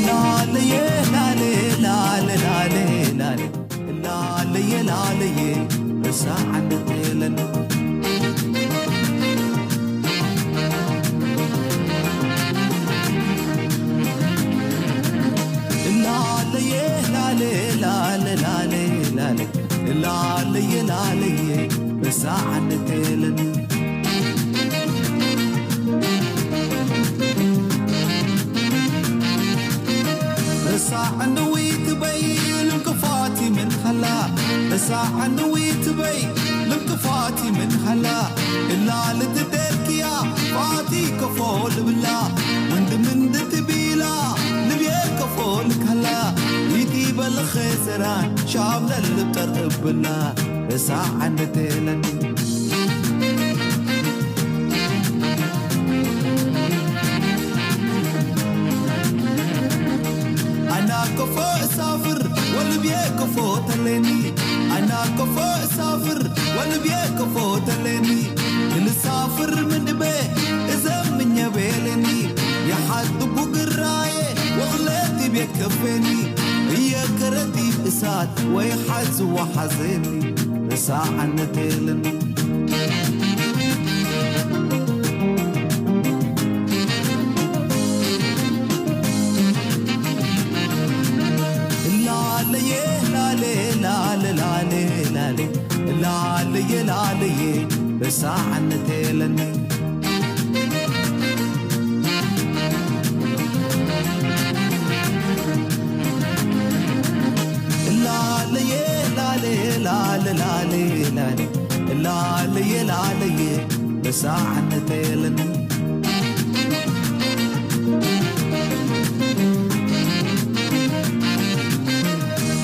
ላለየ ላለ ላለ ላለ ላለ ላለየ ላለየ ርሳዕ ዓንደተለኒ ላለየ ላለ ላለ ላለ ላለ ላለየ ላለየ ርሳዕ ዓንደተለኒ ርሳዕ ዕንድዊት በይ ልንክፋት ይምንሃላ ርሳዕ ዕንድዊት በይ ልንክፋት ይምንሃላ እላ ልትደርክያ ፋቲ ከፎ ልብላ ወንድም እንድትቢላ ልብየ ከፎ ልካላ ኢቲ በልኸ ዘራን ሻብለል ልብጠር እብላ ርሳዕ ዕንድተለኒ ኣና ከፎ እሳፍር ወልብየ ከፎ ተለኒ ኣና ከፎ እሳፍር ወልብየ ከፎ ተለኒ ክልሳፍር ምንድበ እዘምኘ ቤለኒ የሓጥቡ ግራየ ወኽለቲ ቤት ከፌኒ እየ ከረዲብ እሳት ወይ ሓዝዋ ሓዘኒ ርሳዕ ዓንደተለኒ ላለየ ላለ ላለ ላለ ላለ ላለየ ላለየ ርሳዕ ዓንደተለኒ ላለየ ላለ ላለ ላለ ላለ ላለየ ላለየ ርሳዕ ዓንደተለኒ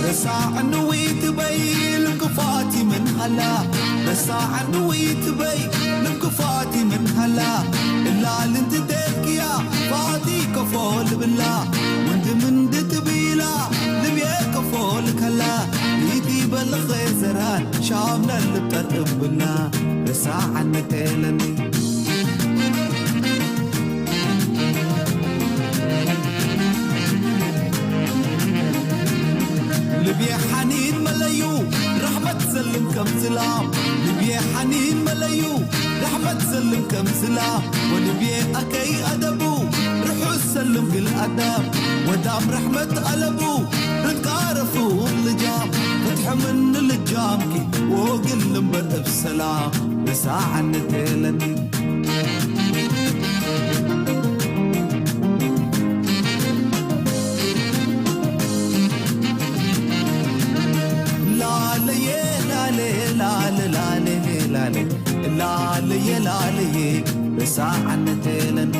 ርሳዕ ዕንዊት በይ ልንክፋት ይምንሃላ ርሳዕ ዕንዊት በይ ልንክፋት ይምንሃላ እላ ልንትደርክያ ፋቲ ከፎ ልብላ ወንድም እንድትቢላ ልብየ ከፎ ልከላ ኢቲ በልኸ ዘራን ሻምና ልብጠር እብላ ርሳዕ ዓንደተለኒ ልብየ ሓኒን መለዩ ራሕመት ዘልም ከም ዝላም ልብየ ሓኒን መለዩ ራሕመት ዘልም ከም ዝላም ወልብየ ኣከይ ኣደቡ ርሑስ ሰልም ግል ኣዳም ወዳም ራሕመት ኣለቡ ርትቃረፉ ልጃም ክትሕምን ልጃምኪ ወግል እምበር እብ ሰላም ርሳዕ ዓንደተለኒ ላለየ ላለ ላለ ላለ ላለ ላለየ ላለየ ርሳዕ ዓንደተለኒ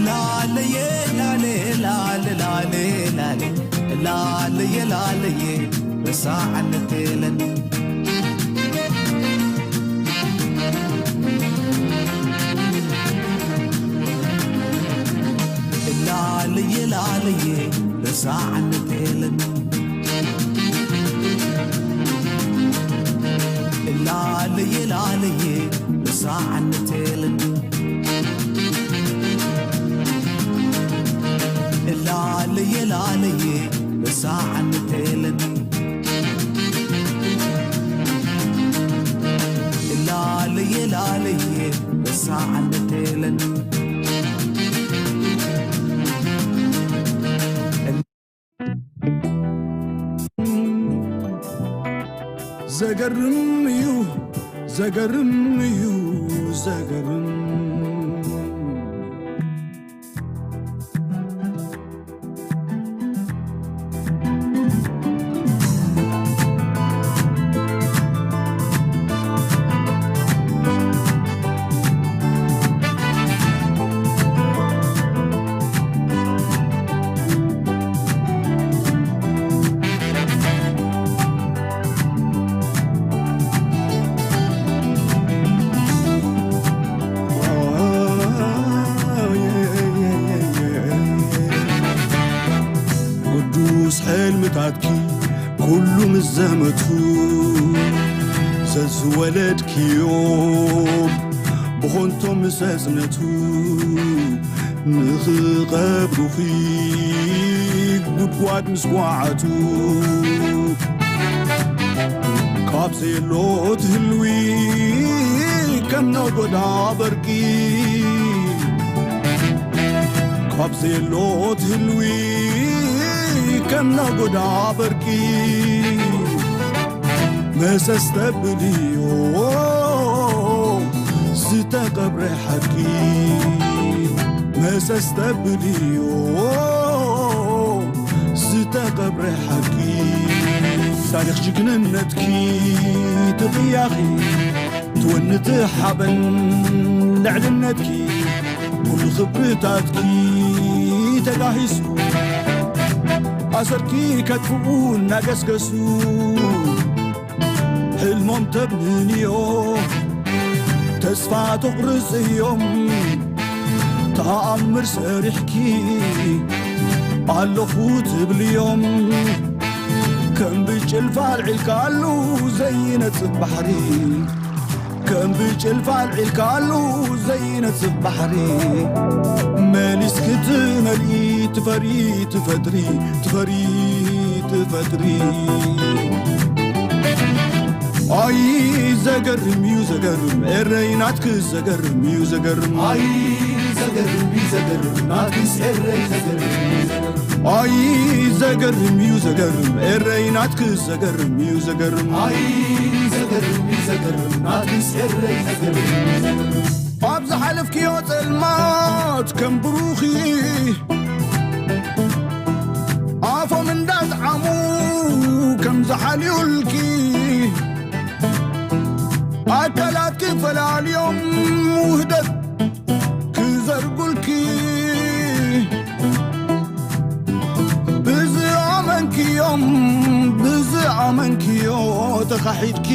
ላለየ ላለ ላለ ላለ ላለ ላለየ ላለየ ርሳዕ ዓንደተለኒ ላለየ ላለየ ርሳዕ ዓንደተለኒ ላለየ ላለየ ርሳዕ ዓንደተለኒ ላለየ ላለየ ርሳዕ ዓንደተለኒ ላለየ ላለየ ርሳዕ ዓንደተለኒ ዘገርም እዩ ዘገርም እዩ ዘገርም ታትኪ ኩሉ ምስ ዘመቱ ዘዝወለድክዮም ብኾንቶም ምስ ኣጽነቱ ንኽቐብሩኺ ጉድጓድ ምስ ጓዓቱ ካብ ዘየሎ ትህልዊ ከም ነጎዳ በርቂ ካብ ዘየሎ ትህልዊ ከም ነጎዳ በርቂ መሰስ ተብልዮ ዝተቐብረ ሓቂ መሰስ ተብልዮ ዝተቐብረ ሓቂ ታሪኽ ጅግንነትኪ ትቕያኺ ትወንት ሓበን ልዕልነትኪ ኩሉ ክብርታትኪ ተጋሂሱ ኣሰርኪ ከጥፍኡ እናገስገሱ ሕልሞም ተብንንዮ ተስፋ ተቑርጽ እዮም ተኣምር ሰሪሕኪ ኣለኹ ትብልዮም ከም ብጭልፋ ኣልዒልካሉ ዘይነጽፍ ባሕሪ ከም ብጭልፋ ኣልዒልካሉ ዘይነጽፍ ባሕሪ መሊስ ክትመልኢ ትፈሪ ትፈጥሪ ትፈሪ ትፈጥሪ ኣይ ዘገርም እዩ ዘገርም ኤረይ ናትክ ዘገርም እዩ ዘገርም ኣይ ዘገርም እዩ ዘገርም ናትክስ ኤረይ ዘገርም እዩ ዘገርም ኣይ ዘገርም እዩ ዘገርም ኤረይ ናትክ ዘገርም እዩ ዘገርም ኣይ ዘገርም እዩ ዘገርም ናትክስ ኤረይ ዘገርም እዩ ዘገርም ኣብ ዝሓለፍክዮ ጸልማት ከም ብሩኺ ኣፎም እንዳጥዓሙ ከም ዝሓልዩልኪ ኣካላት ክፈላልዮም ውህደት ክዘርጉልኪ ብዝኣመንክዮም ብዝኣመንክዮ ተኻሒድኪ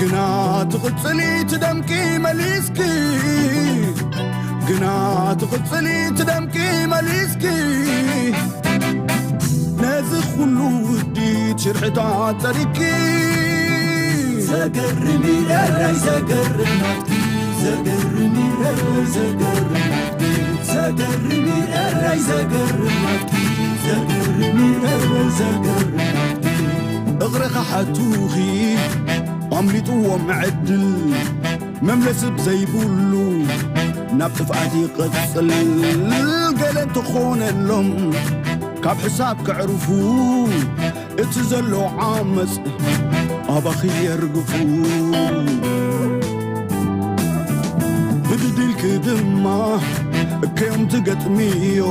ግና ትቕጽሊ ትደምቂ መሊስኪ ግና ትቕጽሊ ትደምቂ መሊስኪ ነዚ ኩሉ ውዲት ሽርሕታት ጸሪግኪ ዘገርም እዩ ኤረይ ዘገርም ናትኪ ዘገርም እዩ ኤረይ ዘገርም ናትኪ ዘገርም እዩ ኤረይ ዘገርም ናትኪ ዘገርም እዩ ኤረይ ዘገርም ናትኪ እቕረ ክሓቱኺ ኣምሊጥዎም ዕድል መምለሲ ብዘይብሉ ናብ ጥፍኣት ይቕጽል ገለ እንተኾነሎም ካብ ሕሳብ ከዕርፉ እቲ ዘሎ ዓመጽ ኣባኺ የርግፉ ብድድልኪ ድማ እከዮም ትገጥምዮ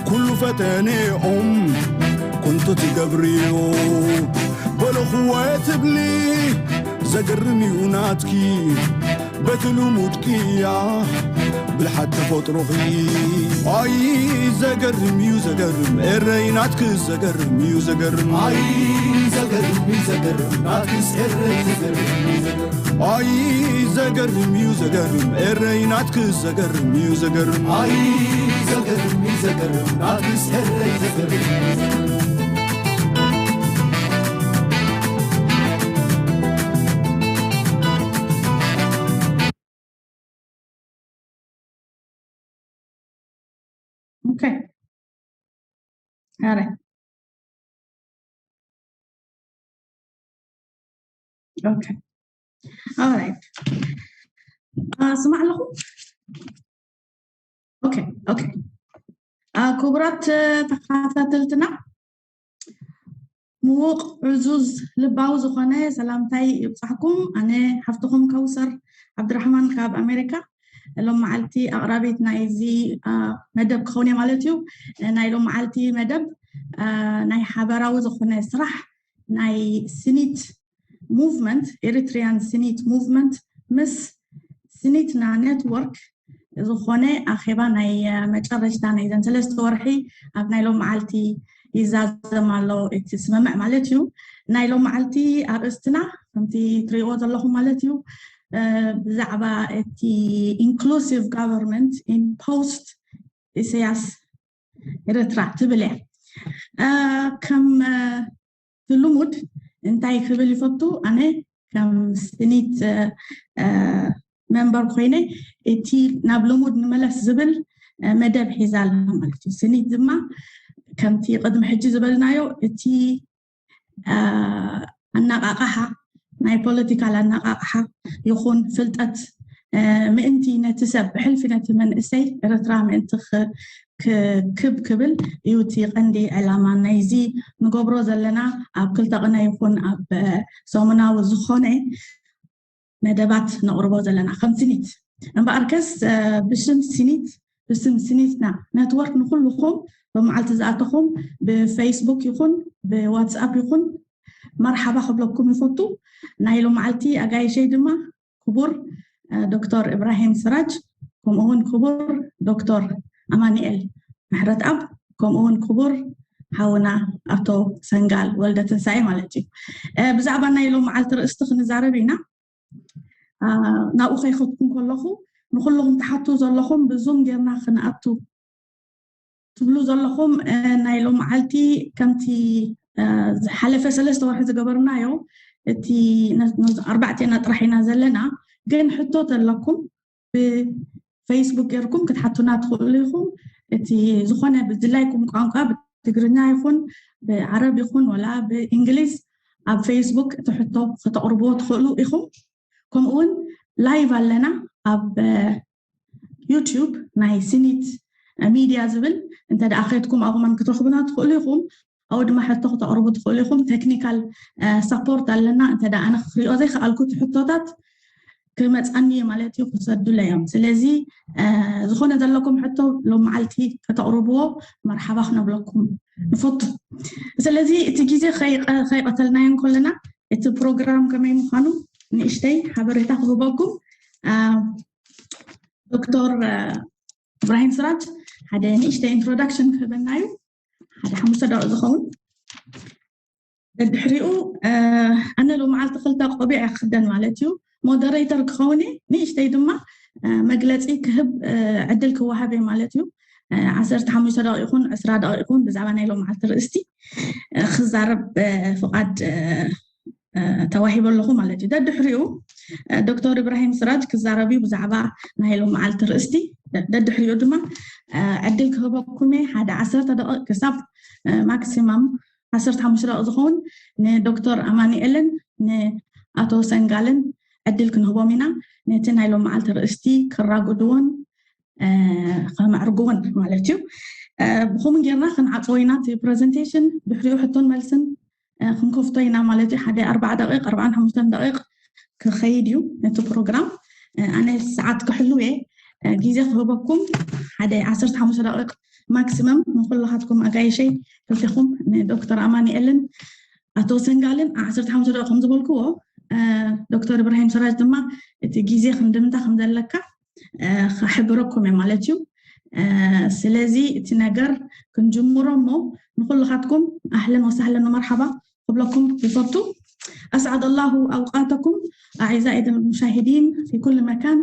ኩሉ ፈተኔኦም ኮንቶ ትገብርዮ በለኹወ ትብሊ ዘገርም እዩ ናትኪ በቲ ልሙድ ቅያ ብልሓት ተፈጥሮኺ ኣይ ዘገርም እዩ ዘገርም ኤረይ ናትክ ዘገርም እዩ ዘገርም ኣይ ዘገርም እዩ ዘገርም ናትክስ ኤረይ ዘገርም እዩ ዘገርም ኣይ ዘገርም እዩ ዘገርም ኤረይ ናትክ ዘገርም እዩ ዘገርም ኣይ ዘገርም እዩ ዘገርም ናትክስ ኤረይ ዘገርም እዩ ዘገርም Okay. All right. Okay. All right. Uh, ስማዕ ኣለኹ። Okay. Okay. Uh, ክቡራት ተኸታተልትና ምዉቕ ዕዙዝ ልባዊ ዝኾነ ሰላምታይ ይብጻሕኩም። ኣነ ሓፍትኹም ከውሰር ዓብድራሕማን ካብ ኣሜሪካ ሎም መዓልቲ ኣቕራቢት ናይዚ መደብ ክኸውን እየ ማለት እዩ። ናይ ሎም መዓልቲ መደብ ናይ ሓበራዊ ዝኾነ ስራሕ ናይ ስኒት movement Eritrean Sinit Movement ምስ ስኒትና network ዝኾነ ኣኼባ ናይ መጨረሽታ ናይዘን ሰለስተ ወርሒ ኣብ ናይ ሎም መዓልቲ ይዛዘም ኣሎ እቲ ስምምዕ ማለት እዩ። ናይ ሎም መዓልቲ ኣርእስትና ከምቲ ትሪእዎ ዘለኹም ማለት እዩ ብዛዕባ እቲ inclusive government in post ኢሰያስ ኤርትራ ትብል እያ። ከም ልሙድ እንታይ ክብል ይፈቱ፣ ኣነ ከም ስኒት መንበር ኮይነ እቲ ናብ ልሙድ ንመለስ ዝብል መደብ ሒዛ ኣላ ማለት እዩ። ስኒት ድማ ከምቲ ቅድሚ ሕጂ ዝበልናዮ እቲ ኣናቃቃሓ፣ ናይ ፖለቲካል ኣናቃቃሓ ይኹን ፍልጠት ምእንቲ ነቲ ሰብ ብሕልፊ ነቲ መንእሰይ ኤርትራ ምእንቲ ክብ ክብል እዩ እቲ ቀንዲ ዕላማ ናይዚ ንገብሮ ዘለና። ኣብ ክልተ ቅነ ይኹን ኣብ ሰሙናዊ ዝኾነ መደባት ነቕርቦ ዘለና ከም ስኒት። እምበኣርከስ ብስም ስኒት ብስም ስኒትና ነትወርክ ንኩልኹም ብመዓልቲ ዝኣተኹም ብፌስቡክ ይኹን ብዋትስኣፕ ይኹን መርሓባ ክብለኩም ይፈቱ። ናይ ሎመዓልቲ ኣጋይሸይ ድማ ክቡር ዶክተር ኢብራሂም ስራጅ፣ ከምኡ እውን ክቡር ዶክተር ኣማኑኤል ምሕረትኣብ፣ ከምኡ እውን ክቡር ሓውና ኣቶ ሰንጋል ወልደ ትንሳኤ ማለት እዩ። ብዛዕባ ናይ ሎም መዓልቲ ርእስቲ ክንዛረብ ኢና። ናብኡ ከይኸድኩ ከለኹ ንኩልኹም ትሓቱ ዘለኹም ብዙም ጌርና ክንኣቱ ትብሉ ዘለኹም ናይ ሎም መዓልቲ ከምቲ ዝሓለፈ ሰለስተ ወርሒ ዝገበርናዮ እቲ ኣርባዕቴና ጥራሕ ኢና ዘለና። ግን ሕቶ ተለኩም ብፌስቡክ ጌርኩም ክትሓቱና ትኽእሉ ኢኹም። እቲ ዝኾነ ብድላይኩም ቋንቋ ብትግርኛ ይኹን ብዓረብ ይኹን ወላ ብእንግሊዝ ኣብ ፌስቡክ እቲ ሕቶ ከተቕርብዎ ትኽእሉ ኢኹም። ከምኡ እውን ላይቭ ኣለና ኣብ ዩቲዩብ ናይ ስኒት ሚድያ ዝብል። እንተ ደኣ ከድኩም ኣብኡ መን ክትረኽቡና ትኽእሉ ኢኹም። ኣብኡ ድማ ሕቶ ክተቕርቡ ትኽእሉ ኢኹም። ቴክኒካል ሳፖርት ኣለና። እንተ ደኣ ኣነ ክሪኦ ዘይከኣልኩ እቲ ሕቶታት ክመፀኒ ማለት እዩ፣ ክሰዱለ እዮም። ስለዚ ዝኾነ ዘለኩም ሕቶ ሎም መዓልቲ ከተቕርብዎ መርሓባ ክነብለኩም ንፈቱ። ስለዚ እቲ ግዜ ከይቀተልናዮ እንከለና እቲ ፕሮግራም ከመይ ምዃኑ ንእሽተይ ሓበሬታ ክህበኩም። ዶክተር እብራሂም ስራጅ ሓደ ንእሽተይ ኢንትሮዳክሽን ክህበና እዩ፣ ሓደ ሓሙሽተ ደቂቕ ዝኸውን። ደድሕሪኡ ኣነ ሎመዓልቲ ክልተ ቆቢዕ ክኽደን ማለት እዩ። ሞደሬተር ክኸውን እየ፣ ንእሽተይ ድማ መግለፂ ክህብ ዕድል ክወሃብ እየ ማለት እዩ። ዓሰርተ ሓሙሽተ ደቂቕ ይኹን ዕስራ ደቂቕ ይኹን ብዛዕባ ናይ ሎመዓልቲ ርእስቲ ክዛረብ ፍቓድ ተዋሂበ ኣለኹ ማለት እዩ። ደድሕሪኡ ዶክተር ኢብራሂም ስራጅ ክዛረብ እዩ ብዛዕባ ናይ ሎመዓልቲ ርእስቲ። ደድሕሪኡ ድማ ዕድል ክህበኩም እየ ሓደ ዓሰርተ ደቂቕ ክሳብ ማክሲማም ዓሰርተ ሓሙሽተ ደቂቕ ዝኸውን ንዶክተር ኣማኑኤልን ንኣቶ ሰንጋልን ዕድል ክንህቦም ኢና፣ ነቲ ናይ ሎም መዓልቲ ርእስቲ ክራጉድዎን ከመዕርግዎን ማለት እዩ። ብኸምን ጌርና ክንዓፅዎ ኢና እቲ ፕሬዘንቴሽን። ድሕሪኡ ሕቶን መልስን ክንከፍቶ ኢና ማለት እዩ። ሓደ ኣርባዓ ደቂቕ ኣርባዓን ሓሙሽተን ደቂቕ ክኸይድ እዩ ነቲ ፕሮግራም። ኣነ ሰዓት ክሕልው እየ። ግዜ ክህበኩም ሓደ ዓሰርተ ሓሙሽተ ደቂቕ ማክሲመም ንኩላኻትኩም ኣጋይሸይ ክልቴኹም ንዶክተር ኣማኑኤልን ኣቶ ሰንጋልን ዓሰርተ ሓሙሽተ ደቂቕ ከም ዝበልክዎ ዶክተር እብራሂም ስራጅ ድማ እቲ ግዜ ክንድምታ ከም ዘለካ ክሕብረኩም እየ ማለት እዩ። ስለዚ እቲ ነገር ክንጅምሮ እሞ ንኩልኻትኩም ኣህለን ወሳህለን ወመርሓባ ክብለኩም ይፈቱ። أسعد الله أوقاتكم أعزائي المشاهدين في كل مكان،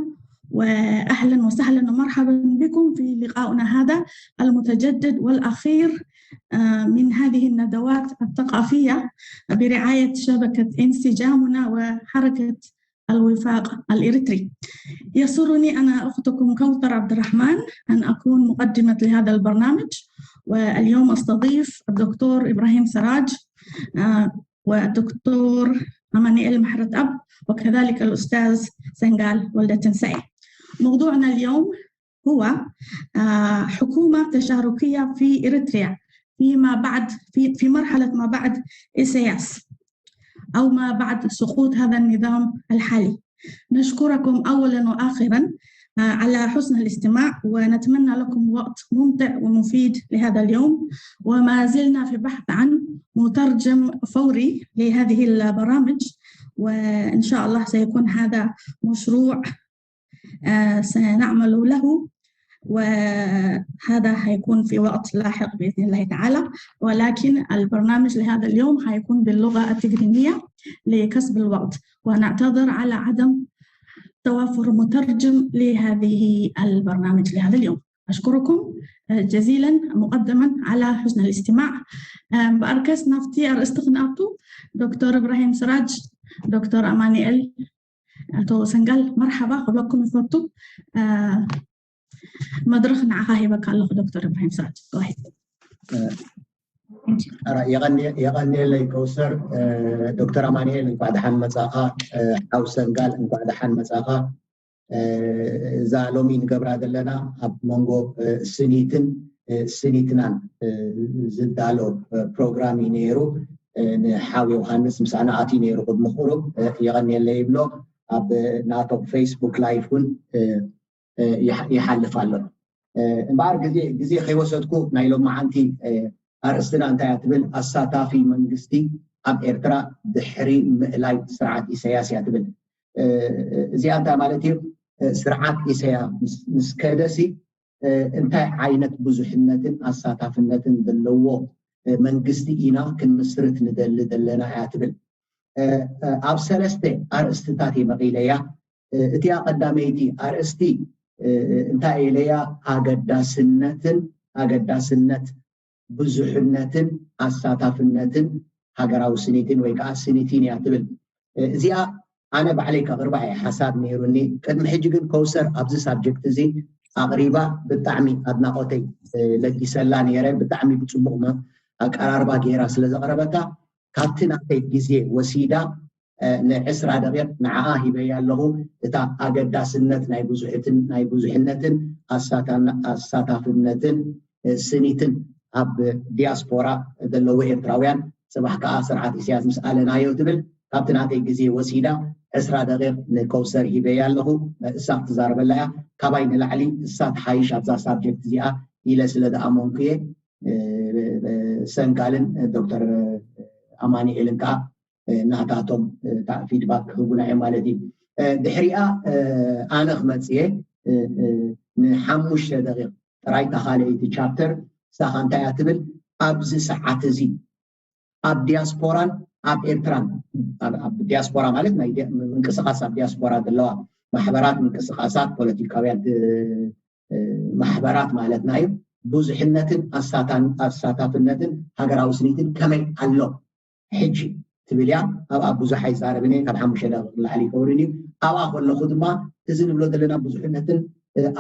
وأهلا وسهلا ومرحبا بكم في لقاؤنا هذا المتجدد والأخير من هذه الندوات الثقافية برعاية شبكة انسجامنا وحركة الوفاق الإريتري. يسرني أنا أختكم كوثر عبد الرحمن أن أكون مقدمة لهذا البرنامج، واليوم أستضيف الدكتور إبراهيم سراج والدكتور أمانيئيل محرتأب، وكذلك الأستاذ سنغال ولدتنساي. موضوعنا اليوم هو حكومة تشاركية في إريتريا فيما بعد، في في مرحلة ما بعد إيساياس أو ما بعد سقوط هذا النظام الحالي. نشكركم أولا وآخرا على حسن الاستماع، ونتمنى لكم وقت ممتع ومفيد لهذا اليوم، وما زلنا في بحث عن مترجم فوري لهذه البرامج، وإن شاء الله سيكون هذا مشروع سنعمل له، وهذا حيكون في وقت لاحق بإذن الله تعالى، ولكن البرنامج لهذا اليوم حيكون باللغة التجرينية لكسب الوقت، ونعتذر على عدم توافر مترجم لهذه البرنامج لهذا اليوم. أشكركم. جزيلا مقدما على حسن الاستماع. እምበኣርከስ ናብቲ ኣርእስቲ ክንኣቱ ዶክተር እብራሂም ስራጅ፣ ዶክተር ኣማኑኤል፣ ኣቶ ሰንጋል መርሓባ ክብለኩም ይፈቱ። መድረኽ ንዓኻ ሂበካ ኣለኹ ዶክተር እብራሂም ስራጅ። የቐንየለይ ከውሰር። ዶክተር ኣማኑኤል እንኳዕ ደሓን መጻኻ። ሓው ሰንጋል እንኳዕ ደሓን መጻኻ። እዛ ሎሚ ንገብራ ዘለና ኣብ መንጎ ስኒትን ስኒትናን ዝዳሎ ፕሮግራም እዩ ነይሩ። ንሓው ዮሃንስ ምሳና ኣትዩ ነይሩ ቅድሚ ቁሩብ። የቐንየለይ ይብሎ። ኣብ ናቶም ፌስቡክ ላይፍ እውን ይሓልፍ ኣሎ። እምበኣር ግዜ ግዜ ከይወሰድኩ ናይ ሎማዓንቲ ኣርእስትና እንታይ እያ ትብል? ኣሳታፊ መንግስቲ ኣብ ኤርትራ ድሕሪ ምእላይ ስርዓት ኢሳያስ እያ ትብል። እዚኣ እንታይ ማለት እዩ? ስርዓት ኢሳያስ ምስ ከደሲ እንታይ ዓይነት ብዙሕነትን ኣሳታፍነትን ዘለዎ መንግስቲ ኢና ክንምስርት ንደሊ ዘለና እያ ትብል። ኣብ ሰለስተ ኣርእስትታት እየ መቒለያ። እቲኣ ቀዳመይቲ ኣርእስቲ እንታይ ኢለያ? ኣገዳስነትን ኣገዳስነት ብዙሕነትን ኣሳታፍነትን ሃገራዊ ስኒትን ወይ ከዓ ስኒትን እያ ትብል። እዚኣ ኣነ ባዕለይ ከቕርባ እየ ሓሳብ ነይሩኒ። ቅድሚ ሕጂ ግን ከውሰር ኣብዚ ሳብጀክት እዚ ኣቕሪባ ብጣዕሚ ኣድናቖተይ ለጊሰላ ነይረ። ብጣዕሚ ብፅቡቕ ኣቀራርባ ገይራ ስለ ዘቕረበታ ካብቲ ናተይ ግዜ ወሲዳ ንዕስራ ደቂቕ ንዓኣ ሂበያ ኣለኹ። እታ ኣገዳስነት ናይ ብዙሕትን ናይ ብዙሕነትን ኣሳታፍነትን ስኒትን ኣብ ዲያስፖራ ዘለዉ ኤርትራውያን፣ ጽባሕ ከኣ ስርዓት ኢሳያስ ምስ ኣለናዮ ትብል። ካብቲ ናተይ ግዜ ወሲዳ ዕስራ ደቂቕ ንከውሰር ሂበያ ኣለኹ። እሳ ክትዛረበላ እያ። ካባይ ንላዕሊ እሳ ትሓይሽ ኣብዛ ሳብጀክት እዚኣ ኢለ ስለ ዝኣመንኩ እየ። ሰንጋልን ዶክተር ኣማኒኤልን ከኣ ናታቶም ፊድባክ ክህቡና እዮም ማለት እዩ። ድሕሪኣ ኣነ ክመፅእ እየ። ንሓሙሽተ ደቂቕ ጥራይ እታ ካልኣይቲ ቻፕተር ንሳኻ እንታይ እያ ትብል? ኣብዚ ሰዓት እዚ ኣብ ዲያስፖራን ኣብ ኤርትራን፣ ኣብ ዲያስፖራ ማለት ናይ ምንቅስቃስ ኣብ ዲያስፖራ ዘለዋ ማሕበራት፣ ምንቅስቃሳት፣ ፖለቲካውያን ማሕበራት ማለትና እዩ። ብዙሕነትን ኣሳታፍነትን ሃገራዊ ስኒትን ከመይ ኣሎ ሕጂ ትብል እያ። ኣብኣ ብዙሕ ኣይዛረብን እየ፣ ካብ ሓሙሽተ ደቂቕ ንላዕሊ ይኸውን እዩ። ኣብኣ ከለኹ ድማ እዚ ንብሎ ዘለና ብዙሕነትን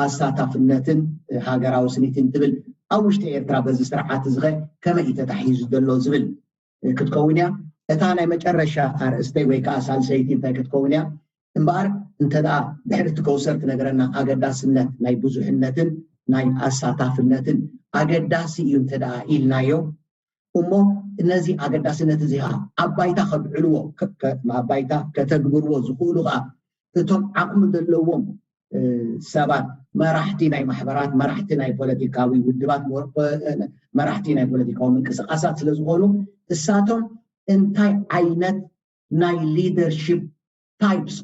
ኣሳታፍነትን ሃገራዊ ስኒትን ትብል ኣብ ውሽጢ ኤርትራ በዚ ስርዓት እዚ ኸ ከመይ እዩ ተታሒዙ ዘሎ ዝብል ክትከውን እያ። እታ ናይ መጨረሻ ኣርእስተይ ወይ ከዓ ሳልሰይቲ እንታይ ክትከውን እያ? እምበኣር እንተ ደኣ ድሕሪ እቲ ከውሰር ትነግረና ኣገዳስነት ናይ ብዙሕነትን ናይ ኣሳታፍነትን ኣገዳሲ እዩ እንተ ደኣ ኢልናዮ እሞ ነዚ ኣገዳስነት እዚ ከዓ ኣብ ባይታ ከብዕልዎ ኣብ ባይታ ከተግብርዎ ዝኽእሉ ከዓ እቶም ዓቕሚ ዘለዎም ሰባት መራሕቲ ናይ ማሕበራት፣ መራሕቲ ናይ ፖለቲካዊ ውድባት፣ መራሕቲ ናይ ፖለቲካዊ ምንቅስቃሳት ስለ ዝኾኑ እሳቶም እንታይ ዓይነት ናይ ሊደርሽፕ ታይፕስ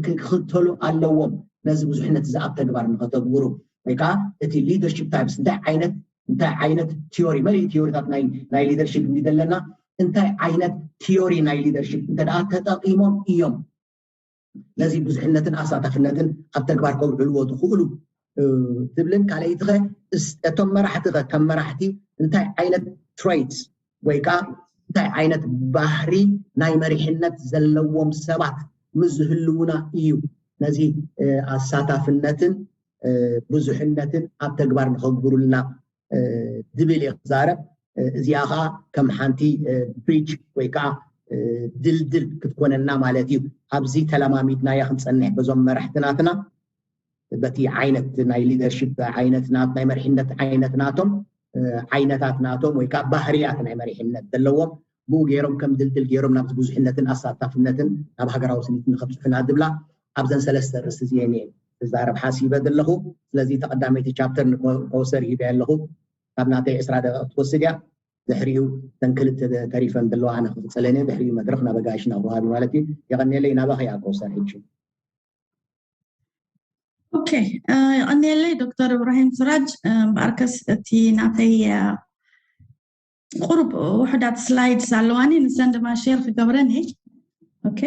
ክኽተሉ ኣለዎም ነዚ ብዙሕነት እዚ ኣብ ተግባር ንኸተግብሩ ወይ ከዓ እቲ ሊደርሽፕ ታይፕስ እንታይ ዓይነት እንታይ ዓይነት ቲዮሪ መሊእ ቲዮሪታት ናይ ሊደርሽፕ እንዲ ዘለና እንታይ ዓይነት ቲዮሪ ናይ ሊደርሽፕ እንተ ተጠቂሞም እዮም ነዚ ብዙሕነትን ኣሳታፍነትን ኣብ ተግባር ከውዕልዎ ዝኽእሉ ትብልን ካልኣይቲ ኸ እቶም መራሕቲ ኸ ከም መራሕቲ እንታይ ዓይነት ትሬትስ ወይ ከዓ እንታይ ዓይነት ባህሪ ናይ መሪሕነት ዘለዎም ሰባት ምስ ዝህልውና እዩ ነዚ ኣሳታፍነትን ብዙሕነትን ኣብ ተግባር ንኸግብሩልና ዝብል እየ ክዛረብ። እዚኣ ከዓ ከም ሓንቲ ብሪጅ ወይ ከዓ ድልድል ክትኮነና ማለት እዩ። ኣብዚ ተለማሚድናያ ክንፀንሕ በዞም መራሕቲ ናትና በቲ ዓይነት ናይ ሊደርሽፕ ዓይነት ናይ መሪሕነት ዓይነት ናቶም ዓይነታት ናቶም ወይ ከዓ ባህርያት ናይ መሪሕነት ዘለዎም ብኡ ገይሮም ከም ድልድል ገይሮም ናብዚ ብዙሕነትን ኣሳታፍነትን ናብ ሃገራዊ ስኒት ንከብፅሑና ዝብላ ኣብዘን ሰለስተ ርእሲ እዚአን እየ ክዛረብ ሓሲበ ዘለኹ። ስለዚ ተቐዳመይቲ ቻፕተር ንኮውሰር ሂበ ኣለኹ። ካብ ናተይ ዕስራ ደቂቕ ትወስድ እያ። ድሕሪኡ ተን ክልተ ተሪፈን ዘለዋ ኣነ ክቕፅለን እየ። ድሕሪኡ መድረኽ ናብ ኣጋይሽ ናብ ወሃቢ ማለት እዩ። የቐንየለይ። ናባኸ እያ ኮውሰር ሕጂ። ኦኬ፣ የቐንየለይ ዶክተር እብራሂም ስራጅ። እምበኣርከስ እቲ ናተይ ቁሩብ ውሑዳት ስላይድስ ኣለዋኒ፣ ንሰን ድማ ሼር ክገብረን እየ። ኦኬ።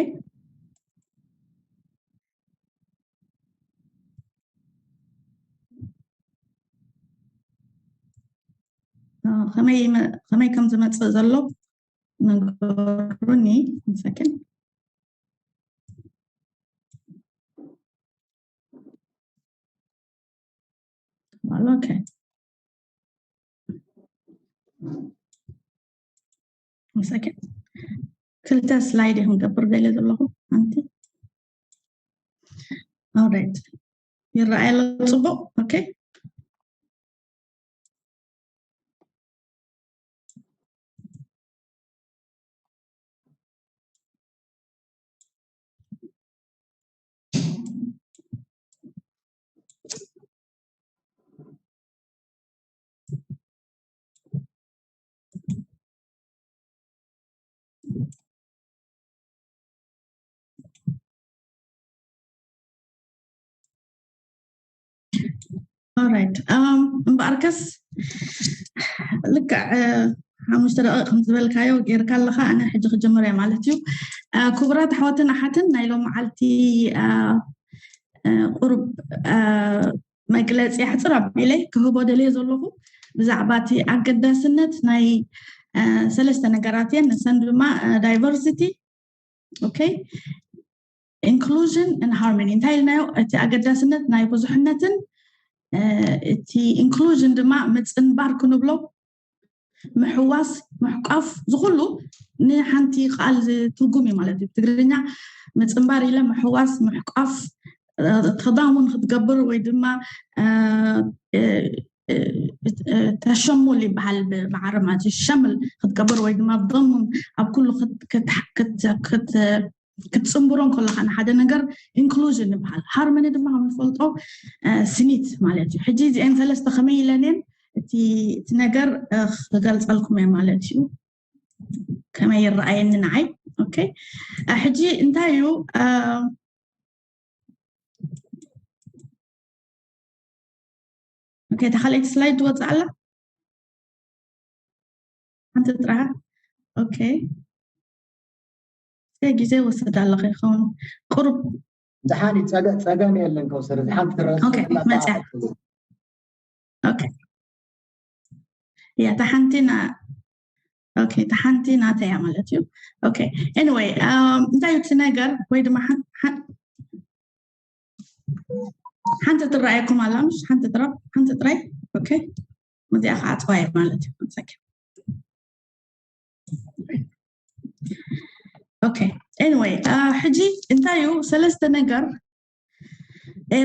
ከመይ ከም ዝመፅእ ዘሎ ንገሩኒ። ሰኪን ኦኬ። ሰኪን ክልተ ስላይድ ይኹን ገብር ደለ ዘለኹ ኣንቲ ኦራይት ይረኣየ ኣሎ። ፅቡቅ ኦኬ። ኦራይት እምበኣርከስ ልክዕ ሓሙሽተ ደቂቕ ከም ዝበልካዮ ጌርካ ኣለኻ። ኣነ ሕጂ ክጀምር እየ ማለት እዩ። ክቡራት ኣሕዋትን ኣሓትን ናይ ሎም መዓልቲ ቁሩብ መግለፂ ኣሕፅር ኣቢለ ክህቦ ደልየ ዘለኹ ብዛዕባ እቲ ኣገዳስነት ናይ ሰለስተ ነገራት እየን። ንሰን ድማ ዳይቨርሲቲ ኦኬ ኢንክሉዥን ን ሃርሞኒ እንታይ ኢልናዮ? እቲ ኣገዳስነት ናይ ብዙሕነትን እቲ ኢንክሉዥን ድማ ምፅንባር ክንብሎ ምሕዋስ ምሕቋፍ ዝኩሉ ንሓንቲ ቃል ትርጉም እዩ ማለት እዩ። ትግርኛ ምፅንባር ኢለ ምሕዋስ ምሕቋፍ ተዳሙን ክትገብር ወይ ድማ ተሸሙል ይበሃል ብዓረብ ማለት እዩ። ሸምል ክትገብር ወይ ድማ ዶሙን ኣብ ኩሉ ክትፅንብሮን ከለካ ንሓደ ነገር ኢንክሉዥን ይበሃል። ሃርመኒ ድማ ከም ንፈልጦ ስኒት ማለት እዩ። ሕጂ እዚአን ሰለስተ ከመይ ኢለንን እቲ ነገር ክገልፀልኩም እየ ማለት እዩ። ከመይ ይረኣየኒ ንዓይ። ኦኬ ሕጂ እንታይ እዩ ኦኬ እታ ካልኣይቲ ስላይድ ትወፅእ ኣላ ሓንቲ ጥራሓ። ኦኬ ግዜ ወሰድ ኣለካ ይኸውን ቁሩብ ደሓን ጸገም የለን ከውሰር ሓንቲ ትረስ መፅያ እያ እታ ሓንቲ ና እታ ሓንቲ ናተያ ማለት እዩ። ኤኒወይ እንታይ እቲ ነገር ወይ ድማ ሓንቲ ትረኣየኩም ኣላ ምሽ ሓንቲ ጥራይ ሓንቲ ጥራይ እዚኣ ከዓ ፅዋየ ማለት እዩ። ኦኬ ኤኒወይ ሕጂ እንታይ እዩ ሰለስተ ነገር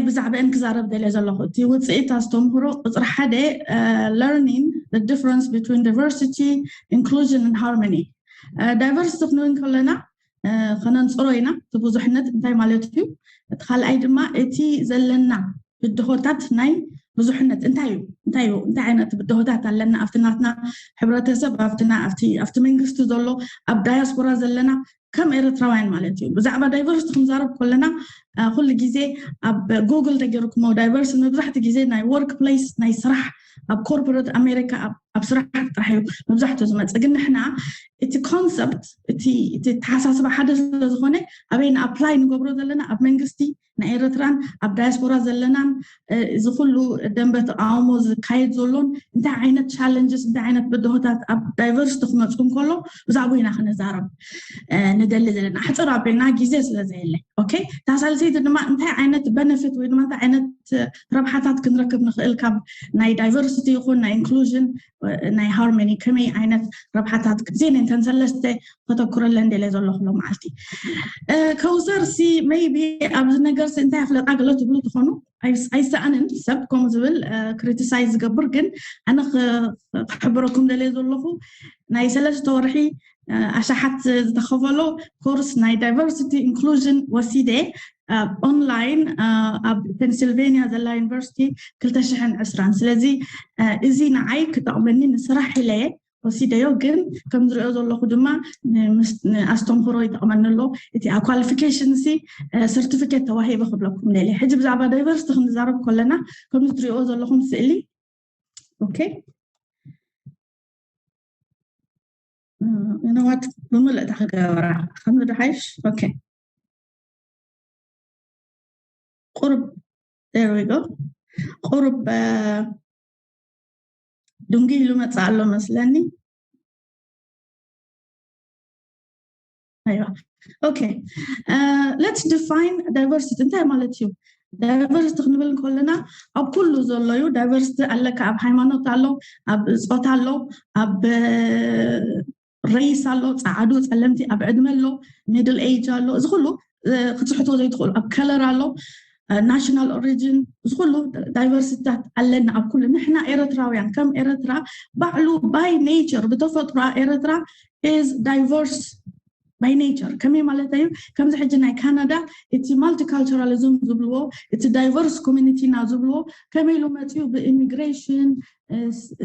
ብዛዕባአን ክዛረብ ደልየ ዘለኹ እቲ ውፅኢት ኣስተምህሮ ቁፅሪ ሓደ learning the difference between diversity inclusion and harmony diversity ክንብል ከለና ከነንፅሮ ኢና እቲ ብዙሕነት እንታይ ማለት እዩ እቲ ካልኣይ ድማ እቲ ዘለና ብድሆታት ናይ ብዙሕነት እንታይ እዩ እንታይ እዩ እንታይ ዓይነት ብድሆታት ኣለና ኣብቲ ናትና ሕብረተሰብ ኣብትና ኣብቲ መንግስቲ ዘሎ ኣብ ዳያስፖራ ዘለና ከም ኤርትራውያን ማለት እዩ ብዛዕባ ዳይቨርሲቲ ክንዛረብ ከለና ኩሉ ግዜ ኣብ ጉግል ተገይርኩሞ ዳይቨርሲቲ መብዛሕቲ ግዜ ናይ ወርክ ፕሌስ ናይ ስራሕ ኣብ ኮርፖሬት ኣሜሪካ ኣብ ስራሕ ጥራሕ እዩ መብዛሕትኡ ዝመፅእ ግን ንሕና እቲ ኮንሰፕት እቲ ተሓሳስባ ሓደ ስለዝኮነ ኣበይ ንኣፕላይ ንገብሮ ዘለና ኣብ መንግስቲ ናይ ኤርትራን ኣብ ዳያስፖራ ዘለናን እዚ ኩሉ ደንበ ተቃውሞ ዝካየድ ዘሎን እንታይ ዓይነት ቻለንጅስ እንታይ ዓይነት ብድሆታት ኣብ ዳይቨርሲቲ ክመፁ እንከሎ ብዛዕባ ኢና ክንዛረብ ንደሊ ዘለና ኣሕፅር ኣቢልና ግዜ ስለዘየለ ኦኬ እታ ሳልሰይቲ ድማ እንታይ ዓይነት በነፊት ወይ ድማ እንታይ ዓይነት ረብሓታት ክንረክብ ንኽእል ካብ ናይ ዳይቨርሲቲ ይኹን ናይ ኢንክሉዥን ናይ ሃርሞኒ ከመይ ዓይነት ረብሓታት ግዜ ነንተን ሰለስተ ከተኩረለን ደለ ዘለኹ ሎ መዓልቲ ከውሰር ሲ maybe ኣብዚ ነገር ሲ እንታይ ኣፍለጣ ገለ ትብሉ ትኾኑ ኣይሰኣንን ሰብ ከምኡ ዝብል ክሪቲሳይዝ ዝገብር ግን ኣነ ክሕብረኩም ደለ ዘለኹ ናይ ሰለስተ ወርሒ ኣሻሓት ዝተኸፈሎ ኮርስ ናይ ዳይቨርሲቲ ኢንክሉዥን ወሲደ ኦንላይን ኣብ ፔንሲልቬኒያ ዘላ ዩኒቨርሲቲ ክልተ ሽሕን ዕስራን ስለዚ እዚ ንዓይ ክጠቕመኒ ንስራሕ ኢለ ወሲደዮ ግን ከም ዝሪኦ ዘለኹ ድማ ኣስተምህሮ ይጠቕመኒ ኣሎ እቲ ኣብ ኳሊፊኬሽን ሲ ሰርቲፊኬት ተዋሂበ ክብለኩም ደለ ሕጂ ብዛዕባ ዳይቨርሲቲ ክንዛረብ ከለና ከምዚ ትሪኦ ዘለኹም ስእሊ ኦኬ ነዋት ብምልእታ ክገበራ ከምዚ ድሓይሽ ኦኬ ቁርብ there we go ቁርብ ድንጉ ኢሉ መጽእ ኣሎ መስለኒ። ኣይዋ። Okay. Let's define diversity. እንታይ ማለት እዩ? Diversity ክንብል ከለና ኣብ ኩሉ ዘሎ እዩ። Diversity ኣለካ፣ ኣብ ሃይማኖት ኣሎ፣ ኣብ ጾታ ኣሎ፣ ኣብ race ኣሎ፣ ጻዕዱ፣ ጸለምቲ፣ ኣብ ዕድመ ኣሎ፣ middle age ኣሎ። እዚ ኩሉ ክትስሕቶ ዘይትኽእሉ፣ ኣብ color ኣሎ፣ national origin፣ እዚ ኩሉ diversity ታት ኣለና ኣብ ኩሉ። ንሕና ኤርትራውያን ከም ኤርትራ ባዕሉ by nature፣ ብተፈጥሮ ኤርትራ is diverse by nature። ከመይ ማለት እዩ? ከምዚ ሕጂ ናይ ካናዳ እቲ multiculturalism ዝብልዎ፣ እቲ diverse community ና ዝብልዎ ከመይ ኢሉ መፅዩ? ብኢሚግሬሽን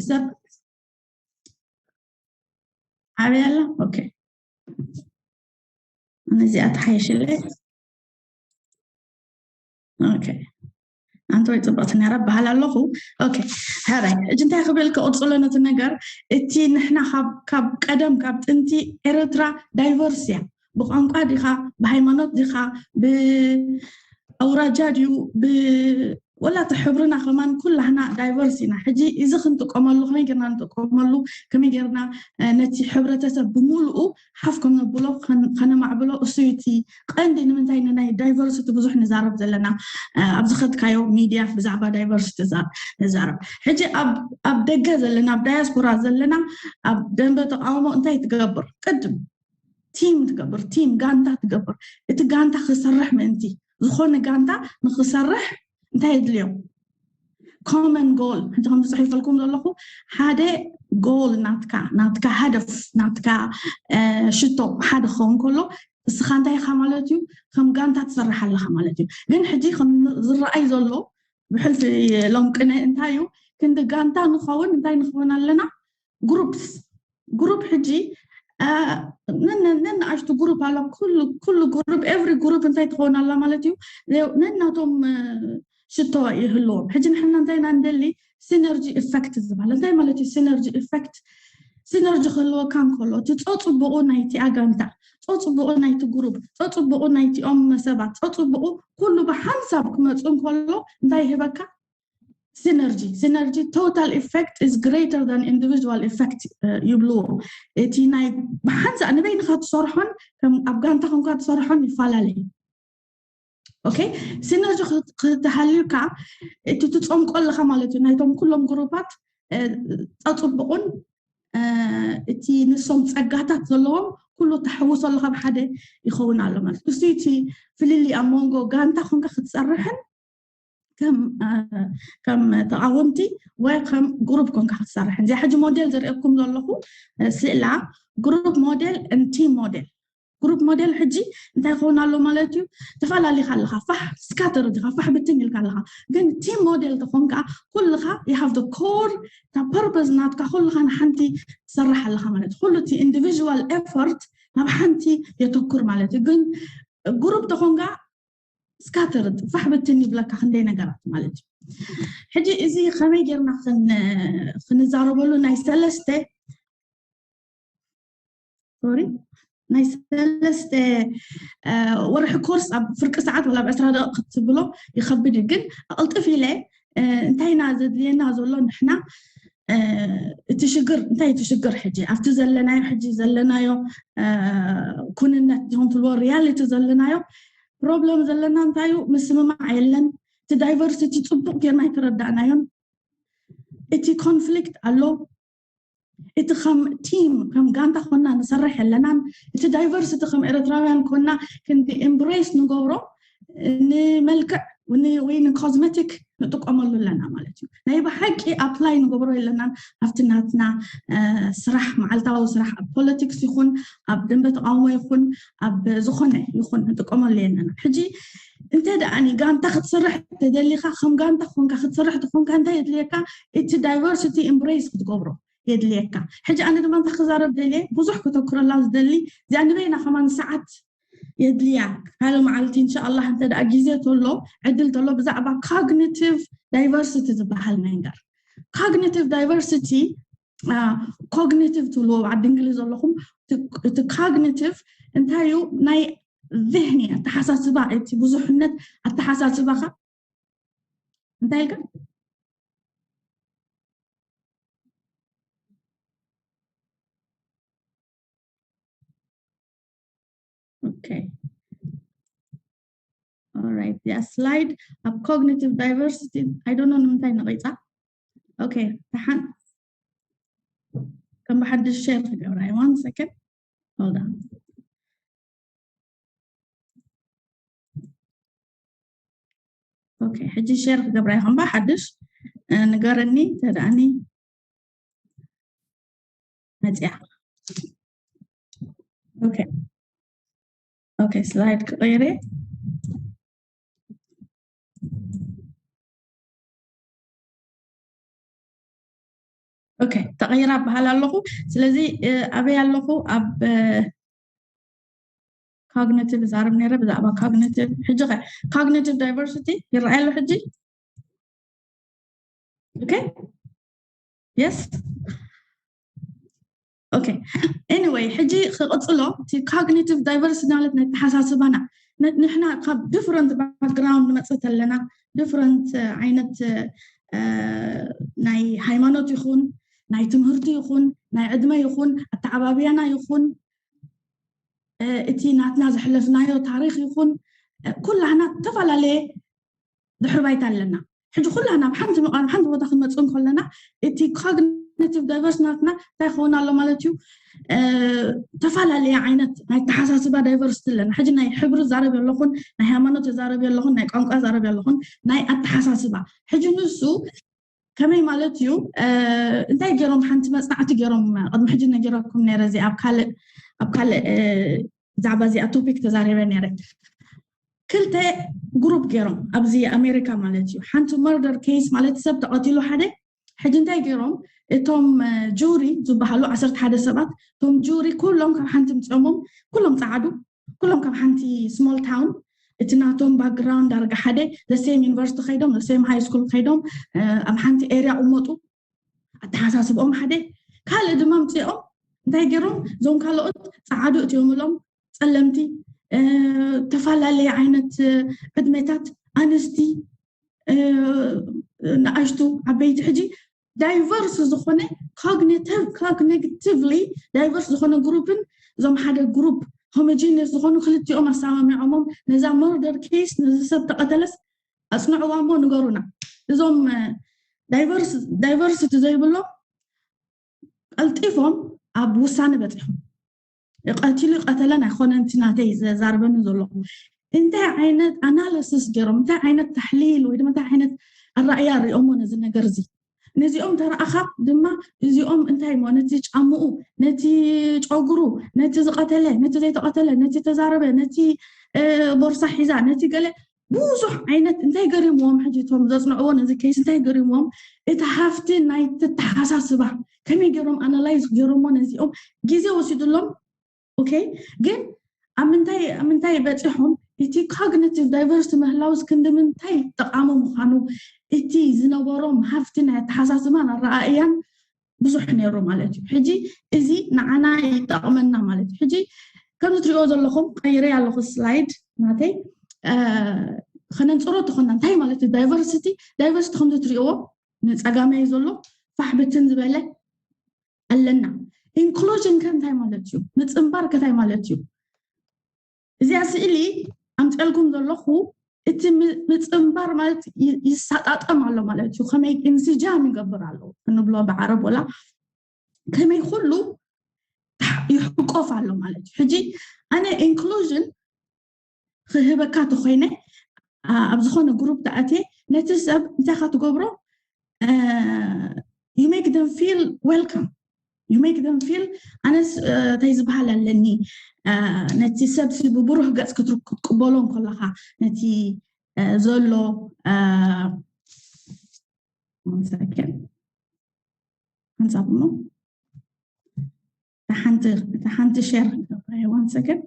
ሰብ ዓብያ ኣላ። Okay፣ ነዚኣ ተሓይሽለይ። Okay፣ ኣንተ ወይ ፅብቕቲ ነራ በሃል ኣለኹ። Okay፣ ሕራይ ሕጂ እንታይ ክብል ክቕፅሎ ነቲ ነገር፣ እቲ ንሕና ካብ ቀደም ካብ ጥንቲ ኤርትራ diverse እያ። ብቋንቋ ዲኻ፣ ብሃይማኖት ዲኻ፣ ብኣውራጃ ድዩ፣ ወላ እቲ ሕብርና ከማን ኩላህና diverse ኢና። ሕጂ እዚ ክንጥቀመሉ ከመይ ጌርና ንጥቀመሉ፣ ከመይ ጌርና ነቲ ሕብረተሰብ ብምሉኡ ሓፍ ከነብሎ ከነማዕብሎ፣ እሱ እቲ ቀንዲ። ንምንታይ ንናይ diversity ብዙሕ ንዛረብ ዘለና? ኣብዚ ከድካዮ ሚድያ ብዛዕባ diversity ንዛረብ። ሕጂ ኣብ ደገ ዘለና፣ ኣብ ዳያስፖራ ዘለና፣ ኣብ ደንበ ተቃውሞ እንታይ ትገብር? ቅድም ቲም ትገብር፣ ቲም ጋንታ ትገብር። እቲ ጋንታ ክሰርሕ ምእንቲ፣ ዝኾነ ጋንታ ንክሰርሕ እንታይ የድልዮም? Common goal። ሕጂ ከም ዝፅሒፈልኩም ዘለኹ ሓደ goal ናትካ፣ ናትካ ሃደፍ፣ ናትካ ሽቶ ሓደ ክኸውን ከሎ፣ እስኻ እንታይ ኢኻ ማለት እዩ? ከም ጋንታ ትሰርሕ ኣለኻ ማለት እዩ። ግን ሕጂ ከም ዝረኣይ ዘሎ ብሕልፊ ሎም ቅነ እንታይ እዩ? ክንዲ ጋንታ ንኸውን እንታይ ንኸውን ኣለና? Groups፣ group ሕጂ ነንኣሽቱ group ኣሎ። ኩሉ group፣ every group እንታይ ትኸውን ኣላ ማለት እዩ? ነናቶም ሽቶ ይህልዎም። ሕጂ ንሕና እንታይ ኢና ንደሊ? Synergy effect ዝበሃል እንታይ ማለት እዩ? Synergy effect፣ synergy ክህልወካ እንከሎ፣ እቲ ጸጽቡቑ ናይቲ ኣጋንታ፣ ጸጽቡቑ ናይቲ group፣ ጸጽቡቑ ናይቲኦም ሰባት፣ ጸጽቡቑ ኩሉ ብሓንሳብ ክመጽእ እንከሎ እንታይ ይህበካ? Synergy። Synergy፣ total effect is greater than individual effect ይብልዎ። እቲ ናይ ብሓንሳብ ንበይንኻ ትሰርሖን ኣብ ጋንታ ኮንካ ትሰርሖን ይፈላለዩ። Okay፣ synergy ክትሃልዩካ እቲ ትጸምቆ ኣለኻ ማለት እዩ። ናይቶም ኩሎም group ኣት ጸጽቡቑን እቲ ንሶም ጸጋታት ዘለዎም ኩሉ ተሕውሶ ኣለኻ፣ ብሓደ ይኸውን ኣሎ ማለት እዩ። እሱ እቲ ፍልልይ ኣብ መንጎ ጋንታ ኮንካ ክትሰርሕን ከም ተቃወምቲ ወይ ከም group ኮንካ ክትሰርሕን። እዚኣ ሕጂ ሞዴል ዘርእየኩም ዘለኹ ስእላ group model and team model። Group model ሕጂ እንታይ ክኸውን ኣሎ ማለት እዩ? ተፈላሊኻ ኣለኻ፣ ፋሕ scatter ዲኻ፣ ፋሕ ብትን ኢልካ ኣለኻ። ግን team model ተኾንካ ኩልኻ you have the core፣ እታ purpose ናትካ ኩልኻ ንሓንቲ ትሰርሕ ኣለኻ ማለት እዩ። ኩሉ እቲ individual effort ናብ ሓንቲ የተኩር ማለት እዩ። ግን group ተኾንካ scattered፣ ፋሕ ብትን ይብለካ ክንደይ ነገራት ማለት እዩ። ሕጂ እዚ ከመይ ጌርና ክንዛረበሉ ናይ ሰለስተ ሶሪ ናይ ሰለስተ ወርሒ ኮርስ ኣብ ፍርቂ ሰዓት ወላ ኣብ ዕስራ ደቂቕ ክትብሎ ይኸብድ እዩ። ግን ኣቕልጥፍ ኢለ እንታይ ኢና ዘድልየና ዘሎ ንሕና እቲ ሽግር እንታይ እቲ ሽግር ሕጂ ኣብቲ ዘለናዮ ሕጂ ዘለናዮ ኩንነት ዲኹም ትልዎ reality ዘለናዮ problem ዘለና እንታይ እዩ? ምስምማዕ የለን። እቲ diversity ጽቡቕ ጌርና ኣይተረዳእናዮን። እቲ conflict ኣሎ። እቲ ከም team ከም ጋንታ ኮና ንሰርሕ የለናን። እቲ diversity ከም ኤርትራውያን ኮና ክንዲ embrace ንገብሮ ንመልክዕ ወይ ንኮዝመቲክ ንጥቀመሉ ኣለና ማለት እዩ። ናይ ብሓቂ apply ንገብሮ የለናን ኣብቲ ናትና ስራሕ፣ መዓልታዊ ስራሕ፣ ኣብ politics ይኹን ኣብ ደንበ ተቃውሞ ይኹን ኣብ ዝኾነ ይኹን ንጥቀመሉ የለና። ሕጂ እንተ ደኣ ጋንታ ክትሰርሕ ተደሊኻ ከም ጋንታ ኮንካ ክትሰርሕ ተኾንካ እንታይ የድልየካ? እቲ diversity embrace ክትገብሮ የድልየካ። ሕጂ ኣነ ድማ እንታይ ክዛረብ ደልየ ብዙሕ ከተኩረላ ዝደሊ እዚኣ ንበይና ከማን ሰዓት የድልያ። ሓደ መዓልቲ እንሻኣላህ እንተ ደኣ ግዜ ተሎ ዕድል ተሎ ብዛዕባ cognitive diversity ዝበሃል ነገር። Cognitive diversity፣ cognitive ትብልዎ ዓዲ እንግሊዝ ዘለኹም፣ እቲ cognitive እንታይ እዩ? ናይ ذهني ኣተሓሳስባ፣ እቲ ብዙሕነት ኣተሓሳስባኻ እንታይ ኢልካ? Okay. All right. Yeah, slide ኣብ cognitive diversity. I don't know ንምንታይ ነቒጻ። Okay. ተሓን ከም ብሓድሽ share ክገብራ። One second. Hold on. Okay. ሕጂ share ክገብራ ይኹን ባ ሓድሽ ንገረኒ ተዳኒ መጽያ። Okay. Okay. Slide ክቐይረ። Okay. ተቐይራ በሃል ኣለኹ። ስለዚ ኣበይ ኣለኹ? ኣብ cognitive ዛረብ ነረ ብዛዕባ cognitive። ሕጂ ኸ cognitive diversity ይረኣይ ኣሎ ሕጂ? Okay. Yes. Okay. Anyway, ሕጂ ክቕጽሎ። እቲ cognitive diversity ማለት ናይ ተሓሳስባና ንሕና ካብ different background ንመጽእ ኣለና። Different ዓይነት ናይ ሃይማኖት ይኹን ናይ ትምህርቲ ይኹን ናይ ዕድመ ይኹን ኣተዓባብያና ይኹን እቲ ናትና ዘሕለፍናዮ ታሪኽ ይኹን ኩላህና ዝተፈላለየ ድሕሪ ባይታ ኣለና። ሕጂ ኩላህና ኣብ ሓንቲ መቓን ሓንቲ ቦታ ክንመፅእ እንከለና እቲ cognitive diversity ናትና እንታይ ክኸውን ኣሎ ማለት እዩ? ተፈላለየ ዓይነት ናይ ኣተሓሳስባ diversity ኣለና። ሕጂ ናይ ሕብሪ ዛረብ ኣለኹን፣ ናይ ሃይማኖት ዛረብ ኣለኹን፣ ናይ ቋንቋ ዛረብ ኣለኹን፣ ናይ ኣተሓሳስባ። ሕጂ ንሱ ከመይ ማለት እዩ? እንታይ ገይሮም ሓንቲ መፅናዕቲ ገይሮም ቅድሚ ሕጂ ነጊረኩም ነረ እዚ ኣብ ካልእ ኣብ ካልእ ብዛዕባ እዚኣ topic ተዛሪበ ነረ። ክልተ group ገይሮም ኣብዚ ኣሜሪካ ማለት እዩ። ሓንቲ murder case ማለት ሰብ ተቐቲሉ ሓደ። ሕጂ እንታይ ገይሮም? እቶም jury ዝበሃሉ ዓሰርተ ሓደ ሰባት፣ እቶም jury ኩሎም ካብ ሓንቲ ምፅኦሞም፣ ኩሎም ፀዓዱ፣ ኩሎም ካብ ሓንቲ small town፣ እቲ ናቶም background ዳርጋ ሓደ፣ the same university ከይዶም፣ the same high school ከይዶም፣ ኣብ ሓንቲ area ቅመጡ፣ ኣተሓሳስብኦም ሓደ። ካልእ ድማ ምፅኦም እንታይ ገይሮም? እዞም ካልኦት ፀዓዱ እትዮምሎም፣ ፀለምቲ፣ ተፈላለየ ዓይነት ዕድመታት፣ ኣንስቲ፣ ንኣሽቱ፣ ዓበይቲ። ሕጂ diverse ዝኾነ cognitively diverse ዝኾነ groupን እዞም ሓደ group homogeneous ዝኾኑ ክልቲኦም ኣሰማሚዖሞም ነዛ murder case፣ ነዚ ሰብ ተቐተለስ ኣፅንዕዋ እሞ ንገሩና። እዞም diversity ዘይብሎም ቀልጢፎም ኣብ ውሳነ በፂሖም። ቀቲሉ ቀተለን ኣይኮነን እቲ ናተይ ዘዛርበኒ ዘለኹ። እንታይ ዓይነት analysis ገይሮም፣ እንታይ ዓይነት ተሕሊል ወይ ድማ እንታይ ዓይነት ኣረኣእያ ሪኦሞ ነዚ ነገር እዚ? ነዚኦም ተረኣኻ ድማ እዚኦም እንታይ እሞ ነቲ ጫምኡ፣ ነቲ ጨጉሩ፣ ነቲ ዝቐተለ፣ ነቲ ዘይተቐተለ፣ ነቲ ተዛረበ፣ ነቲ ቦርሳ ሒዛ፣ ነቲ ገለ ብዙሕ ዓይነት እንታይ ገሪምዎም? ሕጂ እቶም ዘፅንዕዎ ነዚ case እንታይ ገሪምዎም? እቲ ሃፍቲ ናይቲ ኣተሓሳስባ ከመይ ገይሮም analyse ገይሮሞ ነዚኦም ግዜ ወሲዱሎም። Okay፣ ግን ኣብ ምንታይ ኣብ ምንታይ በፂሖም? እቲ cognitive diversity ምህላውስ ክንዲ ምንታይ ጠቓሚ ምዃኑ፣ እቲ ዝነበሮም ሃፍቲ ናይ ኣተሓሳስባን ኣረኣእያን ብዙሕ ነይሩ ማለት እዩ። ሕጂ እዚ ንዓና ይጠቕመና ማለት እዩ። ሕጂ ከምዚ ትሪእዎ ዘለኹም ቀይረ ኣለኹ slide ናተይ። ከነንፅሮ ተኾና እንታይ ማለት እዩ diversity? Diversity ከምዚ ትሪእዎ ንፀጋመይ ዘሎ ፋሕ ብትን ዝበለ ኣለና። Inclusion ከ እንታይ ማለት እዩ? ምፅንባር ከ እንታይ ማለት እዩ? እዚኣ ስእሊ ኣምፀልኩም ዘለኹ እቲ ምፅንባር ማለት ይሰጣጠም ኣሎ ማለት እዩ። ከመይ እንስጃም ይገብር ኣሎ እንብሎ ብዓረብ ወላ ከመይ ኩሉ ይሕቆፍ ኣሎ ማለት እዩ። ሕጂ ኣነ inclusion ክህበካ ተኮይነ ኣብ ዝኾነ group ተኣትየ ነቲ ሰብ እንታይ ካ ትገብሮ? You make them feel welcome። You make them feel ኣነስ እንታይ ዝበሃል ኣለኒ ነቲ ሰብ ብብሩህ ገፅ ክትቅበሎ እንከለካ ነቲ ዘሎ ሓንሳብ እሞ ሓንቲ share ክገብራ one second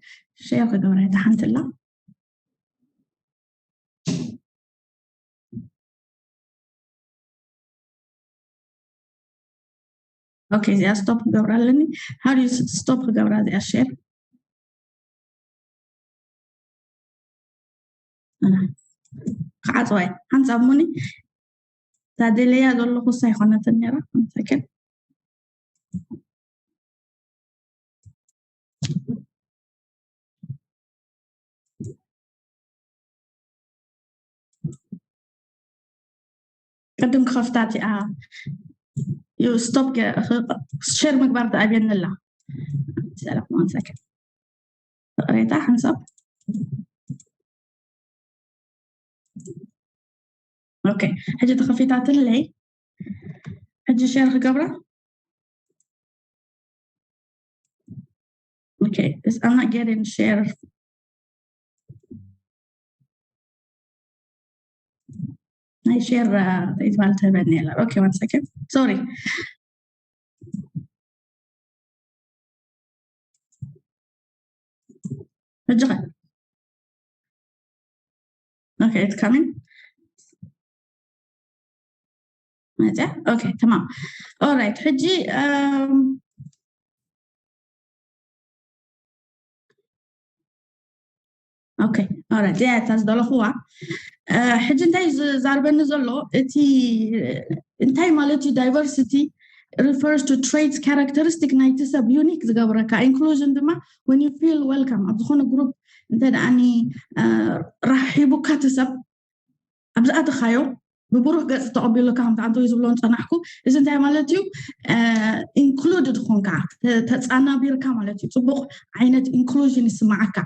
share ክገብራ እየ ሓንቲ ላ Okay እዚኣ stop ክገብራ ኣለኒ። How do you stop ክገብራ እዚኣ share? ክዓፅዋ እየ ሓንሳብ እሞኒ እዛ ደለያ ዘለኹ እሳ ኣይኮነትን ነራ። One second። ቅድም ክኸፍታት እያ። ዩ ስቶፕ ሸር ምግባር ተኣብየኒ ኣላ። ሰላም፣ one second። ፍቕሬታ ሓንሳብ። ኦኬ፣ ሕጂ ተኸፊታትለይ። ሕጂ ሸር ክገብራ። Okay, it's, I'm not getting share. ናይ ሸር ተይትባል ተበኒ የላ። Okay, one second. Sorry. ሕጂ ኸ? Okay, it's coming. መፅያ? Okay, ተማም። All right, ሕጂ okay, all right, እዚኣ እታ ዝደለኹዋ። ሕጂ እንታይ ዝዛርበኒ ዘሎ እቲ እንታይ ማለት እዩ? Diversity refers to traits, characteristic ናይቲ ሰብ unique ዝገብረካ። Inclusion ድማ when you feel welcome ኣብ ዝኾነ group እንተ ደኣኒ ራሒቡካ እቲ ሰብ ኣብ ዝኣተኻዮ ብብሩህ ገፅ ተቐቢሉካ ከምቲ ኣንተወይ ዝብሎ ዝፀናሕኩ። እዚ እንታይ ማለት እዩ? Included ኾንካ ተፃናቢርካ ማለት እዩ። ፅቡቕ ዓይነት inclusion ይስማዓካ።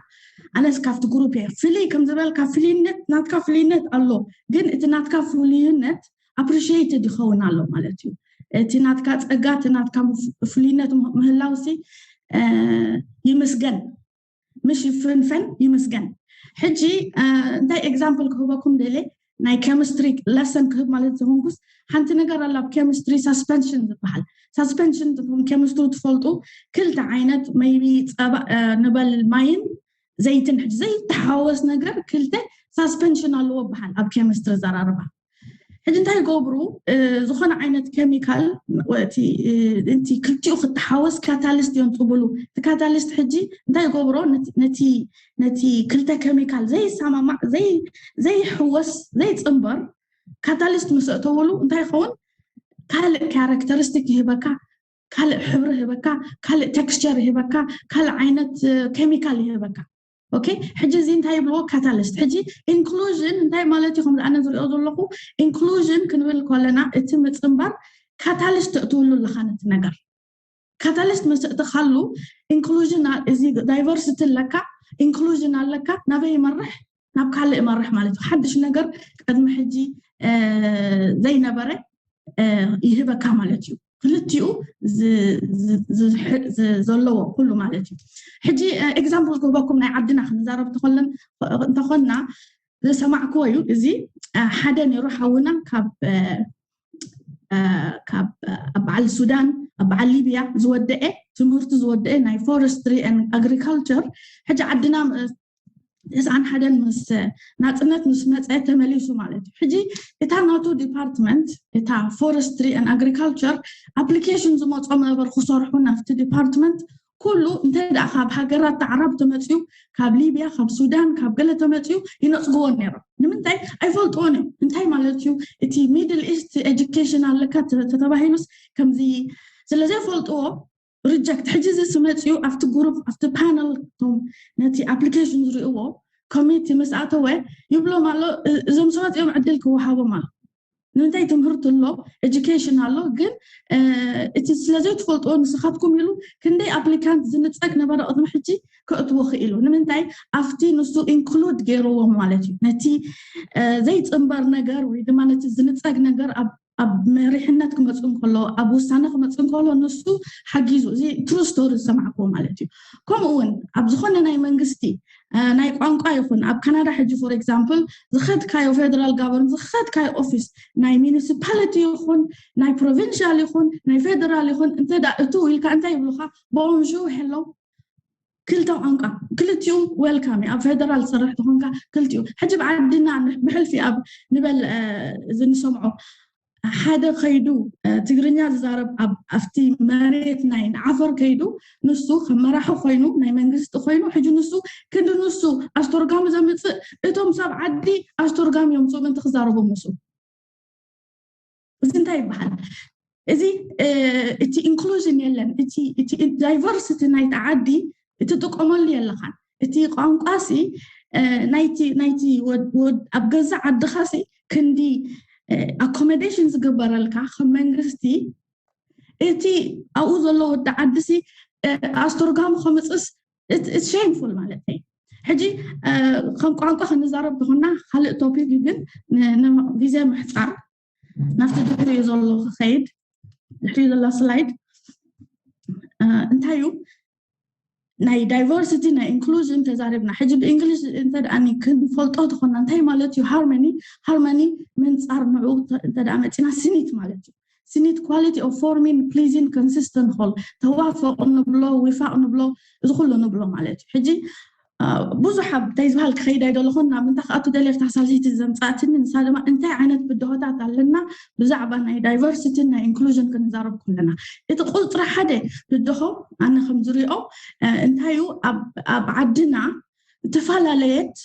ኣነስ ካብቲ group እየ ፍልይ ከም ዝበልካ ፍልይነት ናትካ ፍልይነት ኣሎ፣ ግን እቲ ናትካ ፍልይነት appreciated ይኸውን ኣሎ ማለት እዩ። እቲ ናትካ ፀጋ እቲ ናትካ ፍልይነት ምህላውሲ ይምስገን፣ ምሽ ይፍንፈን ይምስገን። ሕጂ እንታይ example ክህበኩም ደለ ናይ chemistry lesson ክህብ ማለት ዝኾንኩስ ሓንቲ ነገር ኣላ ኣብ chemistry suspension ዝበሃል። Suspension chemistry ትፈልጡ ክልተ ዓይነት maybe ፀባ ንበል ማይን ዘይትን ሕጂ ዘይተሓወስ ነገር ክልተ suspension ኣለዎ በሃል ኣብ chemistry ዘራርባ። ሕጂ እንታይ ይገብሩ? ዝኾነ ዓይነት chemical እቲ ክልቲኡ ክተሓወስ catalyst እዮም ፅቡሉ። እቲ catalyst ሕጂ እንታይ ይገብሮ? ነቲ ክልተ chemical ዘይሰማማዕ ዘይሕወስ ዘይፅንበር catalyst ምስ ኣእተውሉ እንታይ ይኸውን? ካልእ characteristic ይህበካ፣ ካልእ ሕብሪ ይህበካ፣ ካልእ texture ይህበካ፣ ካልእ ዓይነት chemical ይህበካ። Okay፣ ሕጂ እዚ እንታይ ይብልዎ? Catalyst። ሕጂ inclusion እንታይ ማለት እዩ? ከምዚ ኣነ ዝሪኦ ዘለኹ inclusion ክንብል ከለና እቲ ምፅንባር catalyst ተእትውሉ ኣለኻ ነቲ ነገር። Catalyst ምስ እትኻሉ inclusion እዚ diversity ኣለካ፣ inclusion ኣለካ፣ ናበይ ይመርሕ? ናብ ካልእ ይመርሕ ማለት እዩ። ሓድሽ ነገር ቅድሚ ሕጂ ዘይነበረ ይህበካ ማለት እዩ። ክልቲኡ ዘለዎ ኩሉ ማለት እዩ። ሕጂ example ክህበኩም ናይ ዓድና ክንዛረብ እንተኾና ዝሰማዕክዎ እዩ። እዚ ሓደ ነይሩ ሓውና ካብ ካብ ኣብ በዓል ሱዳን ኣብ በዓል ሊብያ ዝወደአ ትምህርቲ ዝወደአ ናይ forestry and agriculture ሕጂ ዓድና ተስዓን ሓደን ምስ ናፅነት ምስ መፀ ተመሊሱ ማለት እዩ። ሕጂ እታ ናቱ department እታ forestry and agriculture application ዝመፆም ነበር ክሰርሑ ናብቲ department ኩሉ እንተ ደኣ ካብ ሃገራት ኣዕራብ ተመፅኡ ካብ ሊብያ ካብ ሱዳን ካብ ገለ ተመፅኡ ይነፅግዎ ነይሮም። ንምንታይ ኣይፈልጥዎን እዮም። እንታይ ማለት እዩ እቲ middle east education ኣለካ ተተባሂሉስ ከምዚ ስለ ዘይፈልጥዎ reject። ሕጂ እዚ ስመፅኡ ኣብቲ group ኣብቲ panel ቶም ነቲ application ዝርእዎ committee ምስ ኣተወ ይብሎም ኣሎ እዞም ሰባት እዮም ዕድል ክወሃቦም ኣሎ። ንምንታይ ትምህርቲ ኣሎ education ኣሎ ግን እቲ ስለ ዘይትፈልጥዎ ንስኻትኩም ኢሉ ክንደይ applicant ዝንፀግ ነበረ ቅድሚ ሕጂ ከእትዎ ክኢሉ። ንምንታይ ኣብቲ ንሱ include ገይርዎም ማለት እዩ። ነቲ ዘይፅንበር ነገር ወይ ድማ ነቲ ዝንፀግ ነገር ኣብ መሪሕነት ክመፅእ እንከሎ ኣብ ውሳነ ክመፅእ እንከሎ ንሱ ሓጊዙ። እዚ true story ዝሰማዕክዎ ማለት እዩ። ከምኡ እውን ኣብ ዝኾነ ናይ መንግስቲ ናይ ቋንቋ ይኹን ኣብ ካናዳ ሕጂ for example ዝኸድካዮ federal government ዝኸድካዮ office ናይ municipality ይኹን ናይ provincial ይኹን ናይ federal ይኹን እንተ እቱ ኢልካ እንታይ ይብሉካ? Bonjour፣ hello። ክልተ ቋንቋ ክልቲኡ welcome እዩ። ኣብ federal ዝሰርሕ ተኾንካ ክልቲኡ ሕጂ ብዓድና ብሕልፊ ኣብ ንበል እዚ ንሰምዖ ሓደ ከይዱ ትግርኛ ዝዛረብ ኣብቲ መሬት ናይ ንዓፈር ከይዱ ንሱ ከም መራሒ ኮይኑ ናይ መንግስቲ ኮይኑ ሕጂ ንሱ ክንዲ ንሱ ኣስተርጓሚ ዘምፅእ እቶም ሰብ ዓዲ ኣስተርጓሚ እዮም ፅኡ ምእንቲ ክዛረቡ ምስኡ እዚ እንታይ ይበሃል? እዚ እቲ inclusion የለን። እቲ diversity ናይቲ ዓዲ እትጥቀመሉ የለኻን። እቲ ቋንቋ ሲ ናይቲ ናይቲ ኣብ ገዛ ዓድኻ ሲ ክንዲ ኣኮሞዴሽን ዝግበረልካ ከም መንግስቲ፣ እቲ ኣብኡ ዘሎ ወዲ ዓድሲ ኣስተርጓሚ ከምፅስ ሸይምፉል ማለት እዩ። ሕጂ ከም ቋንቋ ክንዛረብ ተኾና ካልእ ቶፒክ እዩ፣ ግን ግዜ ምሕፃር ናብቲ ድሕሪኡ ዘሎ ክኸይድ፣ ድሕሪኡ ዘሎ ስላይድ እንታይ እዩ? ናይ ዳይቨርሲቲ ናይ ኢንክሉዥን ተዛሪብና። ሕጂ ብእንግሊሽ እንተ ደኣ ክንፈልጦ ተኾና እንታይ ማለት እዩ? ሃርመኒ ሃርመኒ ምንፃር ንዑ እንተ ደኣ መፂና ስኒት ማለት እዩ። ስኒት ኳሊቲ ኦፍ ፎርሚን ፕሊዚን ኮንሲስተንት ሆል፣ ተዋፈቕ ንብሎ፣ ዊፋቕ ንብሎ፣ እዚ ኩሉ ንብሎ ማለት እዩ። ሕጂ ብዙሕ ኣብ እንታይ ዝበሃል ክኸይድ ኣይደለኹን፣ ናብ ምንታይ ክኣቱ ደልየ ኣብታ ሳልሰይቲ ዘምፃእትኒ ንሳ ድማ እንታይ ዓይነት ብድሆታት ኣለና ብዛዕባ ናይ ዳይቨርሲቲን ናይ ኢንክሉዥን ክንዛረብ ከለና፣ እቲ ቁፅሪ ሓደ ብድሆ ኣነ ከም ዝሪኦ እንታይ እዩ፣ ኣብ ዓድና ዝተፈላለየት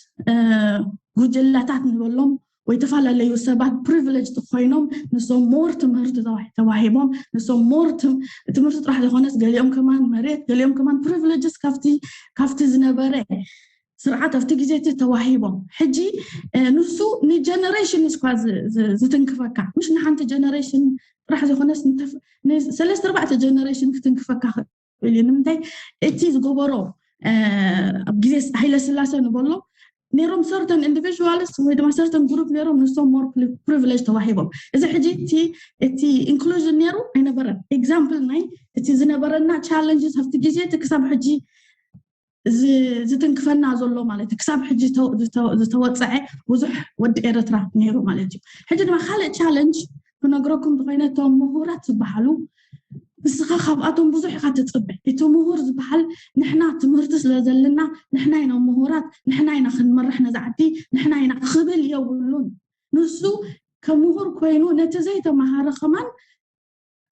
ጉጅላታት ንበሎም ወይ ተፈላለዩ ሰባት ፕሪቪሌጅ ኮይኖም ንሶም ሞር ትምህርቲ ተዋሂቦም ንሶም ሞር ትምህርቲ ጥራሕ ዝኾነስ ገሊኦም ከማን መሬት ገሊኦም ከማን ፕሪቪሌጅስ ካብቲ ዝነበረ ስርዓት ኣብቲ ግዜ እቲ ተዋሂቦም ሕጂ ንሱ ንጀነሬሽን እስኳ ዝትንክፈካ ምሽ ንሓንቲ ጀነሬሽን ጥራሕ ዝኾነስ ሰለስተ ኣርባዕተ ጀነሬሽን ክትንክፈካ እዩ። ንምንታይ እቲ ዝገበሮ ኣብ ግዜ ሃይለ ስላሴ ንበሎ ነሮም ሰርተን ኢንዲቪዥዋልስ ወይ ድማ ሰርተን ግሩፕ ነሮም ንሶም ሞር ፕሪቪሌጅ ተዋሂቦም። እዚ ሕጂ እቲ ኢንክሉዥን ነሩ ኣይነበረን። ኤግዛምፕል ናይ እቲ ዝነበረና ቻለንጅስ ኣብቲ ግዜ እቲ ክሳብ ሕጂ ዝትንክፈና ዘሎ ማለት እዩ። ክሳብ ሕጂ ዝተወፀዐ ብዙሕ ወዲ ኤረትራ ነይሩ ማለት እዩ። ሕጂ ድማ ካልእ ቻለንጅ ክነግረኩም እንተኮይነ እቶም ምሁራት ዝበሃሉ ንስኻ ካብኣቶም ብዙሕ ኢኻ ትፅበ። እቲ ምሁር ዝበሃል ንሕና ትምህርቲ ስለ ዘለና ንሕና ኢና ምሁራት፣ ንሕና ኢና ክንመርሕ ነዛ ዓዲ፣ ንሕና ኢና ክብል የብሉን። ንሱ ከም ምሁር ኮይኑ ነቲ ዘይተማሃረ ከማን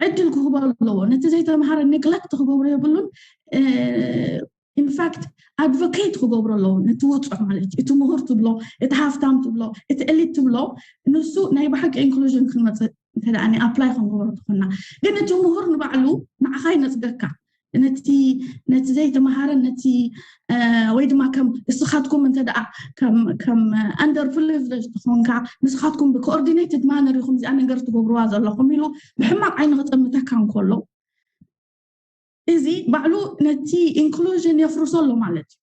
ዕድል ክህቦ ኣለዎ። ነቲ ዘይተማሃረ ኔግለክት ክገብሮ የብሉን። ኢንፋክት ኣድቮኬት ክገብሮ ኣለዎ ነቲ ውፁዕ ማለት እዩ። እቲ ምሁር ትብሎ፣ እቲ ሃፍታም ትብሎ፣ እቲ ኤሊት ትብሎ፣ ንሱ ናይ ብሓቂ ኢንክሉዥን ክንመፅእ እንተ ኣፕላይ ክንገብሮ ትኾና። ግን እቲ ምሁር ንባዕሉ ንዓኻ ይነፅገካ። ነቲ ዘይተምሃረ ነቲ ወይ ድማ ከም እስኻትኩም እንተ ደኣ ከም ኣንደር ፕሪቪሌጅ ትኾንካ ንስኻትኩም ብኮኦርዲኔትድ ማነር ኢኹም እዚኣ ነገር ትገብርዋ ዘለኹም ኢሉ ብሕማቕ ዓይኒ ክጠምተካ እንከሎ እዚ ባዕሉ ነቲ ኢንክሉዥን የፍርሶ ኣሎ ማለት እዩ።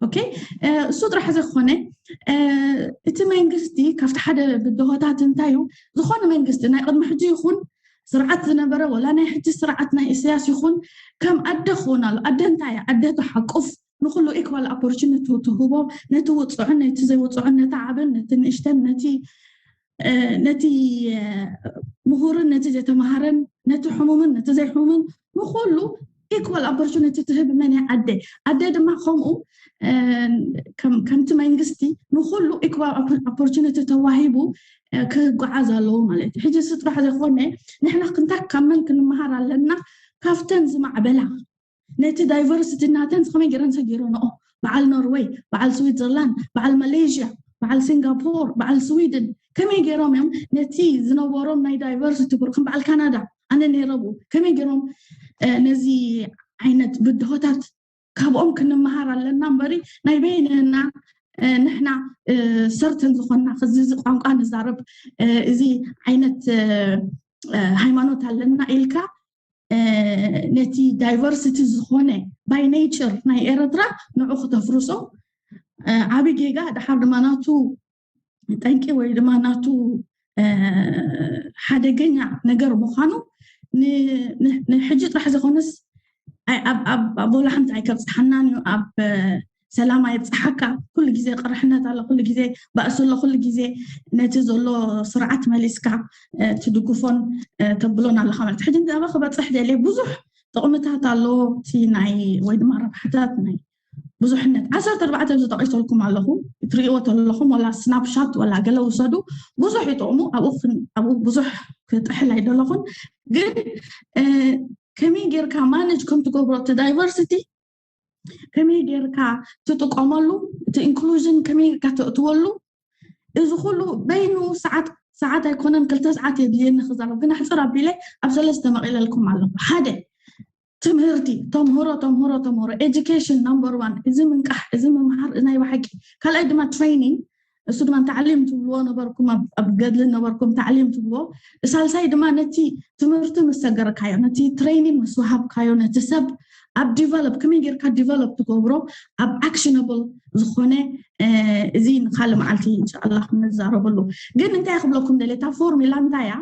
ኦኬ፣ እሱ ጥራሕ ዘይኮነ እቲ መንግስቲ ካብቲ ሓደ ብድሆታት እንታይ እዩ፣ ዝኾነ መንግስቲ ናይ ቅድሚ ሕጂ ይኹን ስርዓት ዝነበረ ወላ ናይ ሕጂ ስርዓት ናይ ኢሳያስ ይኹን ከም ኣደ ክኾን ኣሎ። ኣደ እንታይ እያ? ኣደ ትሓቁፍ፣ ንኩሉ ኢኳል ኦፖርቹኒቲ ትህቦ፣ ነቲ ውፅዑን ነቲ ዘይውፅዑን፣ ነቲ ዓብን ነቲ ንእሽተን፣ ነቲ ነቲ ምሁርን ነቲ ዘይተምሃረን፣ ነቲ ሕሙምን ነቲ ዘይሕሙምን፣ ንኩሉ ኢኳል ኦፖርቹኒቲ ትህብ መን እያ? ኣደ። ኣደ ድማ ከምኡ ከምቲ መንግስቲ ንኩሉ ኢኳል ኦፖርቹኒቲ ተዋሂቡ ክጓዓዝ ኣለዎ ማለት እዩ። ሕጂ ስጥራሕ ዘይኮነ ንሕና ክንታይ ካብ መን ክንመሃር ኣለና? ካብተን ዝማዕበላ ነቲ ዳይቨርሲቲ ናተን ከመይ ገይረን ሰጊረንኦ? በዓል ኖርወይ፣ በዓል ስዊትዘርላንድ፣ በዓል ማሌዥያ፣ በዓል ሲንጋፖር፣ በዓል ስዊድን ከመይ ገይሮም እዮም ነቲ ዝነበሮም ናይ ዳይቨርሲቲ ብር ከም በዓል ካናዳ ኣነ ነይረ ብኡ ከመይ ገይሮም ነዚ ዓይነት ብድሆታት ካብኦም ክንመሃር ኣለና እምበሪ ናይ በይንና ንሕና ሰርተን ዝኾንና ክዚ እዚ ቋንቋ ንዛረብ እዚ ዓይነት ሃይማኖት ኣለና ኢልካ ነቲ ዳይቨርሲቲ ዝኾነ ባይ ኔቸር ናይ ኤረትራ ንዑ ክተፍርሶ ዓቢ ጌጋ ድሓር ድማ ናቱ ጠንቂ ወይ ድማ ናቱ ሓደገኛ ነገር ምዃኑ ንሕጂ ጥራሕ ዝኾነስ ኣብ ወላ ሓንቲ ኣይከብፅሓናን እዩ ኣብ ሰላም ኣይብፅሓካ ኩሉ ግዜ ቅርሕነት ኣሎ ኩሉ ግዜ ባእሲ ኣሎ ኩሉ ግዜ ነቲ ዘሎ ስርዓት መሊስካ ትድግፎን ተብሎን ኣለካ ማለት ሕጂ ንዛባ ክበፅሕ ደልየ ብዙሕ ጥቕምታት ኣሎ እቲ ናይ ወይ ድማ ረብሓታት ናይ ብዙሕነት ዓሰርተ ኣርባዕተ ዝጠቂሰልኩም ኣለኹ እትሪእዎ ተለኹም ወላ ስናፕሻት ወላ ገለ ውሰዱ ብዙሕ ይጠቕሙ ኣብኡ ብዙሕ ክጥሕል ኣይደለኹን ግን ከመይ ጌርካ ማነጅ ከም ትገብሮ እቲ ዳይቨርሲቲ ከመይ ጌርካ ትጥቀመሉ እቲ ኢንክሉዥን ከመይ ጌርካ ተእትወሉ እዚ ኩሉ በይኑ ሰዓት ሰዓት ኣይኮነን ክልተ ሰዓት የድልየኒ ክዛረብ ግን ኣሕፅር ኣቢለ ኣብ ሰለስተ መቒለልኩም ኣለኹ ሓደ ትምህርቲ ተምህሮ ተምህሮ ተምህሮ ኤጁኬሽን ነምበር ዋን እዚ ምንቃሕ እዚ ምምሃር ናይ ብሓቂ ካልኣይ ድማ ትሬኒንግ እሱ ድማ ታዕሊም ትብልዎ ነበርኩም፣ ኣብ ገድሊ ነበርኩም ታዕሊም ትብልዎ። ሳልሳይ ድማ ነቲ ትምህርቲ ምስ ሰገርካዮ፣ ነቲ ትሬኒንግ ምስ ወሃብካዮ፣ ነቲ ሰብ ኣብ ዲቨሎፕ ከመይ ጌርካ ዲቨሎፕ ትገብሮ ኣብ ኣክሽነብል ዝኾነ እዚ ንካልእ መዓልቲ እንሻላ ክንዛረበሉ። ግን እንታይ ክብለኩም ደለ፣ እታ ፎርሙላ እንታይ እያ?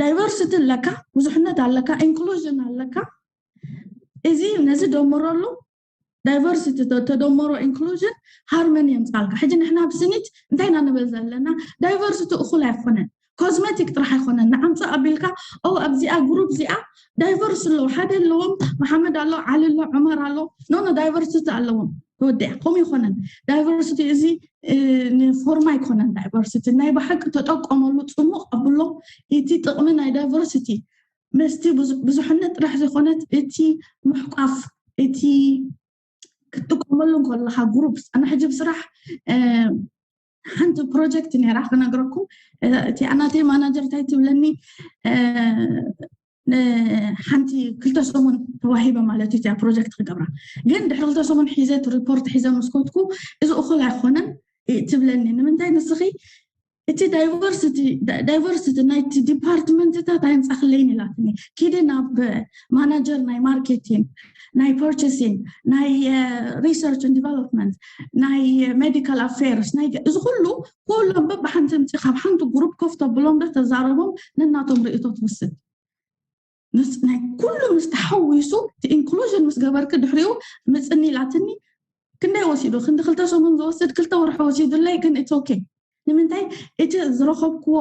ዳይቨርሲቲ ኣለካ፣ ብዙሕነት ኣለካ፣ ኢንክሉዥን ኣለካ። እዚ ነዚ ደምረሉ፣ ዳይቨርሲቲ ተደምሮ ኢንክሉዥን ሃርመኒ የምፃልካ። ሕጂ ንሕና ብስኒት እንታይ ኢና ንብል ዘለና? ዳይቨርሲቲ እኩል ኣይኮነን፣ ኮዝሜቲክ ጥራሕ ኣይኮነን። ንዓምፃ ኣቢልካ ኦ ኣብዚኣ ግሩፕ እዚኣ ዳይቨርስ ኣለዉ፣ ሓደ ኣለዎም፣ መሓመድ ኣሎ፣ ዓሊ ኣሎ፣ ዑመር ኣሎ። ኖ ኖ፣ ዳይቨርሲቲ ኣለዎም። ተወዲኣ ከምኡ ይኮነን። ዳይቨርሲቲ እዚ ንፎርማ ኣይኮነን። ዳይቨርሲቲ ናይ ብሓቂ ተጠቀመሉ፣ ፅሙቕ ኣብሎ። እቲ ጥቕሚ ናይ ዳይቨርሲቲ መስቲ ብዙሕነት ጥራሕ ዘይኮነት፣ እቲ ምሕቋፍ፣ እቲ ክትጥቀመሉ እንከለካ ግሩፕ፣ ኣነ ሕጂ ብስራሕ ሓንቲ ፕሮጀክት ነራ ክነግረኩም። እቲ ኣናተይ ማናጀር እንታይ ትብለኒ፣ ሓንቲ ክልተ ሰሙን ተዋሂበ ማለት እዩ እቲያ ፕሮጀክት ክገብራ። ግን ድሕሪ ክልተ ሰሙን ሒዘ እቲ ሪፖርት ሒዘ መስኮትኩ፣ እዚ እኹል ኣይኮነን ትብለኒ። ንምንታይ ንስኺ እቲ ዳይቨርሲቲ ናይቲ ዲፓርትመንትታት ኣይምፃክለይን ኢላትኒ። ኪዲ ናብ ማናጀር ናይ ማርኬቲንግ፣ ናይ ፐርቸሲንግ፣ ናይ ሪሰርች ን ዲቨሎፕመንት፣ ናይ ሜዲካል ኣፌርስ፣ ናይ እዚ ኩሉ ኩሎም በብሓንቲ ምፂ ካብ ሓንቲ ግሩፕ ኮፍ ተብሎም ዶ ተዛረቦም፣ ነናቶም ርእቶ ትውስድ። ናይ ኩሉ ምስ ተሓዊሱ እቲ ኢንክሉዥን ምስ ገበርክ ድሕሪኡ ምፅኒ ኢላትኒ። ክንደይ ወሲዱ? ክንዲ ክልተ ሰሙን ዝወስድ ክልተ ወርሒ ወሲዱለይ፣ ግን ኢትስ ኦኬ። ንምንታይ? እቲ ዝረኸብክዎ፣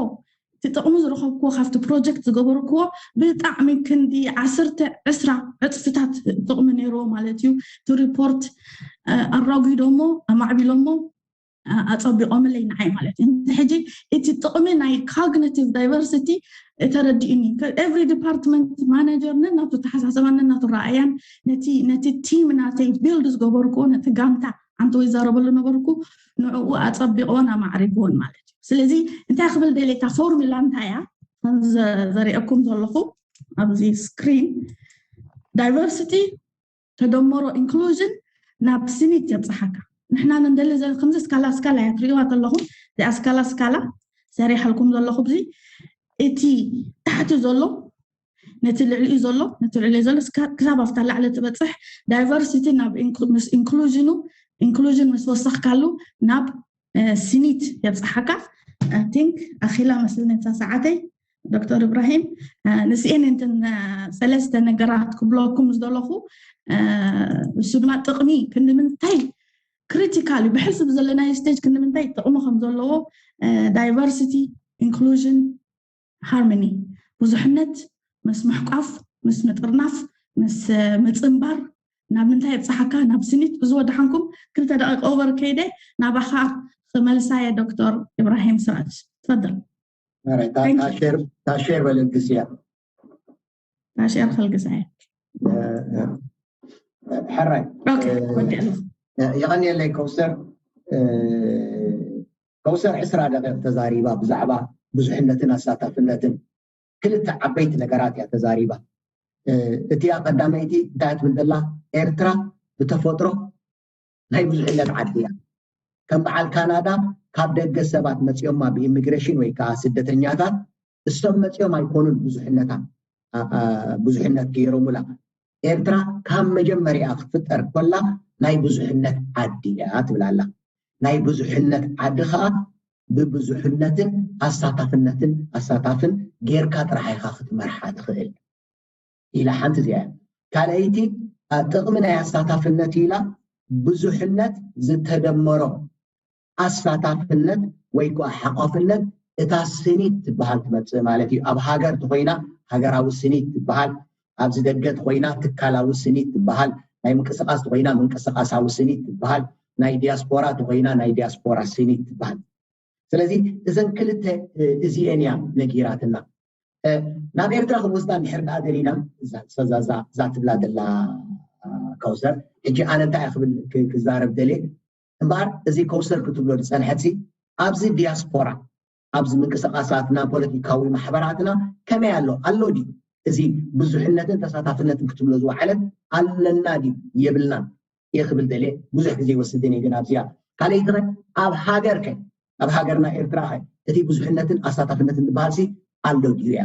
እቲ ጥቕሚ ዝረኸብክዎ ካብቲ ፕሮጀክት ዝገበርክዎ ብጣዕሚ ክንዲ ዓሰርተ ዕስራ ዕፅፍታት ጥቕሚ ነይርዎ ማለት እዩ። እቲ ሪፖርት ኣራጒዶሞ፣ ኣማዕቢሎሞ፣ ኣፀቢቖምለይ ንዓይ ማለት እዩ። ሕጂ እቲ ጥቕሚ ናይ ኮግኒቲቭ ዳይቨርሲቲ ተረዲኡኒ። ኤቭሪ ዲፓርትመንት ማናጀር ነናቱ ተሓሳሰባን ነናቱ ረኣያን ነቲ ቲም ናተይ ቢልድ ዝገበርክዎ፣ ነቲ ጋንታ ዓንተወይ ይዛረበሉ ነበርኩ፣ ንዕኡ ኣፀቢቕዎን ኣማዕሪግዎን ማለት እዩ። ስለዚ እንታይ ክብል ደልየ፣ እታ ፎርሙላ እንታይ እያ? ከም ዘሪአኩም ዘለኹ ኣብዚ ስክሪን፣ ዳይቨርሲቲ ተደመሮ ኢንክሉዥን ናብ ስኒት የብፅሓካ። ንሕና ንደሊ ዘ-፣ ከምዚ ስካላ ስካላ እያ ትሪእዋ ዘለኹም። እዚኣ ስካላ ስካላ ሰሪሐልኩም ዘለኹ፣ እዚ እቲ ታሕቲ ዘሎ ነቲ ልዕሊኡ ዘሎ፣ ነቲ ልዕሊኡ ዘሎ ስካ-፣ ክሳብ ኣብታ ላዕሊ ትበፅሕ ዳይቨርሲቲ ናብ ኢንክሉ-፣ ምስ ኢንክሉዥኑ፣ ኢንክሉዥን ምስ ወሰኽካሉ ናብ ስኒት የብፅሓካ። ቲንክ ኣኺላ መስልኒ እታ ሰዓተይ። ዶክተር ኢብራሂም፣ ንስኤን እንትን ሰለስተ ነገራት ክብለኩም ዝደለኹ፣ እሱ ድማ ጥቕሚ ክንዲ ምንታይ ክሪቲካል እዩ ብሕሱብ ዘለናዮ ስቴጅ ክንዲ ምንታይ ጥቕሚ ከም ዘለዎ፣ ዳይቨርሲቲ፣ ኢንክሉዥን፣ ሃርሞኒ፣ ብዙሕነት ምስ ምሕቋፍ፣ ምስ ምጥርናፍ፣ ምስ ምፅንባር፣ ናብ ምንታይ የብፅሓካ? ናብ ስኒት። እዚ ወደሓንኩም ክልተ ደቂቕ ኦቨር ከይደ ናባኻ ክመልሳየ። ዶክተር ኢብራሂም ስራጅ፣ ትፈደል። ታሼር በልግስ እያ። ታሼር ከልግስ እያ። ሕራይ ወዲያ ኣለኹ። የቐንየለይ ከውሰር። ከውሰር ዕስራ ደቂቕ ተዛሪባ ብዛዕባ ብዙሕነትን ኣሳታፍነትን። ክልተ ዓበይቲ ነገራት እያ ተዛሪባ። እቲኣ ቀዳመይቲ እንታይ ትብል ዘላ? ኤርትራ ብተፈጥሮ ናይ ብዙሕነት ዓዲ እያ። ከም በዓል ካናዳ ካብ ደገ ሰባት መፂኦማ ብኢሚግሬሽን ወይ ከዓ ስደተኛታት፣ እሶም መፂኦም ኣይኮኑን ብዙሕነታ ብዙሕነት ገይሮሙላ። ኤርትራ ካብ መጀመሪያ ክትፍጠር ኮላ ናይ ብዙሕነት ዓዲ እያ ትብላላ። ናይ ብዙሕነት ዓዲ ከዓ ብብዙሕነትን ኣሳታፍነትን ኣሳታፍን ጌርካ ጥራሕ ኢኻ ክትመርሓ ትኽእል ኢላ ሓንቲ እዚኣ። ካልኣይቲ ጥቕሚ ናይ ኣሳታፍነት ኢላ ብዙሕነት ዝተደመሮ ኣሳታፍነት ወይ ከዓ ሓቋፍነት እታ ስኒት ትበሃል ትመፅእ ማለት እዩ። ኣብ ሃገር ተኮይና ሃገራዊ ስኒት ትበሃል፣ ኣብዚ ደገ ተኮይና ትካላዊ ስኒት ትበሃል፣ ናይ ምንቅስቃስ ተኮይና ምንቅስቃሳዊ ስኒት ትበሃል፣ ናይ ዲያስፖራ ተኮይና ናይ ዲያስፖራ ስኒት ትበሃል። ስለዚ እዘን ክልተ እዚኤን እያ ነጊራትና። ናብ ኤርትራ ክንወስዳ እንድሕር ደኣ ደሊና እዛ ትብላ ዘላ ከውሰር፣ ሕጂ ኣነ እንታይ ክብል ክዛረብ ደልየ እምበኣር፣ እዚ ከውሰር ክትብሎ ዝፀንሐት ኣብዚ ዲያስፖራ ኣብዚ ምንቅስቃሳትና ፖለቲካዊ ማሕበራትና ከመይ ኣሎ ኣሎ ድዩ? እዚ ብዙሕነትን ተሳታፍነትን ክትብሎ ዝወዓለት ኣለና ድዩ የብልናን እየ ክብል ደልየ። ብዙሕ ግዜ ይወስድን እየ ግን ኣብዚኣ ካልኣይቲ ከ ኣብ ሃገር ከ ኣብ ሃገርና ኤርትራ እቲ ብዙሕነትን ኣሳታፍነትን ዝበሃል ኣሎ ድዩ እያ?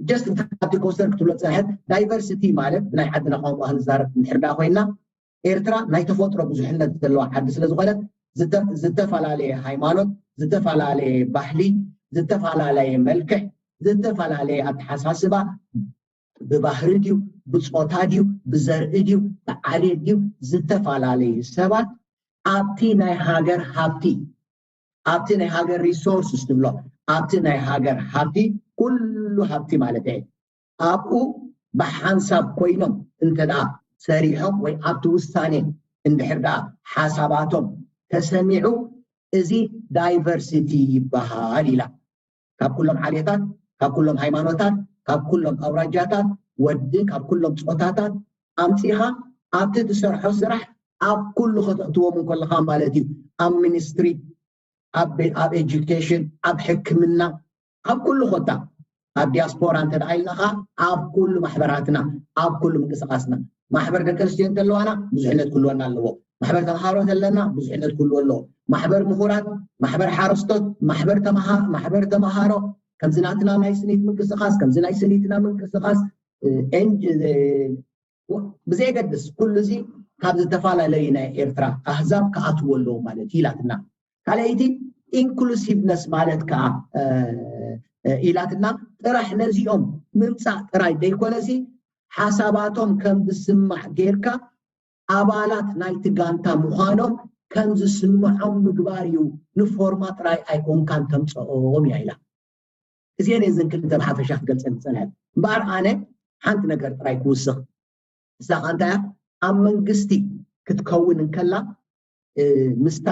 ጀስት ካብቲ ኮስተር ክትብሎ ዝፀንሐት ዳይቨርሲቲ ማለት ብናይ ዓድና ቋንቋ ክንዛረብ እንድሕር ኮይና ኤርትራ ናይ ተፈጥሮ ብዙሕነት ዘለዋ ዓዲ ስለዝኾነት ዝተፈላለየ ሃይማኖት፣ ዝተፈላለየ ባህሊ፣ ዝተፈላለየ መልክዕ፣ ዝተፈላለየ ኣተሓሳስባ፣ ብባህሪ ድዩ፣ ብፆታ ድዩ፣ ብዘርኢ ድዩ፣ ብዓሌት ድዩ፣ ዝተፈላለዩ ሰባት ኣብቲ ናይ ሃገር ሃብቲ ኣብቲ ናይ ሃገር ሪሶርስ ትብሎ ኣብቲ ናይ ሃገር ሃብቲ ኩሉ ሃብቲ ማለት እየ ኣብኡ ብሓንሳብ ኮይኖም እንተ ደኣ ሰሪሖም ወይ ኣብቲ ውሳኔ እንድሕር ደኣ ሓሳባቶም ተሰሚዑ እዚ ዳይቨርሲቲ ይበሃል ኢላ። ካብ ኩሎም ዓሌታት፣ ካብ ኩሎም ሃይማኖታት፣ ካብ ኩሎም ኣውራጃታት፣ ወዲ ካብ ኩሎም ፆታታት ኣምፂኻ ኣብቲ ትሰርሖ ስራሕ ኣብ ኩሉ ከተእትዎም እንከለኻ ማለት እዩ። ኣብ ሚኒስትሪ፣ ኣብ ኤጁኬሽን፣ ኣብ ሕክምና፣ ኣብ ኩሉ ኮታ ኣብ ዲያስፖራ እንተ ኢልና ከዓ ኣብ ኩሉ ማሕበራትና ኣብ ኩሉ ምንቅስቃስና ማሕበር ደቂ ኣንስትዮ እንተለዋና ብዙሕነት ክህልወና ኣለዎ። ማሕበር ተምሃሮ ዘለና ብዙሕነት ክህልዎ ኣለዎ። ማሕበር ምሁራት፣ ማሕበር ሓረስቶት፣ ማሕበር ተምሃ ማሕበር ተምሃሮ ከምዚ ናትና ናይ ስኒት ምንቅስቃስ ከምዚ ናይ ስኒትና ምንቅስቃስ ብዘየገድስ ኩሉ እዚ ካብ ዝተፈላለዩ ናይ ኤርትራ ኣህዛብ ክኣትዎ ኣለዎ ማለት እዩ ኢላትና። ካልኣይቲ ኢንክሉሲቭነስ ማለት ከዓ ኢላትና ጥራሕ ነዚኦም ምምፃእ ጥራይ ዘይኮነሲ ሓሳባቶም ከም ዝስማዕ ጌርካ ኣባላት ናይቲ ጋንታ ምዃኖም ከም ዝስምዖም ምግባር እዩ። ንፎርማ ጥራይ ኣይኮንካን ተምፅኦም እያ ኢላ። እዚአን እየን እዘን ክልተ ብሓፈሻ ክገልፀን ዝፀንሐ እምበኣር ኣነ ሓንቲ ነገር ጥራይ ክውስኽ ንሳ ከዓ እንታይ እያ ኣብ መንግስቲ ክትከውን እንከላ ምስታ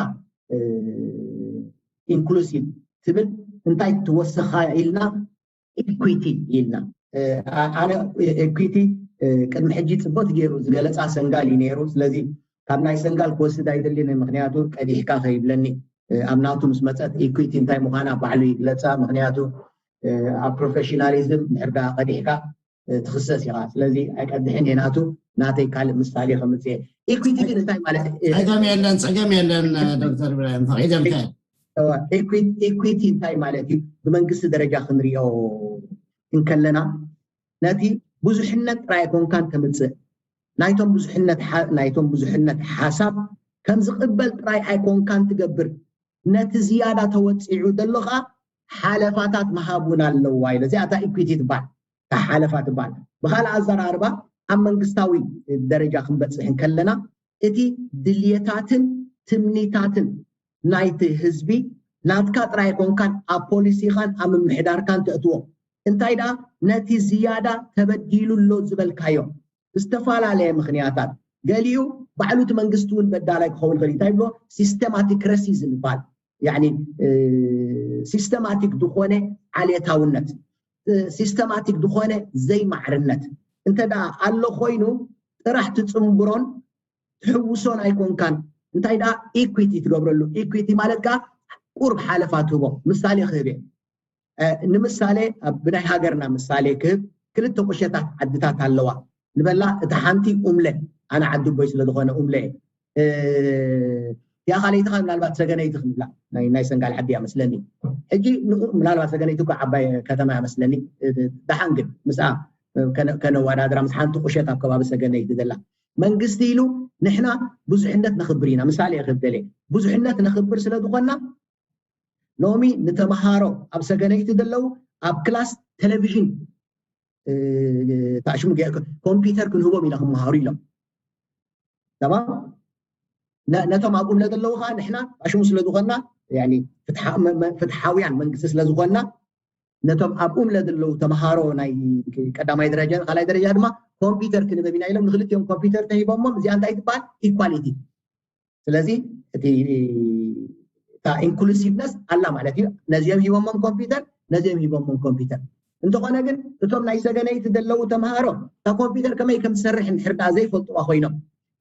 ኢንክሉሲቭ ትብል እንታይ ትወሰኻ ኢልና ኢኩዊቲ ኢልና ኣነ ኢኩዊቲ ቅድሚ ሕጂ ፅቡቅ ገይሩ ዝገለፃ ሰንጋል እዩ ነይሩ። ስለዚ ካብ ናይ ሰንጋል ክወስድ ኣይደልን ምክንያቱ ቀዲሕካ ከይብለኒ ኣብ ናቱ ምስ መፀት ኢኩዊቲ እንታይ ምዃና ባዕሉ ይግለፃ ምክንያቱ ኣብ ፕሮፌሽናሊዝም ድሕር ዳ ቀዲሕካ ትኽሰስ ኢኻ። ስለዚ ኣይቀድሕን እየ ናቱ ናተይ ካልእ ምሳሌ ከምፅእ። ኢኩዊቲ ግን እንታይ ማለት ጸገም የለን ጸገም የለን ዶክተር ኢብራሂም ፈቒደልካ ኢኩዊቲ እንታይ ማለት እዩ? ብመንግስቲ ደረጃ ክንሪኦ እንከለና ነቲ ብዙሕነት ጥራይ ኣይኮንካን ተምፅእ ናይቶም ብዙሕነት ናይቶም ብዙሕነት ሓሳብ ከም ዝቕበል ጥራይ ኣይኮንካን ትገብር ነቲ ዝያዳ ተወፂዑ ዘሎ ከዓ ሓለፋታት ምሃብ እውን ኣለዋ ኢለ እዚኣ እታ ኢኩዊቲ ትበሃል እታ ሓለፋ ትበሃል ብካልእ ኣዘራርባ ኣብ መንግስታዊ ደረጃ ክንበፅሕ እንከለና እቲ ድልየታትን ትምኒታትን ናይቲ ህዝቢ ናትካ ጥራይ ኣይኮንካን ኣብ ፖሊሲኻን ኣብ ምምሕዳርካን ተእትዎ እንታይ ደኣ ነቲ ዝያዳ ተበዲሉ ኣሎ ዝበልካዮ ብዝተፈላለየ ምክንያታት ገሊኡ ባዕሉ እቲ መንግስቲ እውን በዳላይ ክኸውን ይኽእል እንታይ ብሎ ሲስተማቲክ ረሲዝም ይበሃል ያኒ ሲስተማቲክ ዝኾነ ዓሌታውነት ሲስተማቲክ ዝኾነ ዘይማዕርነት እንተ ደኣ ኣሎ ኮይኑ ጥራሕ ትፅንብሮን ትሕውሶን ኣይኮንካን እንታይ ደኣ ኢኩዊቲ ትገብረሉ ኢኩዊቲ ማለት ከዓ ቁርብ ሓለፋ ትህቦ ምሳሌ ክህብ እየ ንምሳሌ ብናይ ሃገርና ምሳሌ ክህብ ክልተ ቁሸታት ዓድታት ኣለዋ ንበላ እታ ሓንቲ ኡምለ ኣነ ዓዲ ኣቦይ ስለዝኾነ ኡምለ እያ ካልኣይትኻ ምናልባት ሰገነይቲ ክንብላ ናይ ሰንጋል ዓዲ እያ መስለኒ ሕጂ ምናልባት ሰገነይቲ እኳ ዓባይ ከተማ እያ መስለኒ ደሓን ግን ምስኣ ከነወዳድራ ምስ ሓንቲ ቁሸት ኣብ ከባቢ ሰገነይቲ ዘላ መንግስቲ ኢሉ ንሕና ብዙሕነት ነኽብር ኢና ምሳሌ ክህብ ደልየ ብዙሕነት ነኽብር ስለ ዝኾንና ሎሚ ንተምሃሮ ኣብ ሰገነይቲ ዘለዉ ኣብ ክላስ ቴሌቪዥን ታሽሙ ኮምፒውተር ክንህቦም ኢና ክመሃሩ ኢሎም ተማም ነቶም ኣብ ኡምለ ዘለዉ ከዓ ንሕና ታሽሙ ስለ ዝኾንና ፍትሓውያን መንግስቲ ስለ ዝኾንና ነቶም ኣብ ኡምለ ዘለዉ ተምሃሮ ናይ ቀዳማይ ደረጃ ካልኣይ ደረጃ ድማ ኮምፒውተር ክንህበም ኢና ኢሎም ንክልቲኦም ኮምፒውተር ተሂቦሞም እዚኣ እንታይ ትበሃል ኢኳሊቲ ስለዚ እቲ እታ ኢንክሉሲቭነስ ኣላ ማለት እዩ ነዚኦም ሂቦሞም ኮምፒውተር ነዚኦም ሂቦሞም ኮምፒውተር እንተኾነ ግን እቶም ናይ ሰገነይቲ ዘለዉ ተምሃሮ እታ ኮምፒውተር ከመይ ከም ትሰርሕ እንድሕር ደኣ ዘይፈልጥዋ ኮይኖም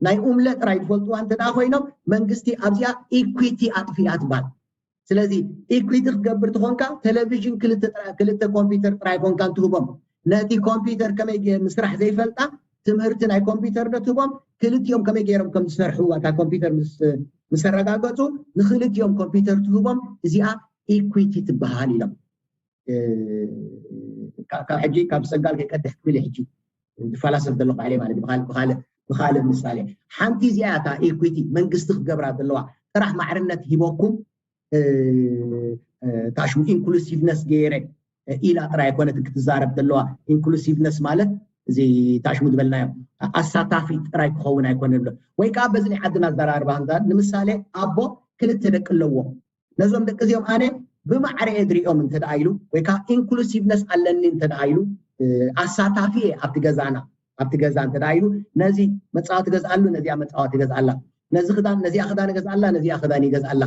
ናይ ኡምለ ጥራይ ዝፈልጥዋ እንተ ደኣ ኮይኖም መንግስቲ ኣብዚኣ ኢኩዊቲ ኣጥፊኣ ትበሃል ስለዚ ኢኩዊቲ ክትገብር ትኾንካ ቴሌቪዥን ክልተ ኮምፒውተር ጥራይ ኮንካ እንትህቦም ነቲ ኮምፒውተር ከመይ ምስራሕ ዘይፈልጣ ትምህርቲ ናይ ኮምፒውተር ዶ ትህቦም ክልቲኦም ከመይ ገይሮም ከም ዝሰርሕዋ እታ ኮምፒውተር ምስ ኣረጋገፁ ንክልቲኦም ኮምፒውተር ትህቦም። እዚኣ ኢኩዊቲ ትበሃል ኢሎም። ካብ ሕጂ ካብ ሰጋል ከይቀድሕ ክብል ሕጂ ዝፈላሰፍ ዘለኹ ባዕለይ ማለት ብካልእ ምሳሌ ሓንቲ እዚኣ እታ ኢኩዊቲ መንግስቲ ክገብራ ዘለዋ ጥራሕ ማዕርነት ሂቦኩም ታሽሙ ኢንክሉሲቭነስ ገይረ ኢላ ጥራይ ኣይኮነትን ክትዛረብ ዘለዋ። ኢንክሉሲቭነስ ማለት እዚ ታሽሙ ዝበልናዮ ኣሳታፊ ጥራይ ክኸውን ኣይኮነ ብሎ ወይ ከዓ በዚ ናይ ዓድና ኣዘራርባ ንሳ ንምሳሌ ኣቦ ክልተ ደቂ ኣለዎ። ነዞም ደቂ እዚኦም ኣነ ብማዕረ እየ ዝሪኦም እንተ ደኣ ኢሉ ወይ ከዓ ኢንክሉሲቭነስ ኣለኒ እንተ ደኣ ኢሉ ኣሳታፊ እየ ኣብቲ ገዛና ኣብቲ ገዛ እንተ ደኣ ኢሉ ነዚ መፃወቲ ገዝኣሉ ነዚኣ መፃወቲ ገዝኣላ ነዚ ክዳን ነዚኣ ክዳን ገዝኣላ ነዚኣ ክዳን ይገዝኣላ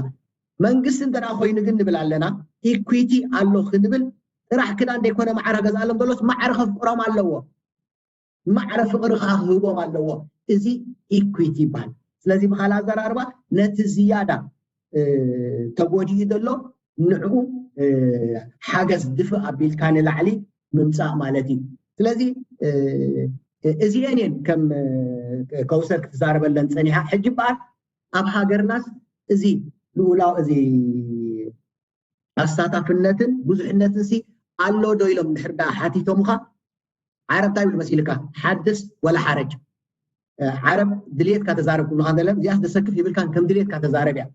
መንግስቲ እንተ ኮይኑ ግን ንብል ኣለና ኢኩዊቲ ኣሎ ክንብል ጥራሕ ክዳን ዘይኮነ ማዕረ ገዝኣሎም ዘሎስ ማዕረ ከፍቅሮም ኣለዎ። ማዕረ ፍቅሪ ከዓ ክህቦም ኣለዎ። እዚ ኢኩዊቲ ይበሃል። ስለዚ ብካልእ ኣዘራርባ ነቲ ዝያዳ ተጎዲኡ ዘሎ ንዕኡ ሓገዝ ድፍእ ኣቢልካ ንላዕሊ ምምፃእ ማለት እዩ። ስለዚ እዚአን እየን ከም ከውሰር ክትዛረበለን ፀኒሓ። ሕጂ በኣር ኣብ ሃገርናስ እዚ ልኡላዊ እዚ ኣሳታፍነትን ብዙሕነትን ሲ ኣሎ ዶ ኢሎም ድሕር ዳ ሓቲቶምኻ ዓረብ እንታይ ይብል መሲልካ ሓድስ ወላ ሓረጅ ዓረብ ድልየትካ ተዛረብ ክብሉካ እንተለን እዚኣስ ደሰክፍ ይብልካን ከም ድልየትካ ተዛረብ እያ።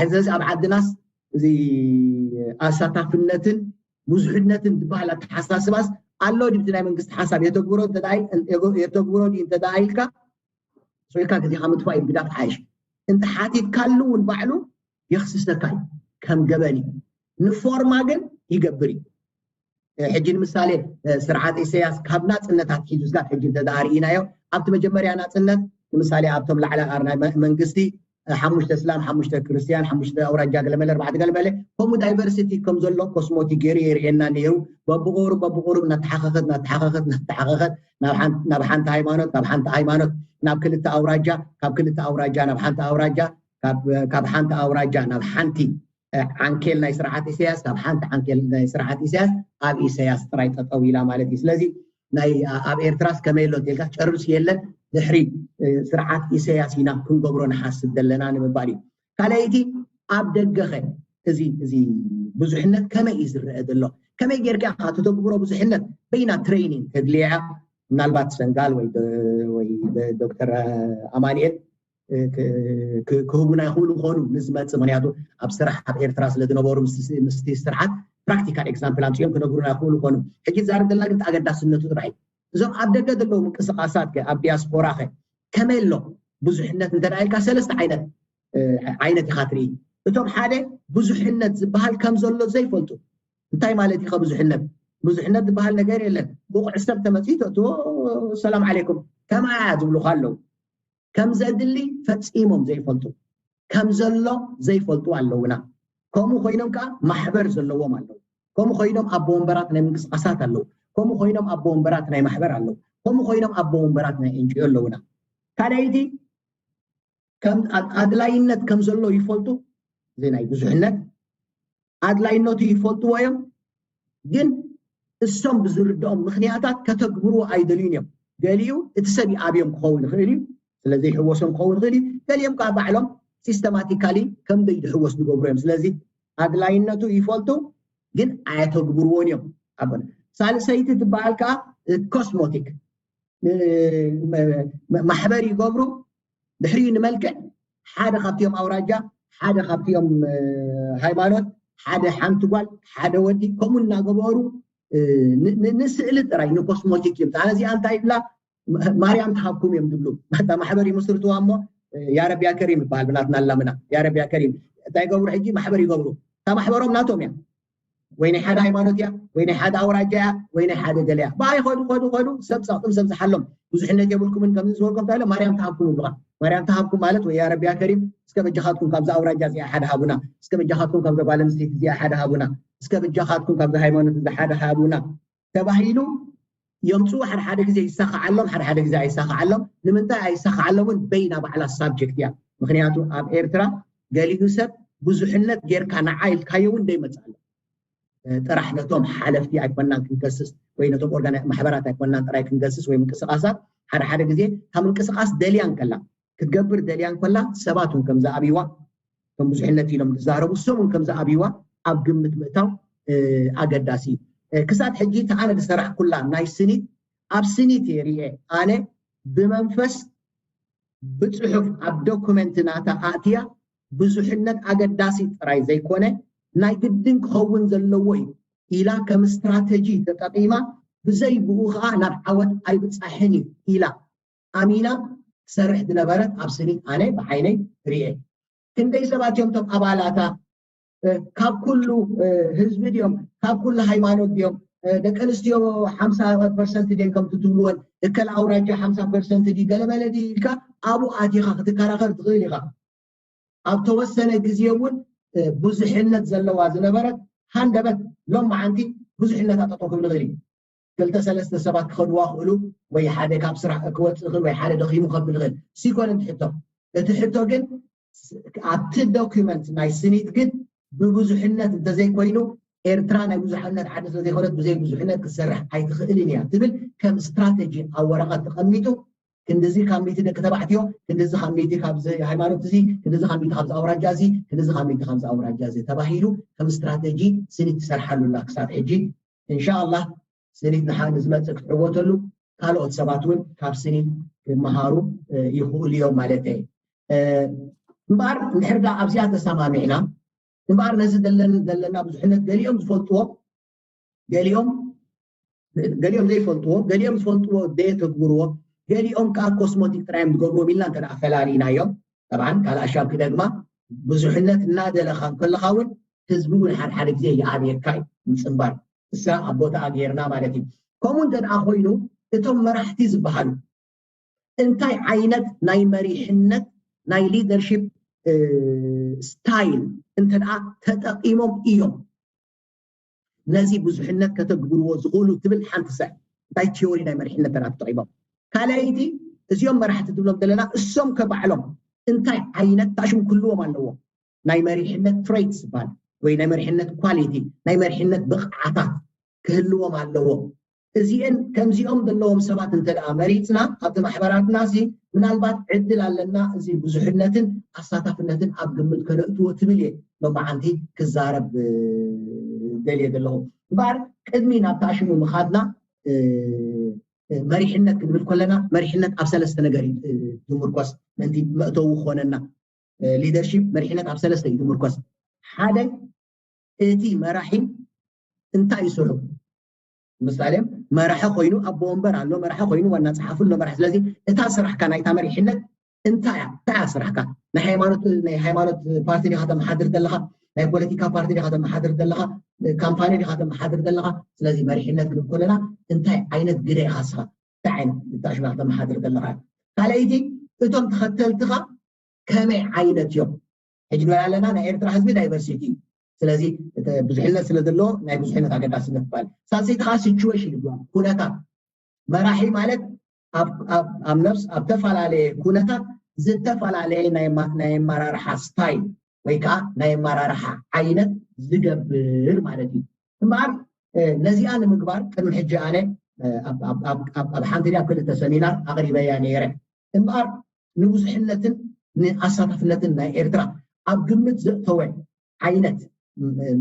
ሕዚ ኣብ ዓድናስ እዚ ኣሳታፍነትን ብዙሕነትን ዝበሃል ኣተሓሳስባስ ኣሎ ድብቲ ናይ መንግስቲ ሓሳብ የተግብሮ የተግብሮ እንተ ኢልካ ስኢልካ ግዜኻ ምጥፋእ እዩ ግዳፍ ሓይሽ እንተ ሓቲትካሉ እውን ባዕሉ የኽስሰካ እዩ ከም ገበን እዩ ንፎርማ ግን ይገብር እዩ ሕጂ ንምሳሌ ስርዓት ኢሳያስ ካብ ናፅነት ኣትሒዙ ስጋብ ሕጂ እንተ ርኢናዮ ኣብቲ መጀመርያ ናፅነት ንምሳሌ ኣብቶም ላዕላ ናይ መንግስቲ ሓሙሽተ እስላም ሓሙሽተ ክርስትያን ሓሙሽተ ኣውራጃ ገለመለ ኣርባዕተ ገለመለ ከምኡ ዳይቨርሲቲ ከም ዘሎ ኮስሞቲ ገይሩ የርእየና ነይሩ። በብቑሩብ በብቑሩብ እናተሓኸኸት እናተሓኸኸት እናተሓኸኸት ናብ ሓንቲ ሃይማኖት ካብ ሓንቲ ሃይማኖት ናብ ክልተ ኣውራጃ ካብ ክልተ ኣውራጃ ናብ ሓንቲ ኣውራጃ ካብ ሓንቲ ኣውራጃ ናብ ሓንቲ ዓንኬል ናይ ስርዓት ኢሳያስ ካብ ሓንቲ ዓንኬል ናይ ስርዓት ኢሳያስ ኣብ ኢሳያስ ጥራይ ጠጠው ኢላ ማለት እዩ። ስለዚ ናይ ኣብ ኤርትራስ ከመይ ኣሎ እንተልካ ጨርሱ የለን። ድሕሪ ስርዓት ኢሳያስ ኢና ክንገብሮ ንሓስብ ዘለና ንምባል እዩ። ካልኣይቲ ኣብ ደገኸ እዚ እዚ ብዙሕነት ከመይ እዩ ዝረአ ዘሎ? ከመይ ጌርካ ኢኻ ተተግብሮ ብዙሕነት በይና ትሬኒንግ ተድልያ ምናልባት ሰንጋል ወይ ዶክተር ኣማንኤል ክህቡና ይኽእሉ ኾኑ ንዝመፅእ ምክንያቱ ኣብ ስራሕ ኣብ ኤርትራ ስለ ዝነበሩ ምስቲ ስርዓት ፕራክቲካል ኤግዛምፕል ኣምፅኦም ክነግሩና ይኽእሉ ኾኑ። ሕጂ ዛረብ ዘለና ግን ኣገዳስነቱ ጥራሕ እዩ። እዞም ኣብ ደገ ዘለዉ ምንቅስቃሳት ከ ኣብ ዲያስፖራ ከ ከመይ ኣሎ? ብዙሕነት እንተ ኢልካ ሰለስተ ዓይነት ዓይነት ኢኻ ትርኢ። እቶም ሓደ ብዙሕነት ዝበሃል ከም ዘሎ ዘይፈልጡ እንታይ ማለት ኢኻ ብዙሕነት? ብዙሕነት ዝበሃል ነገር የለን። ብቑዕ ሰብ ተመፅኡ ተእትዎ ሰላም ዓለይኩም ከማያ ዝብሉኻ ኣለዉ። ከም ዘድሊ ፈፂሞም ዘይፈልጡ ከም ዘሎ ዘይፈልጡ ኣለውና። ከምኡ ኮይኖም ከዓ ማሕበር ዘለዎም ኣለዉ። ከምኡ ኮይኖም ኣቦ ወንበራት ናይ ምንቅስቃሳት ኣለዉ። ከምኡ ኮይኖም ኣቦ ወንበራት ናይ ማሕበር ኣለዉ። ከምኡ ኮይኖም ኣቦ ወንበራት ናይ ኤንጂኦ ኣለውና። ካልኣይቲ ከም ኣድላይነት ከም ዘሎ ይፈልጡ። እዚ ናይ ብዙሕነት ኣድላይነቱ ይፈልጥዎ እዮም። ግን እሶም ብዝርድኦም ምክንያታት ከተግብርዎ ኣይደልዩን እዮም። ገሊኡ እቲ ሰብ ይኣብዮም ክኸውን ይኽእል እዩ፣ ስለዘይሕወሶም ክኸውን ይኽእል እዩ። ገሊኦም ከዓ ባዕሎም ሲስተማቲካሊ ከም ዘይድሕወስ ዝገብሩ እዮም። ስለዚ ኣድላይነቱ ይፈልጡ ግን ኣየተግብርዎን እዮም። ኣብ ሳልሰይቲ ትበሃል ከዓ ኮስሞቲክ ማሕበር ይገብሩ። ድሕሪኡ ንመልክዕ ሓደ ካብቲኦም ኣውራጃ፣ ሓደ ካብቲኦም ሃይማኖት፣ ሓደ ሓንቲ ጓል፣ ሓደ ወዲ ከምኡ እናገበሩ ንስእሊ ጥራይ ንኮስሞቲክ እዮም። ኣነ እዚኣ እንታይ ይብላ ማርያም ትሃብኩም እዮም ዝብሉ። ማሕበር ይምስርትዋ እሞ ያረብ ያ ከሪም ይበሃል ብናትና ኣላምና ያረብ ያ ከሪም እንታይ ይገብሩ ሕጂ ማሕበር ይገብሩ። እታ ማሕበሮም ናቶም እያ። ወይ ናይ ሓደ ሃይማኖት እያ ወይ ናይ ሓደ ኣውራጃ እያ ወይ ናይ ሓደ ገለ እያ። ብኣይ ኸዱ ኸዱ ኸዱ ሰብ ጸቕጥም ሰብ ዝሓሎም ብዙሕነት የብልኩምን ከምዚ ዝበልኩም እንታይ ኢሎም ማርያም ትሃብኩም ይብሉኻ። ማርያም ትሃብኩም ማለት ወይ ያረብ ያ ከሪም እስከ በጃኻትኩም ካብዛ ኣውራጃ እዚኣ ሓደ ሃቡና፣ እስከ በጃኻትኩም ካብዛ ጓል ኣንስተይቲ እዚኣ ሓደ ሃቡና፣ እስከ በጃኻትኩም ካብዛ ሃይማኖት እዚ ሓደ ሃቡና ተባሂሉ የምፅኡ። ሓደ ሓደ ግዜ ይሳኻዓሎም፣ ሓደ ሓደ ግዜ ኣይሳኻዓሎም። ንምንታይ ኣይሳኻዓሎምን? በይና ባዕላ ሳብጀክት እያ። ምክንያቱ ኣብ ኤርትራ ገሊኡ ሰብ ብዙሕነት ጌርካ ንዓ ኢልካዮ እውን ደይመፅእ ኣሎ። ጥራሕ ነቶም ሓለፍቲ ኣይኮናን ክንከስስ ወይ ነቶም ኦርጋና ማሕበራት ኣይኮናን ጥራይ ክንገስስ ወይ ምንቅስቃሳት ሓደ ሓደ ግዜ ካብ ምንቅስቃስ ደልያ እንከላ ክትገብር ደልያ እንከላ ሰባት እውን ከም ዝኣብይዋ ከም ብዙሕነት ኢሎም ዝዛረቡ እሶም እውን ከም ዝኣብይዋ ኣብ ግምት ምእታው ኣገዳሲ እዩ። ክሳብ ሕጂ እቲ ኣነ ዝሰራሕኩላ ናይ ስኒት ኣብ ስኒት እየ ርኤ ኣነ ብመንፈስ ብፅሑፍ ኣብ ዶኩመንት ናታ ኣእትያ ብዙሕነት ኣገዳሲ ጥራይ ዘይኮነ ናይ ግድን ክኸውን ዘለዎ እዩ ኢላ ከም ስትራተጂ ተጠቂማ ብዘይ ብኡ ከዓ ናብ ዓወት ኣይብፃሕን እዩ ኢላ ኣሚና ትሰርሕ ዝነበረት ኣብ ስኒት ኣነ ብዓይነይ ርኤ። ክንደይ ሰባት እዮም ቶም ኣባላታ ካብ ኩሉ ህዝቢ ድዮም ካብ ኩሉ ሃይማኖት ድዮም ደቂ ኣንስትዮ ሓምሳ ፐርሰንት ድየን ከምቲ ትብልወን እከል ኣውራጃ ሓምሳ ፐርሰንት ድዩ ገለመለ ድዩ ኢልካ ኣብኡ ኣቲኻ ክትከራኸር ትኽእል ኢኻ። ኣብ ተወሰነ ግዜ እውን ብዙሕነት ዘለዋ ዝነበረት ሃንደበት ሎም መዓንቲ ብዙሕነት ኣጠጠው ክብል ይኽእል እዩ። ክልተ ሰለስተ ሰባት ክኸድዋ ክእሉ ወይ ሓደ ካብ ስራሕ ክወፅእ ክእል ወይ ሓደ ደኺሙ ከብል ይኽእል ሲኮነ እቲ ሕቶ። እቲ ሕቶ ግን ኣብቲ ዶኪመንት ናይ ስኒት ግን ብብዙሕነት እንተዘይኮይኑ ኤርትራ ናይ ብዙሕነት ዓዲ ስለዘይኮነት ብዘይ ብዙሕነት ክትሰርሕ ኣይትኽእልን እያ ትብል ከም ስትራተጂ ኣብ ወረቐት ተቐሚጡ ክንድዚ ካብ ሚእቲ ደቂ ተባዕትዮ ክንድዚ ካብ ሚእቲ ካብዚ ሃይማኖት እዚ ክንድዚ ካብ ሚእቲ ካብዚ ኣውራጃ እዚ ክንድዚ ካብ ሚእቲ ካብዚ ኣውራጃ እዚ ተባሂሉ ከም ስትራተጂ ስኒት ትሰርሓሉ ኣላ ክሳብ ሕጂ። እንሻኣላህ ስኒት ንሓ ንዝመፅእ ክትዕወተሉ ካልኦት ሰባት እውን ካብ ስኒት ክመሃሩ ይኽእሉ እዮም ማለት እየ። እምበኣር እንድሕር ዳ ኣብዚኣ ተሰማሚዕና እምበኣር ነዚ ዘለና ብዙሕነት ገሊኦም ዝፈልጥዎ ገሊኦም ገሊኦም ዘይፈልጥዎ ገሊኦም ዝፈልጥዎ ዘየተግብርዎ ገሊኦም ከዓ ኮስሞቲክ ጥራዮም ዝገብርዎም ኢልና እንተ ፈላሊናዮም ጠብዓን ካልእ ኣሻብ ክደግማ ብዙሕነት እናደለኻ እንከለኻ እውን ህዝቢ እውን ሓደ ሓደ ግዜ ይኣብየካ እዩ ምፅንባር እሳ ኣብ ቦታኣ ገይርና ማለት እዩ። ከምኡ እንተ ደኣ ኮይኑ እቶም መራሕቲ ዝበሃሉ እንታይ ዓይነት ናይ መሪሕነት ናይ ሊደርሺፕ ስታይል እንተ ደኣ ተጠቂሞም እዮም ነዚ ብዙሕነት ከተግብርዎ ዝኽእሉ ትብል ሓንቲ ሰብ እንታይ ቲዮሪ ናይ መሪሕነት ተራ ተጠቂሞም ካልኣይቲ እዚኦም መራሕቲ ትብሎም ዘለና እሶም ከባዕሎም እንታይ ዓይነት ታሽም ክህልዎም ኣለዎ ናይ መሪሕነት ትሬት ዝበሃል ወይ ናይ መሪሕነት ኳሊቲ ናይ መሪሕነት ብቕዓታት ክህልዎም ኣለዎ። እዚአን ከምዚኦም ዘለዎም ሰባት እንተ ደኣ መሪፅና ኣብቲ ማሕበራትና ሲ ምናልባት ዕድል ኣለና እዚ ብዙሕነትን ኣሳታፍነትን ኣብ ግምት ከነእትዎ ትብል እየ ሎማዓንቲ ክዛረብ ደልየ ዘለኹ። እምበኣር ቅድሚ ናብ ታሽሙ ምኻድና መሪሕነት ክንብል ከለና መሪሕነት ኣብ ሰለስተ ነገር ዝምርኮስ ምእንቲ መእተዊ ክኾነና ሊደርሺፕ መሪሕነት ኣብ ሰለስተ እዩ ዝምርኮስ ሓደ እቲ መራሒ እንታይ ይስርሑ ምሳሌ መራሒ ኮይኑ ኣቦ ወንበር ኣሎ መራሒ ኮይኑ ዋና ፀሓፊ ኣሎ መራሒ ስለዚ እታ ስራሕካ ናይታ መሪሕነት እንታይ እያ እንታይ እያ ስራሕካ ናይ ሃይማኖት ናይ ሃይማኖት ፓርቲ ዲኻ ተመሓድር ዘለኻ ናይ ፖለቲካ ፓርቲ ዲኻ ተመሓድር ዘለኻ ካምፓኒ ዲኻ ተመሓድር ዘለኻ ስለዚ መሪሕነት ክንብል ከለና እንታይ ዓይነት ግደ ኢኻ ስኻ እንታይ ዓይነት እታ ሽማ ተመሓድር ዘለኻ ካልኣይቲ እቶም ተኸተልትኻ ከመይ ዓይነት እዮም ሕጂ ንበል ኣለና ናይ ኤርትራ ህዝቢ ዳይቨርሲቲ እዩ ስለዚ ብዙሕነት ስለ ዘለዎ ናይ ብዙሕነት ኣገዳስነት ይባል ሳልሰይቲ ከዓ ሲቹዌሽን ይብሉ ኩነታት መራሒ ማለት ኣብ ነፍስ ኣብ ተፈላለየ ኩነታት ዝተፈላለየ ናይ ኣመራርሓ ስታይል ወይ ከዓ ናይ ኣመራርሓ ዓይነት ዝገብር ማለት እዩ እምበኣር ነዚኣ ንምግባር ቅድሚ ሕጂ ኣነ ኣብ ሓንቲ ዲኣ ክልተ ሰሚናር ኣቕሪበያ ነይረ እምበኣር ንብዙሕነትን ንኣሳታፍነትን ናይ ኤርትራ ኣብ ግምት ዘእተወ ዓይነት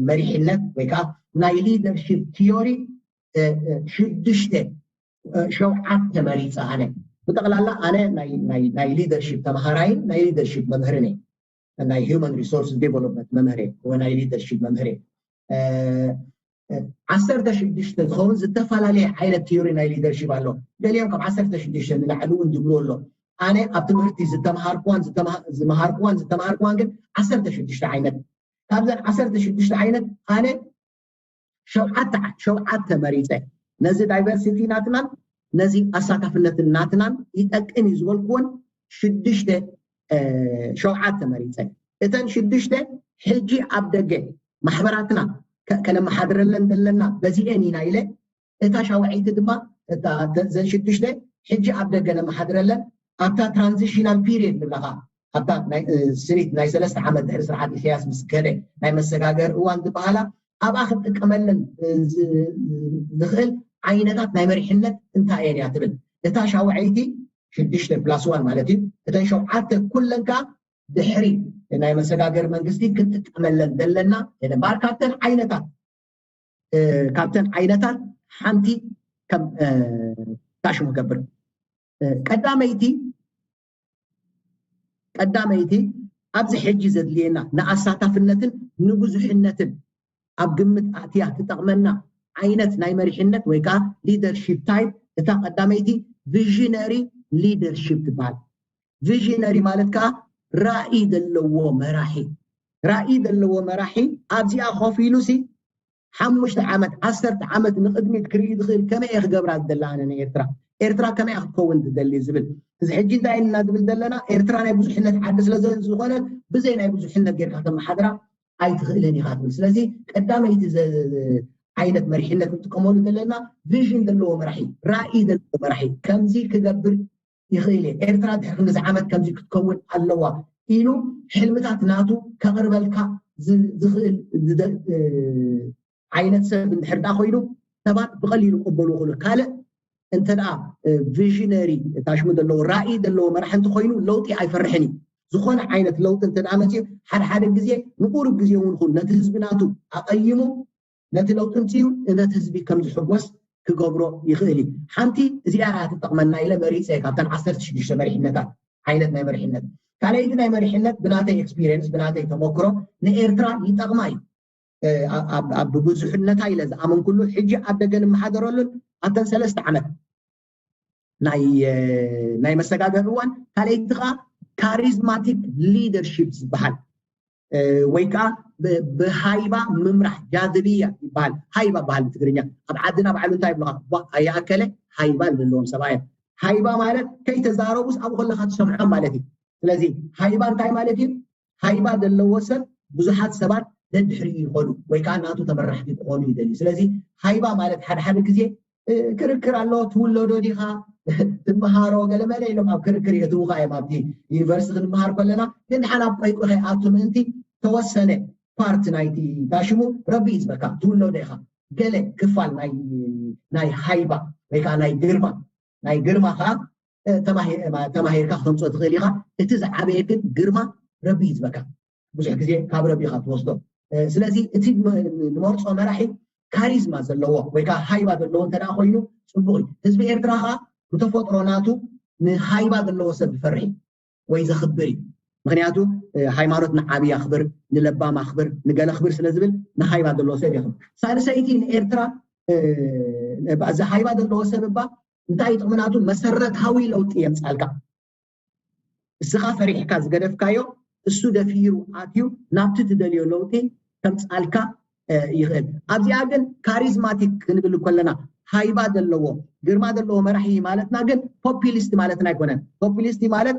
መሪሕነት ወይ ከዓ ናይ ሊደርሽፕ ቲዮሪ ሽዱሽተ ሸውዓተ መሪፀ ኣነ ብጠቕላላ ኣነ ናይ ሊደርሽፕ ተምሃራይን ናይ ሊደርሽፕ መምህርን ናይ human resource development መምህር ወይ ናይ leadership መምህር ዓሰርተ ሽዱሽተ ዝኸውን ዝተፈላለየ ዓይነት theory ናይ leadership ኣሎ። ገሊኦም ካብ ዓሰርተ ሽዱሽተ ንላዕሊ እውን ዝብሉ ኣሎ። ኣነ ኣብ ትምህርቲ ዝተምሃርኩዋን ዝተምሃ- ዝመሃርኩዋን ዝተምሃርኩዋን ግን ዓሰርተ ሽዱሽተ ዓይነት ካብዘን ዓሰርተ ሽዱሽተ ዓይነት ኣነ ሸውዓተ ዓ- ሸውዓተ መሪፀ ነዚ diversity ናትናን ነዚ ኣሳታፍነትን ናትናን ይጠቅም እዩ ዝበልኩዎን ሽዱሽተ ሸውዓተ መሪፀ እተን ሽዱሽተ ሕጂ ኣብ ደገ ማሕበራትና ከ- ከነመሓድረለን ዘለና በዚኤን ኢና ኢለ እታ ሻውዐይቲ ድማ እታ- እተ- እዘን ሽዱሽተ ሕጂ ኣብ ደገ ነመሓድረለን ኣብታ transitional period ንብላኻ ኣብታ ናይ እ፣ ስኒት ናይ ሰለስተ ዓመት ድሕሪ ስርዓት ኢሳያስ ምስ ከደ ናይ መሰጋገር እዋን ዝበሃላ ኣብኣ ክንጥቀመለን ዝኽእል ዓይነታት ናይ መሪሕነት እንታይ እየን እያ ትብል። እታ ሻውዐይቲ ሽዱሽተ ፕላስ ዋን ማለት እዩ። እተን ሸውዓተ ኩለን ከዓ ድሕሪ ናይ መሰጋገሪ መንግስቲ ክንጥቀመለን ዘለና የለን። እምበኣር ካብተን ዓይነታት ካብተን ዓይነታት ሓንቲ ከም ታሽሙ ገብር ቀዳመይቲ ቀዳመይቲ ኣብዚ ሕጂ ዘድልየና ንኣሳታፍነትን ንብዙሕነትን ኣብ ግምት ኣትያ ትጠቕመና ዓይነት ናይ መሪሕነት ወይ ከዓ ሊደርሺፕ ታይፕ እታ ቀዳመይቲ ቪዥነሪ ሊደርሺፕ ትበሃል። ቪዥነሪ ማለት ከዓ ራእይ ዘለዎ መራሒ ራእይ ዘለዎ መራሒ ኣብዚኣ ኮፍ ኢሉ ሲ ሓሙሽተ ዓመት ዓሰርተ ዓመት ንቅድሚት ክርኢ ዝኽእል ከመይ እየ ክገብራ ዝደላ ኣነ ንኤርትራ ኤርትራ ከመይ ክትከውን ትደሊ ዝብል እዚ ሕጂ እንታይ ኢና ዝብል ዘለና ኤርትራ ናይ ብዙሕነት ዓዲ ስለ ዝኾነ ብዘይ ናይ ብዙሕነት ጌርካ ተመሓድራ ኣይትኽእልን ኢኻ ትብል ስለዚ ቀዳመይቲ ዓይነት መሪሕነት ንጥቀመሉ ዘለና ቪዥን ዘለዎ መራሒ ራእይ ዘለዎ መራሒ ከምዚ ክገብር ይኽእል እየ ኤርትራ ድሕሪ ክንዚ ዓመት ከምዚ ክትከውን ኣለዋ ኢሉ ሕልምታት ናቱ ከቕርበልካ ዝኽእል ዓይነት ሰብ እንድሕር ዳ ኮይኑ ሰባት ብቐሊሉ ክቕበሉ ይኽእሉ ካልእ እንተ ደኣ ቪዥነሪ ታሽሙ ዘለዎ ራእይ ዘለዎ መራሕ እንተኮይኑ ለውጢ ኣይፈርሕን እዩ ዝኾነ ዓይነት ለውጢ እንተ ደኣ መፅኡ ሓደ ሓደ ግዜ ንቁሩብ ግዜ እውን ይኹን ነቲ ህዝቢ ናቱ ኣቐይሙ ነቲ ለውጢ ምፅኡ ነቲ ህዝቢ ከም ዝሕጎስ ክገብሮ ይኽእል እዩ ሓንቲ እዚኣ እያ ትጠቕመና ኢለ መሪፀ ካብተን ዓሰርተ ሽዱሽተ መሪሕነታት ዓይነት ናይ መሪሕነት ካልኣይቲ ናይ መሪሕነት ብናተይ ኤክስፒሪየንስ ብናተይ ተመክሮ ንኤርትራ ይጠቕማ እዩ ኣብ ብብዙሕነታ ኢለ ዝኣመንኩሉ ሕጂ ኣብ ደገ ንመሓደረሉን ኣብተን ሰለስተ ዓመት ናይ መሰጋገሪ እዋን ካልኣይቲ ከዓ ካሪዝማቲክ ሊደርሺፕ ዝበሃል ወይ ከዓ ብሃይባ ምምራሕ ጃዝብያ ይበሃል ሃይባ በሃል ብትግርኛ ኣብ ዓድና ባዕሉ እንታይ ይብልካ ኣያኣከለ ሃይባ ዘለዎም ሰብኣየ ሃይባ ማለት ከይተዛረቡስ ኣብኡ ከለካ ትሰምዖም ማለት እዩ ስለዚ ሃይባ እንታይ ማለት እዩ ሃይባ ዘለዎ ሰብ ብዙሓት ሰባት ደድሕሪ ይኸዱ ወይ ከዓ ናቱ ተመራሕቲ ክኾኑ ይደልዩ ስለዚ ሃይባ ማለት ሓደ ሓደ ግዜ ክርክር ኣሎ ትውለዶ ዲኻ ትመሃሮ ገለመለ ኢሎም ኣብ ክርክር የትውኻ እዮም ኣብቲ ዩኒቨርሲቲ ክንመሃር ከለና ግን ሓን ኣብ ቆይቁ ከይኣቱ ምእንቲ ተወሰነ ፓርት ናይቲ ታሽሙ ረቢ እዩ ዝበካ ትውለዶ ኢኻ ገለ ክፋል ናይ ሃይባ ወይ ከዓ ናይ ግርማ ናይ ግርማ ከዓ ተማሂርካ ክተምፅኦ ትኽእል ኢኻ እቲ ዝዓበየ ግን ግርማ ረቢ እዩ ዝበካ ብዙሕ ግዜ ካብ ረቢ ኢኻ ትወስዶ ስለዚ እቲ ንመርፆ መራሒ ካሪዝማ ዘለዎ ወይ ከዓ ሃይባ ዘለዎ እንተ ኮይኑ ፅቡቅ እዩ ህዝቢ ኤርትራ ከዓ ብተፈጥሮ ናቱ ንሃይባ ዘለዎ ሰብ ዝፈርሕ ወይ ዘኽብር እዩ ምክንያቱ ሃይማኖት ንዓብይ ኣኽብር ንለባም ኣኽብር ንገለ ኣኽብር ስለ ዝብል ንሃይባ ዘለዎ ሰብ የኽብር ሳልሰይቲ ንኤርትራ እዚ ሃይባ ዘለዎ ሰብ እባ እንታይ ጥቕሚ ናቱ መሰረታዊ ለውጢ የምፃልካ እስኻ ፈሪሕካ ዝገደፍካዮ እሱ ደፊሩ ኣትዩ ናብቲ ትደልዮ ለውጢ ከምፃልካ ይኽእል ኣብዚኣ ግን ካሪዝማቲክ ክንብል ከለና ሃይባ ዘለዎ ግርማ ዘለዎ መራሒ ማለትና ግን ፖፒሊስት ማለትና ኣይኮነን ፖፒሊስት ማለት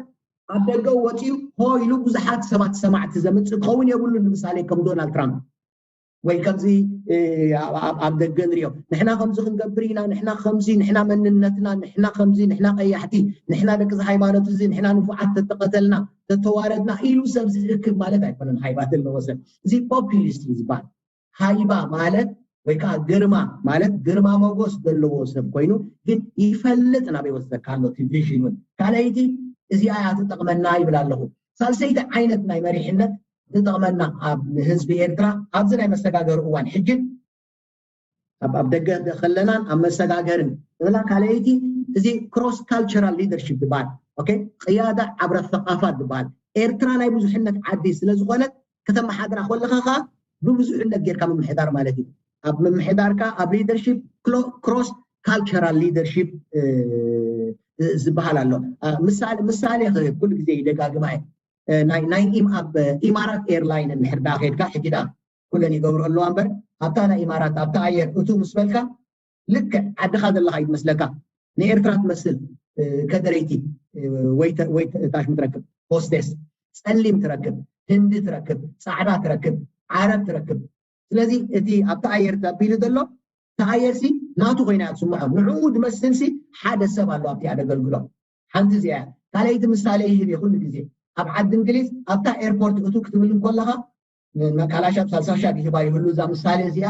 ኣብ ደገ ወፂኡ ሆ ኢሉ ብዙሓት ሰባት ሰማዕቲ ዘምፅእ ክኸውን የብሉን ንምሳሌ ከም ዶናልድ ትራምፕ ወይ ከምዚ ኣብ ደገ ንሪኦ ንሕና ከምዚ ክንገብር ኢና ንሕና ከምዚ ንሕና መንነትና ንሕና ከምዚ ንሕና ቀያሕቲ ንሕና ደቂ ሃይማኖት እዚ ንሕና ንፉዓት ተተቐተልና ተተዋረድና ኢሉ ሰብ ዝእክብ ማለት ኣይኮነን ሃይባ ዘለዎ ሰብ እዚ ፖፒሊስት እዩ ዝበሃል ሃይባ ማለት ወይ ከዓ ግርማ ማለት ግርማ ሞጎስ ዘለዎ ሰብ ኮይኑ ግን ይፈልጥ ናበይ ወስደካ ኣሎ እቲ ቪዥን እውን ካልኣይቲ እዚኣ እያ ትጠቕመና ይብል ኣለኹ ሳልሰይቲ ዓይነት ናይ መሪሕነት ዝጠቕመና ኣብ ህዝቢ ኤርትራ ኣብዚ ናይ መሰጋገሪ እዋን ሕጅን ኣብ ደገ ከለናን ኣብ መሰጋገርን ንብላ ካልኣይቲ እዚ ክሮስ ካልቸራል ሊደርሽፕ ዝበሃል ቅያዳ ዓብረ ሰቃፋት ዝበሃል ኤርትራ ናይ ብዙሕነት ዓዲ ስለዝኾነት ከተመሓድራ ከለኻ ከዓ ብብዙሕነት ጌርካ ምምሕዳር ማለት እዩ ኣብ ምምሕዳርካ ኣብ ሊደርሽፕ ክሮስ ካልቸራል ሊደርሽፕ ዝበሃል ኣሎ ምሳሌ ኩሉ ግዜ ይደጋግማ እየ ናይ ኣብ ኢማራት ኤርላይን እንድሕር ዳ ከድካ ሕጂ ዳ ኩለን ይገብሩ ኣለዋ እምበር ኣብታ ናይ ኢማራት ኣብታ ኣየር እቱ ምስ በልካ ልክዕ ዓድኻ ዘለካ ይመስለካ ንኤርትራ ትመስል ከደረይቲ ወይ ታሽሙ ትረክብ ሆስቴስ ፀሊም ትረክብ ህንዲ ትረክብ ፃዕዳ ትረክብ ዓረብ ትረክብ ስለዚ እቲ ኣብቲ ኣየር ኣቢሉ ዘሎ እቲ ኣየርሲ ናቱ ኮይና ትስምዖ ንዕኡ ዝመስልሲ ሓደ ሰብ ኣሎ ኣብቲ ኣደገልግሎ ሓንቲ እዚኣ ካልኣይቲ ምሳሌ ይህብ እየ ኩሉ ግዜ ኣብ ዓዲ እንግሊዝ ኣብታ ኤርፖርት እቱ ክትብል እንከለካ ካላሻብ ሳልሳ ሻብ ይህባ ይህሉ እዛ ምሳሌ እዚኣ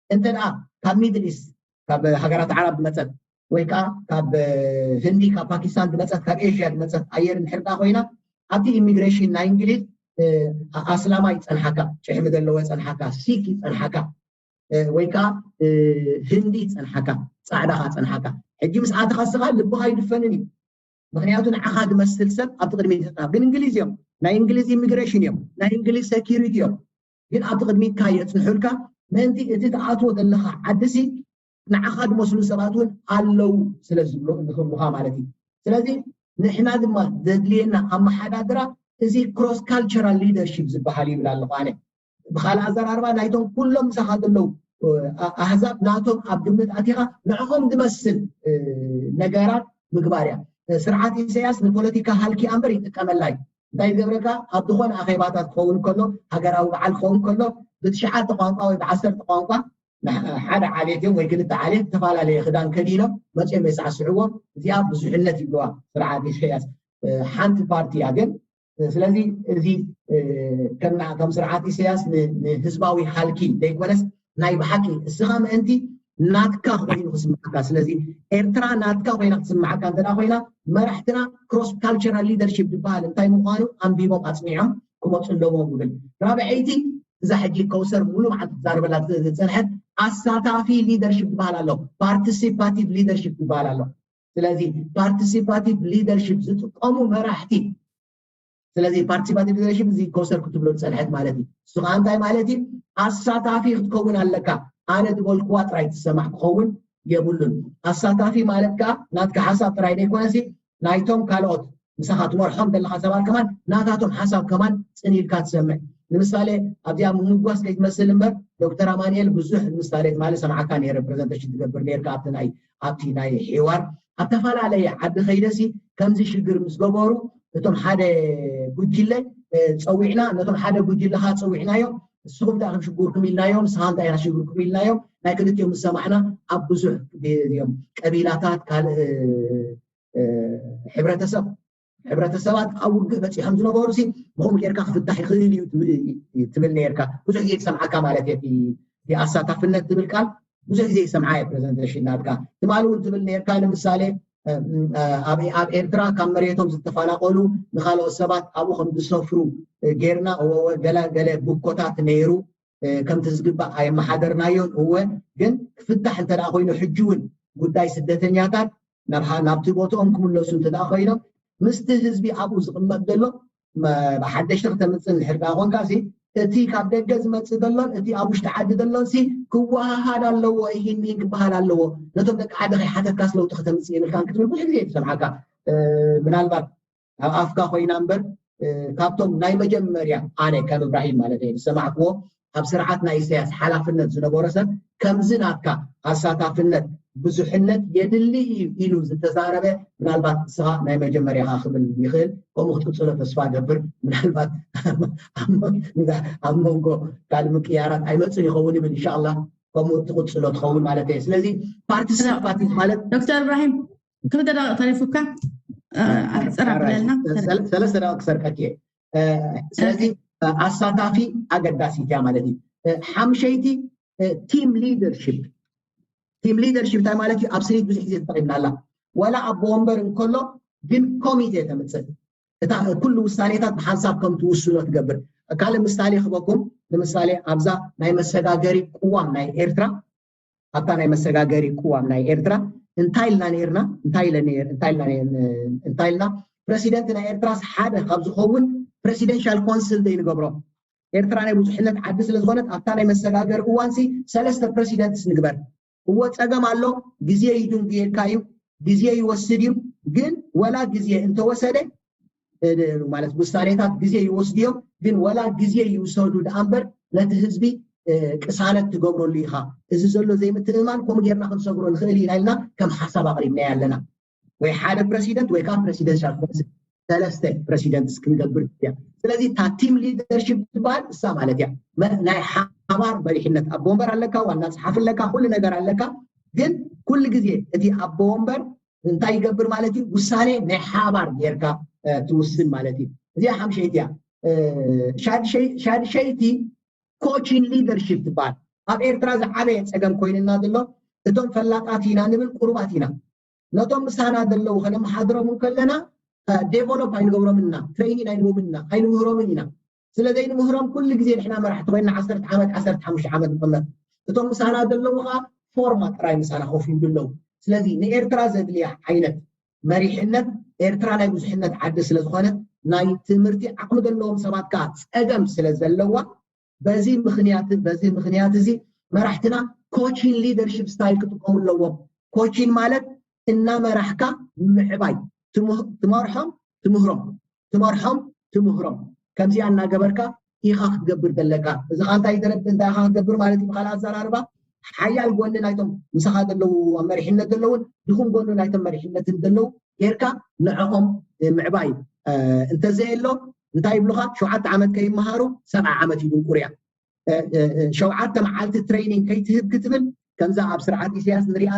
እንተ ደኣ ካብ ሚድል ኢስት ካብ ሃገራት ዓረብ ዝመፀት ወይ ከዓ ካብ ህንዲ ካብ ፓኪስታን ዝመፀት ካብ ኤሽያ ዝመፀት ኣየር እንድሕር ደኣ ኮይና ኣብቲ ኢሚግሬሽን ናይ እንግሊዝ ኣስላማ ይፀንሓካ፣ ጭሕሚ ዘለዎ ይፀንሓካ፣ ሲክ ይፀንሓካ ወይ ከዓ ህንዲ ይፀንሓካ፣ ፃዕዳ ከዓ ፀንሓካ። ሕጂ ምስ ኣተኻ ስኻ ልብኻ ይድፈንን እዩ። ምክንያቱ ንዓኻ ዝመስል ሰብ ኣብቲ ቅድሚ ተፃብ ግን እንግሊዝ እዮም፣ ናይ እንግሊዝ ኢሚግሬሽን እዮም፣ ናይ እንግሊዝ ሴኪሪቲ እዮም። ግን ኣብቲ ቅድሚትካ የፅንሑልካ። ምእንቲ እቲ ትኣትዎ ዘለካ ዓድሲ ንዓኻ ዝመስሉ ሰባት እውን ኣለዉ ስለ ዝብሉ ንክብሉካ ማለት እዩ። ስለዚ ንሕና ድማ ዘድልየና ኣመሓዳድራ እዚ ክሮስ ካልቸራል ሊደርሺፕ ዝበሃል ይብል ኣለኹ ኣነ። ብካልእ ኣዘራርባ ናይቶም ኩሎም ምሳኻ ዘለዉ ኣህዛብ ናቶም ኣብ ግምት ኣቲኻ ንዕኹም ዝመስል ነገራት ምግባር እያ። ስርዓት ኢሳያስ ንፖለቲካ ሃልኪ ኣንበር ይጥቀመላ እዩ። እንታይ ዝገብረካ ኣብ ዝኾነ ኣኼባታት ክኸውን ከሎ ሃገራዊ በዓል ክኸውን ከሎ ብትሽዓተ ቋንቋ ወይ ብዓሰርተ ቋንቋ ሓደ ዓሌት እዮም ወይ ክልተ ዓሌት ዝተፈላለየ ክዳን ከዲኖም መፅኦም የሳዕስዕዎ። እዚኣ ብዙሕነት ይብልዋ ስርዓት ኢሳያስ ሓንቲ ፓርቲ እያ ግን ስለዚ እዚ ከም ስርዓት ኢሳያስ ንህዝባዊ ሃልኪ ዘይኮነስ ናይ ብሓቂ እስኻ ምእንቲ ናትካ ኮይኑ ክስምዓካ። ስለዚ ኤርትራ ናትካ ኮይና ክትስምዓካ እንተ ኮይና መራሕትና ክሮስ ካልቸራል ሊደርሺፕ ዝበሃል እንታይ ምዃኑ ኣንቢቦም ኣፅኒዖም ክመፁ ኣለዎም ይብል። ራብዐይቲ እዛ ሕጂ ከውሰር ሙሉ መዓልቲ ትዛረበላ ዝፀንሐት ኣሳታፊ ሊደርሺፕ ዝበሃል ኣሎ፣ ፓርቲሲፓቲቭ ሊደርሺፕ ዝበሃል ኣሎ። ስለዚ ፓርቲሲፓቲቭ ሊደርሺፕ ዝጥቀሙ መራሕቲ ስለዚ ፓርቲሲፓቲቭ ሊደርሺፕ እዚ ኮንሰር ክትብሎ ዝፀንሐት ማለት እዩ። እሱ ከዓ እንታይ ማለት እዩ? ኣሳታፊ ክትከውን ኣለካ። ኣነ ዝበልኩዋ ጥራይ ትሰማዕ ክኸውን የብሉን። ኣሳታፊ ማለት ከዓ ናትካ ሓሳብ ጥራይ ዘይኮነሲ ናይቶም ካልኦት ምሳኻ ትመርሖም ዘለካ ሰባት ከማን ናታቶም ሓሳብ ከማን ፅን ኢልካ ትሰምዕ። ንምሳሌ ኣብዚኣ ምምጓስ ከይትመስል እምበር ዶክተር ኣማንኤል ብዙሕ ምሳሌ ትማሊ ሰማዓካ ነይረ ፕሬዘንቴሽን ትገብር ነርካ ኣብቲ ናይ ኣብቲ ናይ ሒዋር ኣብ ተፈላለየ ዓዲ ከይደሲ ከምዚ ሽግር ምስ ገበሩ እቶም ሓደ ጉጅለ ፀዊዕና ነቶም ሓደ ጉጅለ ከዓ ፀዊዕናዮም ንስኹም እንታይ ኢኹም ሽጉርኩም ኢልናዮም ንስኻ እንታይ ኢኻ ሽጉርኩም ኢልናዮም ናይ ክልቲኦም ምስ ሰማዕና ኣብ ብዙሕ እዮም ቀቢላታት ካልእ ሕብረተሰብ ሕብረተሰባት ኣብ ውግእ በፂሖም ዝነበሩ ሲ ብኸምኡ ጌርካ ክፍታሕ ይኽእል እዩ ትብል ነርካ ብዙሕ ግዜ ትሰምዓካ ማለት እየ ኣሳታፍነት ትብል ቃል ብዙሕ ግዜ ይሰምዓ እየ ፕሬዘንቴሽን ናትካ ትማሊ እውን ትብል ነርካ ንምሳሌ ኣብ ኤርትራ ካብ መሬቶም ዝተፈናቀሉ ንካልኦት ሰባት ኣብኡ ከም ዝሰፍሩ ጌርና ገለ ቡኮታት ነይሩ ከምቲ ዝግባእ ኣየመሓደርናዮን እወ ግን ክፍታሕ እንተ ኮይኑ ሕጂ እውን ጉዳይ ስደተኛታት ናብቲ ቦትኦም ክምለሱ እንተ ኮይኖም ምስቲ ህዝቢ ኣብኡ ዝቕመጥ ዘሎ ብሓደሽቲ ክተምፅእ እንድሕር ዳ ኮንካ እቲ ካብ ደገ ዝመፅእ ዘሎን እቲ ኣብ ውሽጢ ዓዲ ዘሎን ሲ ክወሃሃድ ኣለዎ ይህን ይህን ክበሃል ኣለዎ ነቶም ደቂ ዓዲ ከይሓተትካስ ለውጢ ክተምፅእ የብልካን ክትብል ብዙሕ ግዜ ትሰምዓካ ምናልባት ኣብ ኣፍካ ኮይና እምበር ካብቶም ናይ መጀመርያ ኣነ ከም እብራሂም ማለት እየ ዝሰማዕክዎ ኣብ ስርዓት ናይ ኢሳያስ ሓላፍነት ዝነበሮ ሰብ ከምዚ ናትካ ኣሳታፍነት ብዙሕነት የድሊ እዩ ኢሉ ዝተዛረበ ምናልባት ንስኻ ናይ መጀመርያኻ ክብል ይኽእል ከምኡ ክትቅፅሎ ተስፋ ገብር ምናልባት ኣብ መንጎ ካልእ ምቅያራት ኣይመፅን ይኸውን ይብል እንሻላ ከምኡ ትቅፅሎ ትኸውን ማለት እየ ስለዚ ፓርቲሲፓቲቭ ማለት ዶክተር እብራሂም ክልተ ደቂቕ ተሪፉካ ኣሕፅር ኣብለልና ሰለስተ ደቂቕ ክሰርቀክ እየ ስለዚ ኣሳታፊ ኣገዳሲት እያ ማለት እዩ ሓምሸይቲ ቲም ሊደርሽፕ ቲም ሊደርሽፕ እንታይ ማለት እዩ ኣብ ስሪት ብዙሕ ግዜ ተጠቂምና ኣላ ዋላ ኣቦ ወንበር እንከሎ ግን ኮሚቴ ተምፅእ እታ ኩሉ ውሳኔታት ብሓንሳብ ከም ትውስኖ ትገብር ካልእ ምሳሌ ክበኩም ንምሳሌ ኣብዛ ናይ መሰጋገሪ ቅዋም ናይ ኤርትራ ኣብታ ናይ መሰጋገሪ ቅዋም ናይ ኤርትራ እንታይ ኢልና ነርና እንታይ ኢልና ፕረሲደንት ናይ ኤርትራስ ሓደ ካብ ዝኸውን ፕረሲደንሻል ኮንስል ዘይንገብሮ ኤርትራ ናይ ብዙሕነት ዓዲ ስለ ዝኾነት ኣብታ ናይ መሰጋገሪ እዋንሲ ሰለስተ ፕረሲደንትስ ንግበር እዎ ፀገም ኣሎ ግዜ ይድንጉየካ እዩ ግዜ ይወስድ እዩ ግን ወላ ግዜ እንተወሰደ ማለት ውሳኔታት ግዜ ይወስድዮም ግን ወላ ግዜ ይውሰዱ ደኣ እምበር ነቲ ህዝቢ ቅሳነት ትገብረሉ ኢኻ እዚ ዘሎ ዘይምትእምማን ከምኡ ጌርና ክንሰግሮ ንኽእል ኢና ኢልና ከም ሓሳብ ኣቕሪብናዮ ኣለና ወይ ሓደ ፕረሲደንት ወይ ከዓ ፕረሲደንሻል ኮንስል ሰለስተ ፕረሲደንትስ ክንገብር እያ ስለዚ እታ ቲም ሊደርሽፕ ትበሃል እሳ ማለት እያ ናይ ሓባር መሪሕነት ኣቦ ወንበር ኣለካ ዋና ፀሓፊ ኣለካ ኩሉ ነገር ኣለካ ግን ኩሉ ግዜ እቲ ኣቦ ወንበር እንታይ ይገብር ማለት እዩ ውሳኔ ናይ ሓባር ጌርካ ትውስን ማለት እዩ እዚኣ ሓምሸይቲ እያ ኮችን ሊደርሺፕ ትበሃል። ኣብ ኤርትራ ዝዓበየ ፀገም ኮይንና ዘሎ እቶም ፈላጣት ኢና ንብል ቁሩባት ኢና። ነቶም ምሳና ዘለዉ ከነመሓድሮም ከለና ዴቨሎፕ ኣይንገብሮምን ኢና፣ ትሬኒን ኣይንህቦምን ኢና፣ ኣይንምህሮምን ኢና። ስለ ዘይንምህሮም ኩሉ ግዜ ንሕና መራሕቲ ኮይንና ዓሰርተ ዓመት ዓሰርተ ሓሙሽተ ዓመት ንቕመጥ። እቶም ምሳና ዘለዉ ከዓ ፎርማ ጥራይ ምሳና ኮፍ ይብሉ ኣለዉ። ስለዚ ንኤርትራ ዘድልያ ዓይነት መሪሕነት፣ ኤርትራ ናይ ብዙሕነት ዓዲ ስለ ዝኾነት ናይ ትምህርቲ ዓቕሚ ዘለዎም ሰባት ከዓ ፀገም ስለ ዘለዋ በዚ ምኽንያት በዚ ምኽንያት እዚ መራሕትና ኮቺን ሊደርሺፕ ስታይል ክጥቀሙ ኣለዎም። ኮቺን ማለት እናመራሕካ ምዕባይ፣ ትምህ- ትመርሖም፣ ትምህሮም፣ ትመርሖም፣ ትምህሮም። ከምዚኣ እናገበርካ ኢኻ ክትገብር ዘለካ። እዚ ኻ እንታይ ተረድ እንታይ ኢኻ ክትገብር ማለት እዩ? ብኻልእ ኣዘራርባ ሓያል ጎኒ ናይቶም ምሳኻ ዘለዉ ኣብ መሪሕነት ዘለውን ድኹም ጎኒ ናይቶም መሪሕነትን ዘለዉ ጌርካ ንዕኦም ምዕባይ እንተዘየሎ እንታይ ይብሉኻ? ሸውዓተ ዓመት ከይመሃሩ ሰብዓ ዓመት ይድንቁርያ። ሸውዓተ መዓልቲ ትሬኒንግ ከይትህብ ክትብል ከምዛ ኣብ ስርዓት ኢሳያስ ንሪኣ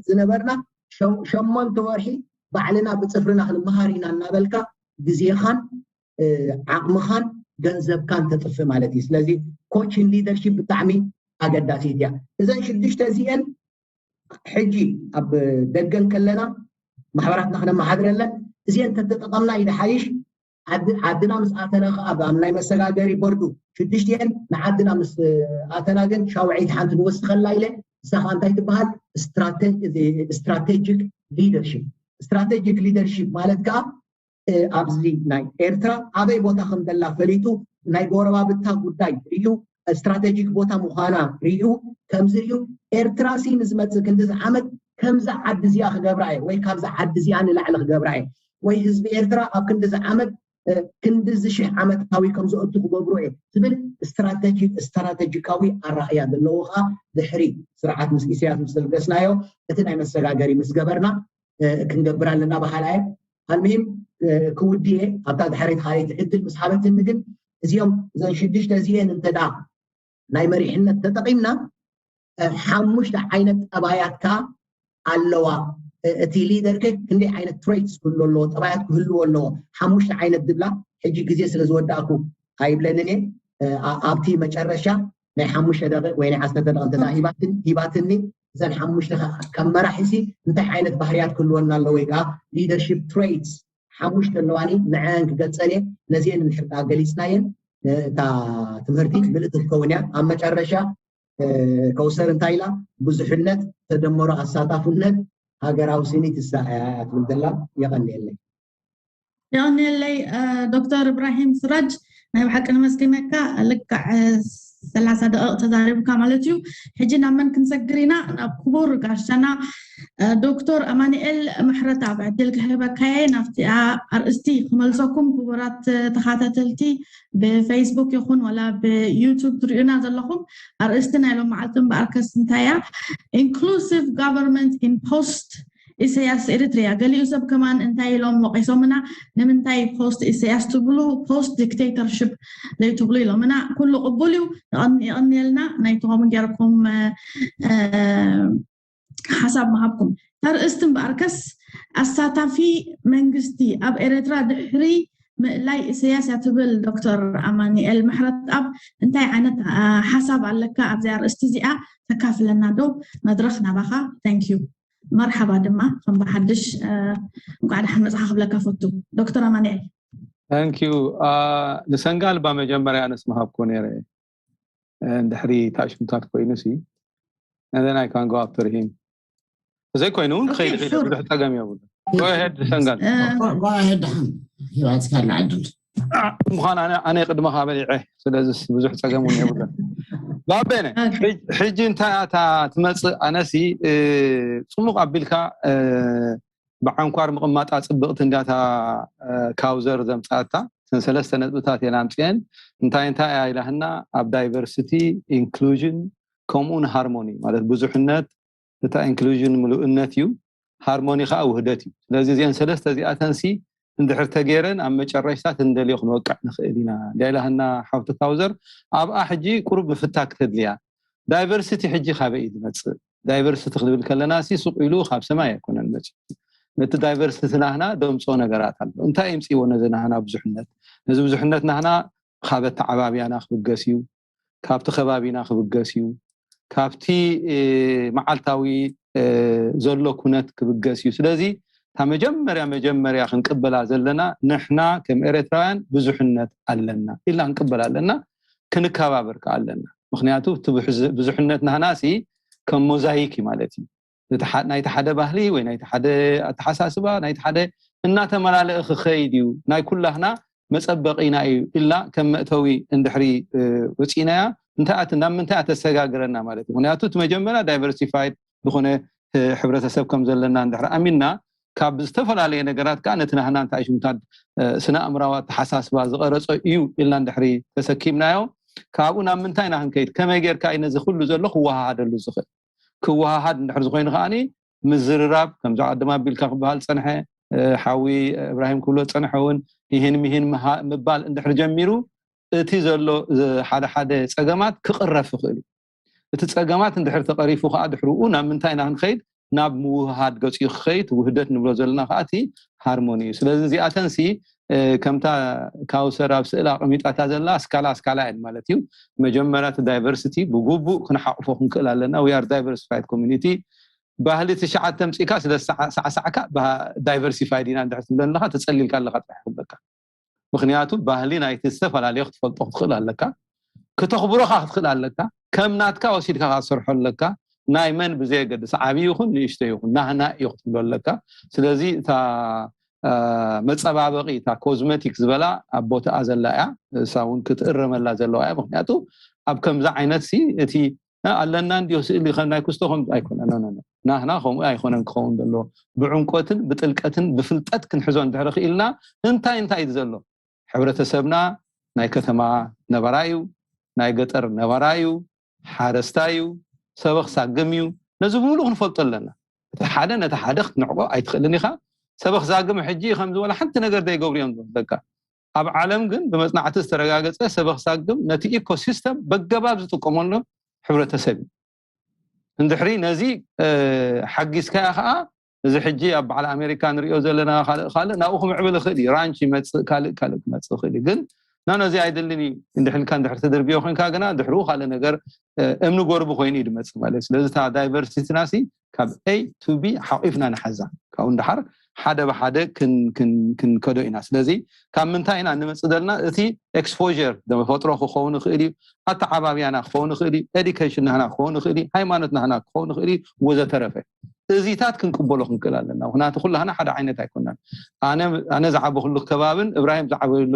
ዝነበርና ሸሞንተ ወርሒ ባዕልና ብፅፍርና ክንመሃር ኢና እናበልካ ግዜኻን ዓቕምኻን ገንዘብካን ተጥፍእ ማለት እዩ። ስለዚ ኮችን ሊደርሺፕ ብጣዕሚ ኣገዳሲት እያ። እዘን ሽዱሽተ እዚአን ሕጂ ኣብ ደገን ከለና ማሕበራትና ክነመሓድረለን እዚአን ተተጠቐምና እዩ ሓይሽ። ዓድና ምስ ኣተና ከዓ ኣብ ናይ መሰጋገሪ ቦርዱ ሽዱሽቲአን ንዓድና ምስ ኣተና ግን ሻውዐይቲ ሓንቲ ንወስኸላ ኢለ እሳ ከዓ እንታይ ትበሃል? ስትራቴጂክ ሊደርሺፕ። ስትራቴጂክ ሊደርሺፕ ማለት ከዓ ኣብዚ ናይ ኤርትራ ኣበይ ቦታ ከም ዘላ ፈሊጡ ናይ ጎረባብታ ጉዳይ ርዩ ስትራቴጂክ ቦታ ምዃና ርዩ ከምዚ ርዩ ኤርትራ ሲ ንዝመፅእ ክንዲዚ ዓመት ከምዛ ዓዲ እዚኣ ክገብራ እየ ወይ ካብዛ ዓዲ እዚኣ ንላዕሊ ክገብራ እየ ወይ ህዝቢ ኤርትራ ኣብ ክንዲዚ ዓመት ክንዲዚ ሽሕ ዓመታዊ ከም ዘእቱ ክገብሮ እየ ዝብል ስትራቴጂካዊ ኣረኣእያ ዘለዎ ከዓ ድሕሪ ስርዓት ምስ ኢሳያስ ምስ ተልገስናዮ እቲ ናይ መሰጋገሪ ምስ ገበርና ክንገብር ኣለና በሃላ እየ። ኣልምሂም ክውድየ ኣብታ ድሕሪት ካልኣይቲ ዕድል ምስ ሃበትኒ ግን እዚኦም እዘን ሽዱሽተ እዚአን እንተ ናይ መሪሕነት ተጠቒምና ሓሙሽተ ዓይነት ጠባያት ከዓ ኣለዋ። እቲ ሊደር ከ ክንደይ ዓይነት ትሬትስ ክህሉ ኣለዎ፣ ጠባያት ክህልዎ ኣለዎ። ሓሙሽተ ዓይነት ድብላ ሕጂ ግዜ ስለ ዝወዳእኩ ኣይብለንን እየ። ኣብቲ መጨረሻ ናይ ሓሙሽተ ደቂቕ ወይ ናይ ዓሰርተ ደቂቕ እንተ ሂባትኒ እዘን ሓሙሽተ ከም መራሒ ሲ እንታይ ዓይነት ባህርያት ክህልወና ኣለዎ ወይ ከዓ ሊደርሺፕ ትሬትስ ሓሙሽተ ኣለዋኒ ንዐን ክገልፀን እየ። ነዚአን እንድሕር ከዓ ገሊፅናየን እታ ትምህርቲ ምልእቲ ትኸውን እያ። ኣብ መጨረሻ ከውሰር እንታይ ኢላ ብዙሕነት ተደመሮ ኣሳታፍነት ሃገራዊ ስኒት እሳ እያ ትብል ዘላ። የቐንየለይ። የቐንየለይ ዶክተር እብራሂም ስራጅ ናይ ብሓቂ ንመስግነካ። ልክዕ ሰላሳ ደቂቕ ተዛሪብካ ማለት እዩ። ሕጂ ናብ መን ክንሰግር ኢና? ናብ ክቡር ጋሻና ዶክተር ኣማኑኤል ምሕረተኣብ ዕድል ክህበካየ ናብቲ ኣርእስቲ ክመልሰኩም። ክቡራት ተኻታተልቲ ብፌስቡክ ይኹን ዋላ ብዩቱብ ትሪኡና ዘለኹም ኣርእስቲ ናይ ሎም መዓልቲ እምበኣርከስ እንታይ እያ? Inclusive government in post ኢሳያስ ኤሪትሪያ። ገሊኡ ሰብ ከማን እንታይ ኢሎም ወቒሶምና? ንምንታይ ፖስት ኢሳያስ ትብሉ ፖስት ዲክቴተርሽፕ ዘይትብሉ ኢሎምና። ኩሉ ቅቡል እዩ። የቐንየልና ናይትኾም ጌርኩም ሓሳብ ምሃብኩም። ተርእስቲ እምበኣርከስ ኣሳታፊ መንግስቲ ኣብ ኤረትራ ድሕሪ ምእላይ ኢሳያስ እያ ትብል ዶክተር ኣማኒኤል ምሕረትኣብ። እንታይ ዓይነት ሓሳብ ኣለካ ኣብዚኣ ኣርእስቲ እዚኣ? ተካፍለና ዶ? መድረኽ ናባኻ። Thank you። መርሓባ ድማ ከም ብሓድሽ እንኳዕ ደሓን መፅኻ ክብለካ ፈቱ ዶክተር ኣማኒኤል። Thank you። ንሰንጋል ባ መጀመርያ ኣነስ ምሃብኩ ነይረ እንድሕሪ ታሽሙታት ኮይኑ ሲ and then I can go after him። እዘይ ኮይኑ እውን ክኸይድ ኽእል ብዙሕ ፀገም የብሉ። Go ahead ሰንጋል። Go ahead ደሓን ሂባትካ ኣላ ዕድል። ምዃን ኣነ ቅድመኻ በሊዐ ስለዚ ብዙሕ ፀገም እውን የብሉን። ባቤነ ሕጂ እንታይ እታ ትመፅእ ኣነሲ ፅሙቕ ኣቢልካ ብዓንኳር ምቕማጣ ፅብቕቲ እንዳታ ካውዘር ዘምፃእታ እተን ሰለስተ ነጥብታት እየን ኣምፅአን እንታይ እንታይ እያ ኢላህና ኣብ diversity inclusion ከምኡውን harmony ማለት ብዙሕነት እታ inclusion ምሉእነት እዩ። Harmony ከዓ ውህደት እዩ። ስለዚ እዚአን ሰለስተ እዚኣተንሲ እንድሕር ተገይረን ኣብ መጨረሽታ ንደልዮ ክንወቅዕ ንኽእል ኢና። እንዲያ ኢላህና ሓውቲ ካውዘር ኣብኣ ሕጂ ቁሩብ ምፍታክ ተድልያ። Diversity ሕጂ ካበይ እዩ ዝመፅእ? Diversity ክንብል ከለና ሲ ሱቕ ኢሉ ካብ ሰማይ ኣይኮነን መፅኡ። ነቲ diversity ናህና ደምፅኦ ነገራት ኣሎ። እንታይ የምፅእዎ ነዚ ናህና ብዙሕነት? ነዚ ብዙሕነት ናህና ካብ ኣተዓባብያና ክብገስ እዩ። ካብቲ ከባቢና ክብገስ እዩ፣ ካብቲ መዓልታዊ ዘሎ ኩነት ክብገስ እዩ። ስለዚ እታ መጀመርያ መጀመርያ ክንቅበላ ዘለና፣ ንሕና ከም ኤርትራውያን ብዙሕነት ኣለና ኢልና ክንቅበል ኣለና፣ ክንከባበር ከ ኣለና። ምክንያቱ እቲ ብዙሕነት ናህናሲ ከም ሞዛይክ እዩ ማለት እዩ። ናይቲ ሓደ ባህሊ ወይ ናይቲ ሓደ ኣተሓሳስባ ናይቲ ሓደ እናተመላለእ ክኸይድ እዩ። ናይ ኩላህና መፀበቂና እዩ ኢልና ከም መእተዊ እንድሕሪ ወፂናያ እንታይ ናብ ምንታይ ተሰጋግረና ማለት እዩ። ምክንያቱ እቲ መጀመርያ ዳይቨርሲፋይድ ዝኾነ ሕብረተሰብ ከም ዘለና እንድሕሪ ኣሚንና ካብ ዝተፈላለየ ነገራት ከዓ ነቲ ናህና እንታይ ሽምታት ስነ ኣእምራዊ ኣተሓሳስባ ዝቐረፀ እዩ ኢልና እንድሕሪ ተሰኪምናዮ ካብኡ ናብ ምንታይ ኢና ክንከይድ፣ ከመይ ጌርካ እዩ ነዚ ኩሉ ዘሎ ክወሃሃደሉ ዝኽእል? ክወሃሃድ እንድሕር ዝኮይኑ ከዓኒ ምዝርራብ ከምዚ ቀደም ኣቢልካ ክበሃል ዝፀንሐ ሓዊ እብራሂም ክብሎ ዝፀንሐ እውን ይህን ምሂን ምባል እንድሕር ጀሚሩ እቲ ዘሎ ሓደ ሓደ ፀገማት ክቕረፍ ይኽእል እዩ። እቲ ፀገማት እንድሕር ተቐሪፉ ከዓ ድሕርኡ ናብ ምንታይ ኢና ክንኸይድ? ናብ ምውሃድ ገፂኡ ክኸይድ። ውህደት ንብሎ ዘለና ከዓ እቲ ሃርሞኒ እዩ። ስለዚ እዚኣተንሲ ከምታ ካውሰር ኣብ ስእላ ኣቐሚጣታ ዘላ ስካላ ስካላ እየን ማለት እዩ። መጀመርያ እቲ ዳይቨርሲቲ ብግቡእ ክንሓቕፎ ክንክእል ኣለና። We are diversified community። ባህሊ ትሽዓተ ምፅእካ ስለ ሳዕሳዕካ ዳይቨርሲፋይድ ኢና እንድሕር ትብለኒ ኣለካ ተፀሊልካ ኣለካ ጥራሕ ክብለካ። ምክንያቱ ባህሊ ናይቲ ዝተፈላለየ ክትፈልጦ ክትኽእል ኣለካ፣ ክተኽብሮካ ክትኽእል ኣለካ፣ ከም ናትካ ወሲድካ ክትሰርሖ ኣለካ። ናይ መን ብዘየገድስ ዓብዪ ይኹን ንእሽቶ ይኹን ናህና እዩ ክትብሎ ኣለካ። ስለዚ እታ መፀባበቂ እታ ኮዝመቲክ ዝበላ ኣብ ቦታኣ ዘላ እያ። እሳ እውን ክትእረመላ ዘለዋ እያ። ምክንያቱ ኣብ ከምዚ ዓይነት ሲ እቲ ኣለና እንዲዮ ስእሊ ከም ናይ ክስቶ ከም ኣይኮነ ናህና ከምኡ ኣይኮነን ክኸውን ዘለዎ። ብዕምቆትን ብጥልቀትን ብፍልጠት ክንሕዞ እንድሕር ክኢልና እንታይ እንታይ እዩ ዘሎ? ሕብረተሰብና ናይ ከተማ ነባራይ እዩ፣ ናይ ገጠር ነባራይ እዩ፣ ሓረስታይ እዩ፣ ሰበኽ ሳግም እዩ። ነዚ ብምሉእ ክንፈልጦ ኣለና። እቲ ሓደ ነቲ ሓደ ክትንዕቆ ኣይትኽእልን ኢኻ። ሰበኽ ሳግም ሕጂ ከምዚ ወላ ሓንቲ ነገር ዘይገብሩ እዮም ዘለካ። ኣብ ዓለም ግን ብመፅናዕቲ ዝተረጋገፀ ሰበኽ ሳግም ነቲ ኢኮሲስተም በገባብ ዝጥቀመሉ ሕብረተሰብ እዩ። እንድሕሪ ነዚ ሓጊዝካያ ከዓ እዚ ሕጂ ኣብ በዓል ኣሜሪካ ንሪኦ ዘለና ካልእ ካልእ ናብኡ ክምዕብል ይኽእል እዩ። ራንች ይመፅእ፣ ካልእ ካልእ ክመፅእ ይኽእል እዩ። ግን ና ነዚ ኣይድልን እዩ እንድሕልካ እንድሕር ትድርብዮ ኮንካ ግና ድሕርኡ ካልእ ነገር እምኒ ጎርቢ ኮይኑ እዩ ድመፅእ ማለት እዩ። ስለዚ እታ ዳይቨርሲቲና ሲ ካብ ኤ ቱ ቢ ሓቂፍና ንሓዛ ካብኡ እንድሓር ሓደ ብሓደ ክንከዶ ኢና። ስለዚ ካብ ምንታይ ኢና እንመፅእ ዘለና? እቲ ኤክስፖር ተፈጥሮ ክኸውን ይኽእል እዩ፣ ኣተዓባብያና ክኸውን ይኽእል እዩ፣ ኤዲኬሽን ናህና ክኸውን ይኽእል እዩ፣ ሃይማኖት ናህና ክኸውን ይኽእል እዩ ወዘተረፈ። እዚታት ክንቅበሎ ክንክእል ኣለና። ምክንያቱ ኩላህና ሓደ ዓይነት ኣይኮናን። ኣነ ዝዓበኩሉ ከባብን እብራሂም ዝዓበየሉ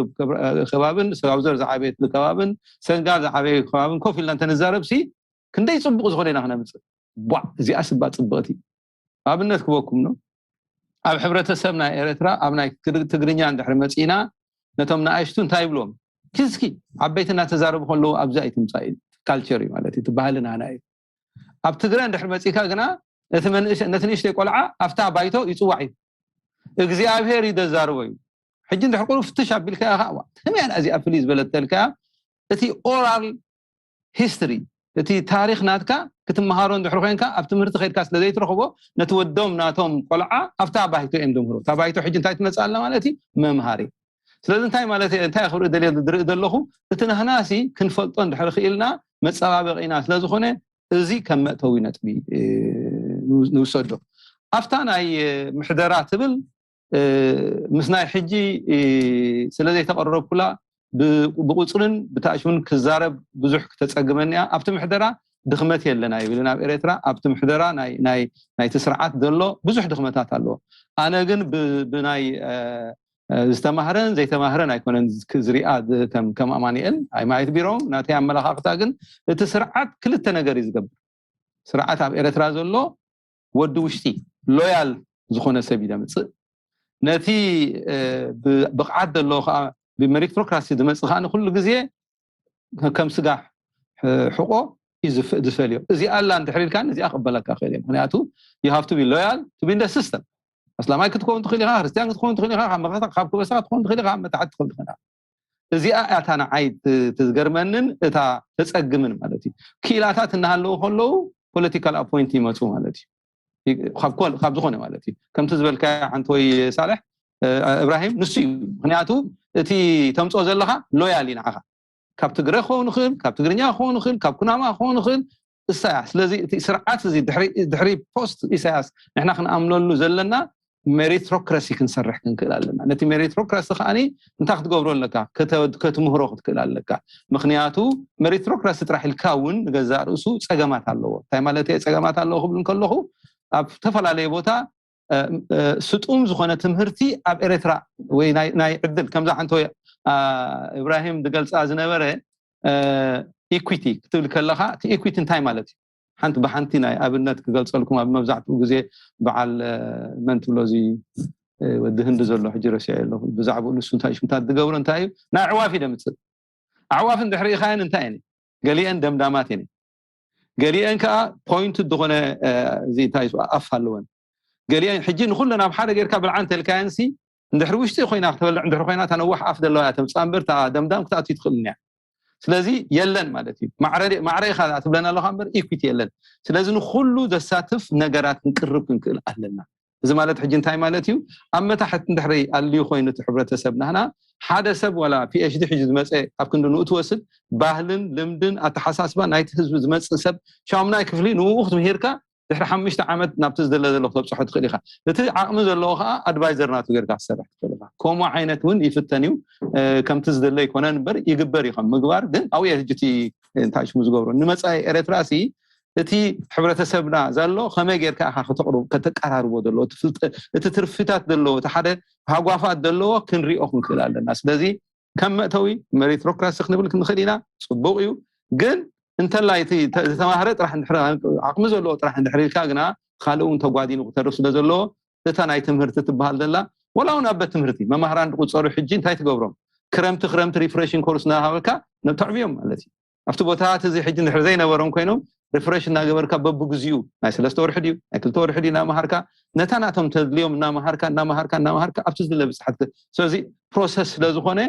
ከባብን ሰጋብዘር ዝዓበየሉ ከባብን ሰንጋል ዝዓበየ ከባብን ኮፍ ኢልና እንተንዛረብ ሲ ክንደይ ፅቡቅ ዝኾነ ኢና ክነምፅእ። ቧዕ እዚኣ ስባ ፅብቅቲ ኣብነት ክበኩም ነው። ኣብ ሕብረተሰብ ናይ ኤርትራ ኣብ ናይ ትግርኛ እንድሕር መፂእና ነቶም ንኣሽቱ እንታይ ይብሎም? ክዝኪ ዓበይቲ እናተዛረቡ ከለዉ ኣብዚ ኣይትምፃእ እዩ። ካልቸር እዩ ማለት እዩ፣ እቲ ባህልና ናይ ኣብ ትግራይ እንድሕር መፂእካ ግና ነቲ ንእሽተይ ቆልዓ ኣብታ ባይቶ ይፅዋዕ እዩ። እግዚኣብሄር እዩ ዘዛርቦ እዩ። ሕጂ እንድሕር ቁሩ ፍትሽ ኣቢልካ ኢኻ ከመይ እዚኣ ፍልይ ዝበለተልካ እቲ ኦራል ሂስትሪ እቲ ታሪክ ናትካ ክትመሃሮ እንድሕር ኮይንካ ኣብ ትምህርቲ ከድካ ስለዘይትረኽቦ ነቲ ወዶም ናቶም ቆልዓ ኣብታ ባይቶ እዮም ዘምህሩ። እታ ባይቶ ሕጂ እንታይ ትመፅእ ኣላ ማለት እዩ? መምሃሪ። ስለዚ እንታይ ማለት እንታይ ክርኢ ደልየ ዝርኢ ዘለኹ እቲ ናህናሲ ክንፈልጦ እንድሕር ክኢልና መፀባበቂና ስለዝኾነ እዚ ከም መእተዊ ነጥቢ ንውሰዶ። ኣብታ ናይ ምሕደራ ትብል ምስ ናይ ሕጂ ስለዘይተቐረብኩላ ብቁፅርን ብታሽሙን ክዛረብ ብዙሕ ክተፀግመኒ እያ። ኣብቲ ምሕደራ ድኽመት የለን ኣይብልን። ኣብ ኤርትራ ኣብቲ ምሕደራ ናይቲ ስርዓት ዘሎ ብዙሕ ድኽመታት ኣለዎ። ኣነ ግን ብናይ ዝተማህረን ዘይተማህረን ኣይኮነን ዝሪኣ ከም ኣማኒኤል ኣይማየት ቢሮ ናተይ ኣመላኻኽታ ግን እቲ ስርዓት ክልተ ነገር እዩ ዝገብር። ስርዓት ኣብ ኤርትራ ዘሎ ወዲ ውሽጢ ሎያል ዝኾነ ሰብ እዩ ደምፅእ። ነቲ ብቕዓት ዘለዎ ከዓ ብሜሪቶክራሲ ዝመፅእ ከዓ ንኩሉ ግዜ ከም ስጋ ሕቆ እዩ ዝፈልዮ። እዚኣ ኣላ እንድሕር ኢልካ እዚኣ ክበለካ ክእል እየ። ምክንያቱ you have to be loyal to be in the system። ኣስላማይ ክትከውን ትኽእል ኢኻ፣ ክርስትያን ክትከውን ትኽእል ኢኻ፣ ካብ መኸታ ካብ ክበሳ ክትከውን ትኽእል ኢኻ፣ መታሕት ትኽእል ትኽእል እዚኣ እታ ንዓይ ትዝገርመንን እታ ተፀግምን ማለት እዩ። ክኢላታት እናሃለዉ ከለዉ ፖለቲካል ኣፖይንት ይመፁ ማለት እዩ። ካብ ዝኾነ ማለት እዩ ከምቲ ዝበልካ ሓንቲ ወይ ሳልሕ እብራሂም ንሱ እዩ። ምክንያቱ እቲ ተምፅኦ ዘለካ ሎያል እዩ ንዓኻ። ካብ ትግረ ክኸውን ይኽእል፣ ካብ ትግርኛ ክኸውን ይኽእል፣ ካብ ኩናማ ክኸውን ይኽእል። እሳያስ ስለዚ እቲ ስርዓት እዚ ድሕሪ ፖስት ኢሳያስ ንሕና ክንኣምነሉ ዘለና ሜሪትሮክራሲ ክንሰርሕ ክንክእል ኣለና። ነቲ ሜሪትሮክራሲ ከዓኒ እንታይ ክትገብሮ ኣለካ? ከተምህሮ ክትክእል ኣለካ። ምክንያቱ ሜሪትሮክራሲ ጥራሕ ኢልካ እውን ንገዛእ ርእሱ ፀገማት ኣለዎ። እንታይ ማለት እየ ፀገማት ኣለዎ ክብል እንከለኹ ኣብ ዝተፈላለየ ቦታ ስጡም ዝኾነ ትምህርቲ ኣብ ኤርትራ ወይ ናይ ዕድል ከምዛ ሓንቶ ኢብራሂም ዝገልፃ ዝነበረ ኢኩዊቲ ክትብል ከለካ እቲ ኢኩዊቲ እንታይ ማለት እዩ? ሓንቲ ብሓንቲ ናይ ኣብነት ክገልፀልኩም ኣብ መብዛሕትኡ ግዜ በዓል መን ትብሎ እዚ ወዲ ህንዲ ዘሎ ሕጂ ረሲዐ ኣለኹ ብዛዕባኡ ንሱ እንታይ ሽምታት ዝገብሮ እንታይ እዩ ናይ ኣዕዋፍ እዩ ደምፅእ ኣዕዋፍ እንድሕሪ ኢኻየን እንታይ እየን ገሊአን ደምዳማት እየን ገሊአን ከዓ ፖይንት ዝኾነ እዚ እንታይ ኣፍ ኣለወን ገሊአን ሕጂ ንኩለን ኣብ ሓደ ጌርካ ብልዓ እንተልካየን ሲ እንድሕሪ ውሽጢ ኮይና ክትበልዕ እንድሕሪ ኮይና እታ ነዋሕ ኣፍ ዘለዋ እያ ተምፅኣ እምበር እታ ደምዳም ክትኣትዩ ትኽእል እያ ስለዚ የለን ማለት እዩ ማዕረ ኢኻ ትብለና ኣለካ እምበር ኢኩዊቲ የለን ስለዚ ንኩሉ ዘሳትፍ ነገራት ክንቅርብ ክንክእል ኣለና እዚ ማለት ሕጂ እንታይ ማለት እዩ ኣብ መታሕት እንድሕሪ ኣልዩ ኮይኑ እቲ ሕብረተሰብ ናህና ሓደ ሰብ ዋላ ፒኤችዲ ሕጂ ዝመፀ ኣብ ክንዲ ንኡ ትወስድ ባህልን ልምድን ኣተሓሳስባ ናይቲ ህዝቢ ዝመፅእ ሰብ ሻሙናይ ክፍሊ ንኡ ክትምህርካ ድሕሪ ሓሙሽተ ዓመት ናብቲ ዝደለ ዘለኹ ተብፅሖ ትኽእል ኢኻ እቲ ዓቕሚ ዘለዎ ከዓ ኣድቫይዘር ናቱ ጌርካ ክሰርሕ ትኽእል ኢኻ ከምኡ ዓይነት እውን ይፍተን እዩ ከምቲ ዝደለ ይኮነን እምበር ይግበር እዩ ከም ምግባር ግን ኣብኡ እየ ሕጂ እንታይ ሽሙ ዝገብሮ ንመፃኢ ኤረትራ ሲ እቲ ሕብረተሰብና ዘሎ ከመይ ጌርካ ኢኻ ከተቅርብ ከተቀራርቦ ዘለዎ እቲ ትርፊታት ዘለዎ እቲ ሓደ ሃጓፋት ዘለዎ ክንሪኦ ክንክእል ኣለና ስለዚ ከም መእተዊ መሪትሮክራሲ ክንብል ክንኽእል ኢና ፅቡቅ እዩ ግን እንተላይ ዝተማህረ ጥራሕ ዓቅሚ ዘለዎ ጥራሕ እንድሕር ኢልካ ግና ካልእ እውን ተጓዲኑ ክተርፍ ስለ ዘለዎ እታ ናይ ትምህርቲ ትበሃል ዘላ ወላ እውን ኣብ ቤት ትምህርቲ መማህራን ዝቁፀሩ ሕጂ እንታይ ትገብሮም ክረምቲ ክረምቲ ሪፍሬሽን ኮርስ እናሃበካ ነተዕብዮም ማለት እዩ ኣብቲ ቦታታት እዚ ሕጂ እንድሕር ዘይነበሮም ኮይኖም ሪፍሬሽ እናገበርካ በብግዚኡ ናይ ሰለስተ ወርሒ ድዩ ናይ ክልተ ወርሒ ድዩ እናመሃርካ ነታ ናቶም ተድልዮም እናመሃርካ እናመሃርካ እናመሃርካ ኣብቲ ዝለ ብፅሓት ስለዚ ፕሮሰስ ስለ ዝኾነ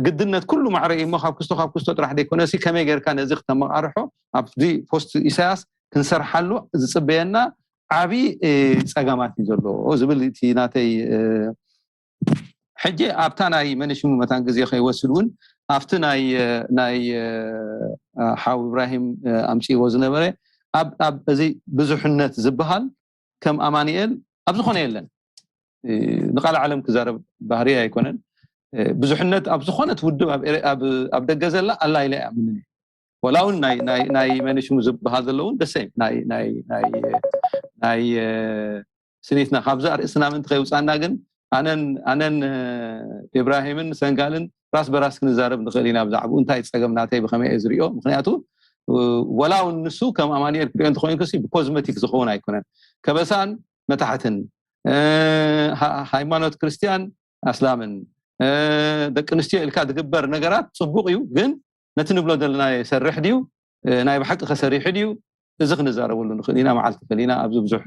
ግድነት ኩሉ ማዕረ እዩ እሞ ካብ ክስቶ ካብ ክስቶ ጥራሕ ዘይኮነ ሲ ከመይ ጌርካ ነዚ ክተመቃርሖ ኣብዚ ፖስት ኢሳያስ ክንሰርሓሉ ዝፅበየና ዓብዪ ፀገማት እዩ ዘሎ ዝብል እቲ ናተይ ሕጂ ኣብታ ናይ መን ሽሙ መታን ግዜ ከይወስድ እውን ኣብቲ ናይ ናይ ሓው ኢብራሂም ኣምፅእዎ ዝነበረ ኣብ እዚ ብዙሕነት ዝበሃል ከም ኣማኒኤል ኣብ ዝኾነ የለን ንቃል ዓለም ክዛረብ ባህሪ ኣይኮነን ብዙሕነት ኣብ ዝኾነት ውድብ ኣብ ደገ ዘላ ኣላ ኢለ ኣምንን ወላ እውን ናይ መን ሽሙ ዝበሃል ዘለውን ደሰ ናይ ስኒትና ካብዚ ኣርእስና ምንቲ ከይውፃና ግን ኣነን ኣነን ኢብራሂምን ሰንጋልን ራስ በራስ ክንዛረብ ንኽእል ኢና ብዛዕባኡ እንታይ ፀገም ናተይ ብከመይ እየ ዝሪኦ ምክንያቱ ወላ እውን ንሱ ከም ኣማኒኤል ክሪኦ እንተኮይንኩሲ ብኮዝመቲክ ዝኸውን ኣይኮነን ከበሳን መታሕትን ሃይማኖት ክርስትያን ኣስላምን ደቂ ኣንስትዮ ኢልካ ዝግበር ነገራት ፅቡቅ እዩ ግን ነቲ ንብሎ ዘለና ይሰርሕ ድዩ ናይ ብሓቂ ከሰሪሑ ድዩ እዚ ክንዛረበሉ ንኽእል ኢና መዓልቲ ፈሊና ኣብዚ ብዙሕ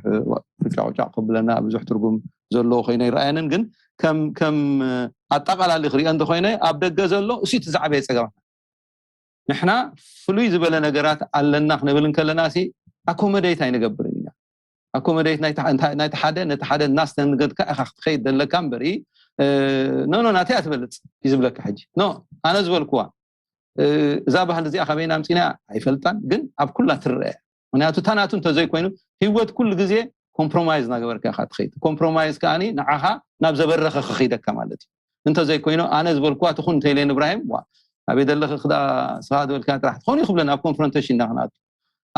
ቁጫቁጫቅ ከብለና ብዙሕ ትርጉም ዘለዎ ኮይነ ይረኣየንን ግን ከም ኣጠቃላሊ ክሪኦ እንተኮይነ ኣብ ደገ ዘሎ እሱ እቲ ዝዓበየ ፀገማት ንሕና ፍሉይ ዝበለ ነገራት ኣለና ክንብል እንከለና ሲ ኣኮመደይት ኣይንገብርን ኢና ኣኮመደይት ናይቲ ሓደ ነቲ ሓደ እናስተንገድካ ኢኻ ክትኸይድ ዘለካ እምበሪ ኖኖ ናተይ ኣትበልፅ እዩ ዝብለካ ሕጂ ኖ ኣነ ዝበልኩዋ እዛ ባህሊ እዚኣ ካበይና ኣምፂና ኣይፈልጣን ግን ኣብ ኩላ ትረአ ምክንያቱ እታ ናቱ እንተዘይኮይኑ ህይወት ኩሉ ግዜ ኮምፕሮማይዝ እናገበርካ ኢኻ ትኸይድ ኮምፕሮማይዝ ከዓኒ ንዓኻ ናብ ዘበረኸ ክኸይደካ ማለት እዩ እንተዘይኮይኑ ኣነ ዝበልኩዋ ትኹን እንተኢለ ንብራሂም ዋ ኣበይ ዘለኺ ክዳ ስኻ ዝበልካ ጥራሕ ትኾን ይኽብለና ኣብ ኮንፍሮንቴሽን ኢና ክንኣቱ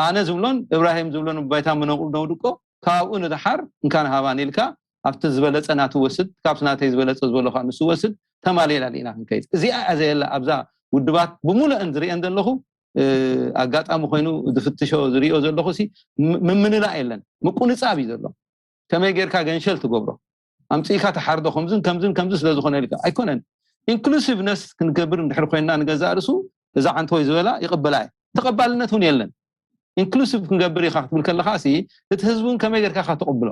ኣነ ዝብሎን እብራሂም ዝብሎን ባይታ ምነቑ ነውድቆ ካብኡ ንድሓር እንካን ሃባን ኢልካ ኣብቲ ዝበለፀ ናቱ ወስድ ካብቲ ናተይ ዝበለፀ ዝበሎ ከዓ ንሱ ወስድ ተማሊእና ዲና ክንከይድ እዚኣ እያ ዘየላ ኣብዛ ውድባት ብሙሉአን ዝርእየን ዘለኹ ኣጋጣሚ ኮይኑ ዝፍትሾ ዝሪኦ ዘለኹ ሲ ምምንላእ የለን ምቁንፃብ እዩ ዘሎ ከመይ ጌርካ ገንሸል ትገብሮ ኣምፅኢካ ተሓርዶ ከምዝን ከምዝን ከምዚ ስለ ዝኾነ ኢልካ ኣይኮነን ኢንክሉሲቭነስ ክንገብር እንድሕር ኮይንና ንገዛእ ርሱ እዛ ዓንተወይ ዝበላ ይቕበላ እየ ተቐባልነት እውን የለን ኢንክሉሲቭ ክንገብር ኢኻ ክትብል ከለኻ ሲ እቲ ህዝቢ እውን ከመይ ጌርካ ኢኻ ተቕብሎ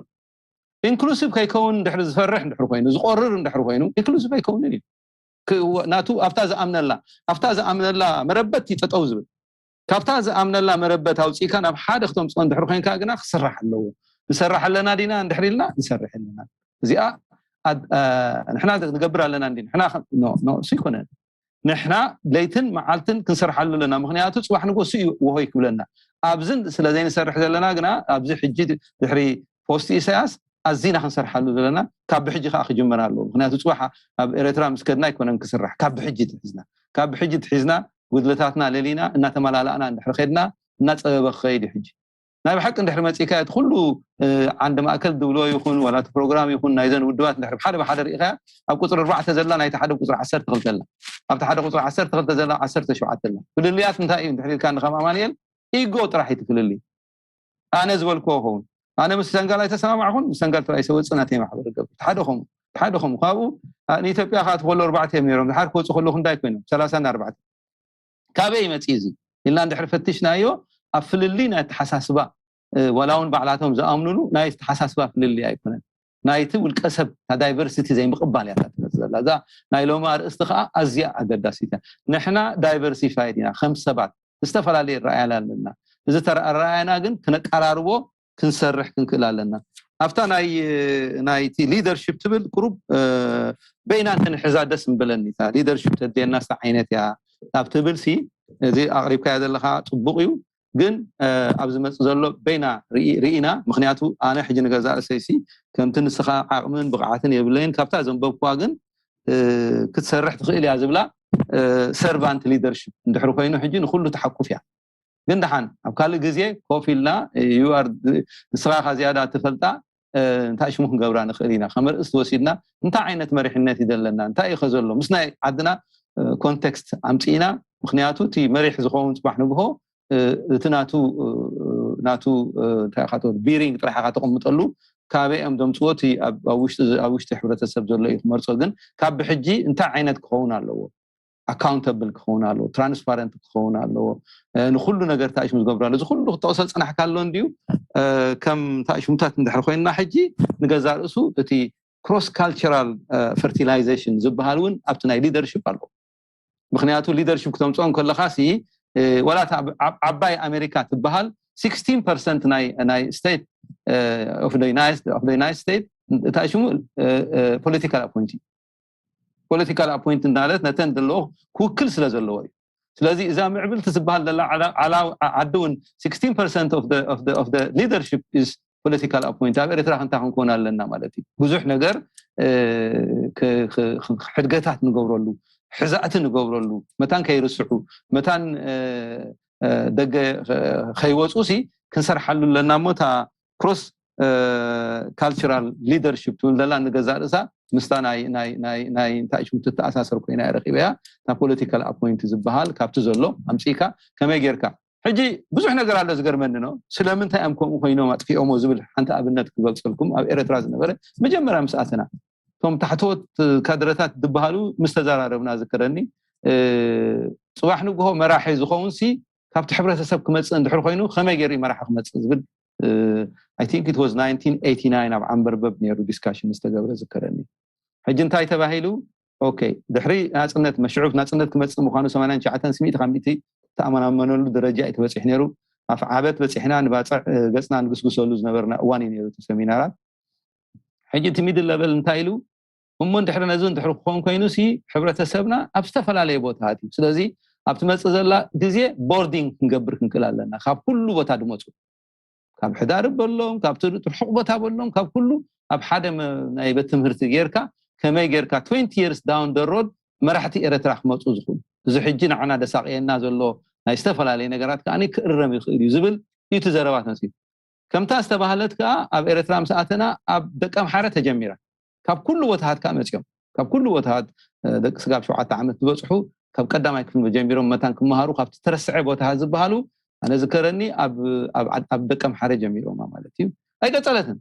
ኢንክሉሲቭ ከይከውን እንድሕር ዝፈርሕ እንድሕር ኮይኑ ዝቆርር እንድሕር ኮይኑ ኢንክሉሲቭ ኣይከውንን እዩ ናቱ ኣብታ ዝኣምነላ ኣብታ ዝኣምነላ መረበት እዩ ጠጠው ዝብል ካብታ ዝኣምነላ መረበት ኣውፂእካ ናብ ሓደ ክተምፅኦ እንድሕር ኮይንካ ግና ክስራሕ ኣለዎ ንሰርሕ ኣለና ዲና እንድሕር ኢልና ንሰርሕ ኣለና እዚኣ ንሕና ንገብር ኣለና እንዲ ንሕና እሱ ይኮነን ንሕና ለይትን መዓልትን ክንሰርሓሉ ኣለና። ምክንያቱ ፅባሕ ንጎ እሱ እዩ ወሆይ ክብለና። ኣብዝን ስለ ዘይንሰርሕ ዘለና ግና ኣብዚ ሕጂ ድሕሪ ፖስት ኢሳያስ ኣዚና ክንሰርሓሉ ዘለና። ካብ ብሕጂ ከዓ ክጅመር ኣለዎ። ምክንያቱ ፅባሕ ኣብ ኤርትራ ምስ ከድና ኣይኮነን ክስራሕ፣ ካብ ብሕጂ ትሒዝና ካብ ብሕጂ ትሒዝና ጉድለታትና ለሊና እናተመላላእና እንድሕር ከድና እናፀበበ ክኸይድ እዩ። ሕጂ ናይ ብሓቂ እንድሕር መፂእካ እቲ ኩሉ ዓንዲ ማእከል ድብሎ ይኹን ዋላ እቲ ፕሮግራም ይኹን ናይዘን ውድባት እንድሕር ብሓደ ብሓደ ርኢኻያ ኣብ ቁፅሪ ኣርባዕተ ዘላ ናይቲ ሓደ ቁፅሪ ዓሰርተ ክልተ ኣላ። ኣብቲ ሓደ ቁፅሪ ዓሰርተ ክልተ ዘላ ዓሰርተ ሸውዓተ ኣላ። ፍልልያት እንታይ እዩ እንድሕር ኢልካ ንከም ኣማንኤል ኢጎ ጥራሕ እዩ ትፍልልይ። ኣነ ዝበልክዎ ኸውን ኣነ ምስ ሰንጋል ኣይተሰማማዕኹን ምስ ሰንጋል ተባይ ሰወፅእ ናተይ ማሕበር ገብ ሓደ ኸሙ ሓደ ኸሙ ካብኡ ንኢትዮጵያ ከዓ ትኸሉ ኣርባዕተ እዮም ነይሮም። ድሓር ክወፁ ከለኹ እንታይ ኮይኖም ሰላሳ ኣርባዕተ ካበይ ይመፅእ እዚ ኢልና እንድሕር ፈትሽናዮ ኣብ ፍልልይ ናይ ኣተሓሳስባ ዋላ እውን ባዕላቶም ዝኣምኑሉ ናይ ኣተሓሳስባ ፍልልይ ኣይኮነን። ናይቲ ውልቀ ሰብ ዳይቨርሲቲ ዘይምቕባል እያ ትመፅእ ዘላ። እዛ ናይ ሎሚ ኣርእስቲ ከዓ ኣዝያ ኣገዳሲት እያ። ንሕና ዳይቨርሲፋይድ ኢና ከም ሰባት ዝተፈላለየ ረኣያና ኣለና። እዚ ተረኣራያና ግን ክነቀራርቦ ክንሰርሕ ክንክእል ኣለና። ኣብታ ናይ ናይቲ ሊደርሽፕ ትብል ቁሩብ በይና እንተንሕዛ ደስ ምበለኒ። እታ ሊደርሽፕ ተድልየና ዓይነት እያ ኣብ ትብል ሲ እዚ ኣቕሪብካያ ዘለካ ፅቡቕ እዩ። ግን ኣብ ዝመፅእ ዘሎ በይና ርኢና። ምክንያቱ ኣነ ሕጂ ንገዛ እሰይሲ ከምቲ ንስኻ ዓቕምን ብቕዓትን የብለይን። ካብታ ዘንበብኩዋ ግን ክትሰርሕ ትኽእል እያ ዝብላ ሰርቫንት ሊደርሽፕ እንድሕር ኮይኑ ሕጂ ንኩሉ ተሓኩፍ እያ። ግን ደሓን ኣብ ካልእ ግዜ ኮፍ ኢልና ንስኻ ካ ዝያዳ ትፈልጣ እንታይ ሽሙ ክንገብራ ንኽእል ኢና። ከም ርእስቲ ወሲድና እንታይ ዓይነት መሪሕነት እዩ ዘለና እንታይ እዩ ከዘሎ ምስ ናይ ዓድና ኮንቴክስት ኣምፅእና። ምክንያቱ እቲ መሪሕ ዝኸውን ፅባሕ ንግሆ እቲ ናቱ ናቱ እንታይ ኢኻ ትብል ቢሪንግ ጥራሕ ኢኻ ተቐምጠሉ። ካበይ እዮም ዘምፅዎ እቲ ኣብ ውሽጢ ሕብረተሰብ ዘሎ እዩ ክመርፆ። ግን ካብ ብሕጂ እንታይ ዓይነት ክኸውን ኣለዎ? ኣካውንተብል ክኸውን ኣለዎ፣ ትራንስፓረንት ክኸውን ኣለዎ። ንኩሉ ነገር ታሽሙ ዝገብሩ ኣሎ። እዚ ኩሉ ክጠቕሶ ዝፅናሕካ ኣሎ እንድዩ። ከም ታሽሙታት እንድሕር ኮይንና ሕጂ ንገዛ ርእሱ እቲ ክሮስ ካልቸራል ፈርቲላይዜሽን ዝበሃል እውን ኣብቲ ናይ ሊደርሽፕ ኣሎ። ምክንያቱ ሊደርሽፕ ክተምፅኦ ከለካ ሲ ወላ ዓባይ ኣሜሪካ ትበሃል ሲክስቲን ፐርሰንት ናይ ስቴት ኦፍ ዩናይትድ ስቴት እንታይ ሽሙ ፖለቲካል ኣፖይንቲ ፖለቲካል ኣፖይንት እናለት ነተን ዘለዎ ክውክል ስለ ዘለዎ እዩ። ስለዚ እዛ ምዕብልቲ ዝበሃል ዘላ ዓዲ እውን ሲክስቲን ፐርሰንት ኦፍ ሊደርሽፕ ኢዝ ፖለቲካል ኣፖይንት ኣብ ኤርትራ ክንታ ክንኮን ኣለና ማለት እዩ። ብዙሕ ነገር ሕድገታት ንገብረሉ ሕዛእቲ ንገብረሉ መታን ከይርስሑ መታን ደገ ከይወፁ ሲ ክንሰርሓሉ ኣለና እሞ እታ ክሮስ ካልቸራል ሊደርሽፕ ትብል ዘላ ንገዛእ ርእሳ ምስታ ናይ እንታይ ሽሙ ትተኣሳሰር ኮይና እየ ረኪበያ። እታ ፖለቲካል ኣፖይንት ዝበሃል ካብቲ ዘሎ ኣምፅእካ ከመይ ጌርካ ሕጂ ብዙሕ ነገር ኣሎ ዝገርመኒ ነው። ስለምንታይ እዮም ከምኡ ኮይኖም ኣጥፊኦሞ ዝብል ሓንቲ ኣብነት ክገልፀልኩም። ኣብ ኤርትራ ዝነበረ መጀመርያ ምስ ኣተና እቶም ታሕተዎት ካድረታት ዝበሃሉ ምስ ተዘራረብና ዝከረኒ ፅባሕ ንግሆ መራሒ ዝኸውን ሲ ካብቲ ሕብረተሰብ ክመፅእ እንድሕር ኮይኑ ከመይ ገይሩ መራሒ ክመፅእ ዝብል I think it was nineteen eighty-nine ኣብ ዓንበርበብ ነይሩ ዲስካሽን ዝተገብረ ዝከረኒ። ሕጂ እንታይ ተባሂሉ? ኦኬ ድሕሪ ናፅነት መሽዑብ ናፅነት ክመፅእ ምኳኑ ሰማንያን ትሽዓተን ስሚት ካብ ሚእቲ ተኣመናመነሉ ደረጃ እዩ ተበፂሑ ነይሩ። ኣፍ ዓበት በፂሕና ንባፅዕ ገፅና ንግስግሰሉ ዝነበርና እዋን እዩ ነይሩ እቲ ሰሚናራት። ሕጂ እቲ ሚድል ለቨል እንታይ ኢሉ እሞ እንድሕሪ ነዚ እንድሕሪ ክኸውን ኮይኑ ሲ ሕብረተሰብና ኣብ ዝተፈላለየ ቦታታት እዩ። ስለዚ ኣብቲ መፅእ ዘላ ግዜ ቦርዲንግ ክንገብር ክንክእል ኣለና። ካብ ኩሉ ቦታ ድመፁ ካብ ሕዳር በሎም ካብቲ ርሑቕ ቦታ በሎም ካብ ኩሉ ኣብ ሓደ ናይ ቤት ትምህርቲ ጌርካ ከመይ ጌርካ ትወንቲ years down the road መራሕቲ ኤርትራ ክመፁ ዝኽእሉ። እዚ ሕጂ ንዓና ደሳቅየና ዘሎ ናይ ዝተፈላለየ ነገራት ከዓ ክእረም ይኽእል እዩ ዝብል እዩ እቲ ዘረባ ተመፅኡ። ከምታ ዝተባህለት ከዓ ኣብ ኤርትራ ምስ ኣተና ኣብ ደቀምሓረ ተጀሚራ። ካብ ኩሉ ቦታታት ከዓ መፅኦም ካብ ኩሉ ቦታታት ደቂ ስጋብ ሸውዓተ ዓመት ዝበፅሑ ካብ ቀዳማይ ክፍሊ ጀሚሮም መታን ክመሃሩ ካብቲ ተረስዐ ቦታታት ዝበሃሉ ኣነ ዝከረኒ ኣብ ደቀምሓረ ጀሚሮማ ማለት እዩ። ኣይቀፀለትን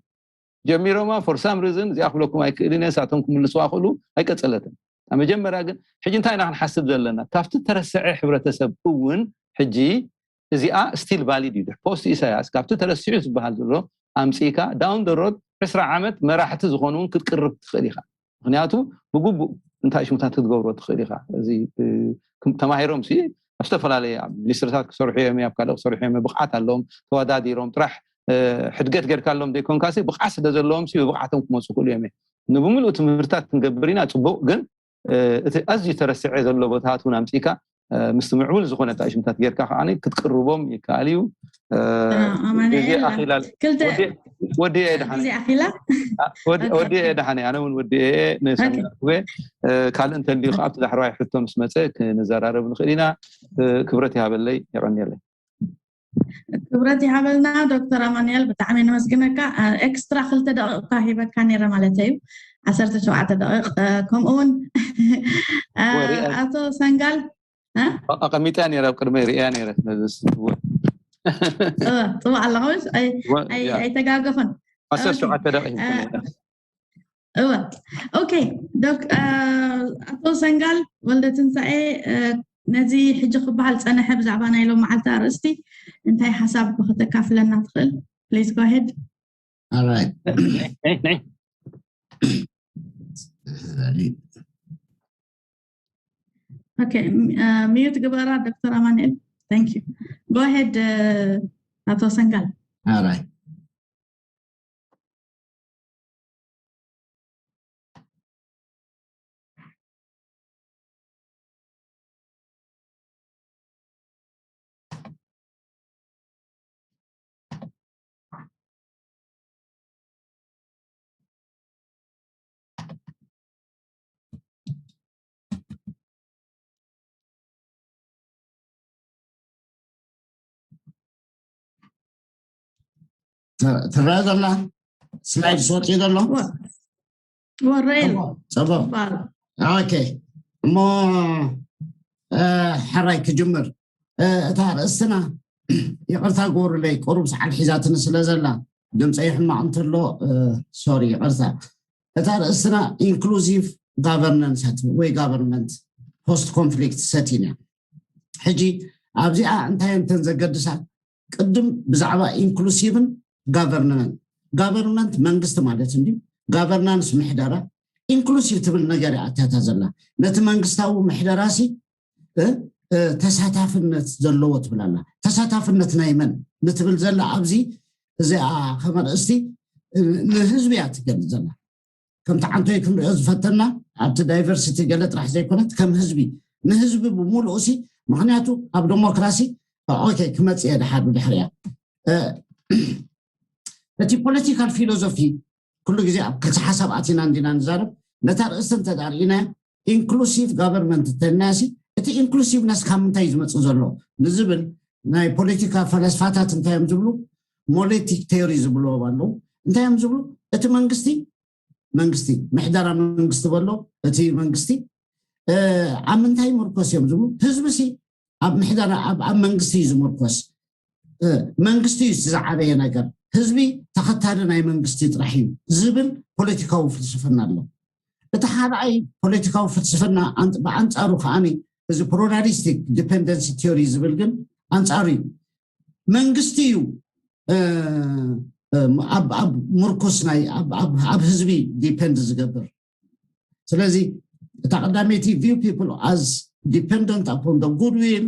ጀሚሮማ for some reason እዚኣ ክብለኩም ኣይክእልን እየ። ንሳቶም ክምልስዋ ክእሉ ኣይቀፀለትን። ኣብ መጀመርያ ግን ሕጂ እንታይ ኢና ክንሓስብ ዘለና ካብቲ ተረስዐ ሕብረተሰብ እውን ሕጂ እዚኣ still valid እዩ። ፖስት ኢሳያስ ካብቲ ተረሲዑ ዝበሃል ዘሎ ኣምፅእካ down the road ዕስራ ዓመት መራሕቲ ዝኾኑ እውን ክትቅርብ ትኽእል ኢኻ። ምክንያቱ ብግቡእ እንታይ ሽሙታት ክትገብሮ ትኽእል ኢኻ። እዚ ተማሂሮም ሲ ኣብ ዝተፈላለየ ኣብ ሚኒስትርታት ክሰርሑ እዮም ኣብ ካልእ ክሰርሑ እዮም ብቕዓት ኣለዎም ተወዳዲሮም ጥራሕ ሕድገት ጌርካሎም ዘይኮንካ ብቕዓት ስለ ዘለዎም ብብቕዓቶም ክመፁ ክእሉ እዮም። ንብምሉእ ትምህርትታት ክንገብር ኢና ፅቡቕ ግን እቲ ኣዝዩ ተረስዐ ዘሎ ቦታታት እውን ኣምፅእካ ምስቲ ምዕቡል ዝኾነ ኣጣይሽምታት ጌርካ ከዓ ክትቅርቦም ይከኣል እዩ። ኣማንኤል ክልተ ወዲኤ ደሓነ ኣኺላ ወዲኤ ደሓነ ኣነ እውን ወዲኤ ንሰሚዕኩ ካልእ እንተልዩ ከዓ ኣብቲ ዳሕረዋይ ሕቶ ምስ መፀ ክንዘራረብ ንኽእል ኢና። ክብረት ይሃበለይ። የቐንየለይ። ክብረት ይሃበልና ዶክተር ኣማንኤል፣ ብጣዕሚ ነመስግነካ። ኤክስትራ ክልተ ደቂቕ እኳ ሂበካ ነይረ ማለት እዩ፣ ዓሰርተ ሸውዓተ ደቂቕ። ከምኡ እውን ኣቶ ሰንጋል ኣቐሚጠያ ነይረ፣ ኣብ ቅድመ ርእያ ነይረ። ጽቡቅ ኣለኹ፣ ኣይተጋገኹን። ዓሰርተ ሸውዓተ ደቂቕ እወ ኦኬ። ዶክ ኣቶ ሰንጋል ወልደ ትንሳኤ፣ ነዚ ሕጂ ክበሃል ዝጸንሐ ብዛዕባ ናይ ሎም መዓልቲ ኣርእስቲ እንታይ ሓሳብ ከተካፍለና ትኽእል? Please go ahead። ሚዩት ግበራ ዶክተር ኣማንኤል። Thank you. Go ahead ኣቶ ሰንጋል። ትረአ ዘላ ስላይድ ስወፂ ዘሎ ወረኤል ፅቡቅ ኦኬ። እሞ ሕራይ ክጅምር። እታ ርእስትና ይቕርታ ግበሩለይ፣ ቁሩብ ሰዓል ሒዛትኒ ስለ ዘላ ድምፀይ ሕማቕ እንተሎ ሶሪ ይቕርታ። እታ ርእስትና ኢንክሉዚቭ ጋቨርናንስ ወይ ጋቨርንመንት ፖስት ኮንፍሊክት ሰቲን እያ። ሕጂ ኣብዚኣ እንታይ እንተን ዘገድሳ ቅድም ብዛዕባ ኢንክሉሲቭን ጋቨርንመንት ጋቨርንመንት መንግስቲ ማለት እንዲ ጋቨርናንስ ምሕደራ ኢንክሉሲቭ ትብል ነገር ኣትያታ ዘላ ነቲ መንግስታዊ ምሕደራ ሲ ተሳታፍነት ዘለዎ ትብል ኣላ። ተሳታፍነት ናይ መን ንትብል ዘላ ኣብዚ እዚኣ ከመርእስቲ ንህዝቢ እያ ትገልፅ ዘላ። ከምቲ ዓንቶይ ክንሪኦ ዝፈተና ኣብቲ ዳይቨርሲቲ ገለ ጥራሕ ዘይኮነት ከም ህዝቢ ንህዝቢ ብምሉኡ ሲ ምክንያቱ ኣብ ዲሞክራሲ ኦኬ ክመፅእ እየ ድሓር ብድሕሪያ እቲ ፖለቲካል ፊሎዞፊ ኩሉ ግዜ ኣብ ክልተ ሓሳብ ኣቲና እንዲና ንዛረብ ነታ ርእስቲ እንተዳርኢና ኢንክሉሲቭ ጋቨርንመንት እንተናሲ እቲ ኢንክሉሲቭነስ ካብ ምንታይ ዝመፅእ ዘሎ ንዝብል ናይ ፖለቲካ ፈለስፋታት እንታይ እዮም ዝብሉ ሞሌቲክ ቴዮሪ ዝብልዎ ኣለዉ እንታይ እዮም ዝብሉ እቲ መንግስቲ መንግስቲ ምሕደራ መንግስቲ በሎ እቲ መንግስቲ ኣብ ምንታይ ምርኮስ እዮም ዝብሉ ህዝቢ ሲ ኣብ ምሕደራ ኣብ መንግስቲ እዩ ዝምርኮስ መንግስቲ እዩ ዝዓበየ ነገር ህዝቢ ተኸታሊ ናይ መንግስቲ ጥራሕ እዩ ዝብል ፖለቲካዊ ፍልስፍና ኣሎ እቲ ሓደኣይ ፖለቲካዊ ፍልስፍና ብኣንፃሩ ከዓኒ እዚ ፕሉራሊስቲክ ዲፐንደንሲ ቲዮሪ ዝብል ግን ኣንፃሩ እዩ መንግስቲ እዩ ኣብ ምርኩስ ናይ ኣብ ህዝቢ ዲፐንድ ዝገብር ስለዚ እታ ቀዳመይቲ view people as dependent upon the goodwill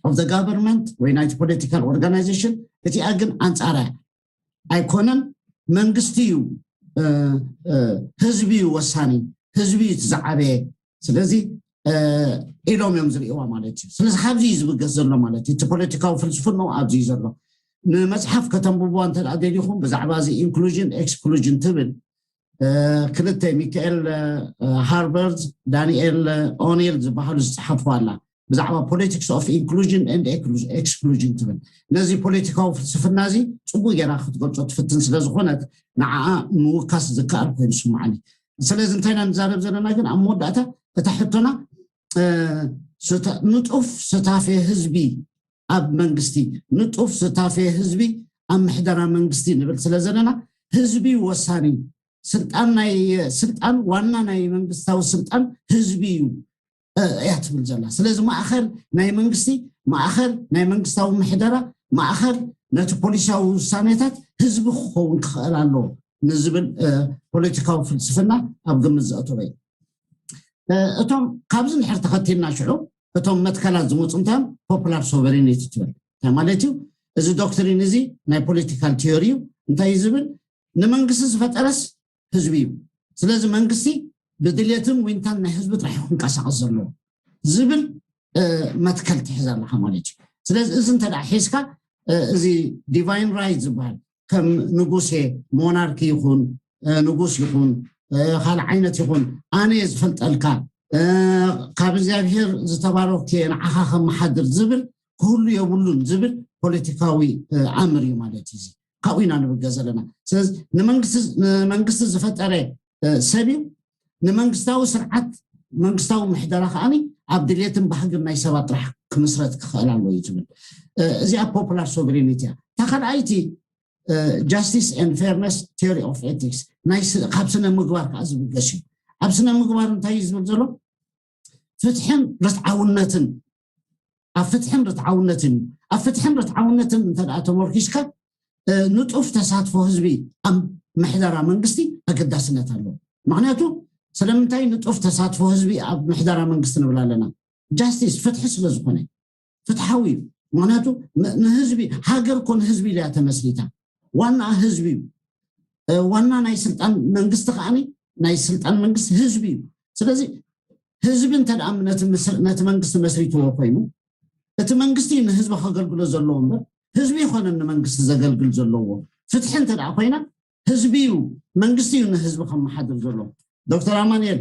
of the government ወይ ናይቲ ፖለቲካል ኦርጋናይዜሽን እቲኣ ግን ኣንፃራ ኣይኮነን መንግስቲ እዩ ህዝቢ እዩ ወሳኒ ህዝቢ እዩ ዝዓበየ ስለዚ ኢሎም እዮም ዝርእዋ ማለት እዩ ስለዚ ካብዚ እዩ ዝብገስ ዘሎ ማለት እዩ እቲ ፖለቲካዊ ፍልስፍናው ኣብዚ እዩ ዘሎ ንመፅሓፍ ከተንብብዋ እንተ ደሊኹም ብዛዕባ እዚ ኢንክሉዥን ኤክስክሉዥን ትብል ክልተ ሚካኤል ሃርበርት ዳንኤል ኦኔል ዝበሃሉ ዝፅሓፍዋ ኣላ ብዛዕባ politics of inclusion and exclusion ትብል ነዚ ፖለቲካዊ ፍልስፍና እዚ ፅቡቅ ጌራ ክትገልፆ ትፍትን ስለ ዝኾነት ንዓኣ ምውካስ ዝከኣል ኮይኑ ስማዓኒ ስለዚ እንታይ ኢና ንዛረብ ዘለና ግን ኣብ መወዳእታ እታ ሕቶና ንጡፍ ስታፌ ህዝቢ ኣብ መንግስቲ ንጡፍ ስታፌ ህዝቢ ኣብ ምሕደራ መንግስቲ ንብል ስለ ዘለና ህዝቢ ወሳኒ ስልጣን ናይ ስልጣን ዋና ናይ መንግስታዊ ስልጣን ህዝቢ እዩ እያ ትብል ዘላ ስለዚ ማእኸል ናይ መንግስቲ ማእኸል ናይ መንግስታዊ ምሕደራ ማእኸል ነቲ ፖሊሲያዊ ውሳኔታት ህዝቢ ክኸውን ክኽእል ኣለዎ ንዝብል ፖለቲካዊ ፍልስፍና ኣብ ግምት ዘእተወ እዩ እቶም ካብዚ ንድሕር ተኸቲልና ሽዑ እቶም መትከላት ዝመፁ እንታይ ፖፑላር ሶቨሬኒቲ ትብል እንታይ ማለት እዩ እዚ ዶክትሪን እዚ ናይ ፖለቲካል ቲዮሪ እዩ እንታይ ዝብል ንመንግስቲ ዝፈጠረስ ህዝቢ እዩ ስለዚ መንግስቲ ብድሌትን ዊንታን ናይ ህዝቢ ጥራሕ ክንቀሳቀስ ዘለዎ ዝብል መትከል ትሕዝ ኣለካ ማለት እዩ። ስለዚ እዚ እንተ ሒዝካ እዚ ዲቫይን ራይት ዝበሃል ከም ንጉሴ ሞናርኪ ይኹን ንጉስ ይኹን ካልእ ዓይነት ይኹን ኣነ ዝፈልጠልካ ካብ እግዚኣብሔር ዝተባረኩ ንዓኻ ከመሓድር ዝብል ክህሉ የብሉን ዝብል ፖለቲካዊ ኣምር እዩ ማለት እዩ። ካብኡ ኢና ንብገ ዘለና። ስለዚ ንመንግስቲ ዝፈጠረ ሰብ እዩ። ንመንግስታዊ ስርዓት መንግስታዊ ምሕደራ ከዓኒ ኣብ ድሌትን ባህግን ናይ ሰባት ጥራሕ ክምስረት ክኽእል ኣለዎ እዩ ትብል። እዚኣ ፖፑላር ሶቨሬኒቲ እያ። እታ ካልኣይቲ ጃስቲስ ን ፌርነስ ቴሪ ኦፍ ኤቲክስ ካብ ስነ ምግባር ከዓ ዝብገስ እዩ። ኣብ ስነ ምግባር እንታይ እዩ ዝብል ዘሎ? ፍትሕን ርትዓውነትን ኣብ ፍትሕን ርትዓውነትን እዩ። ኣብ ፍትሕን ርትዓውነትን እንተ ተመርኪስካ ንጡፍ ተሳትፎ ህዝቢ ኣብ ምሕደራ መንግስቲ ኣገዳስነት ኣለዎ። ምክንያቱ ስለምንታይ ንጡፍ ተሳትፎ ህዝቢ ኣብ ምሕደራ መንግስቲ ንብል ኣለና? ጃስቲስ ፍትሒ ስለዝኮነ ፍትሓዊ እዩ። ምክንያቱ ንህዝቢ ሃገር እኮ ንህዝቢ ኢለያ ተመስሪታ። ዋና ህዝቢ እዩ። ዋና ናይ ስልጣን መንግስቲ ከዓኒ ናይ ስልጣን መንግስቲ ህዝቢ እዩ። ስለዚ ህዝቢ እንተ ነቲ መንግስቲ መስሪትዎ ኮይኑ እቲ መንግስቲ ንህዝቢ ከገልግሎ ዘለዎ እምበር ህዝቢ ይኮነ ንመንግስቲ ዘገልግል ዘለዎ። ፍትሒ እንተ ኮይና ህዝቢ እዩ መንግስቲ እዩ ንህዝቢ ከመሓድር ዘሎ። ዶክተር ኣማንኤል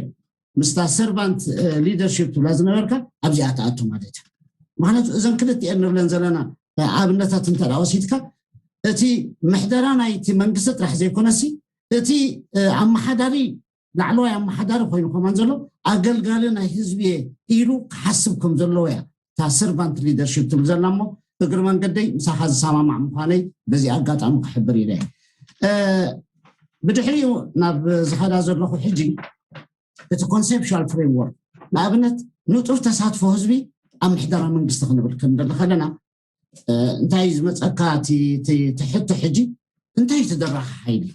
ምስታ ሰርቫንት ሊደርሽፕ ትብላ ዝነበርካ ኣብዚኣ ተኣቱ ማለት እዩ። ምክንያቱ እዘን ክልቲኤን ንብለን ዘለና ኣብነታት እንተ ወሲድካ እቲ ምሕደራ ናይቲ መንግስቲ ጥራሕ ዘይኮነሲ እቲ ኣመሓዳሪ ላዕለዋይ ኣመሓዳሪ ኮይኑ ከማን ዘሎ ኣገልጋሊ ናይ ህዝቢ ኢሉ ክሓስብ ከም ዘለዎ እያ እታ ሰርቫንት ሊደርሽፕ ትብል ዘላ እሞ እግሪ መንገደይ ምሳኻ ዝሰማማዕ ምዃነይ በዚ ኣጋጣሚ ክሕብር ኢለ። ብድሕሪኡ ናብ ዝኸዳ ዘለኹ ሕጂ እቲ ኮንሴፕሽዋል ፍሬምወርክ ንኣብነት ንጡፍ ተሳትፎ ህዝቢ ኣብ ምሕደራ መንግስቲ ክንብል ክንደሊ ከለና እንታይ ዝመፀካ ትሕቶ ሕጂ እንታይ ትደራኺ ሓይሊ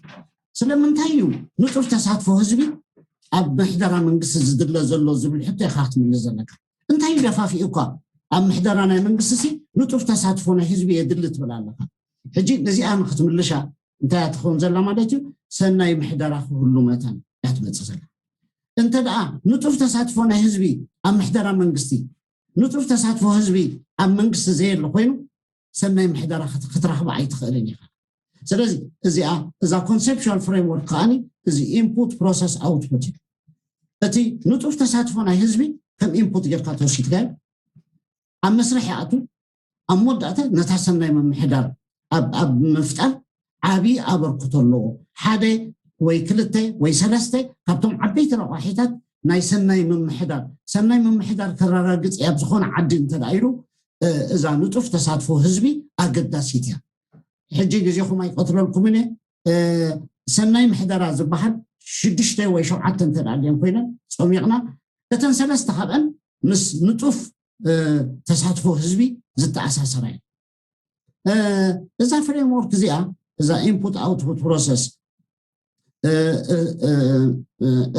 ስለምንታይ እዩ ንጡፍ ተሳትፎ ህዝቢ ኣብ ምሕደራ መንግስቲ ዝድለ ዘሎ ዝብል ሕቶ ኢኻ ክትምልስ ዘለካ። እንታይ ደፋፊኡ እኳ ኣብ ምሕደራ ናይ መንግስቲ ሲ ንጡፍ ተሳትፎ ናይ ህዝቢ የድሊ ትብል ኣለካ። ሕጂ ነዚኣ ንክትምልሻ እንታይ ትኸውን ዘላ ማለት እዩ? ሰናይ ምሕደራ ክህሉ መታን እያ ትመፅእ ዘላ። እንተ ደኣ ንጡፍ ተሳትፎ ናይ ህዝቢ ኣብ ምሕደራ መንግስቲ ንጡፍ ተሳትፎ ህዝቢ ኣብ መንግስቲ ዘየለ ኮይኑ ሰናይ ምሕደራ ክትረኽባ ኣይትኽእልን ኢኻ። ስለዚ እዚኣ እዛ ኮንሴፕሽዋል ፍሬምወርክ ከዓኒ እዚ ኢንፑት ፕሮሰስ ኣውትፑት እዩ። እቲ ንጡፍ ተሳትፎ ናይ ህዝቢ ከም ኢንፑት ጌርካ ተወሲድካዮ ኣብ መስርሕ ይኣቱ። ኣብ መወዳእታ ነታ ሰናይ ምምሕዳር ኣብ ምፍጣር ዓብዪ ኣበርክቶ ኣለዎ። ሓደ ወይ ክልተ ወይ ሰለስተ ካብቶም ዓበይቲ ረቋሒታት ናይ ሰናይ ምምሕዳር ሰናይ ምምሕዳር ከረጋግፅ ኣብ ዝኾነ ዓዲ እንተደኣ ኢሉ እዛ ንጡፍ ተሳትፎ ህዝቢ ኣገዳሲት እያ። ሕጂ ግዜኹም ኣይቀትለልኩምን እየ። ሰናይ ምሕደራ ዝበሃል ሽዱሽተ ወይ ሸውዓተ እንተደኣ ድየን ኮይነን ፀሚቕና እተን ሰለስተ ካብአን ምስ ንጡፍ ተሳትፎ ህዝቢ ዝተኣሳሰራ እየን። እዛ ፍሬምወርክ እዚኣ እዛ ኢንፑት ኣውትፑት ፕሮሰስ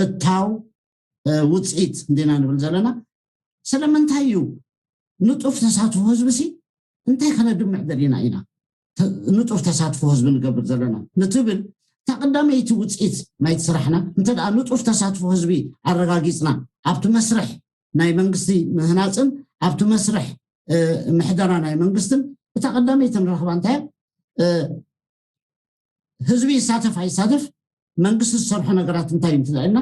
እታው ውፅኢት እንዲና ንብል ዘለና ስለምንታይ እዩ ንጡፍ ተሳትፎ ህዝቢ ሲ እንታይ ከነድምዕ ደሊና ኢና ንጡፍ ተሳትፎ ህዝቢ ንገብር ዘለና ንትብል እታ ቀዳመይቲ ውፅኢት ናይቲ ስራሕና እንተ ንጡፍ ተሳትፎ ህዝቢ ኣረጋጊፅና ኣብቲ መስርሕ ናይ መንግስቲ ምህናፅን ኣብቲ መስርሕ ምሕደራ ናይ መንግስትን እታ ቀዳመይቲ ንረኽባ እንታይ ህዝቢ ይሳተፍ ኣይሳተፍ መንግስቲ ዝሰርሖ ነገራት እንታይ እዩ ትልና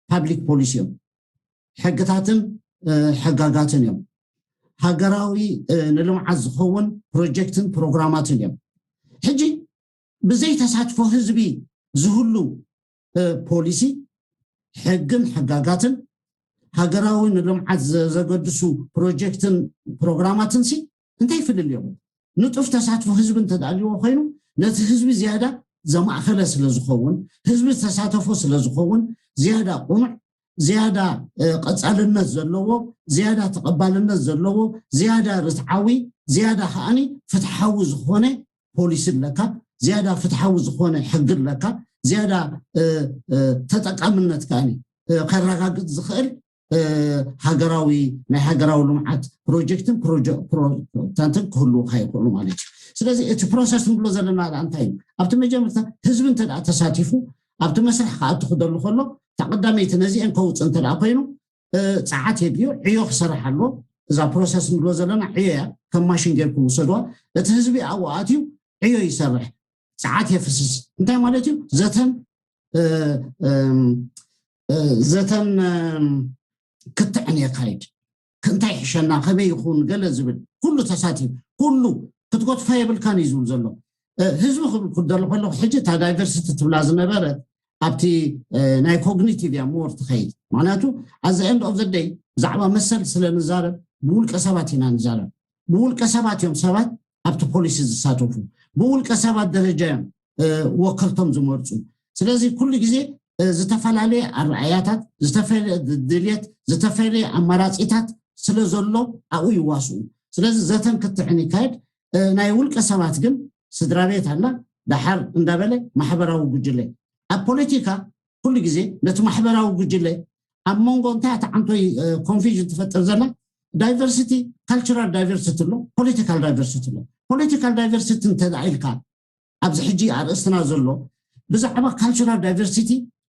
ፓብሊክ ፖሊሲ እዮም። ሕግታትን ሕጋጋትን እዮም። ሃገራዊ ንልምዓት ዝኸውን ፕሮጀክትን ፕሮግራማትን እዮም። ሕጂ ብዘይ ተሳትፎ ህዝቢ ዝህሉ ፖሊሲ ሕግን ሕጋጋትን ሃገራዊ ንልምዓት ዘገድሱ ፕሮጀክትን ፕሮግራማትን ሲ እንታይ ፍልል እዮም? ንጡፍ ተሳትፎ ህዝቢ እንተዳልዎ ኮይኑ ነቲ ህዝቢ ዝያዳ ዘማእኸለ ስለዝኸውን ህዝቢ ዝተሳተፎ ስለዝኸውን ዝያዳ ቁኑዕ ዝያዳ ቀፃልነት ዘለዎ ዝያዳ ተቐባልነት ዘለዎ ዝያዳ ርትዓዊ ዝያዳ ከዓኒ ፍትሓዊ ዝኾነ ፖሊሲ ኣለካ ዝያዳ ፍትሓዊ ዝኾነ ሕጊ ኣለካ ዝያዳ ተጠቃምነት ከዓኒ ከረጋግፅ ዝኽእል ሃገራዊ ናይ ሃገራዊ ልምዓት ፕሮጀክትን ፕሮጀክታንትን ክህልውካ ይኽእሉ ማለት እዩ። ስለዚ እቲ ፕሮሰስ ንብሎ ዘለና እንታይ እዩ ኣብቲ መጀመርታ ህዝቢ እንተ ተሳቲፉ ኣብቲ መስርሕ ክኣቱ ክደሉ ከሎ ቀዳመይቲ ነዚአን ከውፅእ እንተ ደኣ ኮይኑ፣ እ፣ ፀዓት የድልዮ፣ ዕዮ ክሰርሕ ኣሎ። እዛ ፕሮሰስ ንብሎ ዘለና ዕዮ እያ። ከም ማሽን ጌርኩም ውሰድዋ። እቲ ህዝቢ ኣብኡ ኣትዩ ዕዮ ይሰርሕ፣ ፀዓት የፍስስ። እንታይ ማለት እዩ? ዘተን እ፣ እም፣ እ፣ ዘተን እም፣ ክትዕን የካይድ። እንታይ ይሕሸና፣ ከመይ ይኹን፣ ገለ ዝብል ኩሉ ተሳቲፍ፣ ኩሉ ክትጎትፋ የብልካን እዩ ዝብል ዘሎ። እ፣ ህዝቢ ክብል ክደሎ ከለኹ፣ ሕጂ እታ ዳይቨርሲቲ ትብላ ዝነበረት ኣብቲ፣ እ፣ ናይ ኮግኒቲቭ እያ ሞር ትኸይድ። ምክንያቱ ኣዘ ኤንድ ኦፍ ዘ ደይ ብዛዕባ መሰል ስለ ንዛረብ፣ ብውልቀ ሰባት ኢና ንዛረብ። ብውልቀ ሰባት እዮም ሰባት ኣብቲ ፖሊሲ ዝሳተፉ። ብውልቀ ሰባት ደረጃ እዮም፣ እ፣ ወከልቶም ዝመርፁ። ስለዚ ኩሉ ግዜ፣ እ፣ ዝተፈላለየ ኣረኣእያታት፣ ዝተፈላለየ ድልየት፣ ዝተፈላለየ ኣማራፂታት ስለ ዘሎ ኣብኡ ይዋስኡ። ስለዚ ዘተን ክትዕን ይካየድ። እ፣ ናይ ውልቀ ሰባት ግን ስድራ ቤት ኣላ፣ ደሓር እንዳበለ ማሕበራዊ ጉጅለ። ኣብ ፖለቲካ ኩሉ ግዜ ነቲ ማሕበራዊ ጉጅለ ኣብ መንጎ እንታይ ኣተዓንቶይ፣ እ፣ ኮንፊዥን ትፈጥር ዘላ ዳይቨርሲቲ፣ ካልቸራል ዳይቨርሲቲ ኣሎ፣ ፖለቲካል ዳይቨርሲቲ ኣሎ። ፖለቲካል ዳይቨርሲቲ እንተ ደኣ ኢልካ ኣብዚ ሕጂ ኣርእስትና ዘሎ ብዛዕባ ካልቸራል ዳይቨርሲቲ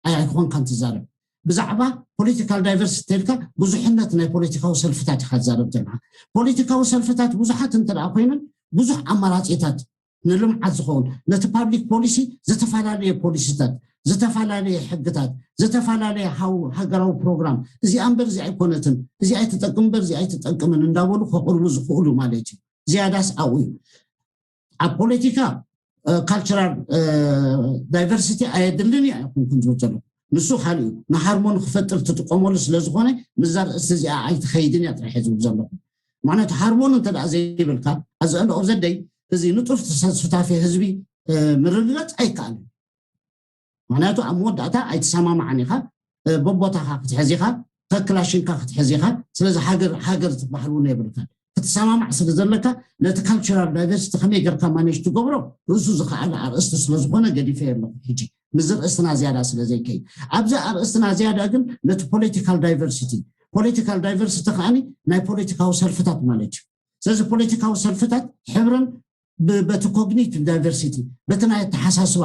ኣይኮንካን ትዛረብ። ብዛዕባ ፖለቲካል ዳይቨርሲቲ ኢልካ ብዙሕነት ናይ ፖለቲካዊ ሰልፍታት ኢኻ ትዛረብ ዘለኻ። ፖለቲካዊ ሰልፍታት ብዙሓት እንተ ደኣ ኮይነን ብዙሕ ኣማራፂታት ንልምዓት ዝኸውን ነቲ ፓብሊክ ፖሊሲ ዝተፈላለየ ፖሊሲታት፣ ዝተፈላለየ ሕግታት፣ ዝተፈላለየ ሃው-፣ ሃገራዊ ፕሮግራም፣ እዚኣ እምበር እዚኣ ኣይኮነትን፣ እዚኣ ኣይትጠቅም እምበር እዚኣ ኣይትጠቅምን እንዳበሉ ከቕርቡ ዝኽእሉ ማለት እዩ። ዝያዳስ ኣብኡ እዩ። ኣብ ፖለቲካ፣ እ፣ ካልቸራል፣ እ፣ ዳይቨርሲቲ ኣየድልን እዩ ኣይኮንኩን ዝብል ዘለኹ። ንሱ ካልእ እዩ። ንሃርሞኒ ክፈጥር ትጥቀመሉ ስለ ዝኾነ ምስዛ ርእሲ እዚኣ ኣይትኸይድን እያ ጥራሕ እየ ዝብል ዘለኹ። ምክንያቱ ሃርሞኒ እንተ ደኣ ዘይብልካ፣ ኣዘ ኤንድ ኦፍ ዘ ደይ፣ እዚ ንጡፍ ተሳ-፣ ሱታፌ ህዝቢ፣ እ፣ ምርግጋፅ ኣይከኣልን። ምክንያቱ ኣብ መወዳእታ ኣይትሰማማዕን ኢኻ፣ እ፣ በቦታኻ ክትሕዝ ኢኻ፣ ከክላሽንካ ክትሕዝ ኢኻ። ስለዚ ሃገር፣ ሃገር ዝበሃል እውን የብልካን። ክትሰማማዕ ስለ ዘለካ ነቲ ካልቸራል ዳይቨርሲቲ ከመይ ጌርካ ማኔጅ ትገብሮ ርእሱ ዝኸኣለ ኣርእስቲ ስለ ዝኾነ ገዲፈ ኣለኹ። ሕጂ ምስዚ ርእስትና ዝያዳ ስለ ዘይከይድ፣ ኣብዚ ኣርእስትና ዝያዳ ግን ነቲ ፖለቲካል ዳይቨርሲቲ፣ ፖለቲካል ዳይቨርሲቲ ከኣኒ ናይ ፖለቲካዊ ሰልፍታት ማለት እዩ። ስለዚ ፖለቲካዊ ሰልፍታት ሕብረን ብ-፣ በቲ ኮግኒቲቭ ዳይቨርሲቲ፣ በቲ ናይ ኣተሓሳስባ፣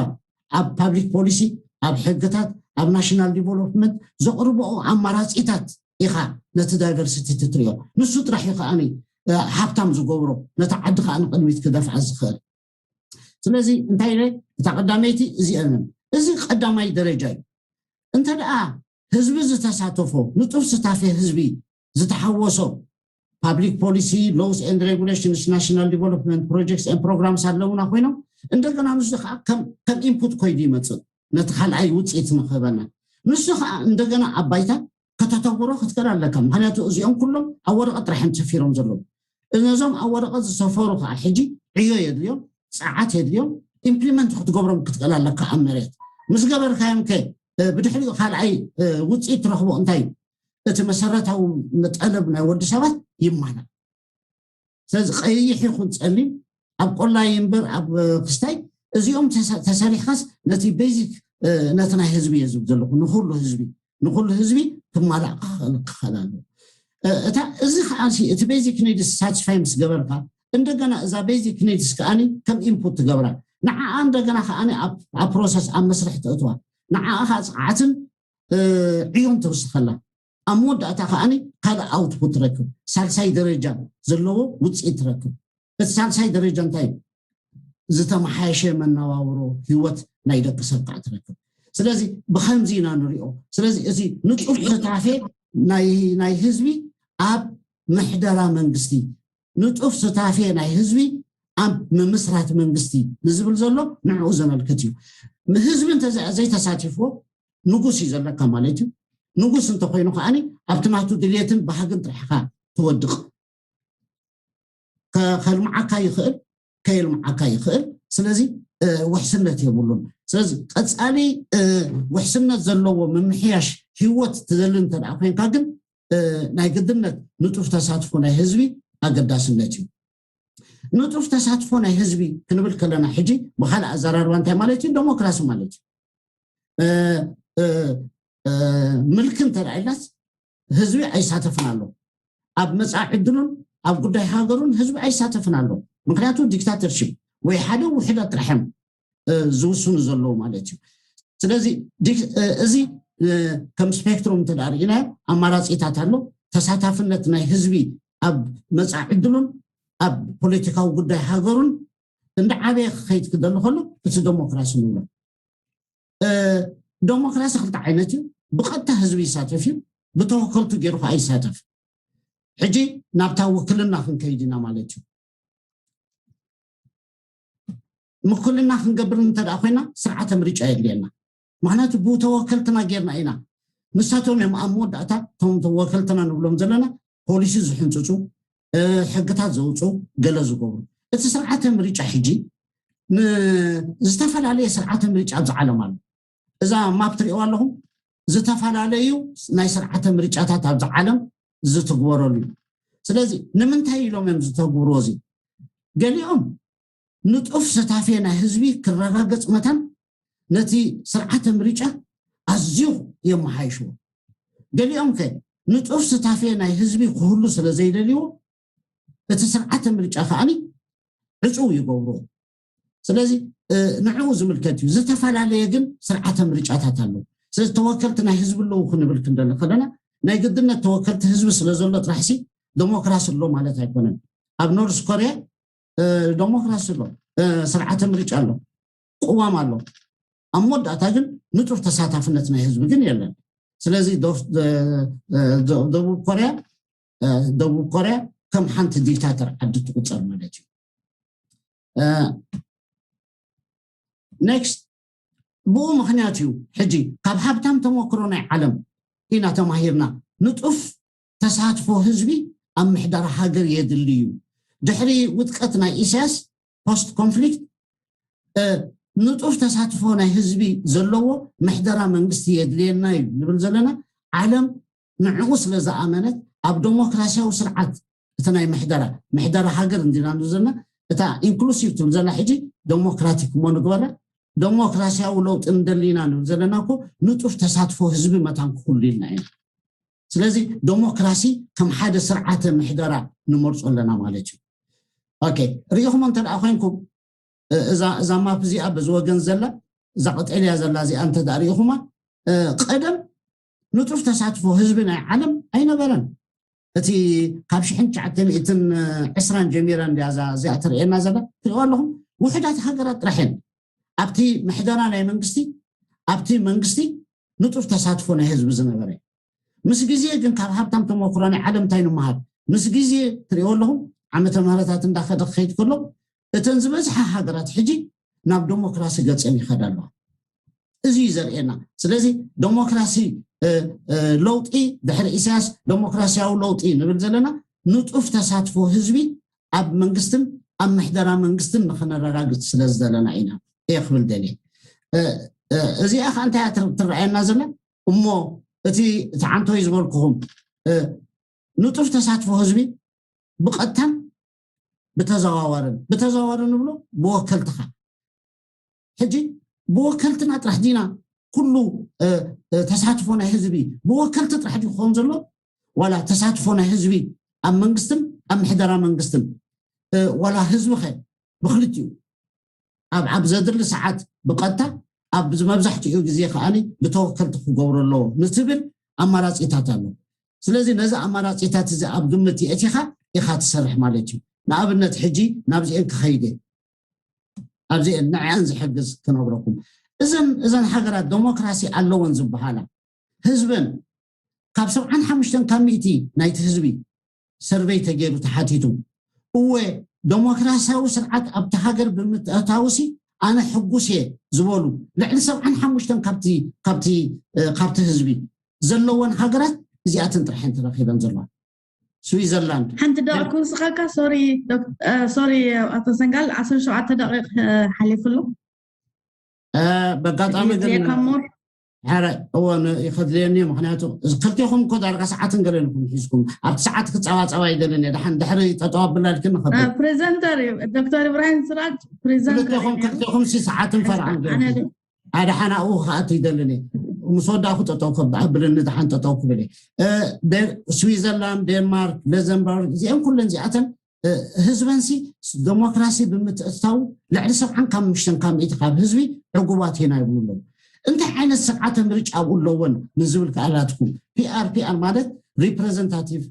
ኣብ ፓብሊክ ፖሊሲ፣ ኣብ ሕግታት፣ ኣብ ናሽናል ዲቨሎፕመንት ዘቕርብኦ ኣማራፂታት ኢኻ ነቲ ዳይቨርሲቲ ትትሪኦ። ንሱ ጥራሕ እዩ ከኣኒ፣ እ፣ ሃብታም ዝገብሮ፣ ነቲ ዓዲ ከኣ ንቕድሚት ክደፍዓ ዝኽእል። ስለዚ እንታይ ኢለ፣ እታ ቀዳመይቲ እዚአን፣ እዚ ቀዳማይ ደረጃ እዩ። እንተ ደኣ ህዝቢ ዝተሳተፎ፣ ንጡፍ ስታፌ ህዝቢ ዝተሓወሶ ፓብሊክ ፖሊሲ፣ ሎውስ ኤንድ ሬጉሌሽንስ፣ ናሽናል ዲቨሎፕመንት ፕሮጀክትስ ኤንድ ፕሮግራምስ ኣለውና ኮይኖም፣ እንደገና ንሱ ከዓ ከም፣ ከም ኢንፑት ኮይኑ ይመፅእ ነቲ ካልኣይ ውፅኢት ንክህበና። ንሱ ከዓ እንደገና ኣብ ባይታ ከተተግብሮ ክትክእል ኣለካ። ምክንያቱ እዚኦም ኩሎም ኣብ ወረቐት ጥራሕ እዮም ሰፊሮም ዘለዉ። ነዞም ኣብ ወረቐት ዝሰፈሩ ከዓ ሕጂ ዕዮ የድልዮም፣ ፀዓት የድልዮም፣ ኢምፕሊመንት ክትገብሮም ክትክእል ኣለካ ኣብ መሬት። ምስ ገበርካዮም ከ፣ እ፣ ብድሕሪኡ ካልኣይ፣ እ፣ ውፅኢት ትረኽቦ እንታይ እዩ? እቲ መሰረታዊ ጠለብ ናይ ወዲ ሰባት ይማላእ። ስለዚ ቀይሕ ይኹን ፀሊም፣ ኣብ ቆላይ እምበር ኣብ፣ እ፣ ክስታይ፣ እዚኦም ተሰ-፣ ተሰሪሕካስ ነቲ ቤዚክ፣ እ፣ ነቲ ናይ ህዝቢ እየ ዝብል ዘለኹ፣ ንኹሉ ህዝቢ፣ ንኹሉ ህዝቢ ክማላእ ክኽእል፣ ክኽእል ኣለዎ። እ፣ እታ፣ እዚ ከዓ ሲ፣ እቲ ቤዚክ ኒድስ ሳትስፋይ ምስ ገበርካ፣ እንደገና እዛ ቤዚክ ኒድስ ከኣኒ ከም ኢንፑት ትገብራ። ንዓኣ እንደገና ከኣኒ ኣብ፣ ኣብ ፕሮሰስ፣ ኣብ መስርሕ ተእትዋ። ንዓኣ ከዓ ፀዓትን፣ እ፣ ዕዮን ትውስኸላ። ኣብ መወዳእታ ከኣኒ ካልእ ኣውትፑት ትረክብ። ሳልሳይ ደረጃ ዘለዎ ውፅኢት ትረክብ። እቲ ሳልሳይ ደረጃ እንታይ እዩ? ዝተመሓየሸ መነባብሮ ህይወት ናይ ደቂ ሰብ ከዓ ትረክብ። ስለዚ ብኸምዚ ኢና ንሪኦ። ስለዚ እዚ ንጡፍ ሱታፌ ናይ፣ ናይ ህዝቢ ኣብ ምሕደራ መንግስቲ፣ ንጡፍ ሱታፌ ናይ ህዝቢ ኣብ ምምስራት መንግስቲ ንዝብል ዘሎ ንዕኡ ዘመልክት እዩ። ህዝቢ እንተ ዘ-፣ ዘይተሳቲፍዎ ንጉስ እዩ ዘለካ ማለት እዩ። ንጉስ እንተኮይኑ ከኣኒ ኣብቲ ናቱ ድልየትን ባህግን ጥራሕ ኢኻ ትወድቕ። ከ-፣ ከልምዓካ ይኽእል፣ ከየልምዓካ ይኽእል። ስለዚ፣ እ፣ ውሕስነት የብሉን። ስለዚ ቀጻሊ፣ እ፣ ውሕስነት ዘለዎ ምምሕያሽ ህይወት ትደሊ እንተ ደኣ ኮይንካ ግን፣ እ፣ ናይ ግድነት ንጡፍ ተሳትፎ ናይ ህዝቢ ኣገዳስነት እዩ። ንጡፍ ተሳትፎ ናይ ህዝቢ ክንብል ከለና ሕጂ ብኻልእ ኣዘራርባ እንታይ ማለት እዩ? ዴሞክራሲ ማለት እዩ። እ፣ እ፣ እ፣ ምልኪ እንተ ደኣ ኢልናስ ህዝቢ ኣይሳተፍን ኣሎ። ኣብ መጻኢ ዕድሉን ኣብ ጉዳይ ሃገሩን ህዝቢ ኣይሳተፍን ኣሎ። ምክንያቱ ዲክታተርሺፕ ወይ ሓደ ውሑዳት ጥራሕ እዮም፣ እ፣ ዝውስኑ ዘለዉ ማለት እዩ። ስለዚ ዲክ-፣ እ፣ እዚ ከም ስፔክትሩም እንተ ርኢናዮ ኣማራፂታት ኣሎ። ተሳታፍነት ናይ ህዝቢ ኣብ መፃኢ ዕድሉን ኣብ ፖለቲካዊ ጉዳይ ሃገሩን እንዳዓበየ ክኸይድ ክደሊ ከሎ እቲ ዴሞክራሲ ንብሎ። ዴሞክራሲ ክልተ ዓይነት እዩ። ብቐጥታ ህዝቢ ይሳተፍ እዩ፣ ብተወከልቱ ገይሩ ከዓ ይሳተፍ። ሕጂ ናብታ ውክልና ክንከይድ ኢና ማለት እዩ። ምክልና ክንገብር እንተ ኮይና ስርዓተ ምርጫ የድልየና። ምክንያቱ ብተወከልትና ጌርና ኢና። ንሳቶም እዮም ኣብ መወዳእታ እቶም ተወከልትና ንብሎም ዘለና ፖሊሲ ዝሕንፅፁ፣ ሕግታት ዘውፁ፣ ገለ ዝገብሩ። እቲ ስርዓተ ምርጫ ሕጂ ዝተፈላለየ ስርዓተ ምርጫ ኣብዚ ዓለም ኣሎ። እዛ ማፕ ትሪእዋ ኣለኹም፣ ዝተፈላለዩ ናይ ስርዓተ ምርጫታት ኣብዚ ዓለም ዝትግበረሉ እዩ። ስለዚ ንምንታይ ኢሎም እዮም ዝተግብርዎ? እዚ ገሊኦም ንጡፍ ሰታፌ ናይ ህዝቢ ክረጋገፅ መታን ነቲ ስርዓተ ምርጫ ኣዝዩ የመሓይሽዎ። ገሊኦም ከ ንጡፍ ሰታፌ ናይ ህዝቢ ክህሉ ስለ ዘይደልይዎ እቲ ስርዓተ ምርጫ ከዓኒ ዕፁው ይገብርዎ። ስለዚ ንዕኡ ዝምልከት እዩ። ዝተፈላለየ ግን ስርዓተ ምርጫታት ኣለዉ። ስለዚ ተወከልቲ ናይ ህዝቢ ኣለዉ ክንብል ክንደሊ ከለና ናይ ግድነት ተወከልቲ ህዝቢ ስለ ዘሎ ጥራሕሲ ዴሞክራሲ ኣሎ ማለት ኣይኮነን። ኣብ ኖርስ ኮርያ ዴሞክራሲ ኣሎ፣ ስርዓተ ምርጫ ኣሎ፣ ቅዋም ኣሎ። ኣብ መወዳእታ ግን ንጡፍ ተሳታፍነት ናይ ህዝቢ ግን የለን። ስለዚ ደቡብ ኮርያ ደቡብ ኮርያ ከም ሓንቲ ዲክታተር ዓዲ ትቁፀር ማለት እዩ። ኔክስት፣ ብኡ ምክንያት እዩ ሕጂ ካብ ሃብታም ተመክሮ ናይ ዓለም ኢና ተማሂርና። ንጡፍ ተሳትፎ ህዝቢ ኣብ ምሕደራ ሃገር የድሊ እዩ። ድሕሪ ውድቀት ናይ ኢሳያስ ፖስት ኮንፍሊክት ንጡፍ ተሳትፎ ናይ ህዝቢ ዘለዎ ምሕደራ መንግስቲ የድልየና እዩ ንብል ዘለና። ዓለም ንዕኡ ስለ ዝኣመነት ኣብ ዴሞክራሲያዊ ስርዓት እቲ ናይ ምሕደራ ምሕደራ ሃገር እንዲና ንብል ዘለና እታ ኢንክሉሲቭ ትብል ዘላ ሕጂ ዴሞክራቲክ እሞ ንግበራ። ዴሞክራሲያዊ ለውጢ እንደሊና ንብል ዘለና እኮ ንጡፍ ተሳትፎ ህዝቢ መታን ክህሉ ኢልና ኢና። ስለዚ ዴሞክራሲ ከም ሓደ ስርዓተ ምሕደራ ንመርፆ ኣለና ማለት እዩ። ኦኬ፣ ርኢኹም እንተ ደኣ ኮይንኩም እዛ ማፕ እዚኣ በዚ ወገን ዘላ እዛ ቀጠልያ ዘላ እዚኣ እንተ ደኣ ርኢኹማ ቀደም ንጡፍ ተሳትፎ ህዝቢ ናይ ዓለም ኣይነበረን። እቲ ካብ ሽሕን ትሽዓተ ሚእትን ዕስራን ጀሚራ እንዲያ እዛ እዚኣ ትርእየና ዘላ ትሪእዋ ኣለኹም። ውሕዳት ሃገራት ጥራሕ እየን ኣብቲ ምሕደራ ናይ መንግስቲ ኣብቲ መንግስቲ ንጡፍ ተሳትፎ ናይ ህዝቢ ዝነበረ። ምስ ግዜ ግን ካብ ሃብታም ተመክሮ ናይ ዓለም እንታይ ንምሃር? ምስ ግዜ ትሪእዎ ኣለኹም ዓመተ ምህረታት እንዳኸደ ክኸይድ ከሎ እተን ዝበዝሓ ሃገራት ሕጂ ናብ ዴሞክራሲ ገፀን ይኸዳ ኣለዋ። እዚ እዩ ዘርእየና። ስለዚ ዴሞክራሲ ለውጢ ድሕሪ ኢሳያስ ዴሞክራሲያዊ ለውጢ ንብል ዘለና ንጡፍ ተሳትፎ ህዝቢ ኣብ መንግስትን ኣብ ምሕደራ መንግስትን ንክነረጋግፅ ስለ ዝደለና ኢና እየ ክብል ደልየ። እዚኣ ከዓ እንታይ እያ ትረኣየና ዘላ? እሞ እቲ እቲ ዓንቶይ ዝበልኩኹም ንጡፍ ተሳትፎ ህዝቢ ብቐጥታን ብተዘዋዋርን ብተዘዋዋሪ ንብሎ ብወከልትኻ ሕጂ ብወከልትና ጥራሕ ዲና ኩሉ ተሳትፎ ናይ ህዝቢ ብወከልቲ ጥራሕ ድዩ ክኸውን ዘሎ? ዋላ ተሳትፎ ናይ ህዝቢ ኣብ መንግስትን ኣብ ምሕደራ መንግስትን ዋላ ህዝቢ ኸ ብክልቲኡ ኣብ ኣብ ዘድሊ ሰዓት ብቐጥታ ኣብ መብዛሕትኡ ግዜ ከዓኒ ብተወከልቲ ክገብሮ ኣለዎ ንትብል ኣማራፂታት ኣሎ። ስለዚ ነዚ ኣማራፂታት እዚ ኣብ ግምት የእቲኻ ኢኻ ትሰርሕ ማለት እዩ። ንኣብነት ሕጂ ናብዚአን ክኸይደ ኣብዚአን ንዕአን ዝሕግዝ ክነግረኩም። እዘን እዘን ሃገራት ዴሞክራሲ ኣለወን ዝበሃላ ህዝበን ካብ ሰብዓን ሓሙሽተን ካብ ሚእቲ ናይቲ ህዝቢ ሰርቨይ ተገይሩ ተሓቲቱ እወ ዴሞክራሲያዊ ስርዓት ኣብቲ ሃገር ብምትእታውሲ ኣነ ሕጉስ እየ ዝበሉ ልዕሊ ሰብዓን ሓሙሽተን ካብቲ ካብቲ ካብቲ ህዝቢ ዘለወን ሃገራት እዚኣተን ጥራሕን ተረኺበን ዘለዋ። ስዊዘርላንድ ሓንቲ ደቂ ክውስኸካ። ሶሪ ሶሪ ኣቶ ሰንጋል ዓሰርተ ሸውዓተ ደቂቕ ሓሊፉ ኣሎ። በጋጣሚ ግን ሞር ሕረ እወ ይኸድልየኒ። ምክንያቱ ክልቴኹም እኮ ዳርጋ ሰዓትን ገለን ኢኹም ሒዝኩም ኣብቲ ሰዓት ክፀባፀባ ይደልን እየ። ደሓን ድሕሪ ጠጠው ኣብላልክን ንኸብል ፕሬዘንተር እዩ ዶክተር ኢብራሂም ስራጅ ፕሬዘንተር ክልቴኹም ክልቴኹም ሲ ሰዓትን ፈርዓን ገይርኩም ኣደሓን ኣብኡ ክኣቱ ይደልን እየ። ምስ ወዳእኩ ጠጠው ከብልኒ ደሓን ጠጠው ክብል እየ። ስዊዘርላንድ፣ ዴንማርክ፣ ለዘንበርግ እዚአን ኩለን እዚኣተን ህዝበንሲ ዴሞክራሲ ብምትእትታው ልዕሊ ሰብዓን ካብ ምሽተን ካብ ሚእቲ ካብ ህዝቢ ዕጉባት ኢና ይብሉ ኣለዉ። እንታይ ዓይነት ስርዓተ ምርጫ ኣብኡ ኣለዎን ንዝብል ክኣላትኩም። ፒኣር ፒኣር ማለት ሪፕሬዘንታቲቭ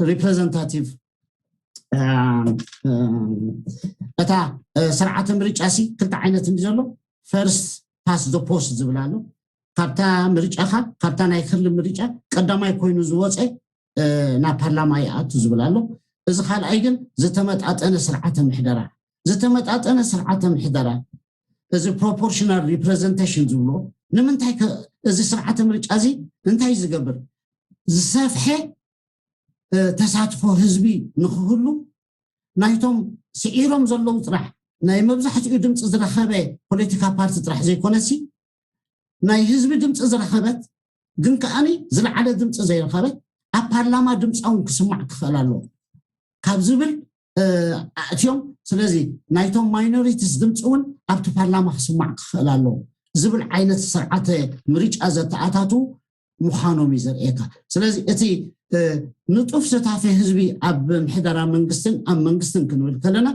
ሪፕሬዘንታቲቭ እታ ስርዓተ ምርጫ ሲ ክልተ ዓይነት እንዲ ዘሎ ፈርስት ፓስት ፖስት ዝብል ኣሎ። ካብታ ምርጫኻ ካብታ ናይ ክሊ ምርጫ ቀዳማይ ኮይኑ ዝወፀ ናብ ፓርላማ ይኣቱ ዝብል ኣሎ። እዚ ካልኣይ ግን ዝተመጣጠነ ስርዓተ ምሕደራ ዝተመጣጠነ ስርዓተ ምሕደራ እዚ ፕሮፖርሽናል ሪፕሬዘንቴሽን ዝብሎ ንምንታይ እዚ ስርዓተ ምርጫ እዚ እንታይ ዝገብር ዝሰፍሐ ተሳትፎ ህዝቢ ንክህሉ ናይቶም ስዒሮም ዘለዉ ጥራሕ ናይ መብዛሕትኡ ድምፂ ዝረኸበ ፖለቲካ ፓርቲ ጥራሕ ዘይኮነሲ ናይ ህዝቢ ድምፂ ዝረኸበት ግን ከዓኒ ዝለዓለ ድምፂ ዘይረኸበት ኣብ ፓርላማ ድምፃ እውን ክስማዕ ክኽእል ኣለዎ ካብ ዝብል ኣእትዮም። ስለዚ ናይቶም ማይኖሪቲስ ድምፂ እውን ኣብቲ ፓርላማ ክስማዕ ክኽእል ኣለዎ ዝብል ዓይነት ስርዓተ ምርጫ ዘተኣታትዉ ምዃኖም እዩ ዘርእየካ። ስለዚ እቲ ንጡፍ ስታፌ ህዝቢ ኣብ ምሕደራ መንግስትን ኣብ መንግስትን ክንብል ከለና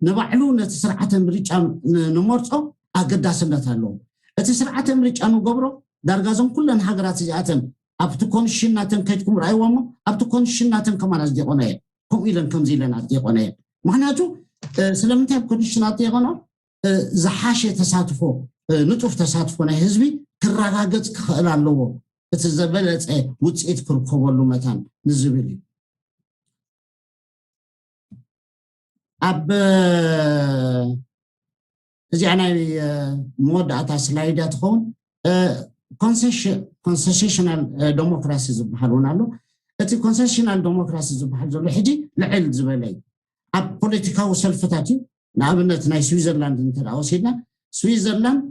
ንባዕሉ ነቲ ስርዓተ ምርጫ ንመርፆ ኣገዳስነት ኣለዎ። እቲ ስርዓተ ምርጫ ንገብሮ ዳርጋ እዞም ኩለን ሃገራት እዚኣተን ኣብቲ ኮንስሽን ናተን ከይድኩም ረኣይዎ እሞ ኣብቲ ኮንስሽን ናተን ከማን ኣፅዲቆና እየን ከምኡ ኢለን ከምዚ ኢለን ኣፅዲቆና እየን። ምክንያቱ ስለምንታይ ኣብ ኮንስሽን ኣፅዲቆና ዝሓሸ ተሳትፎ ንጡፍ ተሳትፎ ናይ ህዝቢ ክረጋገፅ ክኽእል ኣለዎ እቲ ዝበለፀ ውፅኢት ክርከበሉ መታን ንዝብል እዩ። ኣብ እዚኣ ናይ መወዳእታ ስላይድ እያ ትኸውን። ኮንሰሽናል ዴሞክራሲ ዝበሃል እውን ኣሎ። እቲ ኮንሰሽናል ዴሞክራሲ ዝበሃል ዘሎ ሕጂ ልዕል ዝበለ እዩ። ኣብ ፖለቲካዊ ሰልፍታት እዩ። ንኣብነት ናይ ስዊዘርላንድ እንተ ወሲድና ስዊዘርላንድ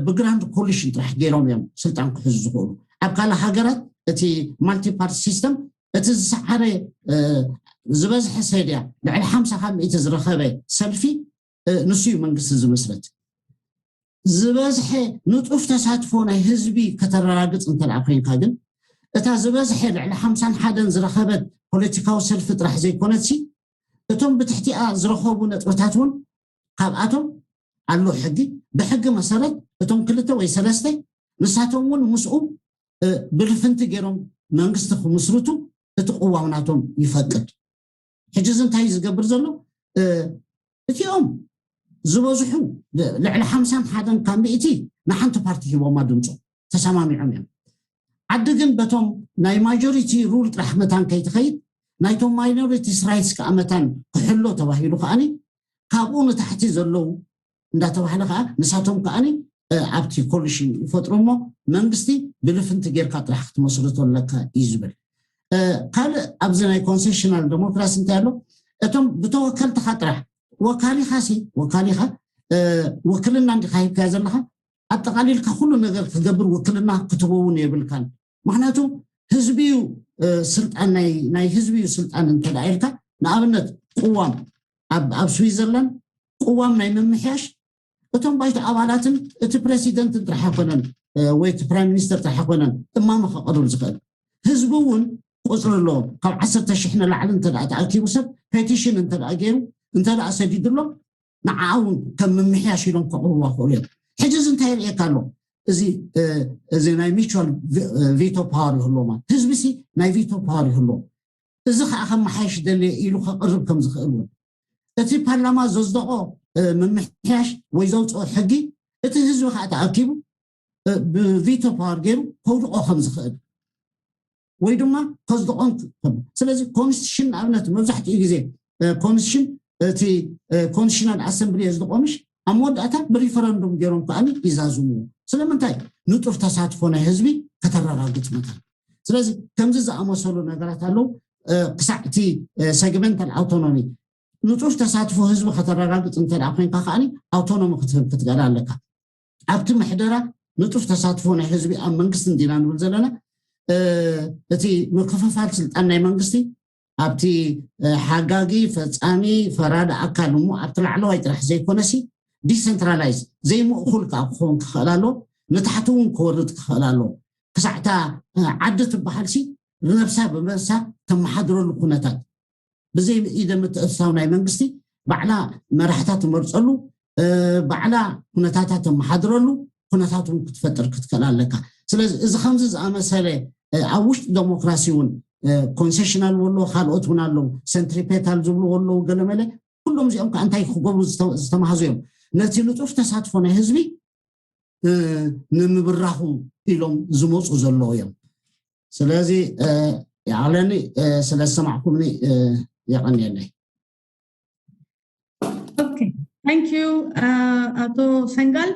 ብግራንድ ኮሊሽን ጥራሕ ገይሮም እዮም ስልጣን ክሕዙ ዝኽእሉ። ኣብ ካልእ ሃገራት እቲ ማልቲፓርቲ ሲስተም እቲ ዝሰዓረ ዝበዝሐ ሰድያ ልዕሊ ሓምሳ ካብ ሚእቲ ዝረኸበ ሰልፊ ንሱ እዩ መንግስቲ ዝመስረት። ዝበዝሐ ንጡፍ ተሳትፎ ናይ ህዝቢ ከተረጋግፅ እንተ ኮይንካ ግን እታ ዝበዝሐ ልዕሊ ሓምሳን ሓደን ዝረኸበት ፖለቲካዊ ሰልፊ ጥራሕ ዘይኮነትሲ እቶም ብትሕቲኣ ዝረኸቡ ነጥብታት እውን ካብኣቶም ኣሎ ሕጊ። ብሕጊ መሰረት እቶም ክልተ ወይ ሰለስተ ንሳቶም እውን ምስኡ ብልፍንቲ ገይሮም መንግስቲ ክምስርቱ እቲ ቅዋም ናቶም ይፈቅድ። ሕጂ እዚ እንታይ ዝገብር ዘሎ እቲኦም ዝበዝሑ ልዕሊ ሓምሳን ሓደን ካብ ሚእቲ ንሓንቲ ፓርቲ ሂቦማ ድምፆ ተሰማሚዖም እዮም። ዓዲ ግን በቶም ናይ ማጆሪቲ ሩል ጥራሕ መታን ከይትኸይድ ናይቶም ማይኖሪቲስ ራይትስ ከዓ መታን ክሕሎ ተባሂሉ ከዓኒ ካብኡ ንታሕቲ ዘለዉ እንዳተባህለ ከዓ ንሳቶም ከዓኒ ኣብቲ ኮሊሽን ይፈጥሩ እሞ መንግስቲ ብልፍንቲ ጌርካ ጥራሕ ክትመስርቶ ኣለካ እዩ ዝብል። ካልእ ኣብዚ ናይ ኮንሴሽናል ዴሞክራሲ እንታይ ኣሎ እቶም ብተወከልትኻ ጥራሕ ወካሊኻ ሲ ወካሊኻ ውክልና እንዲኻ ሂብካዮ ዘለኻ ኣጠቓሊልካ ኩሉ ነገር ክገብር ውክልና ክትህቦ እውን የብልካን። ምክንያቱ ህዝቢ እዩ ስልጣን ናይ ህዝቢ እዩ ስልጣን እንተ ኢልካ ንኣብነት ቅዋም ኣብ ስዊዘርላንድ ቅዋም ናይ ምምሕያሽ እቶም ባይቶ ኣባላትን እቲ ፕረሲደንትን ጥራሕ ኣይኮነን ወይ እቲ ፕራይም ሚኒስተር ጥራሕ ኣይኮነን እማመ ከቐርብ ዝኽእል ህዝቢ እውን ቁፅሪ ኣለዎም ካብ ዓሰርተ ሽሕ ንላዕሊ እንተ ተኣኪቡ ሰብ ፔቲሽን እንተ ገይሩ እንተ ሰዲድሎም ንዓ እውን ከም ምምሕያሽ ኢሎም ከቕርብዋ ክእሉ እዮም። ሕጂ እዚ እንታይ የርእየካ ኣሎ? እዚ እዚ ናይ ሚቹዋል ቪቶ ፓወር ይህልዎ ማለት ህዝቢ ሲ ናይ ቪቶ ፓወር ይህልዎ። እዚ ከዓ ከመሓየሽ ደልየ ኢሉ ከቕርብ ከም ዝኽእል እውን እቲ ፓርላማ ዘፅደቖ ምምሕያሽ ወይ ዘውፅኦ ሕጊ እቲ ህዝቢ ከዓ ተኣኪቡ ብቪቶ ፓወር ገይሩ ከውድቆ ከም ዝኽእል ወይ ድማ ከጽድቖን ከሎ ስለዚ ኮንስቲቱሽን ንኣብነት መብዛሕትኡ ግዜ ኮንስቲቱሽን እቲ ኮንስቲቱሽናል ኣሰምብሊ እየ ዝድቆምሽ ኣብ መወዳእታ ብሪፈረንዱም ገይሮም ከኣ ይዛዝምዎ ስለምንታይ ንጡፍ ተሳትፎ ናይ ህዝቢ ከተረጋግጽ መታን ስለዚ ከምዚ ዝኣመሰሉ ነገራት ኣለዉ ክሳዕ እቲ ሰግመንታል ኣውቶኖሚ ንጡፍ ተሳትፎ ህዝቢ ከተረጋግጽ እንተ ኮይንካ ከኣ ኣውቶኖሚ ክትህብ ክትገዳ ኣለካ ኣብቲ ምሕደራ ንጡፍ ተሳትፎ ናይ ህዝቢ ኣብ መንግስቲ እንዲና ንብል ዘለና እቲ ምክፍፋል ስልጣን ናይ መንግስቲ ኣብቲ ሓጋጊ ፈፃሚ ፈራዲ ኣካል እሞ ኣብቲ ላዕለዋይ ጥራሕ ዘይኮነሲ ዲሰንትራላይዝ ዘይምእኩል ከዓ ክኸውን ክኽእል ኣለዎ ንታሕቲ እውን ክወርድ ክኽእል ኣለዎ ክሳዕታ ዓዲ ትበሃል ሲ ብነብሳ ብመሳ ተመሓድረሉ ኩነታት ብዘይ ኢደ ምትእስሳው ናይ መንግስቲ ባዕላ መራሕታ ትመርፀሉ ባዕላ ኩነታታ ተመሓድረሉ ኩነታት እውን ክትፈጥር ክትክእል ኣለካ። ስለዚ እዚ ከምዚ ዝኣመሰለ ኣብ ውሽጢ ዴሞክራሲ እውን ኮንሴሽናል ወሎ ካልኦት እውን ኣለዉ፣ ሰንትሪፔታል ዝብሉ ወለዉ ገለመለ። ኩሎም እዚኦም ከዓ እንታይ ክገብሩ ዝተማሃዙ እዮም? ነቲ ንጡፍ ተሳትፎ ናይ ህዝቢ ንምብራኹ ኢሎም ዝመፁ ዘለዉ እዮም። ስለዚ ይዓለኒ፣ ስለ ዝሰማዕኩምኒ የቐንየለይ። ኦኬ፣ ታንክ ዩ። ኣቶ ሰንጋል፣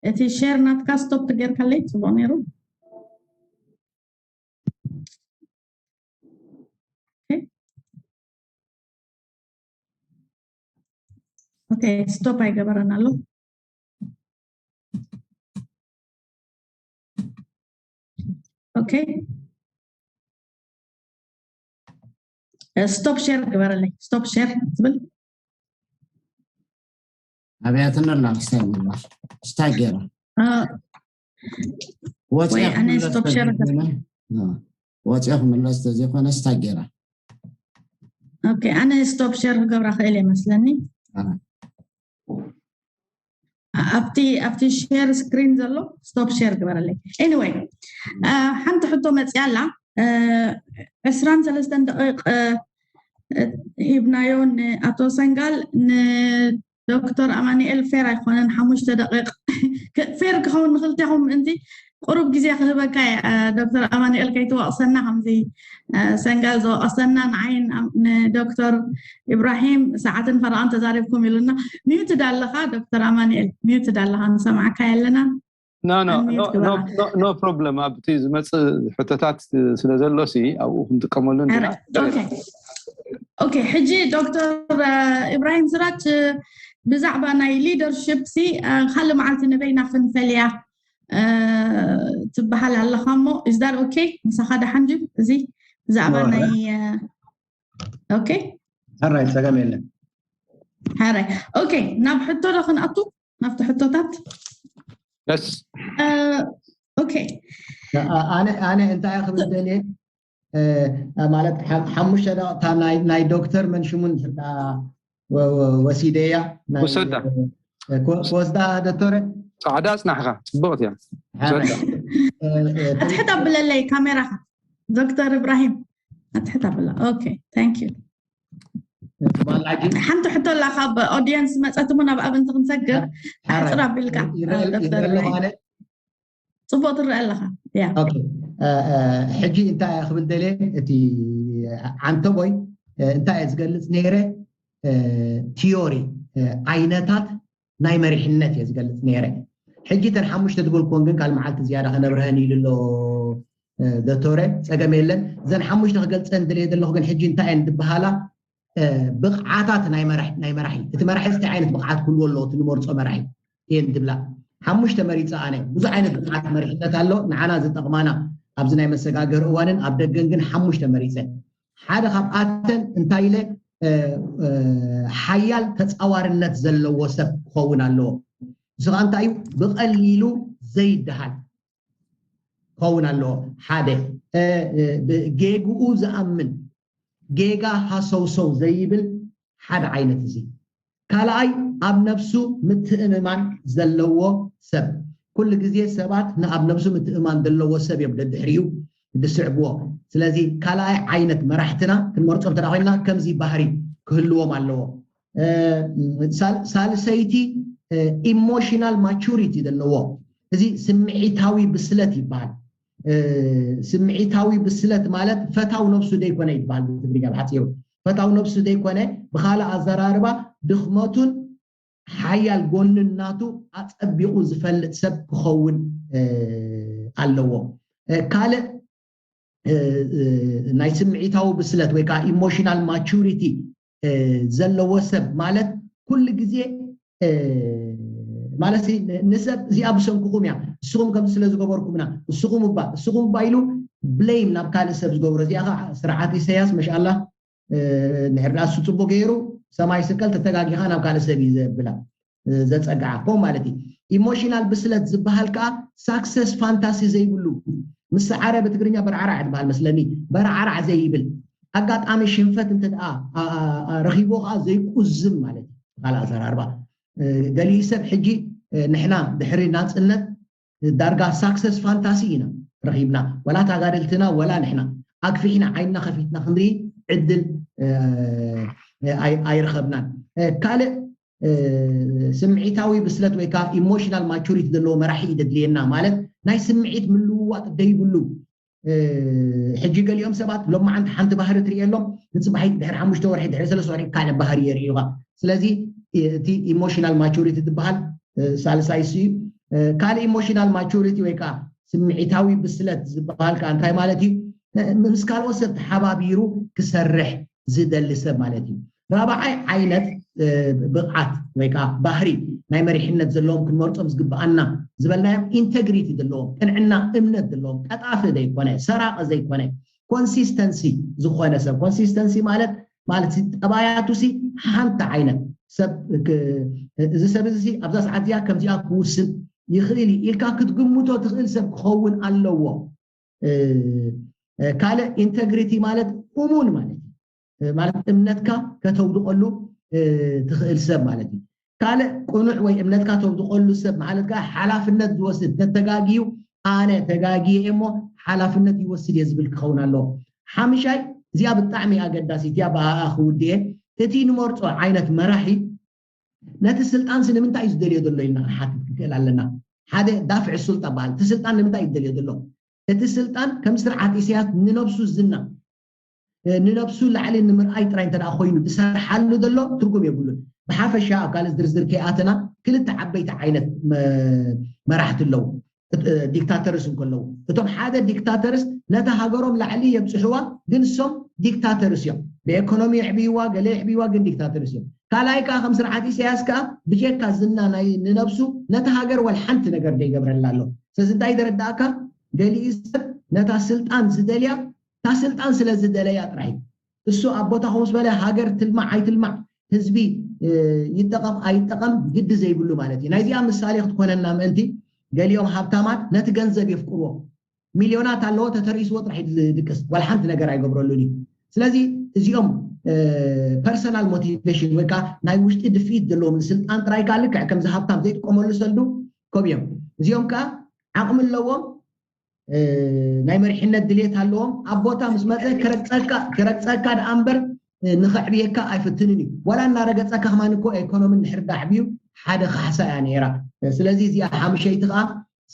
እቲ ሼር ናትካ ስቶፕ ተጌርካለይ ጽቡቅ ነይሩ። ኦኬ፣ ስቶፕ ኣይገበረን ኣሎ። ኦኬ፣ ስቶፕ ሼር ግበረለይ። ስቶፕ ሼር ትብል ኣብያትና ኣላ ክስታይ ምባል ስታይ ገይራ ወይ ኣነ ስቶፕ ሼር ወፂኦ ክምለስ ተዘይኮነ ስታይ ገይራ። ኦኬ፣ ኣነ ስቶፕ ሼር ክገብራ ክእል እየ መስለኒ። ኣብቲ ኣብቲ ሼር ስክሪን ዘሎ ስቶፕ ሼር ግበረለይ። ኤኒወይ፣ ሓንቲ ሕቶ መፅያ ኣላ። ዕስራን ሰለስተን ደቂቅ ሂብናዮ ንኣቶ ሰንጋል፣ ንዶክተር ኣማኑኤል ፌር ኣይኮነን። ሓሙሽተ ደቂቅ ፌር ክኸውን ንክልቴኹም ምእንቲ ቁሩብ ግዜ ክህበካ እየ። ዶክተር ኣማኑኤል ከይትወቕሰና፣ ከምዚ ሰንጋል ዝወቐሰና ንዓይን ንዶክተር ኢብራሂም ሰዓትን ፈረቓን ተዛሪብኩም ኢሉና። ሚዩትድ ኣለኻ ዶክተር ኣማኑኤል፣ ሚዩትድ ኣለኻ፣ ንሰምዓካ የለና። ኖ ፕሮብለም። ኣብቲ ዝመፅእ ሕቶታት ስለ ዘሎ ሲ ኣብኡ ክንጥቀመሉ። ኦኬ፣ ሕጂ ዶክተር ኢብራሂም ስራጅ፣ ብዛዕባ ናይ ሊደርሽፕ ሲ ካልእ መዓልቲ ንበይና ክንፈልያ ትበሃል ኣለኻ እሞ፣ is that okay? ምሳኻ ደሓን ድዩ? እዚ ብዛዕባ ናይ ኦኬ፣ ሕራይ፣ ፀገም የለን። ሕራይ። ኦኬ፣ ናብ ሕቶ ዶ ክንኣቱ? ናብቲ ሕቶታት ስ ኦኬ፣ ኣነ ኣነ እንታይ ክብል ደልየ ማለት ሓሙሽተ ደቂቕታ ናይ ዶክተር መንሽሙን ወሲደያ። ወሰዳ ክወስዳ ዶክተረ ፃዕዳ ኣፅናሕካ ፅቡቅት እያ። ኣትሕት ኣብለለይ ካሜራኻ ዶክተር እብራሂም ኣትሕት ኣብላ። ኦኬ፣ ታንክ ዩ። ሓንቲ ሕቶ ኣላ ካብ ኦዲየንስ መፀት እውን ኣብ ኣብንቲ ክንሰግር ኣሕፅር ኣቢልካ ዶክተር እብራሂም። ፅቡቅ ትረአ ኣለካ። ሕጂ እንታይ ክብል ደልየ፣ እቲ ዓንተቦይ እንታይ እየ ዝገልፅ ነይረ፣ ቲዮሪ ዓይነታት ናይ መሪሕነት እየ ዝገልፅ ነይረ። ሕጂ እተን ሓሙሽተ ዝበልኩዎን ግን ካልእ መዓልቲ ዝያዳ ከነብርሀን ኢሉ ኣሎ ዶክተረ፣ ፀገም የለን። እዘን ሓሙሽተ ክገልፀን ደልየ ዘለኹ ግን ሕጂ እንታይ እየን ዝበሃላ፣ ብቕዓታት ናይ መራሒ፣ ናይ መራሒ፣ እቲ መራሒ እንታይ ዓይነት ብቕዓት ክህልዎ ኣለዎ፣ እቲ ንመርፆ መራሒ እየን ዝብላ። ሓሙሽተ መሪፀ ኣነ። ብዙሕ ዓይነት ብቕዓት መሪሕነት ኣሎ፣ ንዓና ዝጠቕማና ኣብዚ ናይ መሰጋገሪ እዋንን ኣብ ደገን ግን ሓሙሽተ መሪፀ። ሓደ ካብኣተን እንታይ ኢለ፣ ሓያል ተፃዋርነት ዘለዎ ሰብ ክኸውን ኣለዎ። እዚ ከዓ እንታይ እዩ? ብቐሊሉ ዘይደሃል ክኸውን ኣለዎ። ሓደ ጌግኡ ዝኣምን፣ ጌጋ ሃሰውሰው ዘይብል ሓደ ዓይነት እዚ። ካልኣይ ኣብ ነብሱ ምትእምማን ዘለዎ ሰብ። ኩሉ ግዜ ሰባት ንኣብ ነብሱ ምትእምማን ዘለዎ ሰብ እዮም ደድሕሪኡ ዝስዕብዎ። ስለዚ ካልኣይ ዓይነት መራሕትና ክንመርፆም እንተ ኮይንና ከምዚ ባህሪ ክህልዎም ኣለዎ። ሳልሰይቲ ኢሞሽናል ማቹሪቲ ዘለዎ፣ እዚ ስምዒታዊ ብስለት ይበሃል። ስምዒታዊ ብስለት ማለት ፈታው ነብሱ ዘይኮነ ይበሃል ብትግርኛ ብሓፂሩ። ፈታው ነብሱ ዘይኮነ ብካልእ ኣዘራርባ ድኽመቱን ሓያል ጎንን ናቱ ኣፀቢቑ ዝፈልጥ ሰብ ክኸውን ኣለዎ። ካልእ ናይ ስምዒታዊ ብስለት ወይ ከዓ ኢሞሽናል ማቹሪቲ ዘለዎ ሰብ ማለት ኩሉ ግዜ ማለት ንሰብ እዚኣ ብሰንክኹም እያ፣ ንስኹም ከምዚ ስለ ዝገበርኩምና፣ ንስኹም እባ ንስኹም እባ ኢሉ ብሌም ናብ ካልእ ሰብ ዝገብሮ። እዚኣ ከዓ ስርዓት ኢሳያስ መሻላ ንሕርዳ እሱ ፅቡቅ ገይሩ ሰማይ ስቀል ተተጋጊኻ ናብ ካልእ ሰብ እዩ ዘብላ ዘፀግዓ ከምኡ ማለት እዩ። ኢሞሽናል ብስለት ዝበሃል ከዓ ሳክሰስ ፋንታሲ ዘይብሉ ምስ ሰዓረ ብትግርኛ በርዓራዕ ዝበሃል መስለኒ በርዓራዕ ዘይብል ኣጋጣሚ ሽንፈት እንተ ደኣ ረኺቦ ከዓ ዘይቁዝም ማለት እዩ። ካልእ ኣዘራርባ ገሊኡ ሰብ ሕጂ ንሕና ድሕሪ ናፅነት ዳርጋ ሳክሰስ ፋንታሲ ኢና ረኺብና። ወላ ታጋደልትና ወላ ንሕና ኣግፊሕና ዓይንና ከፊትና ክንርኢ ዕድል ኣይረኸብናን። ካልእ ስምዒታዊ ብስለት ወይ ከዓ ኢሞሽናል ማቹሪቲ ዘለዎ መራሒ እዩ ደድልየና። ማለት ናይ ስምዒት ምልውዋጥ ደይብሉ። ሕጂ ገሊኦም ሰባት ሎማዓንቲ ሓንቲ ባህሪ ትርእየሎም፣ ንፅባሒት ድሕሪ ሓሙሽተ ወርሒ ድሕሪ ሰለስተ ወርሒ ካልእ ባህሪ የርእዩኻ። ስለዚ እቲ ኢሞሽናል ማቹሪቲ ዝበሃል ሳልሳይ እሱ እዩ። ካልእ ኢሞሽናል ማቹሪቲ ወይ ከዓ ስምዒታዊ ብስለት ዝበሃል ከዓ እንታይ ማለት እዩ? ምስ ካልኦት ሰብ ተሓባቢሩ ክሰርሕ ዝደሊ ሰብ ማለት እዩ። ራብዓይ ዓይነት ብቕዓት ወይ ከዓ ባህሪ ናይ መሪሕነት ዘለዎም ክንመርፆም ዝግብኣና ዝበልናዮም ኢንተግሪቲ ዘለዎም፣ ቅንዕና፣ እምነት ዘለዎም፣ ቀጣፊ ዘይኮነ፣ ሰራቂ ዘይኮነ፣ ኮንሲስተንሲ ዝኾነ ሰብ። ኮንሲስተንሲ ማለት ማለት ጠባያቱ ሲ ሓንቲ ዓይነት ሰብ፣ እዚ ሰብ እዚ ኣብዛ ሰዓት እዚኣ ከምዚኣ ክውስን ይኽእል ኢልካ ክትግምቶ ትኽእል ሰብ ክኸውን ኣለዎ። ካልእ ኢንተግሪቲ ማለት እሙን ማለት እዩ። ማለት እምነትካ ከተውድቐሉ ትኽእል ሰብ ማለት እዩ። ካልእ ቅኑዕ ወይ እምነትካ ተውድቐሉ ሰብ ማለት ከዓ ሓላፍነት ዝወስድ፣ ተተጋግዩ ኣነ ተጋግየ እሞ ሓላፍነት ይወስድ እየ ዝብል ክኸውን ኣለዎ። ሓምሻይ፣ እዚኣ ብጣዕሚ ኣገዳሲት እያ፣ ብኣኣ ክውድእ እየ። እቲ ንመርፆ ዓይነት መራሒ ነቲ ስልጣንሲ ንምንታይ እዩ ዝደልዮ ዘሎ ኢልና ክንሓትት ክንክእል ኣለና። ሓደ ዳፍዕ ሱልጣ በሃል። እቲ ስልጣን ንምንታይ እዩ ዝደልዮ ዘሎ? እቲ ስልጣን ከም ስርዓት ኢሳያስ ንነብሱ ዝና ንነብሱ ላዕሊ ንምርኣይ ጥራይ እንተ ኮይኑ ዝሰርሓሉ ዘሎ ትርጉም የብሉን። ብሓፈሻ ኣብ ካልእ ዝርዝር ከይኣተና ክልተ ዓበይቲ ዓይነት መራሕቲ ኣለዉ። ዲክታተርስ እንከለዉ እቶም ሓደ ዲክታተርስ ነታ ሃገሮም ላዕሊ የብፅሕዋ፣ ግን እሶም ዲክታተርስ እዮም። ብኤኮኖሚ የዕብይዋ፣ ገለ የዕብይዋ፣ ግን ዲክታተርስ እዮም። ካልኣይ ከዓ ከም ስርዓት ኢሳያስ ከዓ ብጀካ ዝና ናይ ንነብሱ ነቲ ሃገር ወል ሓንቲ ነገር ዘይገብረላ ኣሎ። ስለዚ እንታይ ተረዳእካ? ገሊኡ ሰብ ነታ ስልጣን ዝደልያ እታ ስልጣን ስለ ዝደለያ ጥራይ እዩ። እሱ ኣብ ቦታ ኮፍ ዝበለ ሃገር ትልማዕ ኣይትልማዕ፣ ህዝቢ ይጠቐም ኣይጠቐም ግዲ ዘይብሉ ማለት እዩ። ናይዚኣ ምሳሌ ክትኮነና ምእንቲ ገሊኦም ሃብታማት ነቲ ገንዘብ የፍቅርዎ። ሚልዮናት ኣለዎ፣ ተተርኢስዎ ጥራሕ እዩ ዝድቅስ፣ ዋላ ሓንቲ ነገር ኣይገብረሉን እዩ። ስለዚ እዚኦም ፐርሰናል ሞቲቬሽን ወይ ከዓ ናይ ውሽጢ ድፍኢት ዘለዎም ንስልጣን ጥራይ ከዓ ልክዕ ከምዚ ሃብታም ዘይጥቀመሉ ሰልዱ ኮብ እዮም። እዚኦም ከዓ ዓቕሚ ኣለዎም፣ ናይ መሪሕነት ድሌት ኣለዎም። ኣብ ቦታ ምስ መፀ ክረግፀካ ደኣ እምበር ንኸዕብየካ ኣይፍትንን እዩ። ዋላ እናረገፀካ ከማን እኮ ኤኮኖሚ እንድሕር ዳዕብዩ ሓደ ካሕሳ እያ ነይራ። ስለዚ እዚኣ ሓምሸይቲ ከዓ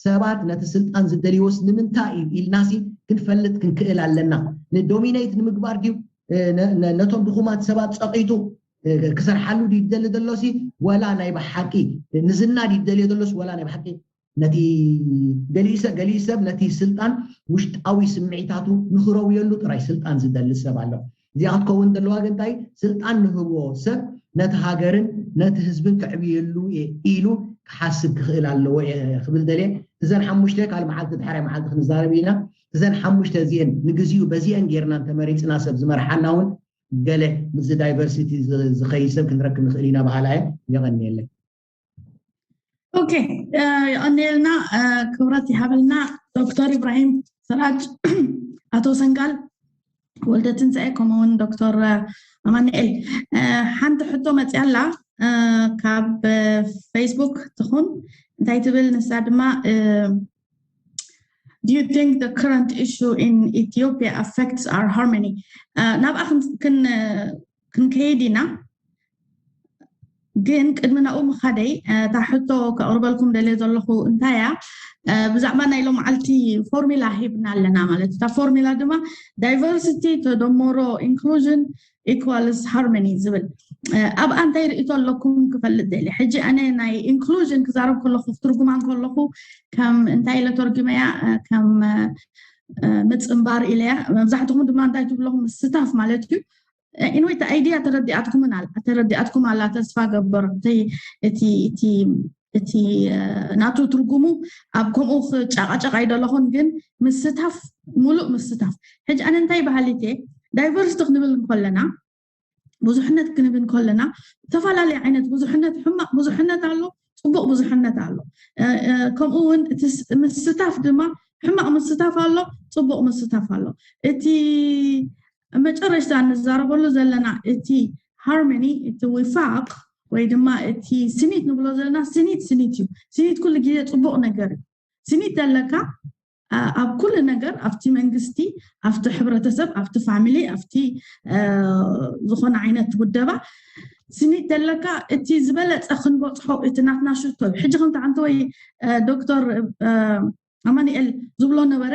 ሰባት ነቲ ስልጣን ዝደልይዎስ ንምንታይ እዩ ኢልናሲ ክንፈልጥ ክንክእል ኣለና። ንዶሚኔት ንምግባር ድዩ ነቶም ድኹማት ሰባት ፀቒጡ ክሰርሓሉ ድዩ ዝደሊ ዘሎሲ፣ ወላ ናይ ብሓቂ ንዝና ድዩ ዝደልዮ ዘሎስ ወላ ናይ ብሓቂ ነቲ ገሊኡ ሰብ ነቲ ስልጣን ውሽጣዊ ስምዒታቱ ንኽረውየሉ ጥራይ ስልጣን ዝደሊ ሰብ ኣሎ። እዚኣ ክትከውን ዘለዋ ግን እንታይ፣ ስልጣን ንህብዎ ሰብ ነቲ ሃገርን ነቲ ህዝብን ከዕብየሉ እየ ኢሉ ክሓስብ ክኽእል ኣለዎ እየ ክብል ደልየ። እዘን ሓሙሽተ ካልእ መዓልቲ ድሕራይ መዓልቲ ክንዛረብ ኢና። እዘን ሓሙሽተ እዚአን ንግዚኡ በዚአን ጌርና እንተመሪፅና ሰብ ዝመርሓና እውን ገለ ምስዚ ዳይቨርሲቲ ዝኸይድ ሰብ ክንረክብ ንኽእል ኢና በሃላ እየ። የቐንየለይ። ኦኬ፣ የቐንየልና። ክብረት ይሃበልና ዶክተር ኢብራሂም ሰራጅ፣ ኣቶ ሰንጋል ወልደ ትንሳኤ፣ ከምኡውን ዶክተር ኣማንኤል። ሓንቲ ሕቶ መፅያ ኣላ ካብ ፌስቡክ ትኹን፣ እንታይ ትብል ንሳ ድማ፣ do you think the current issue in Ethiopia affects our harmony? ናብኣ ክንከይድ ኢና። ግን ቅድሚ ናብኡ ምኻደይ እታ ሕቶ ከቕርበልኩም ደልየ ዘለኹ እንታይ እያ፣ ብዛዕባ ናይ ሎመዓልቲ ፎርሚላ ሂብና ኣለና። ማለት እታ ፎርሚላ ድማ ዳይቨርሲቲ ተደመሮ ኢንክሉዥን ኢኳልስ ሃርመኒ ዝብል፣ ኣብኣ እንታይ ርእቶ ኣለኩም ክፈልጥ ደልየ። ሕጂ ኣነ ናይ ኢንክሉዥን ክዛረብ ከለኹ ክትርጉማ ከለኹ ከም እንታይ ኢለ ተርጉመያ፣ ከም ምፅንባር ኢለያ። መብዛሕትኹም ድማ እንታይ ትብለኹም፣ ምስታፍ ማለት እዩ። ኢንወይ እቲ ኣይድያ ተረዲኣትኩምን ኣላ ተረዲኣትኩም ኣላ ተስፋ ገብር። እቲ እቲ እቲ እቲ ናቱ ትርጉሙ ኣብ ከምኡ ክጫቃጨቅ ኣይደለኹን፣ ግን ምስታፍ፣ ሙሉእ ምስታፍ። ሕጂ ኣነ እንታይ በሃሊት እየ፣ ዳይቨርሲቲ ክንብል እንከለና፣ ብዙሕነት ክንብል እንከለና፣ ዝተፈላለዩ ዓይነት ብዙሕነት፣ ሕማቅ ብዙሕነት ኣሎ፣ ፅቡቅ ብዙሕነት ኣሎ። ከምኡ እውን እቲ ምስታፍ ድማ ሕማቅ ምስታፍ ኣሎ፣ ፅቡቅ ምስታፍ ኣሎ። እቲ መጨረሽታ ንዛረበሉ ዘለና እቲ ሃርመኒ፣ እቲ ዊፋቅ ወይ ድማ እቲ ስኒት ንብሎ ዘለና፣ ስኒት ስኒት እዩ። ስኒት ኩሉ ግዜ ፅቡቅ ነገር እዩ። ስኒት ኣለካ ኣብ ኩሉ ነገር፣ ኣብቲ መንግስቲ፣ ኣብቲ ሕብረተሰብ፣ ኣብቲ ፋሚሊ፣ ኣብቲ ዝኾነ ዓይነት ውደባ ስኒት ተለካ እቲ ዝበለፀ ክንበፅሖ እቲ ናትና ሽቶ እዩ። ሕጂ ከምቲ ዓንተ ወይ ዶክተር ኣማኒኤል ዝብሎ ነበረ፣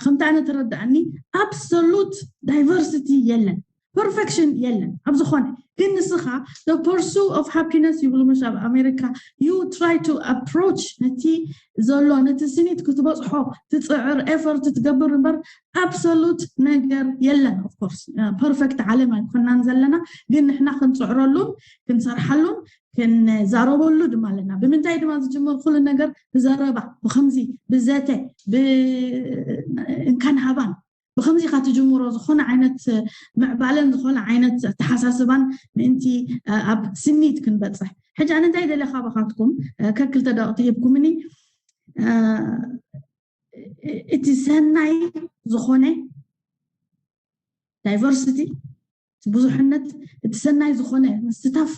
ከምቲ ኣነ ተረዳእኒ absolute diversity የለን፣ perfection የለን ኣብ ዝኾነ። ግን ንስኻ the pursuit of happiness ይብሉ ምሽ ኣብ ኣሜሪካ፣ you try to approach ነቲ ዘሎ ነቲ ስኒት ክትበፅሖ ትፅዕር፣ effort ትገብር እምበር absolute ነገር የለን። Of course perfect ዓለም ኣይኮናን ዘለና፣ ግን ንሕና ክንፅዕረሉን ክንሰርሓሉን ክንዛረበሉ ድማ ኣለና። ብምንታይ ድማ ዝጅምር ኩሉ ነገር ብዘረባ፣ ብከምዚ ብዘተ፣ ብእንካን ሃባን ብከምዚ ኢካ ትጅምሮ። ዝኾነ ዓይነት ምዕባለን ዝኾነ ዓይነት ኣተሓሳስባን ምእንቲ ኣብ ስኒት ክንበፅሕ። ሕጂ ኣነ እንታይ ደለ ካባካትኩም ከክልተ ደቂ ትሂብኩምኒ እቲ ሰናይ ዝኾነ diversity፣ ብዙሕነት፣ እቲ ሰናይ ዝኾነ ምስታፍ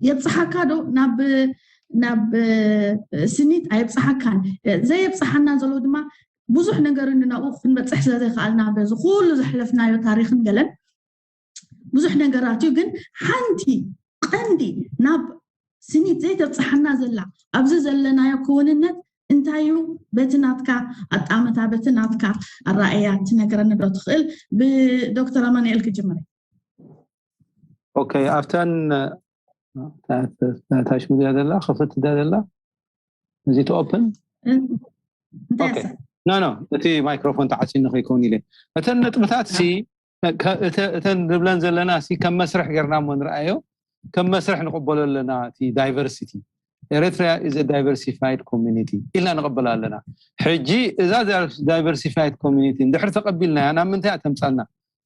የብፅሓካ ዶ ናብ ናብ ስኒት? ኣየብፅሓካን። ዘየብፅሓና ዘሎ ድማ ብዙሕ ነገር ናብኡ ክንበፅሕ ስለዘይከኣልና በዚ ኩሉ ዘሕለፍናዮ ታሪክን ገለን ብዙሕ ነገራት እዩ። ግን ሓንቲ ቀንዲ ናብ ስኒት ዘይተብፅሓና ዘላ ኣብዚ ዘለናዮ ክውንነት እንታይ እዩ? በቲ ናትካ ኣጣመታ፣ በቲ ናትካ ኣራእያ ትነግረኒ ዶ ትኽእል? ብዶክተር ኣማኑኤል ክጅምር። ኦኬ፣ ኣብተን ታሽ ምድያ ዘላ ክፍት ዳ ዘላ እዚ ኦፕን እንታይ ኖ ኖ እቲ ማይክሮፎን ተዓፂኒ ከይከውን ኢለ እተን ነጥብታት ሲ እተን ንብለን ዘለና ሲ ከም መስርሕ ጌርና እሞ ንረኣዮ። ከም መስርሕ ንቕበሎ ኣለና። እቲ diversity, Eritrea is a diversified community ኢልና ንቕበሎ ኣለና። ሕጂ እዛ diversified community እንድሕር ተቐቢልናያ ናብ ምንታይ እያ ተምፃልና?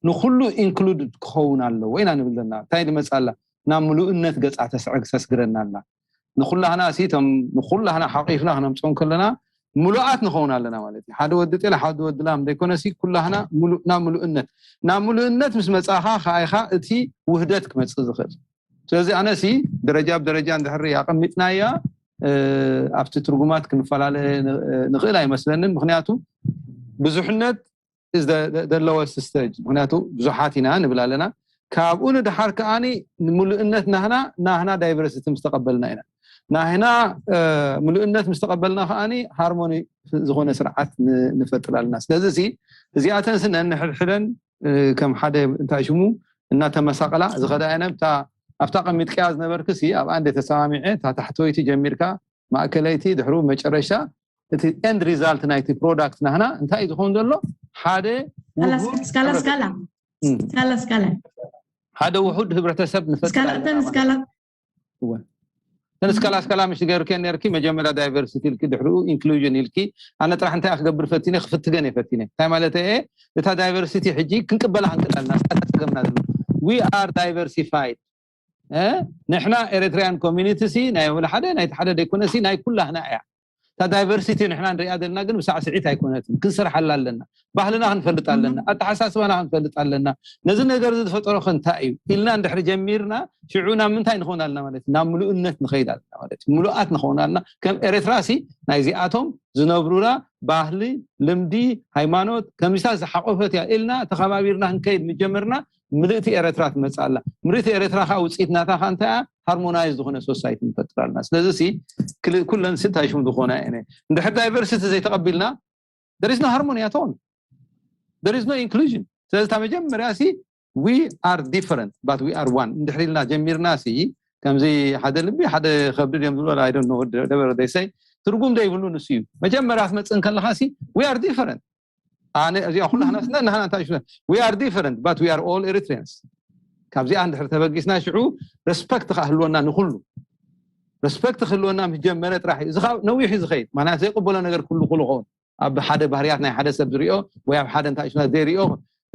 ንኩሉ included ክኸውን ኣለዎ ኢና ንብል ዘለና። እንታይ ዝመፃላ? ናብ ምሉእነት ገፃ ተስዕግ ተስግረና ኣላ። ንኩላህና ሲ እቶም ንኩላህና ሓቂፍና ክነምፅኦም ከለና ምሉኣት ንኸውን ኣለና ማለት እዩ። ሓደ ወዲ ጤል ሓደ ወዲ ላም ዘይኮነ ሲ ኩላህና ናብ ምሉእነት ናብ ምሉእነት ምስ መፃኻ ከኣይኻ እቲ ውህደት ክመፅእ ዝኽእል። ስለዚ ኣነ ሲ ደረጃ ብደረጃ እንድሕር ኣቐሚጥናያ ኣብቲ ትርጉማት ክንፈላለ ንኽእል ኣይመስለንን። ምክንያቱ ብዙሕነት is the lowest stage። ምክንያቱ ብዙሓት ኢና ንብል ኣለና። ካብኡ ንድሓር ከኣ ንምሉእነት ናህና ናህና diversity ምስ ተቐበልና ኢና። ናህና ምሉእነት ምስ ተቐበልና ከኣ ሃርሞኒ ዝኾነ ስርዓት ንፈጥር ኣለና። ስለዚ እዚኣተን ስነን ንሕድሕደን ከም ሓደ እንታይ ሽሙ እናተመሳቐላ ዝኸዳ እየን። ኣብታ ቀሚጥቅያ ዝነበርክሲ ኣብኣ እንደ ተሰማሚዐ እታ ታሕተወይቲ ጀሚርካ ማእከለይቲ ድሕሩ መጨረሻ እቲ end result ናይቲ product ናህና እንታይ እዩ ዝኸውን ዘሎ? ሓደ ስካላ ስካላ ስካላ ስካላ ሓደ ውሑድ ህብረተሰብ ንፈጥር ስካላ እተን ስካላ እወ እተን ስካላ ስካላ ምሽ ገርክን ነርኪ መጀመርያ diversity ኢልኪ ድሕሩ inclusion ኢልኪ ኣነ ጥራሕ እንታይ ክገብር ፈቲነ ክፍትገን እየ ፈቲነ እንታይ ማለት እየ እታ diversity ሕጂ ክንቅበላ ክንክእል ኣለና ስካላ ጸገምና ዘሎ we are diversified ንሕና Eritrean community ሲ ናይ ወላ ሓደ ናይ ሓደ ዘይኮነ ሲ ናይ ኩላህና እያ እታ diversity ንሕና ንሪኣ ዘለና ግን ብሳዕስዒት ኣይኮነትን ክንሰርሓላ ኣለና ባህልና ክንፈልጥ ኣለና ኣተሓሳስባና ክንፈልጥ ኣለና ነዚ ነገር እዚ ዝፈጠሮ ከ እንታይ እዩ ኢልና እንድሕሪ ጀሚርና ሽዑ ናብ ምንታይ ንኸውን ኣለና ማለት ናብ ምሉእነት ንኸይድ ኣለና ማለት ምሉኣት ንኸውን ኣለና ከም ኤርትራ ሲ ናይዚኣቶም ዝነብሩላ ባህሊ ልምዲ ሃይማኖት ከምዚታት ዝሓቆፈት እያ ኢልና ተኸባቢርና ክንከይድ ምጀመርና ምልእቲ ኤረትራ ትመፅእ ኣላ ምልእቲ ኤረትራ ከዓ ውፅኢት ናታ ከዓ እንታይ እያ harmonized ዝኾነ society ንፈጥር ኣለና ስለዚ ሲ ኩለን ሲ እንታይ ሽሙ ዝኾና እየ እንድሕር diversity ዘይተቐቢልና there is no harmony at all there is no inclusion ስለዚ እታ መጀመርያ ሲ we are different but we are one እንድሕር ኢልና ጀሚርና ሲ ከምዚ ሓደ ልቢ ሓደ ከብዲ ድዮም ዝብሎ I don't know whatever they say ትርጉም ዘይብሉ ንሱ እዩ መጀመርያ ክትመፅእ እንከለካ ሲ we are different ኣነ እዚኣ ኩላህና ስነ ናህና እንታይ ሽነ we are different but we are all Eritreans ካብዚኣ እንድሕር ተበጊስና ሽዑ respect ክህልወና ንኩሉ respect ክህልወና ምስ ጀመረ ጥራሕ እዩ እዚ ካብ ነዊሕ እዩ ዝኸይድ ማለት ዘይቅበሎ ነገር ኩሉ ኩሉ ኸውን ኣብ ሓደ ባህርያት ናይ ሓደ ሰብ ዝሪኦ ወይ ኣብ ሓደ እንታይ ሽነ ዘይሪኦ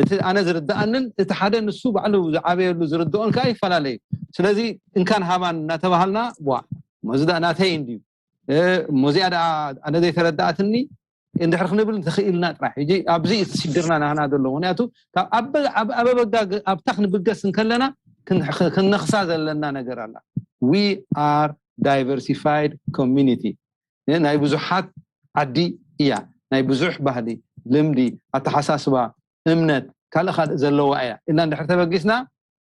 እቲ ኣነ ዝርድኣንን እቲ ሓደ ንሱ ባዕሉ ዝዓበየሉ ዝርድኦን ከዓ ይፈላለዩ ስለዚ እንካን ሃባን እናተባሃልና ዋ ሞዚ ዳ ናተይ እንድዩ ሞዚኣ ዳ ኣነ ዘይተረዳኣትኒ እንድሕር ክንብል እንተኽኢልና ጥራሕ ሕጂ ኣብዚ እቲ ሽግርና ናህና ዘሎ ምክንያቱ ኣበበጋ ኣብታ ክንብገስ እንከለና ክንነኽሳ ዘለና ነገር ኣላ we are diversified community ናይ ብዙሓት ዓዲ እያ። ናይ ብዙሕ ባህሊ፣ ልምዲ፣ ኣተሓሳስባ፣ እምነት፣ ካልእ ካልእ ዘለዋ እያ ኢልና እንድሕር ተበጊስና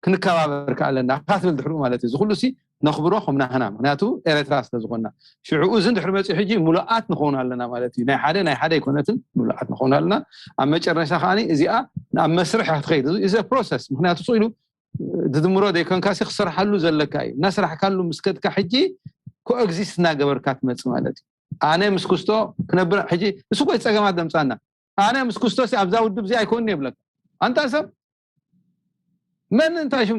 ክንከባበር ከ ኣለና ካትብል ድሕሩ ማለት እዩ። እዚ ኩሉ ሲ ነኽብሮ ከም ናህና፣ ምክንያቱ ኤረትራ ስለ ዝኾንና። ሽዑ እዚ እንድሕር መፂኡ ሕጂ ሙሉኣት ንኸውን ኣለና ማለት እዩ። ናይ ሓደ ናይ ሓደ ኣይኮነትን፣ ሙሉኣት ንኸውን ኣለና። ኣብ መጨረሻ ከዓኒ እዚኣ ኣብ መስርሕ ክትኸይድ እዚ ፕሮሰስ፣ ምክንያቱ ስቕ ኢሉ ትድምሮ ዘይኮንካ ሲ ክሰርሓሉ ዘለካ እዩ። እናስራሕካሉ ምስ ከድካ ሕጂ ኮኤግዚስት እናገበርካ ትመፅእ ማለት እዩ። ኣነ ምስ ክስቶ ክነብር ሕጂ እሱ ኮይ ፀገማት ደምፃና። ኣነ ምስ ክስቶ ሲ ኣብዛ ውድብ እዚ ኣይኮንኒ የብለካ። ኣንታ ሰብ መን እንታይ ሽም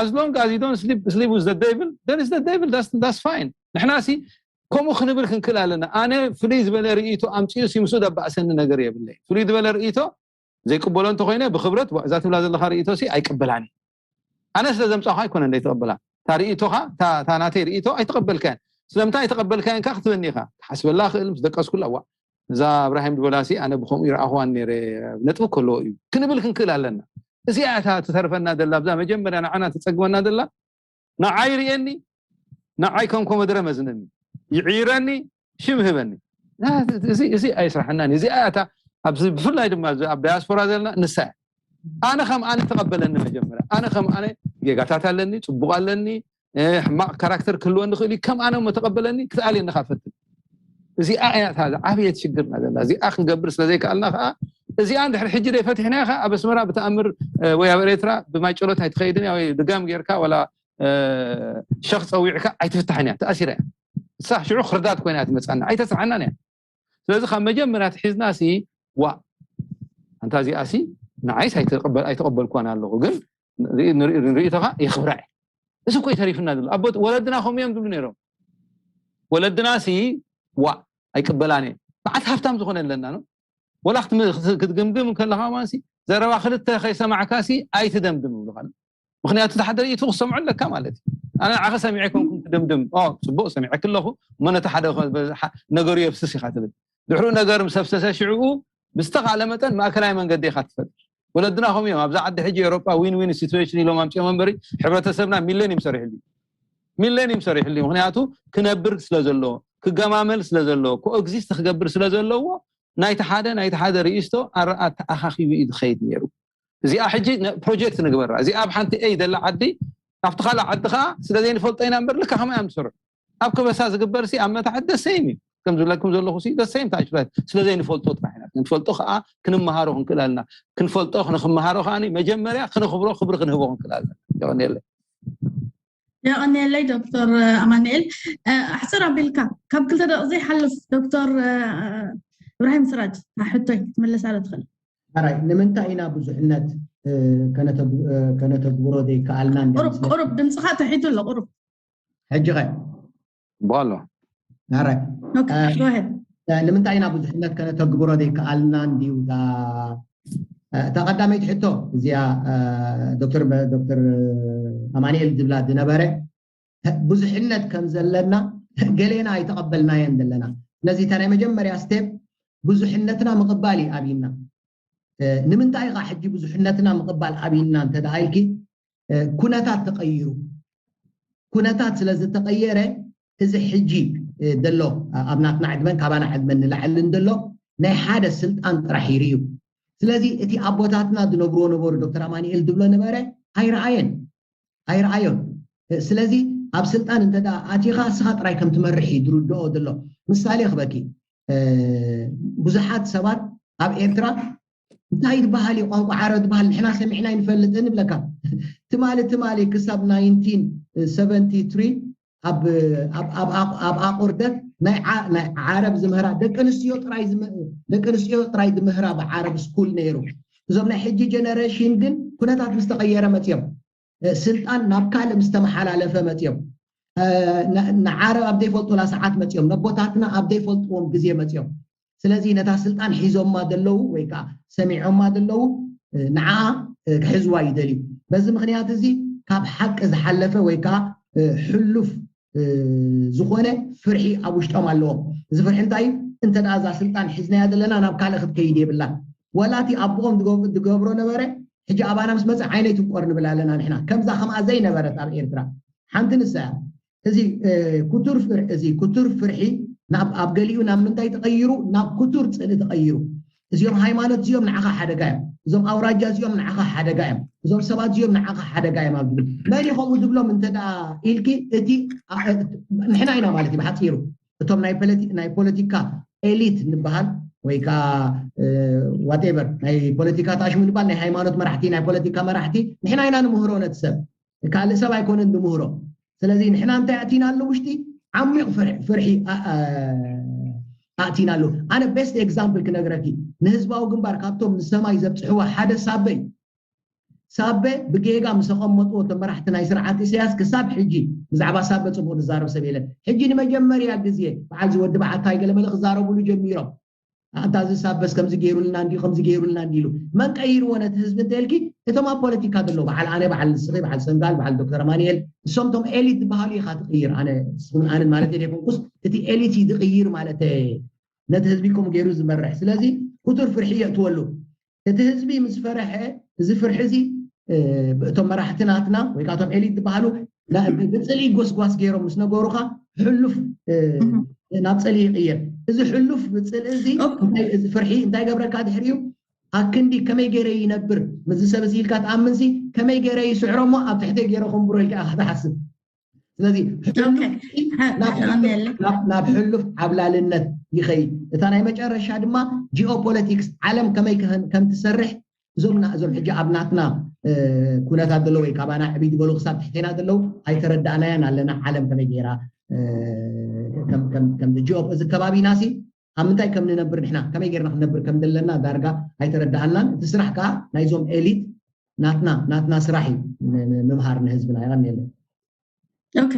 as long as you don't sleep sleep with the devil there is the devil that's that's fine። ንሕና ሲ ከምኡ ክንብል ክንክእል ኣለና። ኣነ ፍልይ ዝበለ ርእይቶ ኣምፅኡ ሲ ምስኡ ደባእሰኒ ነገር የብለይ። ፍልይ ዝበለ ርእይቶ ዘይቅበሎ እንተኮይነ ብክብረት ዋ እዛ ትብላ ዘለካ ርእይቶ ሲ ኣይቅበላን። ኣነ ስለ ዘምፃኻ ኣይኮነ እንደይተቀበላ እታ ርእይቶኻ እታ እታ ናተይ ርእይቶ ኣይተቀበልካያን። ስለምንታይ ኣይተቀበልካያን ከ ክትበኒ ኢኻ። ክሓስበላ ክእል ምስ ደቀስኩላ ዋ እዛ እብራሂም ድበላሲ ኣነ ብከምኡ ይረኣኽዋን ነይረ ነጥቢ ከለዎ እዩ ክንብል ክንክእል ኣለና። እዚኣ እታ ትተርፈና ዘላ ኣብዛ መጀመርያ ንዓና ትፀግመና ዘላ ንዓይ ርእየኒ፣ ንዓይ ከም ኮመድረ መዝነኒ፣ ይዕይረኒ፣ ሽም ህበኒ። እዚ እዚ ኣይስራሕናን። እዚኣ እታ ኣብዚ ብፍላይ ድማ ኣብዚ ኣብ ዳያስፖራ ዘለና ንሳ እያ። ኣነ ከም ኣነ ተቐበለኒ መጀመርያ። ኣነ ከም ኣነ ጌጋታት ኣለኒ፣ ፅቡቕ ኣለኒ፣ እ፣ ሕማቕ ካራክተር ክህልወኒ ይኽእል እዩ። ከም ኣነ እሞ ተቐበለኒ፣ ክትኣልየኒ ካብ ፈትን። እዚኣ እያ እታ ዓብየት ሽግርና ዘላ። እዚኣ ክንገብር ስለ ዘይከኣልና ከዓ እዚኣ እንድሕር ሕጂ ደይ ፈቲሕናያ ከዓ ኣብ ኣስመራ ብተኣምር፣ እ፣ ወይ ኣብ ኤርትራ ብማይ ጨሎት ኣይትኸይድን እያ ወይ ድጋም ጌርካ ወላ እ፣ ሸኽ ፀዊዕካ ኣይትፍታሕን እያ፣ ተኣሲራ እያ። እሳ ሽዑ ክርዳት ኮይና እያ ትመፅኣና፣ ኣይተስርሓናን እያ። ስለዚ ካብ መጀመርያ ትሒዝና ሲ ዋ ኣንታ እዚኣ ሲ ንዓይስ ኣይተቀበል- ኣይተቀበልኳን ኣለኹ፣ ግን ንርኢ- ንርኢ- ንርእይቶኻ የኽብራ እየ። እዚ እኮ እዩ ተሪፍና ዘሎ። ኣቦት ወለድና ከምኡ እዮም ዝብሉ ነይሮም። ወለድና ሲ ዋ ኣይቅበላን እየ። በዓልቲ ሃብታም ዝኾነ ኣለና ነው። ወላ ክትም- ክትግምግም ከለኻ ማንሲ ዘረባ ክልተ ከይሰማዕካ ሲ ኣይትደምድም ይብሉኻ። ምክንያቱ እቲ ሓደ ርእይቱ ክሰምዖ ኣለካ ማለት እዩ። ኣነ ንዓኸ ሰሚዐ ኮንኩም ትድምድም፣ ኦ፣ ፅቡቅ ሰሚዐኪ ኣለኹ፣ እሞ ነቲ ሓደ ኮ- በ- ሓ- ነገሩ የፍስስ ኢኻ ትብል። ድሕሩ ነገር ምስ ኣፍሰሰ ሽዕኡ ብዝተኻእለ መጠን ማእከላይ መንገዲ ኢኻ ትፈጥር። ወለድና ከምኡ እዮም። ኣብዛ ዓዲ ሕጂ ኤሮጳ ዊን ዊን ሲትዌሽን ኢሎም ኣምፅኦም እምበሪ ሕብረተሰብና ሚሌኒየም ሰሪሕሉ እዩ። ሚሌኒየም ሰሪሕሉ እዩ። ምክንያቱ ክነብር ስለ ዘለዎ፣ ክገማመል ስለ ዘለዎ፣ ኮኤግዚስት ክገብር ስለ ዘለዎ ናይቲ ሓደ ናይቲ ሓደ ርእይስቶ ኣረኣ ተኣኻኺቡ እዩ ዝኸይድ ነይሩ። እዚኣ ሕጂ ነ- ፕሮጀክት ንግበራ። እዚኣ ኣብ ሓንቲ ኤይ ዘላ ዓዲ ኣብቲ ካልእ ዓዲ ከዓ ስለ ዘይንፈልጦ ኢና እምበር ልካ ከመይ እዮም ዝሰርሑ። ኣብ ከበሳ ዝግበር ሲ ኣብ መታሕት ደሰይም እዩ። ከም ዝብለኩም ዘለኹ ሲ ደሰይም ታሽበት ስለ ዘይንፈልጦ ጥራሕ ኢና። ክንፈልጦ ከዓ ክንመሃሮ ክንክእል ኣለና። ክንፈልጦ ንክመሃሮ ከዓ መጀመርያ ክነኽብሮ ክብሪ ክንህቦ ክንክእል ኣለና። የቐንየለይ። የቐንየለይ ዶክተር ኣማኑኤል። እ፣ ኣሕፅር ኣቢልካ ካብ ክልተ ደቂ ዘይሓልፍ ዶክተር እ፣ እብራሂም ስራጅ ሕቶይ ክትምልሳ ዶ ትኽእል? ሓራይ ንምንታይ ኢና ብዙሕነት እ፣ ከነተግ- እ፣ ከነተግብሮ ዘይከኣልና እንድያ ቁሩብ መስለኒ። ቁሩብ ድምፅኻ ተሒቱ ኣሎ ቁሩብ። ሕጂ ኸ በሎ ሓራይ ኦኬ፣ እ፣ go ahead። እ፣ ንምንታይ ኢና ብዙሕነት ከነተግብሮ ዘይከኣልና እንድዩ እታ እ፣ እታ ቀዳመይቲ ሕቶ እዚኣ እ፣ ዶክተር በ- ዶክተር ኣማኑኤል ዝብላ ዝነበረ ብዙሕነት ከም ዘለና ገሌና ኣይተቐበልናየን ዘለና። ስለዚ እታ ናይ መጀመርያ ስቴፕ ብዙሕነትና ምቕባል እዩ ኣብይና። እ፣ ንምንታይ ኢኻ ሕጂ ብዙሕነትና ምቕባል ኣብይና እንተ ደኣ ኢልኪ እ፣ ኩነታት ተቐይሩ። ኩነታት ስለ ዝተቐየረ እዚ ሕጂ እ፣ ዘሎ ኣብ ናትና ዕድመን ካባና ዕድመን ንላዕልን ዘሎ ናይ ሓደ ስልጣን ጥራሕ ይርእዩ። ስለዚ እቲ ኣቦታትና ዝነብርዎ ነበሩ ዶክተር ኣማኑኤል ዝብሎ ነበረ ኣይረኣየን ኣይረኣዮን። ስለዚ ኣብ ስልጣን እንተ ኣቲኻ እስኻ ጥራይ ከም ትመርሕ እዩ ዝርድኦ ዘሎ። ምሳሌ ክበኪ ብዙሓት ሰባት ኣብ ኤርትራ እንታይ ዝበሃል እዩ ቋንቋ ዓረብ ዝበሃል ንሕና ሰሚዕና ይንፈልጥ ንብለካ። ትማሊ ትማሊ ክሳብ ናይንቲን ሰቨንቲ ትሪ ኣብ ኣቆርደት ናይ ዓረብ ዝምህራ ደቂ ኣንስትዮ ጥራይ ዝምህራ ብዓረብ ስኩል ነይሩ። እዞም ናይ ሕጂ ጀነሬሽን ግን ኩነታት ምስ ተቐየረ መፅዮም ስልጣን ናብ ካልእ ምስ ተመሓላለፈ መፅዮም ንዓረብ ኣብ ዘይፈልጡላ ሰዓት መፅዮም ነቦታትና ኣብ ዘይፈልጥዎም ግዜ መፅዮም። ስለዚ ነታ ስልጣን ሒዞማ ዘለዉ ወይ ከዓ ሰሚዖማ ዘለዉ ንዓ ክሕዝዋ ይደልዩ። በዚ ምክንያት እዚ ካብ ሓቂ ዝሓለፈ ወይ ከዓ ሕሉፍ ዝኾነ ፍርሒ ኣብ ውሽጦም ኣለዎም። እዚ ፍርሒ እንታይ እዩ? እንተ ደኣ እዛ ስልጣን ሒዝናያ ዘለና ናብ ካልእ ክትከይድ የብላን። ወላ እቲ ኣቦኦም ዝገብሮ ነበረ ሕጂ ኣባና ምስ መፀ ዓይነይ ትንቆር ንብል ኣለና ንሕና። ከምዛ ከምኣ ዘይነበረት ኣብ ኤርትራ ሓንቲ ንሳ እያ። እዚ ክቱር ፍር- እዚ ክቱር ፍርሒ ናብ ኣብ ገሊኡ ናብ ምንታይ ተቐይሩ? ናብ ክቱር ጽልኢ ተቐይሩ። እዚኦም ሃይማኖት እዚኦም ንዓኻ ሓደጋ እዮም። እዞም ኣውራጃ እዚኦም ንዓኻ ሓደጋ እዮም። እዞም ሰባት እዚኦም ንዓኻ ሓደጋ እዮም። ኣብ መን እዩ ከምኡ ዝብሎም እንተ ደኣ ኢልኪ፣ እቲ ንሕና ኢና ማለት እዩ ብሓፂሩ። እቶም ናይ ፖለቲካ ኤሊት ንበሃል ወይ ከዓ ዋቴቨር ናይ ፖለቲካ ታሽሙ ንበሃል፣ ናይ ሃይማኖት መራሕቲ፣ ናይ ፖለቲካ መራሕቲ ንሕና ኢና ንምህሮ ነቲ ሰብ። ካልእ ሰብ ኣይኮነን ዝምህሮ። ስለዚ ንሕና እንታይ ኣእቲና ኣሎ ውሽጢ ዓሚቕ ፍርሒ ኣእቲና ኣሎ። ኣነ ቤስት ኤግዛምፕል ክነግረኪ፣ ንህዝባዊ ግንባር ካብቶም ንሰማይ ዘብፅሕዎ ሓደ ሳበ እዩ። ሳበ ብጌጋ ምስ ኣቐመጥዎ እቶም መራሕቲ ናይ ስርዓት ኢሳያስ ክሳብ ሕጂ ብዛዕባ ሳበ ፅቡቕ ዝዛረብ ሰብ የለን። ሕጂ ንመጀመርያ ግዜ በዓል ዝወዲ በዓልታይ ገለመለ ክዛረቡሉ ጀሚሮም። ኣንታ እዚ ሳበስ ከምዚ ገይሩልና እንዲዩ ከምዚ ገይሩልና እንዲሉ መን ቀይርዎ ነቲ ህዝቢ እንተልኪ እቶም ኣብ ፖለቲካ ዘለዉ በዓል ኣነ በዓል ንስኺ በዓል ሰንጋል በዓል ዶክተር ኣማንኤል እሶም ቶም ኤሊት ዝበሃሉ ኢኻ ትቕይር። ኣነ ኣንን ማለት ዘይኮንኩስ እቲ ኤሊት እዩ ዝቕይር ማለት ነቲ ህዝቢ ከምኡ ገይሩ ዝመርሕ። ስለዚ ክቱር ፍርሒ የእትወሉ። እቲ ህዝቢ ምስ ፈረሐ እዚ ፍርሒ እዚ እቶም መራሕቲ ናትና ወይ ከዓ እቶም ኤሊት ዝበሃሉ ብፅልኢ ጎስጓስ ገይሮም ምስ ነገሩካ ሕሉፍ ናብ ፅልኢ ይቅየር። እዚ ሕሉፍ ብፅልኢ እዚ ፍርሒ እንታይ ገብረካ ድሕሪኡ ኣክንዲ ከመይ ገይረ ይነብር ምስዚ ሰብ እዚ ኢልካ ትኣምንሲ ከመይ ገይረ ይስዕሮ እሞ ኣብ ትሕተይ ገይረ ከንብሮ ኢልካ ኢካ ትሓስብ። ስለዚ ናብ ሕሉፍ ዓብላልነት ይኸይድ። እታ ናይ መጨረሻ ድማ ጂኦፖለቲክስ ዓለም ከመይ ከም ትሰርሕ እዞምና እዞም ሕጂ ኣብ ናትና ኩነታት ዘሎ ወይ ካባና ዕብይ ዝበሉ ክሳብ ትሕቴና ዘለዉ ኣይተረዳእናያን ኣለና። ዓለም ከመይ ገይራ ከም ጂኦ እዚ ከባቢና ሲ ኣብ ምንታይ ከም ንነብር ንሕና ከመይ ገይርና ክንነብር ከም ዘለና ዳርጋ ኣይተረዳኣናን። እቲ ስራሕ ከዓ ናይዞም ኤሊት ናትና ናትና ስራሕ እዩ ምምሃር ንህዝብና። የቐንየለይ። ኦኬ፣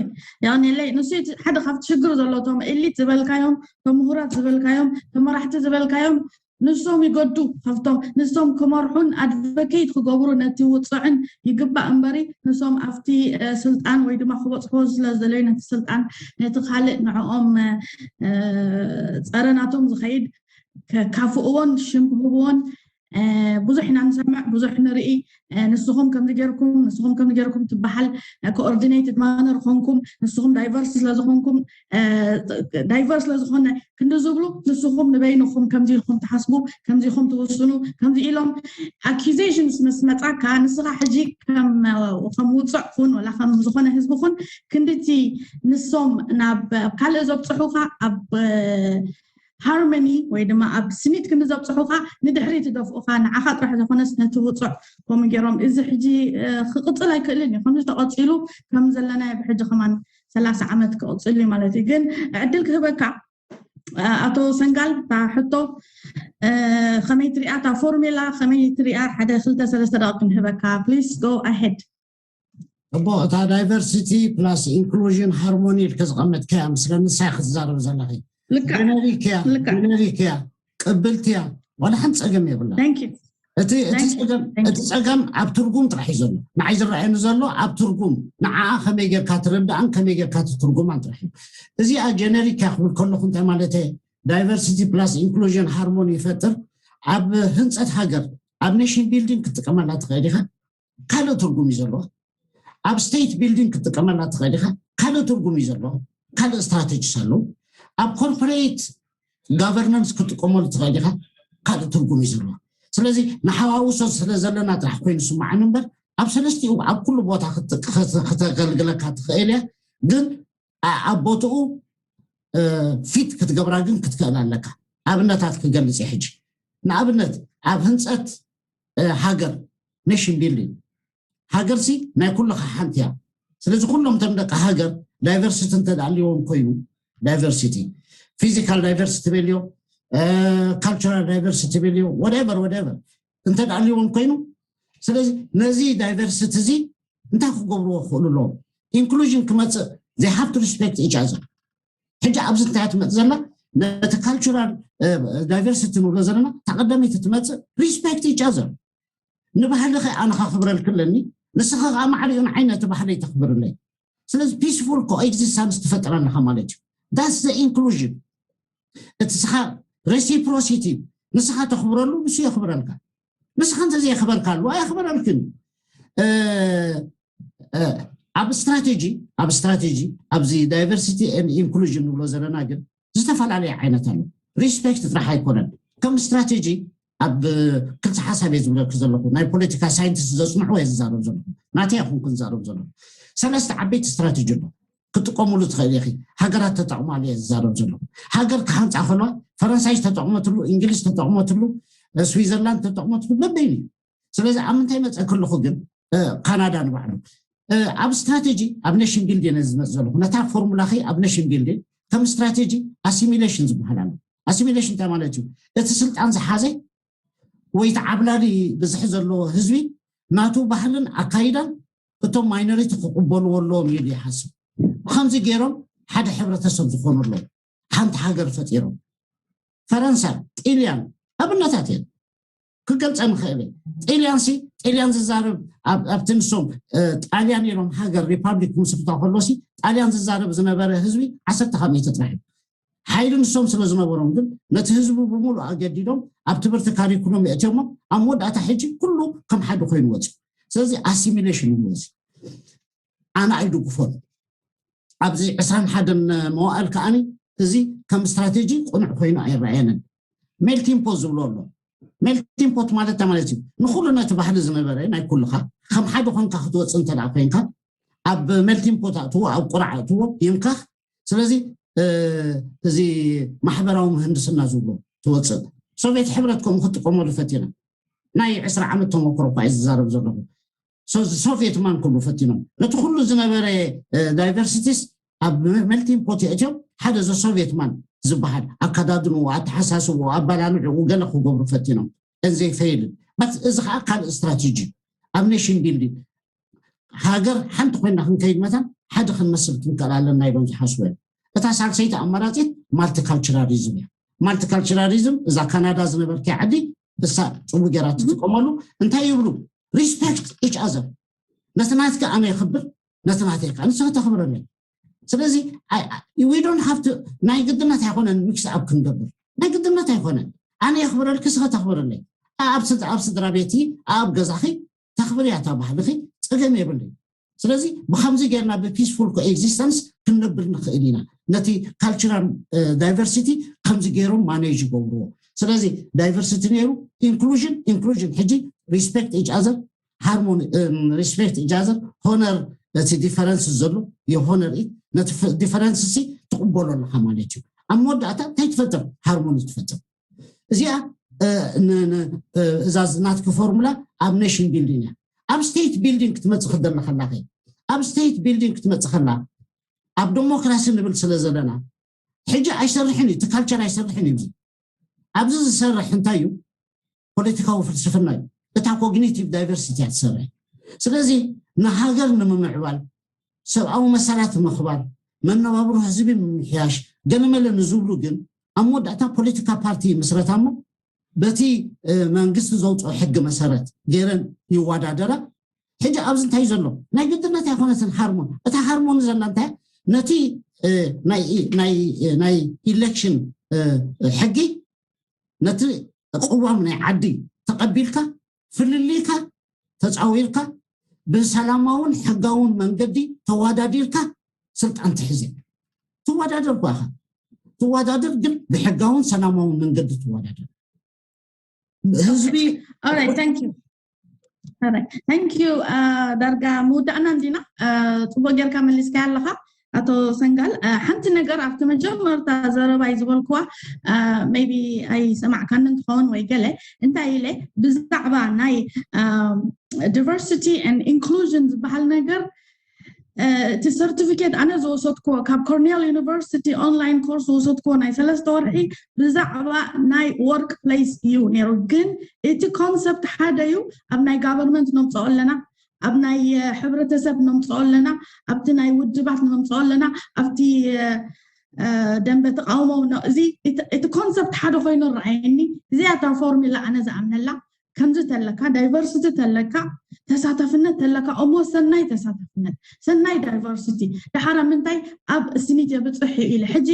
የቐንየለይ። ንሱ ሓደ ካብቲ ሽግር ዘሎ እቶም ኤሊት ዝበልካዮም፣ እቶም ምሁራት ዝበልካዮም፣ እቶም መራሕቲ ዝበልካዮም ንሶም ይገዱ ካብቶም ንሶም ክመርሑን ኣድቮኬት ክገብሩ ነቲ ውፅዕን ይግባእ እምበሪ ንሶም ኣብቲ ስልጣን ወይ ድማ ክበፅሕዎ ስለዝደለዩ ነቲ ስልጣን ነቲ ካልእ ንዕኦም ፀረ ናቶም ዝኸይድ ከካፍእዎን ሽም ክህብዎን ብዙሕ ኢና ንሰምዕ ብዙሕ ንርኢ። ንስኹም ከምዚ ገይርኩም ንስኹም ከምዚ ገይርኩም ትበሃል። ኮኦርዲኔትድ ማነር ኾንኩም ንስኹም ዳይቨርስ ስለዝኾንኩም ዳይቨርስ ስለዝኾነ ክንዲ ዝብሉ ንስኹም ንበይንኹም ከምዚ ኢልኩም ትሓስቡ ከምዚ ኢኹም ትውስኑ ከምዚ ኢሎም ኣኪዜሽንስ ምስ መፃካ ንስኻ ሕጂ ከም ውፅዕ ኩን ወላ ከም ዝኾነ ህዝቢ ኩን ክንድቲ ንሶም ናብ ካልእ ዘብፅሑካ ኣብ ሃርመኒ ወይ ድማ ኣብ ስኒት ክንዲ ዘብፅሑካ ንድሕሪት ደፍኡካ ንዓኻ ጥራሕ ዝኾነስ ነቲ ውፁዕ ከምኡ ገይሮም እዚ ሕጂ ክቕፅል ኣይክእልን እዩ። ከምዚ ተቐፂሉ ከም ዘለናዮ ብሕጂ ከማን ሰላሳ ዓመት ክቕፅል እዩ ማለት እዩ። ግን ዕድል ክህበካ ኣቶ ሰንጋል እታ ሕቶ ከመይ ትሪኣ እታ ፎርሜላ ከመይ ትሪኣ ሓደ ክልተ ሰለስተ ደቂ ክንህበካ please go ahead። እቦ እታ ዳይቨርሲቲ ፕላስ ኢንክሉዥን ሃርሞኒ ኢልከ ዝቐመጥካያ ምስለ ንሳ ክትዛረብ ዘለኺ ጀነሪክ እያ ጀነሪክ እያ ቅብልቲ እያ ዋላ ሓንቲ ፀገም የብላ። እቲ ፀገም ኣብ ትርጉም ጥራሕ እዩ ዘሎ። ንዓይ ዝረኣየኒ ዘሎ ኣብ ትርጉም ንዓኣ ከመይ ጌርካ ትርዳእን ከመይ ጌርካ ትትርጉማን ጥራሕ እዩ። እዚኣ ጀነሪክ እያ ክብል ከለኹ እንታይ ማለት ዳይቨርሲቲ ፕላስ ኢንክሉዥን ሃርሞኒ ይፈጥር። ኣብ ህንፀት ሃገር ኣብ ኔሽን ቢልዲንግ ክትጥቀመላ ትኽእል ኢኻ። ካልእ ትርጉም እዩ ዘለዎ። ኣብ ስቴት ቢልዲንግ ክትጥቀመላ ትኽእል ኢኻ። ካልእ ትርጉም እዩ ዘለዎ። ካልእ ስትራቴጂስ ኣለዉ። ኣብ ኮርፖሬት ጋቨርናንስ ክትጥቀመሉ ትኽእል ኢኻ። ካልእ ትርጉም እዩ ዘለዎ። ስለዚ ንሓዋውሶ ስለ ዘለና ጥራሕ ኮይኑ ስማዓኒ እምበር ኣብ ሰለስቲኡ ኣብ ኩሉ ቦታ ክተገልግለካ ትኽእል እያ። ግን ኣብ ቦትኡ ፊት ክትገብራ ግን ክትክእል ኣለካ። ኣብነታት ክገልፅ ሕጂ ንኣብነት ኣብ ህንፀት ሃገር ኔሽን ቢልዲንግ ሃገርሲ ናይ ኩልኻ ሓንቲ እያ። ስለዚ ኩሎም እቶም ደቂ ሃገር ዳይቨርሲቲ እንተዳልዎም ኮይኑ ዳይቨርሲቲ ፊዚካል ዳይቨርሲቲ በልዮ ካልቸራል ዳይቨርሲቲ በልዮ ወደቨር ወደቨር እንተዳልዎም ኮይኑ ስለዚ ነዚ ዳይቨርሲቲ እዚ እንታይ ክገብርዎ ክኽእሉ ኣለዎም? ኢንክሉዥን ክመፅእ they have to respect each other። ሕጂ ኣብዚ እንታይ ትመፅእ ዘላ ነቲ ካልቸራል ዳይቨርሲቲ ንብሎ ዘለና እታ ቀዳመይቲ ትመፅእ ሪስፔክት ኢች ኣዘር። ንባህልኸ ኣነ ከኽብረልኪ ኣለኒ ንስኻ ከዓ ማዕሪኡ ንዓይ ነቲ ባህለይ ተኽብርለይ። ስለዚ ፒስፉል ኮኤግዚስተንስ ትፈጥር ኣለኻ ማለት እዩ። ዳስ ዘ ኢንክሉዥን እቲ ስኻ ሬሲፕሮሲቲ ንስኻ ተኽብረሉ ንሱ የኽብረልካ። ንስኻ እንተዘየኽበርካሉ ኣየኽበረልክን እዩ። ኣብ ስትራቴጂ ኣብ ስትራቴጂ ኣብዚ ዳይቨርሲቲ ኢንክሉዥን ንብሎ ዘለና ግን ዝተፈላለየ ዓይነት ኣሎ። ሪስፔክት ጥራሕ ኣይኮነን። ከም ስትራቴጂ ኣብ ክልተ ሓሳብ እየ ዝብለኩ ዘለኹ። ናይ ፖለቲካ ሳይንቲስት ዘፅንሑ እየ ዝዛረብ ዘለኹ። ናተይ ኣይኹንኩ ዝዛረብ ዘለኹ። ሰለስተ ዓበይቲ ስትራቴጂ ኣሎ። ክጥቀሙሉ ትኽእል ኢኺ። ሃገራት ተጠቕማሉ እየ ዝዛረብ ዘለኹ። ሃገር ክሃንፃ ከለዋ ፈረንሳይ ዝተጠቕመትሉ፣ እንግሊዝ ተጠቕመትሉ፣ ስዊዘርላንድ ተጠቕመትሉ በበይኑ እዩ። ስለዚ ኣብ ምንታይ መፀ ከለኹ ግን ካናዳ ንባዕሉ ኣብ ስትራቴጂ ኣብ ኔሽን ቢልዲን እየ ዝመፅ ዘለኹ። ነታ ፎርሙላኺ ኣብ ኔሽን ቢልዲን ከም ስትራቴጂ ኣሲሚሌሽን ዝበሃል ኣሎ። ኣሲሚሌሽን እንታይ ማለት እዩ? እቲ ስልጣን ዝሓዘ ወይ እቲ ዓብላሊ ብዝሒ ዘለዎ ህዝቢ ናቱ ባህልን ኣካይዳን እቶም ማይኖሪቲ ክቕበልዎ ኣለዎም ኢሉ ይሓስብ። ብከምዚ ገይሮም ሓደ ሕብረተሰብ ዝኾኑ ኣለዉ። ሓንቲ ሃገር ፈጢሮም። ፈረንሳ፣ ጢልያን ኣብነታት እየን። ክገልፀ ንኽእል እየ። ጢልያን ሲ ጢልያን ዝዛረብ ኣብቲ ንሶም ጣልያን ኢሎም ሃገር ሪፓብሊክ ምስርታ ከሎ ሲ ጣልያን ዝዛረብ ዝነበረ ህዝቢ ዓሰርተ ካብ ሚእቲ ጥራሕ እዩ። ሓይሊ ንሶም ስለ ዝነበሮም ግን ነቲ ህዝቡ ብምሉእ ኣገዲዶም ኣብ ትምህርቲ ካሪኩሎም የእትዮሞ። ኣብ መወዳእታ ሕጂ ኩሉ ከም ሓደ ኮይኑ ወፅዩ። ስለዚ ኣሲሚሌሽን እዩ እዚ። ኣነ ኣይድግፎን። ኣብዚ ዕስራን ሓደን መዋእል ከዓኒ እዚ ከም ስትራቴጂ ቁኑዕ ኮይኑ ኣይረኣየንን። ሜልቲንግ ፖት ዝብሎ ኣሎ። ሜልቲንግ ፖት ማለት እንታይ ማለት እዩ? ንኩሉ ነቲ ባህሊ ዝነበረ ናይ ኩልኻ ከም ሓደ ኮንካ ክትወፅእ እንተ ደኣ ኮንካ ኣብ ሜልቲንግ ፖት ኣእትዎ፣ ኣብ ቁራዕ ኣእትዎ ይንካኽ። ስለዚ እዚ ማሕበራዊ ምህንድስና ዝብሎ ትወፅእ። ሶቪየት ሕብረት ከምኡ ክትጥቀመሉ ፈቲና። ናይ ዕስራ ዓመት ተመክሮ እኳ እየ ዝዛረብ ዘለኹ። ሶ- ሶቪየት ማን ክብሉ ፈቲኖም ነቲ ኩሉ ዝነበረ ዳይቨርሲቲስ ኣብ ሜልቲንግ ፖት የእትዮም ሓደ ዘ ሶቪየት ማን ዝበሃል ኣከዳድንኡ፣ ኣተሓሳስብኡ፣ ኣበላልዕኡ ገለ ክገብሩ ፈቲኖም እንዘይፈይልን በት እዚ ከዓ ካልእ ስትራቴጂ ኣብ ኔሽን ቢልዲንግ ሃገር ሓንቲ ኮይና ክንከይድ መታን ሓደ ክንመስል ክንክእል ኣለና ኢሎም ዝሓስቡ እዮም። እታ ሳልሰይቲ ኣማራፂት ማልቲካልቸራሊዝም እያ። ማልቲካልቸራሊዝም እዛ ካናዳ ዝነበርኪ ዓዲ እሳ ፅቡ ገይራ ትጥቀመሉ። እንታይ ይብሉ? ሪስፔክት ኢች ኣዘር። ነቲ ናትካ ኣነ የኽብር፣ ነቲ ናተይ ከዓ ንስኻ ተኽብረለይ። ስለዚ we don't have to ናይ ግድነት ኣይኮነን ሚክስ ኣፕ ክንገብር ናይ ግድነት ኣይኮነን። ኣነ የኽብረልኪ፣ ስኻ ተኽብረለይ። ኣብ ስድ- ኣብ ስድራ ቤቲ ኣብ ገዛኺ ተኽብርያ እታ ባህልኺ፣ ፀገም የብለይ። ስለዚ ብከምዚ ጌርና ብፒስፉል ኮኤግዚስተንስ ክንነብር ንኽእል ኢና። ነቲ ካልቸራል ዳይቨርሲቲ ከምዚ ገይሮም ማኔጅ ይገብርዎ። ስለዚ ዳይቨርሲቲ ነይሩ፣ ኢንክሉዥን ኢንክሉዥን ሕጂ ሪስፔክት ኢች ኣዘር፣ ሃርሞኒ ሪስፔክት ኢች ኣዘር፣ ሆነር ነቲ ዲፈረንስ ዘሎ የሆነር ኢት ነቲ ዲፈረንስ ሲ ትቕበሎ ኣለካ ማለት እዩ። ኣብ መወዳእታ እንታይ ትፈጥር? ሃርሞኒ ትፈጥር። እዚኣ እዛ ናትኪ ፎርሙላ ኣብ ኔሽን ቢልዲንግ እያ። ኣብ ስቴት ቢልዲንግ ክትመፅእ ክደላ ከላኸ ኣብ ስቴት ቢልዲንግ ክትመፅእ ከላ ኣብ ዴሞክራሲ ንብል ስለ ዘለና ሕጂ ኣይሰርሕን እዩ፣ እቲ ካልቸር ኣይሰርሕን እዩ። ኣብዚ ዝሰርሕ እንታይ እዩ? ፖለቲካዊ ፍልስፍና እዩ። እታ ኮግኒቲቭ ዳይቨርሲቲ እያ ትሰርሕ። ስለዚ ንሃገር ንምምዕባል፣ ሰብኣዊ መሰላት ምኽባር፣ መነባብሮ ህዝቢ ምምሕያሽ ገለመለ ንዝብሉ ግን ኣብ መወዳእታ ፖለቲካ ፓርቲ ምስረታ እሞ በቲ መንግስቲ ዘውፅኦ ሕጊ መሰረት ገይረን ይወዳደራ። ሕጂ ኣብዚ እንታይ ዘሎ ናይ ግድነት ኣይኮነትን ሃርሞን። እታ ሃርሞን ዘላ እንታይ ነቲ ናይ ኢሌክሽን ሕጊ ነቲ ቅዋም ናይ ዓዲ ተቐቢልካ ፍልልይካ ተፃዊርካ ብሰላማውን ሕጋውን መንገዲ ተዋዳዲርካ ስልጣን ትሕዝ። ትወዳደር ኳ ኢኻ ትወዳደር፣ ግን ብሕጋውን ሰላማውን መንገዲ ትወዳደር። ህዝቢ Thank you. ዳርጋ ምውዳእና እንዲና። ፅቡቅ ጌርካ መሊስካ ኣለካ ኣቶ ሰንጋል። ሓንቲ ነገር ኣብቲ መጀመርታ ዘረባይ ዝበልክዋ maybe ኣይሰማዕካንን ትኸውን ወይ ገለ እንታይ ኢለ ብዛዕባ ናይ diversity and inclusion ዝበሃል ነገር እቲ ሰርቲፊኬት ኣነ ዝወሰድክዎ ካብ ኮርኔል ዩኒቨርሲቲ ኦንላይን ኮርስ ዝወሰድክዎ ናይ ሰለስተ ወርሒ ብዛዕባ ናይ ወርክ ፕሌስ እዩ ነይሩ። ግን እቲ ኮንሰፕት ሓደ እዩ። ኣብ ናይ ጋቨርንመንት ነምፅኦ ኣለና፣ ኣብ ናይ ሕብረተሰብ ነምፅኦ ኣለና፣ ኣብቲ ናይ ውድባት ነምፅኦ ኣለና፣ ኣብቲ ደንበ ተቃውሞ እዚ እቲ ኮንሰፕት ሓደ ኮይኑ ረኣየኒ። እዚኣ እታ ፎርሙላ ኣነ ዝኣምነላ ከምዚ ተለካ ዳይቨርሲቲ ተለካ ተሳታፍነት ተለካ እሞ ሰናይ ተሳታፍነት ሰናይ ዳይቨርሲቲ ድሓራ ምንታይ ኣብ ስኒት የብፅሕ ኢለ ሕጂ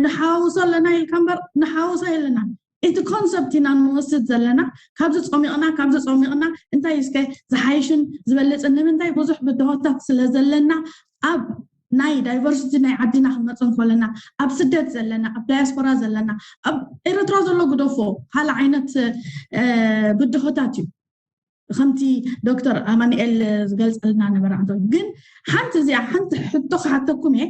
ንሓዋውሶ ኣለና ኢልካ እምበር ንሓዋውሶ የለና። እቲ ኮንሰፕት ኢና ንወስድ ዘለና። ካብዚ ፀሚቕና ካብዚ ፀሚቕና እንታይ እስከ ዝሓይሽን ዝበለፅን ንምንታይ ብዙሕ ብድሆታት ስለ ዘለና ኣብ ናይ diversity ናይ ዓድና ክንመፅእ እንከለና ኣብ ስደት ዘለና ኣብ ዳያስፖራ ዘለና ኣብ ኤርትራ ዘሎ ግደፎ ካልእ ዓይነት ብድሆታት እዩ። ከምቲ ዶክተር ኣማንኤል ዝገልፀልና ነበረ። ኣንተ ግን ሓንቲ እዚኣ ሓንቲ ሕቶ ክሓተኩም እየ።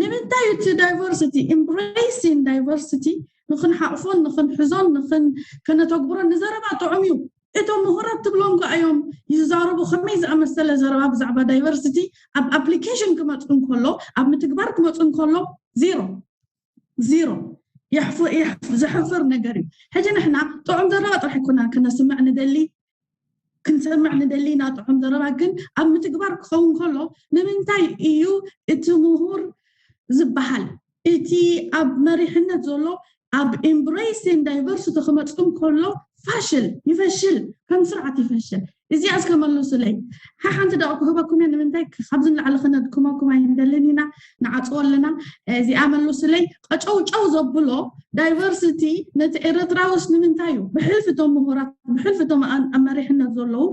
ንምንታይ እቲ diversity embracing diversity ንክንሓቕፎን ንክንሕዞን ንክን ከነተግብሮን ንዘረባ ጥዑም እዩ። እቶም ምሁራት ትብሎም ከ እዮም ይዛረቡ። ከመይ ዝኣመሰለ ዘረባ ብዛዕባ diversity ኣብ application ክመፁ እንከሎ ኣብ ምትግባር ክመፁ እንከሎ ዜሮ ዜሮ ዘሕፍር ነገር እዩ። ሕጂ ንሕና ጥዑም ዘረባ ጥራሕ ይኮና ክነስምዕ ንደሊ ክንሰምዕ ንደሊ ኢና ጥዑም ዘረባ ግን ኣብ ምትግባር ክኸውን ከሎ ንምንታይ እዩ እቲ ምሁር ዝበሃል እቲ ኣብ መሪሕነት ዘሎ ኣብ embracing diversity ክመፅእ ከሎ ፋሽል ይፈሽል ከም ስርዓት ይፈሽል። እዚኣ እስከ መልሱለይ። ሓሓንቲ ደቂ ክህበኩም እየ ንምንታይ ካብዚ ንላዕሊ ክነድክመኩም ኣይንደልን ኢና። ንዓፅዎ ኣለና። እዚኣ መልሱለይ። ቀጨውጨው ዘብሎ diversity ነቲ ኤርትራውስ ንምንታይ እዩ ብሕልፊ እቶም ምሁራት ብሕልፊ እቶም ኣብ መሪሕነት ዘለዉ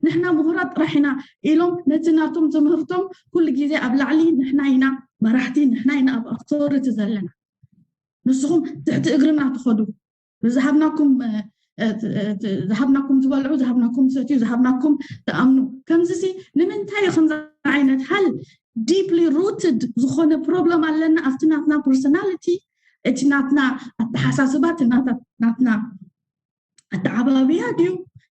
ንሕና ምሁራት ጥራሕ ኢና ኢሎም ነቲ ናቶም ትምህርቶም ኩሉ ግዜ ኣብ ላዕሊ ንሕና ኢና መራሕቲ ንሕና ኢና ኣብ authority ዘለና ንስኹም ትሕቲ እግርና ትኸዱ ዝሃብናኩም ዝሃብናኩም ትበልዑ ዝሃብናኩም ትሰትዩ ዝሃብናኩም ትኣምኑ ከምዚ ሲ ንምንታይ እዩ ከምዚ ዓይነት ሃል deeply rooted ዝኾነ problem ኣለና ኣብቲ ናትና personality እቲ ናትና ኣተሓሳስባ እቲ ናትና ኣተዓባብያ ድዩ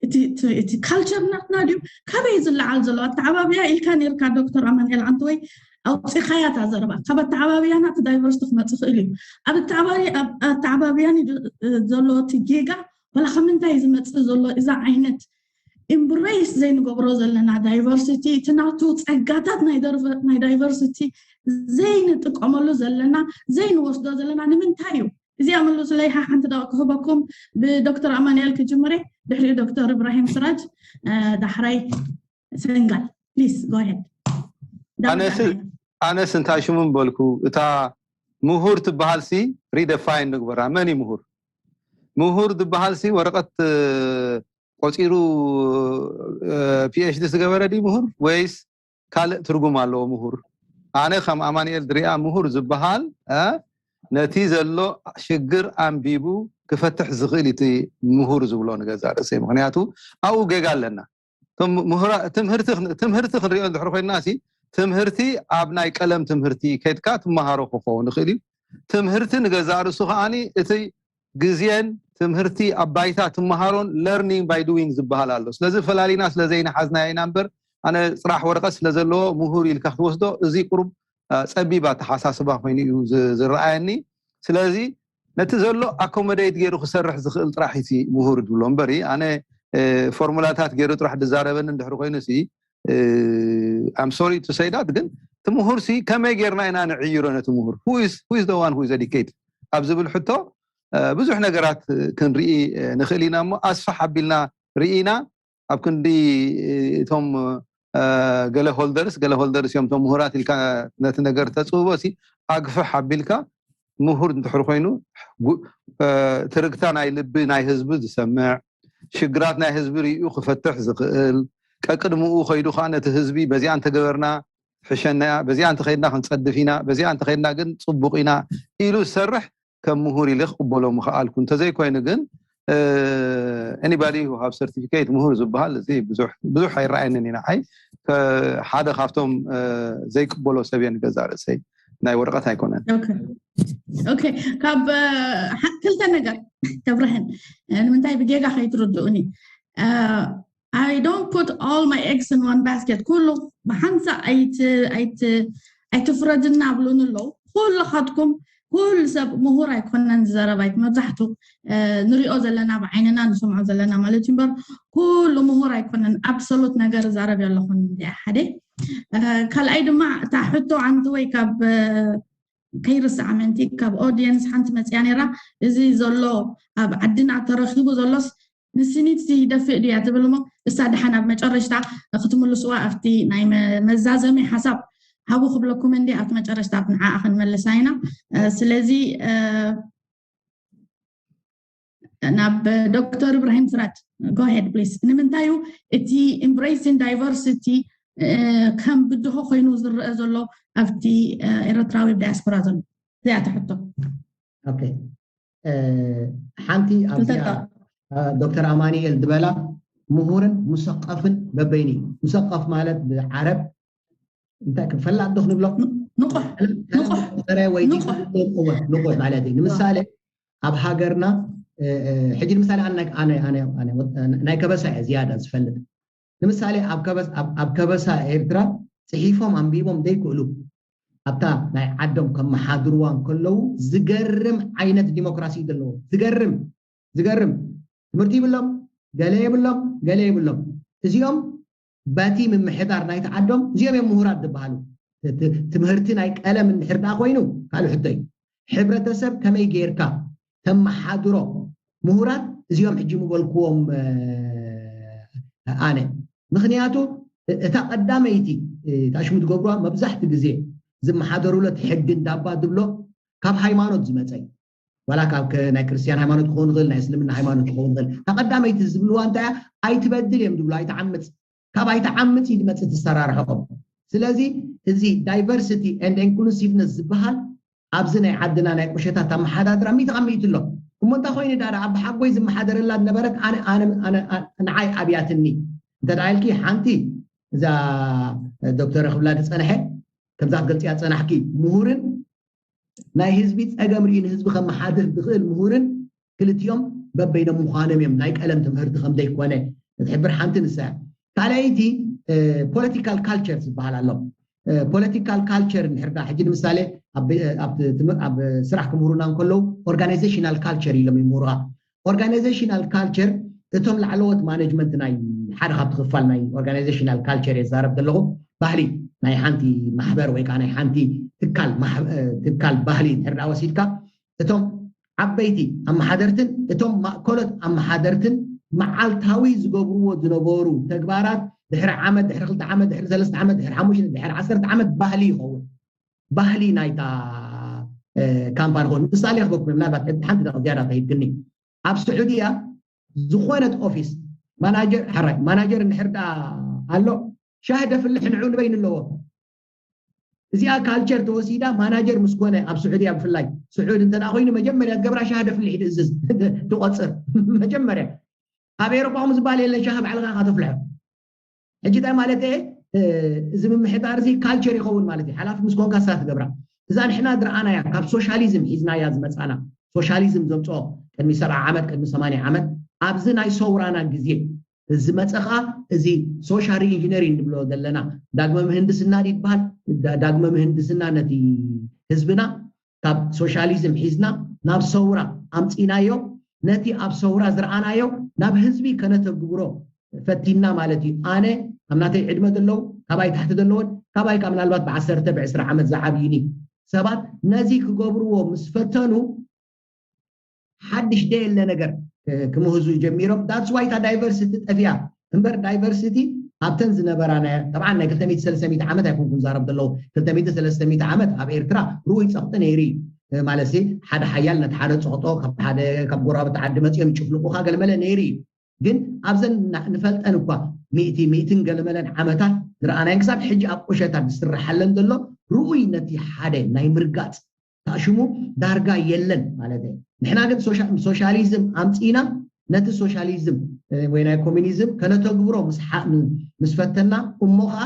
እቲ culture ናትና ድዩ ካበይ ዝለዓል ዘሎ ኣተዓባብያ ኢልካ ነርካ ዶክተር ኣማንኤል ኣንተወይ ኣውፂኻያ እታ ዘረባ ካብ ኣተዓባብያና እቲ diversity ክመፅእ ይኽእል እዩ ኣብ ኣተዓባብያን ዘሎ እቲ ጌጋ ወላ ካብ ምንታይ ዝመፅእ ዘሎ እዛ ዓይነት embrace ዘይንገብሮ ዘለና diversity እቲ ናቱ ፀጋታት ናይ diversity ዘይንጥቀመሉ ዘለና ዘይንወስዶ ዘለና ንምንታይ እዩ እዚኣ መልሱለይ ሓንቲ ደቂ ክህበኩም ብዶክተር ኣማንኤል ክጅምር ድሕሪኡ ዶክተር እብራሂም ስራጅ ዳሕራይ ሰንጋል please go ahead ኣነስ እንታይ ሽሙ በልኩ እታ ምሁር ትበሃል ሲ redefine ንግበራ መን እዩ ምሁር ምሁር ዝበሃል ሲ ወረቀት ቆፂሩ PhD ዝገበረ ድዩ ምሁር ወይስ ካልእ ትርጉም ኣለዎ ምሁር ኣነ ከም ኣማንኤል ዝሪኣ ምሁር ዝበሃል ነቲ ዘሎ ሽግር ኣንቢቡ ክፈትሕ ዝኽእል እቲ ምሁር ዝብሎ ንገዛእ ርእሰይ ምክንያቱ ኣብኡ ጌጋ ኣለና ትምህርቲ ክንሪኦ እንድሕር ኮይንና ሲ ትምህርቲ ኣብ ናይ ቀለም ትምህርቲ ከድካ ትመሃሮ ክኸውን ይኽእል እዩ ትምህርቲ ንገዛእ ርእሱ ከዓኒ እቲ ግዜን ትምህርቲ ኣብ ባይታ ትመሃሮን learning by doing ዝበሃል ኣሎ ስለዚ ፈላሊና ስለዘይነሓዝናዮ ኢና እምበር ኣነ ፅራሕ ወረቀት ስለዘለዎ ምሁር ኢልካ ክትወስዶ እዚ ቁሩብ ፀቢብ ኣተሓሳስባ ኮይኑ እዩ ዝረኣየኒ ስለዚ ነቲ ዘሎ accommodate ገይሩ ክሰርሕ ዝኽእል ጥራሕ እቲ ምሁር ዝብሎ እምበሪ ኣነ ፎርሙላታት ገይሩ ጥራሕ ዝዛረበኒ እንድሕር ኮይኑ ሲ I'm sorry to say that ግን እቲ ምሁር ሲ ከመይ ጌርና ኢና ንዕይሮ ነቲ ምሁር who is the one who is educate ኣብ ዝብል ሕቶ ብዙሕ ነገራት ክንርኢ ንኽእል ኢና እሞ ኣስፋሕ ኣቢልና ርኢና ኣብ ክንዲ እቶም ገለ holders ገለ holders እዮም እቶም ምሁራት ኢልካ ነቲ ነገር ተፅብቦ ሲ ኣግፍሕ ኣቢልካ ምሁር እንድሕር ኮይኑ ትርግታ ናይ ልቢ ናይ ህዝቢ ዝሰምዕ ሽግራት ናይ ህዝቢ ርእዩ ክፈትሕ ዝኽእል ቀቅድምኡ ከይዱ ከዓ ነቲ ህዝቢ በዚኣ እንተገበርና ሕሸናያ በዚኣ እንተኸይድና ክንፀድፍ ኢና በዚኣ እንተኸይድና ግን ፅቡቅ ኢና ኢሉ ዝሰርሕ ከም ምሁር ኢለ ክቅበሎ ምኽኣልኩ እንተዘይኮይኑ ግን anybody who have certificate ምሁር ዝበሃል እዚ ብዙሕ ኣይረኣየንን ኢና ዓይ ሓደ ካብቶም ዘይቅበሎ ሰብ እየ ንገዛ ርእሰይ ናይ ወረቀት ኣይኮነን ኦኬ ካብ ክልተ ነገር ተብርህን ንምንታይ ብጌጋ ከይትርድኡኒ I don't put all my eggs in one basket ኩሉ ብሓንሳ ኣይትፍረድና ኣብሉኒ ኣለዉ ኩሉ ካትኩም ኩሉ ሰብ ምሁር ኣይኮነን ዝዘረባይት መብዛሕቱ ንሪኦ ዘለና ብዓይንና ንሰምዖ ዘለና ማለት እዩ እምበር ኩሉ ምሁር ኣይኮነን absolute ነገር ዛረብ ኣለኹን እዚኣ ሓደ ካልኣይ ድማ እታ ሕቶ ዓንቲ ወይ ካብ ከይርስዓ ምእንቲ ካብ audience ሓንቲ መፅያ ነይራ እዚ ዘሎ ኣብ ዓድና ተረኪቡ ዘሎስ ንስኒት ይደፍእ ድያ ትብል እሞ እሳ ደሓን ኣብ መጨረሽታ ክትምልስዋ ኣብቲ ናይ መዛዘሚ ሓሳብ ሃቡ ክብለኩም እንዲ ኣብቲ መጨረሽታ ኣብ ንዓኣ ክንመልሳ ኢና ስለዚ ናብ ዶክተር እብራሂም ስራጅ go ahead please ንምንታይ እዩ እቲ embracing diversity ከም ብድሆ ኮይኑ ዝረአ ዘሎ ኣብቲ ኤረትራዊ ዳያስፖራ ዘሎ? እዚኣ ትሕቶ። ኦኬ፣ ሓንቲ ኣብዚኣ ዶክተር ኣማኒኤል ዝበላ ምሁርን ሙሰቀፍን በበይኒ። ሙሰቀፍ ማለት ብዓረብ እንታይ ፈላጥ ዶ ክንብሎ? ንቑሕ ንቑሕ ወይ ንቑሕ ማለት እዩ። ንምሳሌ ኣብ ሃገርና ሕጂ ንምሳሌ ናይ ከበሳ እየ ዝያዳ ዝፈልጥ። ንምሳሌ ኣብ ከበሳ ኤርትራ ፅሒፎም ኣንቢቦም ዘይክእሉ ኣብታ ናይ ዓዶም ከመሓድርዋ እንከለዉ ዝገርም ዓይነት ዲሞክራሲ እዩ ዘለዎ። ዝገርም ዝገርም ትምህርቲ ይብሎም፣ ገለ የብሎም፣ ገለ የብሎም። እዚኦም በቲ ምምሕዳር ናይቲ ዓዶም እዚኦም እዮም ምሁራት ዝበሃሉ። ትምህርቲ ናይ ቀለም እንድሕር ደኣ ኮይኑ ካልእ ሕቶ እዩ። ሕብረተሰብ ከመይ ጌርካ ተመሓድሮ ምሁራት እዚኦም ሕጂ ምበልክዎም ኣነ። ምኽንያቱ እታ ቀዳመይቲ ታሽሙ ትገብርዋ መብዛሕቲ ግዜ ዝመሓደሩሎ እቲ ሕጊ እንዳባ ዝብሎ ካብ ሃይማኖት ዝመፀ እዩ። ዋላ ካብ ናይ ክርስትያን ሃይማኖት ክኸውን ይኽእል፣ ናይ እስልምና ሃይማኖት ክኸውን ይኽእል። እታ ቀዳመይቲ ዝብልዋ እንታይ እያ? ኣይትበድል እዮም ዝብሉ፣ ኣይትዓምፅ። ካብ ኣይትዓምፅ እዩ ዝመፅእ እቲ ኣሰራርሕኦም። ስለዚ እዚ diversity and inclusiveness ዝበሃል ኣብዚ ናይ ዓድና ናይ ቁሸታት ኣመሓዳድራ ሚእቲ ካብ ሚእቲ ኣሎ። እሞ እንታይ ኮይኑ ዳ ኣብ ሓጎይ ዝመሓደረላ ዝነበረት ንዓይ ኣብያትኒ እንተ ኢልኪ ሓንቲ እዛ ዶክተር ክብላ ዝፀንሐ ከምዛ ክትገልፅያ ዝፀናሕኪ ምሁርን ናይ ህዝቢ ፀገም ርኢ ንህዝቢ ከመሓድር ዝኽእል ምሁርን ክልቲኦም በበይኖም ምዃኖም እዮም ናይ ቀለም ትምህርቲ ከም ዘይኮነ ትሕብር ሓንቲ ንሳ እያ። ካልኣይቲ political culture ዝበሃል ኣሎ። Political culture እንድሕር ሕጂ ንምሳሌ ኣብ ስራሕ ክምህሩና እንከለዉ organizational culture ኢሎም ይምህሩኻ። Organizational culture እቶም ላዕለዎት management ናይ ሓደ ካብቲ ክፋል ናይ organizational culture የዛረብ ዘለኹ ባህሊ ናይ ሓንቲ ማሕበር ወይ ከዓ ናይ ሓንቲ ትካል ትካል ባህሊ እንድሕር ወሲድካ እቶም ዓበይቲ ኣመሓደርትን እቶም ማእከሎት ኣመሓደርትን መዓልታዊ ዝገብርዎ ዝነበሩ ተግባራት ድሕሪ ዓመት ድሕሪ ክልተ ዓመት ድሕሪ ሰለስተ ዓመት ድሕሪ ሓሙሽተ ድሕሪ ዓሰርተ ዓመት ባህሊ ይኸውን። ባህሊ ናይታ ካምፓኒ ኾን ምሳሌ ክበኩም ምናልባት ሓንቲ ደቂ ዝያዳ ተሂብክኒ ኣብ ስዑድያ ዝኾነት ኦፊስ ማናጀር ሓራይ ማናጀር እንድሕር ደኣ ኣሎ ሻሂ ደፍልሕ ንዑ ንበይኑ ኣለዎ። እዚኣ ካልቸር ተወሲዳ ማናጀር ምስ ኮነ ኣብ ስዑድያ ብፍላይ ስዑድ እንተ ኮይኑ መጀመርያ ዝገብራ ሻሂ ደፍልሕ ድእዝዝ ትቆፅር መጀመርያ ኣብ ኤሮፓ ከም ዝበሃል የለን ሻሂ ባዕልኻ ከተፍልሖ ሕጂ እንታይ ማለት እየ እዚ ምምሕዳር እዚ ካልቸር ይኸውን ማለት እዩ ሓላፊ ምስ ኮንካ ስራ ትገብራ እዛ ንሕና ዝረኣናያ ካብ ሶሻሊዝም ሒዝናያ ዝመፃና ሶሻሊዝም ዘምፅኦ ቅድሚ ሰብዓ ዓመት ቅድሚ ሰማንያ ዓመት ኣብዚ ናይ ሰውራና ግዜ ዝመፀ ከዓ እዚ social engineering ንብሎ ዘለና ዳግመ ምህንድስና ይበሃል ዳግመ ምህንድስና ነቲ ህዝብና ካብ ሶሻሊዝም ሒዝና ናብ ሰውራ ኣምፂናዮ ነቲ ኣብ ሰውራ ዝረኣናዮ ናብ ህዝቢ ከነተግብሮ ፈቲና ማለት እዩ ኣነ ኣብ ናተይ ዕድመ ዘለዉ ካባይ ታሕቲ ዘለዎን ካባይ ካብ ምናልባት ብዓሰርተ ብዕስራ ዓመት ዝዓብዩኒ ሰባት ነዚ ክገብርዎ ምስ ፈተኑ ሓድሽ ደየለ ነገር ክምህዙ ጀሚሮም that's why እታ diversity ጠፊኣ እምበር diversity ኣብተን ዝነበራ ጠብዓ ናይ ክልተ ሚእቲ ሰለስተ ሚእቲ ዓመት ኣይኮንኩን ዛረብ ዘለዉ ክልተ ሚእቲ ሰለስተ ሚእቲ ዓመት ኣብ ኤርትራ ርኡይ ፀቕጢ ነይሩ እዩ ማለት ሓደ ሓያል ነቲ ሓደ ፀቕጦ ካብ ሓደ ካብ ጎረባብቲ ዓዲ መፂኦም ይጭፍልቁኻ ገለመለ ነይሩ እዩ ግን ኣብዘን ንፈልጠን እኳ ሚእቲ ሚእትን ገለመለን ዓመታት ዝረኣናየን ክሳብ ሕጂ ኣብ ቁሸታት ዝስርሓለን ዘሎ ርኡይ ነቲ ሓደ ናይ ምርጋፅ ታሽሙ ዳርጋ የለን ማለት እዩ። ንሕና ግን ሶሻሊዝም ኣምፂና ነቲ ሶሻሊዝም ወይ ናይ ኮሚኒዝም ከነተግብሮ ምስ ፈተና እሞ ከዓ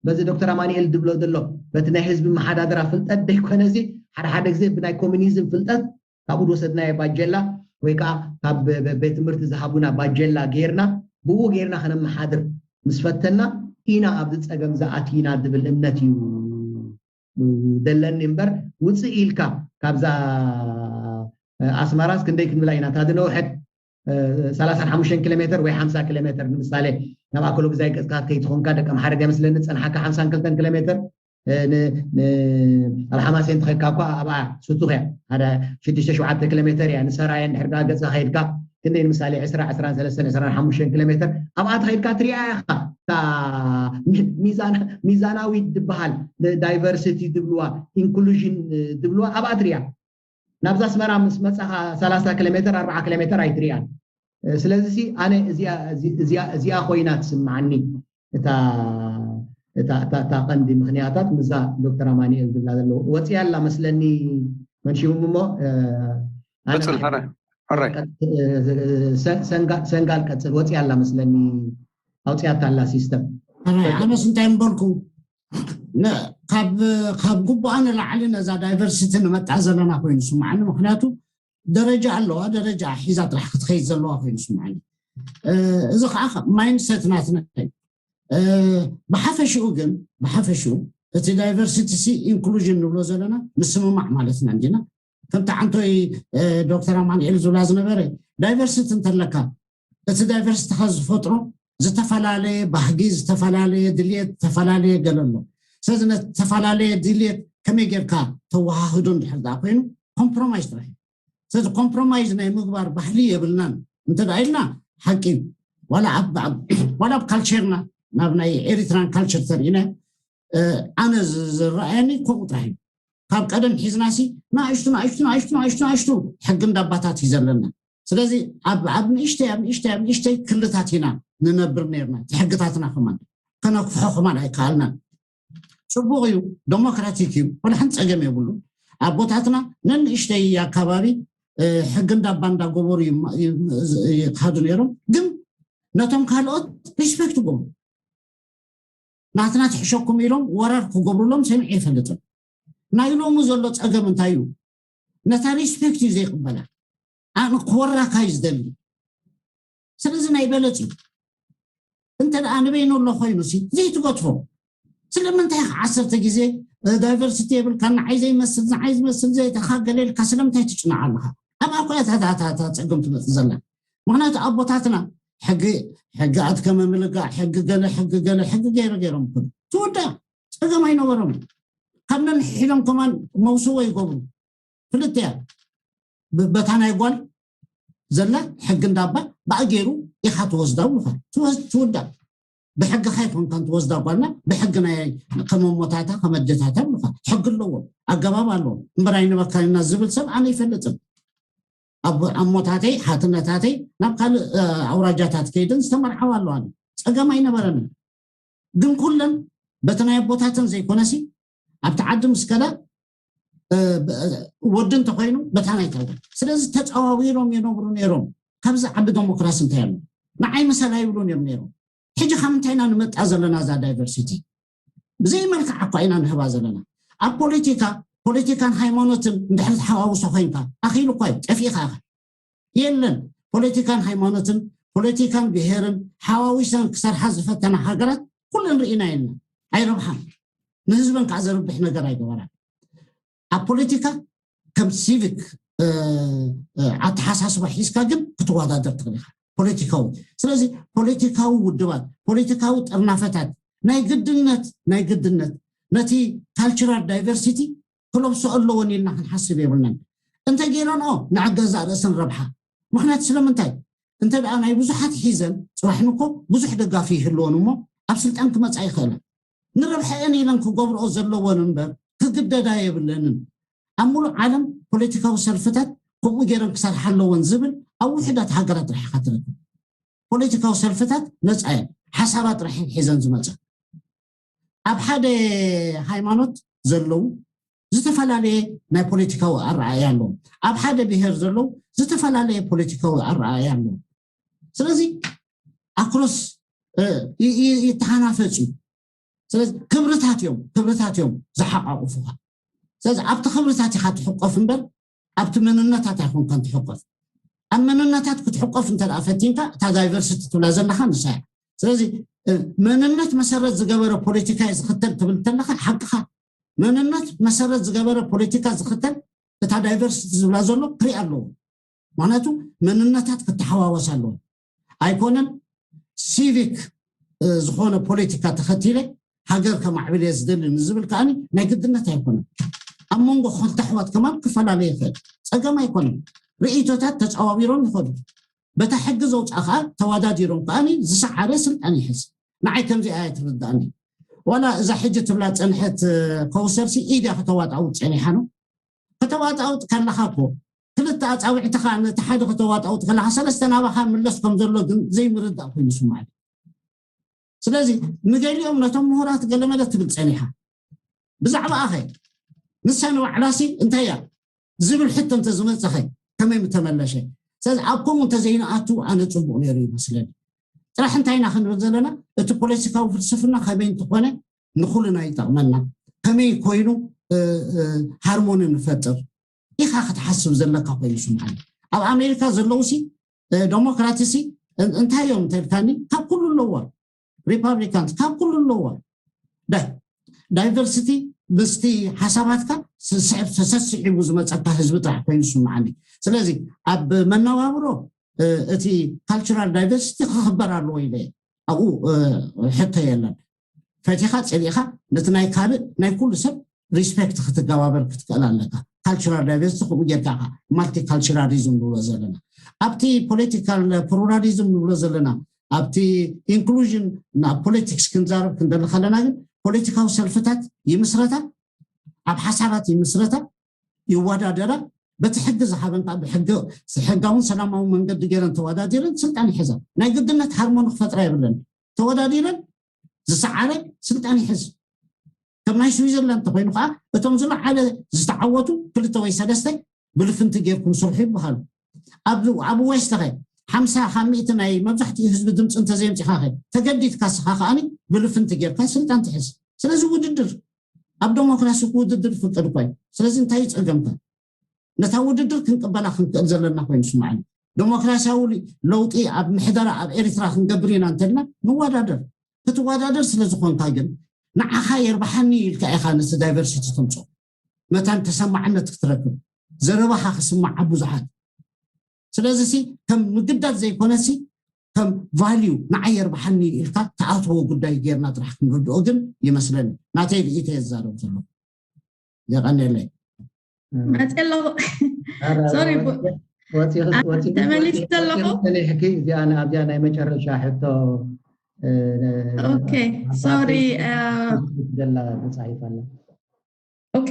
በዚ ዶክተር ኣማኒኤል ድብሎ ዘሎ በቲ ናይ ህዝቢ መሓዳድራ ፍልጠት ደይኮነ እዚ ሓደ ሓደ ግዜ ብናይ ኮሚኒዝም ፍልጠት ካብኡ ዝወሰድናዮ ባጀላ ወይ ከዓ ካብ ቤት ትምህርቲ ዝሃቡና ባጀላ ጌርና ብኡ ጌርና ከነመሓድር ምስ ፈተና ኢና ኣብዚ ፀገም ዝኣቲና ዝብል እምነት እዩ ዘለኒ እምበር ውፅእ ኢልካ ካብዛ ኣስመራስ ክንደይ ክንብላ ኢና እታ ዝነውሐት ሰላሳን ሓሙሽተን ኪሎ ሜትር ወይ ሓምሳ ኪሎ ሜትር ንምሳሌ ናብ ኣኮሎ ግዛይ ገፅካ ከይትኾንካ ደቂ ኣምሓረ ገመስለኒ ዝፀንሓካ ሓምሳን ክልተን ኪሎ ሜትር ኣብ ሓማሴን ትኸድካ እኳ ኣብኣ ስቱኽ እያ ሓደ ሽዱሽተ ሸውዓተ ኪሎ ሜትር እያ ንሰራየ እንድሕር ዳ ገፅካ ከይድካ ክንደይ ንምሳሌ ዕስራ ዕስራን ሰለስተን ዕስራን ሓሙሽተን ኪሎ ሜትር ኣብኣ ተኸይድካ ትሪኣ ኢኻ ሚዛናዊት ዝበሃል ዳይቨርሲቲ ዝብልዋ ኢንክሉዥን ዝብልዋ ኣብኣ ትሪኣ ናብዛ ኣስመራ ምስ መፃኻ ሰላሳ ኪሎ ሜትር ኣርባዓ ኪሎ ሜትር ኣይትሪኣን ስለዚ ኣነ እዚኣ ኮይና ትስምዓኒ እታ እታ ቀንዲ ምኽንያታት ምዛ ዶክተር ኣማኒኤል ዝብላ ዘለዎ ወፅያ ኣላ መስለኒ። መንሽውም እሞ ሰንጋል ቀፅል ወፅያ ኣላ መስለኒ። ኣውፅያታ ኣላ ሲስተም። ኣነስ እንታይ ምበልኩ ካብ ግቡኣ ንላዕሊ ነዛ ዳይቨርሲቲ ንመጣ ዘለና ኮይኑ ስማዓኒ። ምክንያቱ ደረጃ ኣለዋ፣ ደረጃ ሒዛ ጥራሕ ክትኸይድ ዘለዋ ኮይኑ ስማዓኒ። እዚ ከዓ ማይንድሰት ናትና። ብሓፈሽኡ ግን ብሓፈሽኡ እቲ ዳይቨርሲቲ ሲ ኢንክሉዥን ንብሎ ዘለና ምስምማዕ ማለትና እንዲና። ከምቲ ዓንቶይ ዶክተር ኣማንኤል ዝብላ ዝነበረ ዳይቨርሲቲ እንተለካ እቲ ዳይቨርሲቲካ ዝፈጥሮ ዝተፈላለየ ባህጊ፣ ዝተፈላለየ ድልየት፣ ዝተፈላለየ ገለ ኣሎ። ስለዚ ነቲ ዝተፈላለየ ድልየት ከመይ ጌርካ ተወሃህዶ እንድሕር ደኣ ኮይኑ ኮምፕሮማይዝ ጥራሕ እዩ። ስለዚ ኮምፕሮማይዝ ናይ ምግባር ባህሊ የብልናን እንተ ደኣ ኢልና ሓቂ እዩ። ዋላ ኣብ ካልቸርና ናብ ናይ ኤሪትራን ካልቸር ተሪእና ኣነ ዝረኣየኒ ከምኡ ጥራሕ እዩ። ካብ ቀደም ሒዝናሲ ንኣሽቱ ንኣሽቱ ንኣሽቱ ንኣሽቱ ንኣሽቱ ሕጊ እንዳባታት እዩ ዘለና። ስለዚ ኣብ ንእሽተይ ኣብ ንእሽተይ ኣብ ንእሽተይ ክልታት ኢና ንነብር ነርና። እቲ ሕግታትና ከማን ከነክፍሖ ከማን ኣይከኣልናን። ፅቡቕ እዩ፣ ዴሞክራቲክ እዩ፣ ወላ ሓንቲ ፀገም የብሉ። ኣቦታትና ነንእሽተይ ኣካባቢ ሕጊ እንዳባ እንዳገበሩ ይካዱ ነይሮም። ግን ነቶም ካልኦት ሪስፔክት ይገብሩ። ናትና ትሕሸኩም ኢሎም ወራር ክገብሩሎም ሰሚዐ ይፈልጥን። ናይ ሎሚ ዘሎ ፀገም እንታይ እዩ? ነታ ሪስፔክት እዩ ዘይቅበላ። ኣነ ክወራካ እዩ ዝደሊ። ስለዚ ናይ በለፅ እዩ። እንተ ደኣ ንበይኑ ኣሎ ኮይኑ ሲ ዘይትገድፎ። ስለምንታይ ኢኻ ዓሰርተ ግዜ ዳይቨርሲቲ የብልካ፣ ንዓይ ዘይመስል ንዓይ ዝመስል ዘይተኻ ገለ ኢልካ ስለምንታይ ትጭናዕ ኣለኻ? ኣብ ኣኳ እታ ጸገም ትመጽእ ዘላ። ምክንያቱ ኣቦታትና ሕጊ ሕጊ ኣድከመ ምልጋዕ ሕጊ ገለ ሕጊ ገለ ሕጊ ገይረ ገይሮም ኩሉ ትውዳእ ጸገም ኣይነበሮም። ካብ ነንሕሒዶም ከማን መውስቦ ይገብሩ። ክልተ እያ። በታ ናይ ጓል ዘላ ሕጊ እንዳባ ብኣ ገይሩ ኢኻ ትወስዳ ብሉኻ ትውዳ። ብሕግኻ ኣይኮንካን ትወስዳ ጓልና ብሕጊ ናይ ከመሞታታ ከመደታታ ብሉኻ ሕጊ ኣለዎ ኣገባብ ኣለዎ። እምበር ኣይንበካልና ዝብል ሰብ ኣነ ይፈልጥን። ኣሞታተይ ሓትነታተይ ናብ ካልእ ኣውራጃታት ከይደን ዝተመርዓዋ ኣለዋ። ፀገም ኣይነበረንን። ግን ኩለን በቲ ናይ ኣቦታተን ዘይኮነሲ ኣብቲ ዓዲ ምስ ከዳ ወዲ እንተኮይኑ በታ ናይ ተወ ስለዚ ተፀዋዊሮም የነብሩ ነይሮም። ካብዚ ዓቢ ዴሞክራሲ እንታይ ኣሎ? ንዓይ ምሰላ ይብሉ እዮም ነይሮም። ሕጂ ካብ ምንታይ ኢና ንመጣ ዘለና? እዛ ዳይቨርሲቲ ብዘይ መልክዓ እኳ ኢና ንህባ ዘለና። ኣብ ፖለቲካ ፖለቲካን ሃይማኖትን እንድሕር ተሓዋውሶ ኮይንካ ኣኺሉ እኳ እዩ ጠፊእካ ኢኻ። የለን። ፖለቲካን ሃይማኖትን ፖለቲካን ብሄርን ሓዋዊሰን ክሰርሓ ዝፈተና ሃገራት ኩለን ርኢና የለን። ኣይረብሓን ንህዝበን ከዓ ዘርብሕ ነገር ኣይገበራን። ኣብ ፖለቲካ ከም ሲቪክ ኣተሓሳስባ ሒዝካ ግን ክትወዳደር ትኽእል ኢኻ ፖለቲካዊ። ስለዚ ፖለቲካዊ ውድባት ፖለቲካዊ ጥርናፈታት ናይ ግድነት ናይ ግድነት ነቲ ካልቸራል ዳይቨርሲቲ ክለብሶ ኣለዎን ኢልና ክንሓስብ የብልናን። እንተ ገይረንኦ ንዕገዛእ ርእስን ረብሓ ምክንያት ስለምንታይ እንተ ደኣ ናይ ብዙሓት ሒዘን ፅባሕ ንኮ ብዙሕ ደጋፊ ይህልዎን እሞ ኣብ ስልጣን ክመፃ ይኽእላ። ንረብሐአን ኢለን ክገብርኦ ዘለዎን እምበር ክግደዳ የብለንን። ኣብ ሙሉእ ዓለም ፖለቲካዊ ሰልፍታት ከምኡ ገይረን ክሰርሓ ኣለዎን ዝብል ኣብ ውሕዳት ሃገራት ርሒኻ ትረክብ። ፖለቲካዊ ሰልፍታት ነፃ እየን። ሓሳባት ርሒን ሒዘን ዝመፃ ኣብ ሓደ ሃይማኖት ዘለዉ ዝተፈላለየ ናይ ፖለቲካዊ ኣረኣእያ ኣለዎም። ኣብ ሓደ ብሄር ዘለዉ ዝተፈላለየ ፖለቲካዊ ኣረኣእያ ኣለዎም። ስለዚ ኣክሮስ ይተሓናፈፅ እዩ። ስለዚ ክብርታት እዮም ክብርታት እዮም ዝሓቋቁፉካ። ስለዚ ኣብቲ ክብርታት ኢካ ትሕቆፍ እምበር ኣብቲ መንነታት ኣይኮንካን ትሕቆፍ። ኣብ መንነታት ክትሕቆፍ እንተ ፈቲንካ እታ ዳይቨርሲቲ ትብላ ዘለካ ንሳ እያ። ስለዚ መንነት መሰረት ዝገበረ ፖለቲካ ዝክተል ትብል ተለካ ሓቅካ። መንነት መሰረት ዝገበረ ፖለቲካ ዝክተል እታ ዳይቨርሲቲ ዝብላ ዘሎ ክሪኣ ኣለዎ። ምክንያቱ መንነታት ክተሓዋወስ ኣለዎ። ኣይኮነን ሲቪክ ዝኾነ ፖለቲካ ተኸቲለ ሃገር ከማዕብል እየ ዝደሊ ንዝብል ከዓኒ ናይ ግድነት ኣይኮነን። ኣብ መንጎ ክልተ ኣሕዋት ከማን ክፈላለ ይኽእል፣ ፀገም ኣይኮነን። ርእይቶታት ተፀዋዊሮም ይኸዱ። በታ ሕጊ ዘውፅኣ ከዓ ተዋዳዲሮም ከዓኒ ዝሰዓረ ስልጣን ይሕዝ። ንዓይ ከምዚኣ እያ ትርድኣኒ። ዋላ እዛ ሕጂ ትብላ ፀንሐት ከውሰርሲ ኢድያ ከተዋጣውጥ ፀኒሓ ነው ከተዋጣውጥ ከለኻ እኮ ክልተ ኣፃብዕትኻ ነቲ ሓደ ከተዋጣውጥ ከለኻ ሰለስተ ናባኻ ምለስ ከም ዘሎ ግን ዘይምርዳእ ኮይኑ ይስማዕ። ስለዚ ንገሊኦም ነቶም ምሁራት ገለመለ ትብል ፀኒሓ። ብዛዕባ ኣኸ ንሳ ንባዕላሲ እንታይ እያ ዝብል ሕቶ እንተዝመፀኸ ከመይ ምተመለሸ? ስለዚ ኣብ ከምኡ እንተዘይንኣቱ ኣነ ፅቡቅ ነይሩ ይመስለኒ። ጥራሕ እንታይ ኢና ክንብል ዘለና? እቲ ፖለቲካዊ ፍልስፍና ከመይ እንተኾነ ንኩልና ይጠቕመና። ከመይ ኮይኑ ሃርሞኒ ንፈጥር ኢኻ ክትሓስብ ዘለካ ኮይኑ ስምዓኒ። ኣብ ኣሜሪካ ዘለውሲ ዴሞክራትሲ እንታይ እዮም እንተልካኒ ካብ ኩሉ ኣለዋ። ሪፓብሊካንስ ካብ ኩሉ ኣለዋ። ዳይቨርሲቲ ምስቲ ሓሳባትካ ተሰስዒቡ ዝመፀካ ህዝቢ ጥራሕ ኮይኑ ስምዓኒ። ስለዚ ኣብ መነባብሮ እቲ ካልቸራል ዳይቨርሲቲ ክኽበር ኣለዎ ኢለ ኣብኡ ሕቶ የለን። ፈቲኻ ፀሊእኻ ነቲ ናይ ካልእ ናይ ኩሉ ሰብ ሪስፔክት ክትገባበር ክትክእል ኣለካ። ካልቸራል ዳይቨርሲቲ ከምኡ ጌርካ ኢኻ ማልቲካልቸራሊዝም ንብሎ ዘለና። ኣብቲ ፖለቲካል ፕሉራሊዝም ንብሎ ዘለና ኣብቲ ኢንክሉዥን ናብ ፖለቲክስ ክንዛረብ ክንደሊ ከለና ግን ፖለቲካዊ ሰልፍታት ይምስረታ፣ ኣብ ሓሳባት ይምስረታ፣ ይወዳደራ። በቲ ሕጊ ዝሃበን ሕጋውን ሰላማዊ መንገዲ ገይረን ተወዳዲረን ስልጣን ይሕዛ። ናይ ግድነት ሃርሞኒ ክፈጥራ የብለን። ተወዳዲረን ዝሰዓረ ስልጣን ይሕዝ። ከም ናይ ስዊዘርላንድ ተኮይኑ ከዓ እቶም ዝለዓለ ዝተዓወቱ ክልተ ወይ ሰለስተ ብልፍንቲ ጌርኩም ስርሑ ይበሃሉ። ኣብ ዌስት ከ ሓምሳ ካብ ሚእቲ ናይ መብዛሕትኡ ህዝቢ ድምፂ እንተዘየምፂኻ ከ ተገዲድካ ስኻ ከዓኒ ብልፍንቲ ጌርካ ስልጣን ትሕዝ። ስለዚ ውድድር ኣብ ዴሞክራሲ ክውድድር ይፍቀድ እኳ እዩ። ስለዚ እንታይ እዩ ፀገምካ? ነታ ውድድር ክንቅበላ ክንክእል ዘለና ኮይኑ ስምዓኒ። ዴሞክራሲያዊ ለውጢ ኣብ ምሕደራ ኣብ ኤርትራ ክንገብር ኢና እንተልና ንወዳደር። ክትወዳደር ስለ ዝኾንካ ግን ንዓኻ የርብሓኒ ኢልካ ኢኻ ነቲ ዳይቨርሲቲ ተምፅኦ። መታን ተሰማዕነት ክትረክብ፣ ዘረባኻ ክስማዓ ብዙሓት። ስለዚ ሲ ከም ምግዳድ ዘይኮነሲ ከም ቫልዩ ንዓይ የርብሓኒ ኢልካ ተኣትዎ ጉዳይ ጌርና ጥራሕ ክንርድኦ ግን ይመስለኒ። ናተይ ርእይቶ እየ ዝዛረብ ዘለኹ። የቐንየለይ። መፅእ ኣለኹ። ሶሪ፣ ተመሊስ ኣለኹ። ሰሊሕኪ እዚኣ ኣብዚኣ ናይ መጨረሻ ሕቶ ኦኬ፣ ሶሪ። ደላ ተፃሒፋ ኣላ። ኦኬ፣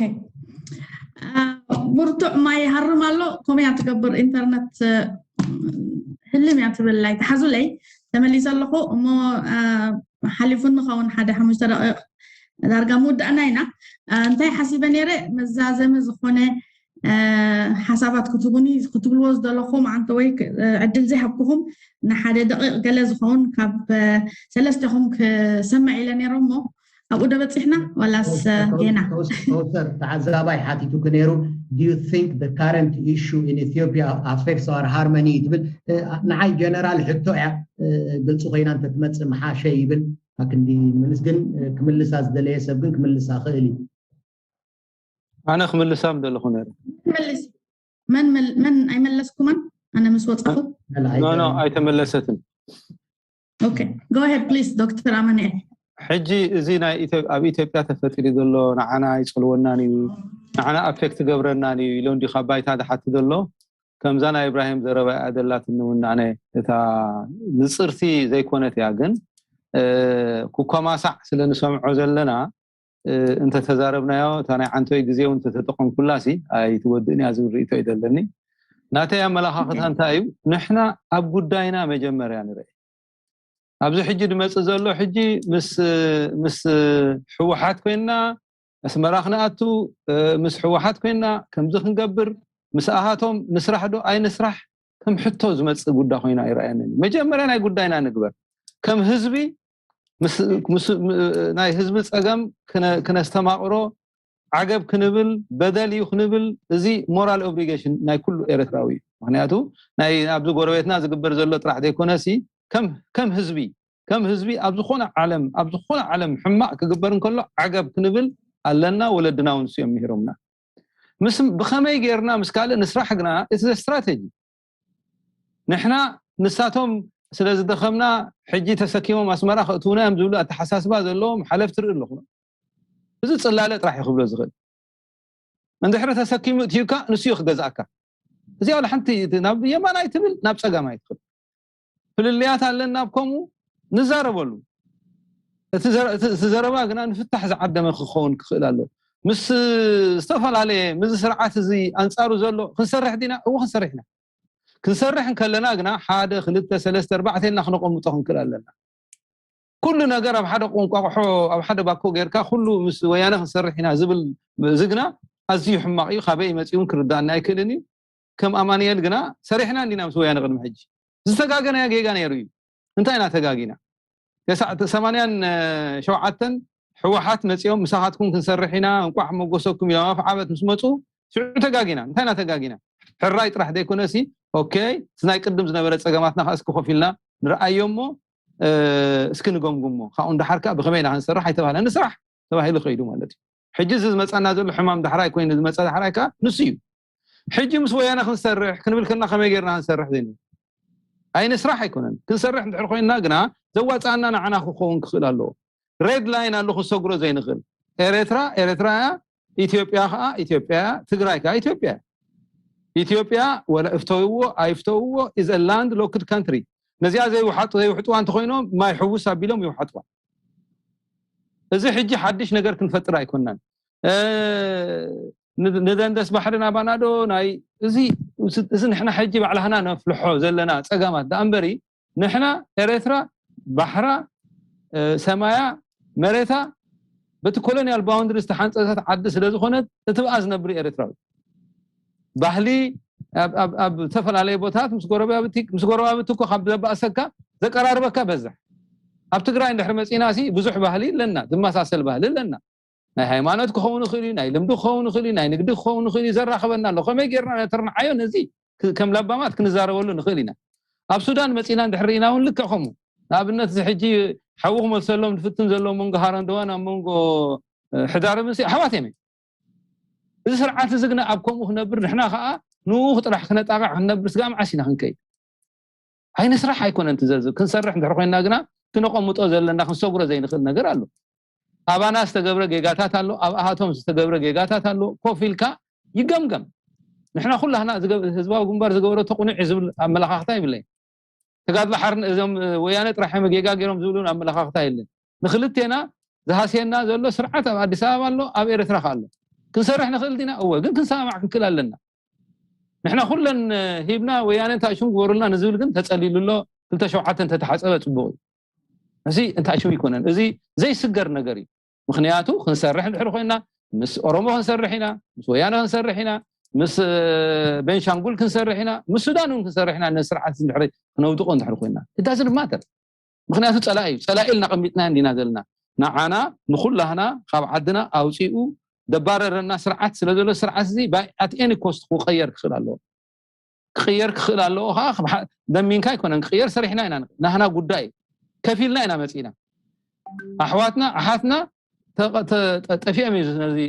ብርቱዕ ማይ ይሃርም ኣሎ። ከምኡ እያ ትገብር ኢንተርነት፣ ህልም እያ ትብል። ኣይትሓዙለይ፣ ተመሊሰ ኣለኹ እሞ ሓሊፉ ንኸውን ሓደ ሓሙሽተ ደቂቕ ዳርጋ ምውዳእና ኢና። እንታይ ሓሲበ ነይረ፣ መዛዘሚ ዝኾነ ሓሳባት ክትቡኒ ክትብልዎ ዝደለኹም ኣንተ ወይ ዕድል ዘይሃብኩኹም ንሓደ ደቂቕ ገለ ዝኸውን ካብ ሰለስቴኹም ክሰምዕ ኢለ ነይረ እሞ ኣብኡ ዶ በፂሕና ዋላስ ጌና? ከውሰር ተዓዛባይ ሓቲቱኪ ነይሩ። Do you think the current issue in Ethiopia affects our harmony ትብል። ንዓይ ጀነራል ሕቶ እያ፣ ግልፂ ኮይና እንተትመፅእ ምሓሸ ይብል። ኣክንዲ ንምልስ ግን ክምልሳ ዝደለየ ሰብ ግን ክምልሳ ክእል እዩ። ኣነ ክምልሳ ምደለኹ ነይረ። መን ኣይመለስኩማን? ኣነ ምስ ወፃኹ ኣይተመለሰትን። ዶክተር ኣማንኤል፣ ሕጂ እዚ ኣብ ኢትዮጵያ ተፈጢሩ ዘሎ ንዓና ኣይፀልወናን እዩ፣ ንዓና ኣፌክት ገብረናን እዩ ኢሎም ድዩ ካብ ባይታ ዝሓቱ ዘሎ? ከምዛ ናይ እብራሂም ዘረባ እያ ደላትኒ እውን ኣነ እታ ንፅርቲ ዘይኮነት እያ፣ ግን ኩኳማሳዕ ስለ ንሰምዖ ዘለና እንተተዛረብናዮ እታ ናይ ዓንተወይ ግዜ እውን እንተተጠቐምኩላሲ ኣይትወድእን እያ ዝብል ርእቶ እዩ ዘለኒ። ናተይ ኣመላኻኽታ እንታይ እዩ? ንሕና ኣብ ጉዳይና መጀመርያ ንርኢ። ኣብዚ ሕጂ ድመፅእ ዘሎ ሕጂ ምስ ምስ ህወሓት ኮይንና ኣስመራ ክንኣቱ ምስ ህወሓት ኮይንና ከምዚ ክንገብር ምስ ኣሃቶም ንስራሕ ዶ ኣይንስራሕ ከም ሕቶ ዝመፅእ ጉዳ ኮይና ይረኣየኒ። መጀመርያ ናይ ጉዳይና ንግበር። ከም ህዝቢ ናይ ህዝቢ ፀገም ክነስተማቕሮ ዓገብ ክንብል በደል እዩ ክንብል እዚ ሞራል ኦብሊጌሽን ናይ ኩሉ ኤርትራዊ እዩ። ምክንያቱ ናይ ኣብዚ ጎረቤትና ዝግበር ዘሎ ጥራሕ ዘይኮነሲ ከም ህዝቢ ከም ህዝቢ ኣብ ዝኾነ ዓለም ኣብ ዝኾነ ዓለም ሕማቕ ክግበር እንከሎ ዓገብ ክንብል ኣለና። ወለድና እውን ንስዮም ምሂሮምና። ምስ ብኸመይ ጌርና ምስ ካልእ ንስራሕ ግና እቲ ስትራተጂ ንሕና ንሳቶም ስለ ዝደኸምና ሕጂ ተሰኪሞም ኣስመራ ከእትውና እዮም ዝብሉ ኣተሓሳስባ ዘለዎም ሓለፍቲ ርኢ ኣለኹ። እዚ ፅላለ ጥራሕ እዩ ክብሎ ዝኽእል። እንድሕሪ ተሰኪሙ እትዩካ ንሱ እዩ ክገዝኣካ። እዚኣ ወላ ሓንቲ ናብ የማናይ ትብል ናብ ፀጋማይ ትኽእል። ፍልልያት ኣለና ኣብ ከምኡ ንዛረበሉ። እቲ ዘረባ ግና ንፍታሕ ዝዓደመ ክኸውን ክኽእል ኣለዎ። ምስ ዝተፈላለየ ምስዚ ስርዓት እዚ ኣንፃሩ ዘሎ ክንሰርሕ ዲና? እዎ ክንሰርሕ ኢና። ክንሰርሕ እንከለና ግና ሓደ ክልተ ሰለስተ ኣርባዕተ ኢልና ክነቐምጦ ክንክእል ኣለና። ኩሉ ነገር ኣብ ሓደ ቁንቋቑሖ ኣብ ሓደ ባኮ ጌርካ ኩሉ ምስ ወያነ ክንሰርሕ ኢና ዝብል ዝግና ኣዝዩ ሕማቕ እዩ። ካበይ መፂኡ ክርዳእና ኣይክእልን እዩ። ከም ኣማንኤል ግና ሰሪሕና እንዲና ምስ ወያነ ቅድሚ ሕጂ ዝተጋገናዮ ጌጋ ነይሩ እዩ። እንታይ ኢና ተጋጊና? ሰማንያን ሸውዓተን ሕወሓት መፂኦም ምሳኻትኩም ክንሰርሕ ኢና እንቋዕ መጎሰኩም ኢሎም ኣፍ ዓበት ምስ መፁ ሽዑ ተጋጊና። እንታይ ኢና ተጋጊና? ሕራይ ጥራሕ ዘይኮነሲ ኦኬ ናይ ቅድም ዝነበረ ፀገማትና ከዓ እስኪ ኮፍ ኢልና ንርኣዮ እሞ እስኪ ንገምግሞ ካብኡ እንዳሓር ከዓ ብከመይ ኢና ክንሰርሕ ኣይተባህለ ንስራሕ ተባሂሉ ከይዱ ማለት እዩ። ሕጂ እዚ ዝመፀና ዘሎ ሕማም ዳሕራይ ኮይኑ ዝመፀ ዳሕራይ ከዓ ንሱ እዩ። ሕጂ ምስ ወያነ ክንሰርሕ ክንብል ከልና ከመይ ጌርና ክንሰርሕ ዘይንብል ኣይንስራሕ ኣይኮነን። ክንሰርሕ እንድሕር ኮይንና ግና ዘዋፅኣና ንዓና ክኸውን ክኽእል ኣለዎ። ሬድ ላይን ኣሎ ክንሰግሮ ዘይንኽእል። ኤረትራ ኤረትራ እያ፣ ኢትዮጵያ ከዓ ኢትዮጵያ እያ፣ ትግራይ ከዓ ኢትዮጵያ እያ። ኢትዮጵያ ወላ እፍተውዎ ኣይፍተውዎ is a land locked country። ነዚኣ ዘይውሓጡ ዘይውሕጥዋ እንተኮይኖም ማይ ሕውስ ኣቢሎም ይውሓጥዋ። እዚ ሕጂ ሓድሽ ነገር ክንፈጥር ኣይኮናን። ንደንደስ ባሕሪ ናባናዶ ናይ እዚ እዚ ንሕና ሕጂ ባዕላህና ነፍልሖ ዘለና ፀገማት ዳኣ እምበሪ ንሕና ኤረትራ ባሕራ ሰማያ መሬታ በቲ ኮሎኒያል ባውንድሪ ዝተሓንፀተት ዓዲ ስለዝኮነት እቲ ብኣ ዝነብር ኤረትራዊ ባህሊ ኣብ ዝተፈላለየ ቦታት ምስ ጎረባብቲ ምስ ጎረባብቲ እኮ ካብ ዘባእሰካ ዘቀራርበካ በዝሕ። ኣብ ትግራይ እንድሕር መፂና ሲ ብዙሕ ባህሊ ኣለና፣ ዝመሳሰል ባህሊ ኣለና። ናይ ሃይማኖት ክኸውን ይኽእል እዩ፣ ናይ ልምዲ ክኸውን ይኽእል እዩ፣ ናይ ንግዲ ክኸውን ይኽእል እዩ። ዘራኽበና ኣሎ። ከመይ ጌርና ነተርንዓዮ ነዚ ከም ለባማት ክንዛረበሉ ንኽእል ኢና። ኣብ ሱዳን መፂና እንድሕር ርኢና እውን ልክዕ ከምኡ። ንኣብነት እዚ ሕጂ ሓዊ ክመልሰሎም ዝፍትን ዘሎ መንጎ ሃረንደዋን ኣብ መንጎ ሕዳርብን ኣሕዋት እዮም። እዚ ስርዓት እዚ ግና ኣብ ከምኡ ክነብር ንሕና ከዓ ንኡ ጥራሕ ክነጣቕዕ ክንነብር ስጋ መዓስ ኢና ክንከይድ? ኣይንስራሕ ኣይኮነን ትዘዝብ ክንሰርሕ እንድሕር ኮይንና ግና ክነቐምጦ ዘለና ክንሰግሮ ዘይንኽእል ነገር ኣሎ። ኣባና ዝተገብረ ጌጋታት ኣሎ፣ ኣብ ኣሃቶም ዝተገብረ ጌጋታት ኣሎ። ኮፍ ኢልካ ይገምገም። ንሕና ኩላህና ህዝባዊ ግንባር ዝገበረቶ ቁኑዕ ዝብል ኣመለኻኽታ ይብለይ። ተጋድሎ ሓርነት እዞም ወያነ ጥራሕ እዮም ጌጋ ገይሮም ዝብሉ ኣመለኻኽታ የለን። ንክልቴና ዝሃስየና ዘሎ ስርዓት ኣብ ኣዲስ ኣበባ ኣሎ፣ ኣብ ኤርትራ ከ ኣሎ። ክንሰርሕ ንኽእል ዲና? እወ፣ ግን ክንሰማማዕ ክንክእል ኣለና። ንሕና ኩለን ሂብና ወያነ እንታይ ሽም ግበሩልና ንዝብል ግን ተጸሊሉ ኣሎ። ክልተ ሸውዓተ እንተተሓጸበ ጽቡቕ እዩ። እዚ እንታይ ሽም ይኮነን። እዚ ዘይስገር ነገር እዩ። ምክንያቱ ክንሰርሕ እንድሕር ኮይና ምስ ኦሮሞ ክንሰርሕ ኢና፣ ምስ ወያነ ክንሰርሕ ኢና፣ ምስ ቤንሻንጉል ክንሰርሕ ኢና፣ ምስ ሱዳን እውን ክንሰርሕ ኢና። ነዚ ስርዓት እንድሕር ክነውድቆ እንድሕር ኮይና እዳዚ ድማ ተር ምክንያቱ ፀላኢ እዩ። ፀላኢ ኢልና ቀሚጥና እንዲና ዘለና ንዓና ንኩላህና ካብ ዓድና ኣውፂኡ ደባረረና ስርዓት ስለ ዘሎ ስርዓት እዚ by at any cost ክቀየር ክኽእል ኣለዎ። ክቅየር ክኽእል ኣለዎ ከዓ ደሚንካ ኣይኮነን ክቅየር ሰሪሕና ኢና። ናህና ጉዳይ ከፊልና ኢና መፂና ኣሕዋትና ኣሓትና ጠፊኦም እዩ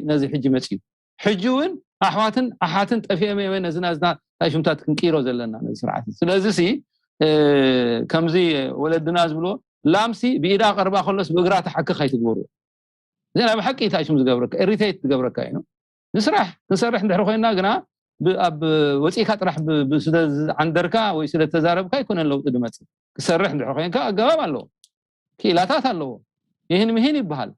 ነዚ ሕጂ መፅዩ። ሕጂ እውን ኣሕዋትን ኣሓትን ጠፊኦም እዮም ነዚ ናዝና ሽምታት ክንቅይሮ ዘለና ነዚ ስርዓት። ስለዚ ሲ ከምዚ ወለድና ዝብልዎ ላምሲ ብኢዳ ቀርባ ከሎስ ብእግራ ተሓክኽ ኣይትግበሩ። እዚ ናይ ብሓቂ እንታይ ሽም ዝገብረካ ኢሪቴት ዝገብረካ እዩ። ንስራሕ ክንሰርሕ እንድሕር ኮይና ግና ኣብ ወፂእካ ጥራሕ ስለ ዝዓንደርካ ወይ ስለ ተዛረብካ ኣይኮነን ለውጢ ድመፅእ። ክሰርሕ እንድሕር ኮይንካ ኣገባብ ኣለዎ፣ ክኢላታት ኣለዎ። ይህን ምሂን ይበሃል።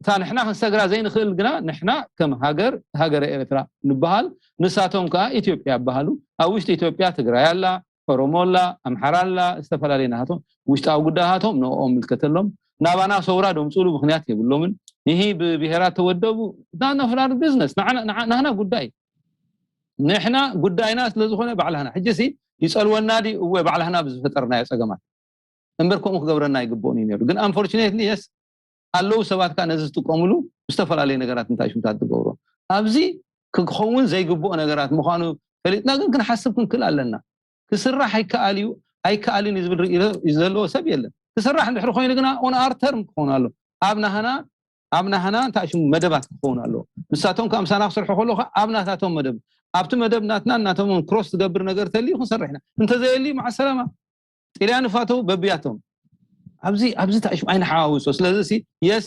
እታ ንሕና ክንሰግራ ዘይንኽእል ግና ንሕና ከም ሃገር ሃገረ ኤርትራ ንበሃል፣ ንሳቶም ከዓ ኢትዮጵያ ይበሃሉ። ኣብ ውሽጢ ኢትዮጵያ ትግራይ ኣላ፣ ኦሮሞ ኣላ፣ ኣምሓራ ኣላ፣ ዝተፈላለዩ ናሃቶም ውሽጣዊ ጉዳያቶም ንኦም ምልከተሎም። ናባና ሰውራ ደምፅሉ ምክንያት የብሎምን። ይህ ብብሄራት ተወደቡ ናፍላር ቢዝነስ ናህና ጉዳይ ንሕና ጉዳይና ስለዝኾነ ባዕላህና ሕጂ ሲ ይፀልወና ዲ እወ ባዕላህና ብዝፈጠርናዮ ፀገማት እምበር ከምኡ ክገብረና ይግብኦን እዩ ነሩ ግን unfortunately yes ኣለዉ ሰባት ከዓ ነዚ ዝጥቀምሉ ዝተፈላለዩ ነገራት እንታይ ሽምታት ዝገብሮ ኣብዚ ክኸውን ዘይግብኦ ነገራት ምዃኑ ፈሊጥና ግን ክንሓስብ ክንክእል ኣለና። ክስራሕ ኣይከኣል እዩ ኣይከኣልን እዩ ዝብል ርእይቶ ዘለዎ ሰብ የለን። ክስራሕ እንድሕር ኮይኑ ግና on our term ክኸውን ኣሎ ኣብ ናህና ኣብ ናህና እንታይ ሽሙ መደባት ክኸውን ኣለዎ። ንሳቶም ከዓ ምሳና ክሰርሑ ከለዉ ከዓ ኣብ ናታቶም መደብ ኣብቲ መደብ ናትና እናቶም ክሮስ ዝገብር ነገር ተልዩ ክንሰርሕ ኢና። እንተዘየልዩ መዓ ሰላማ ጥልያን ፋተው በብያቶም ኣብዚ ኣብዚ እንታይ ሽሙ ኣይንሓዋውሶ። ስለዚ ሲ የስ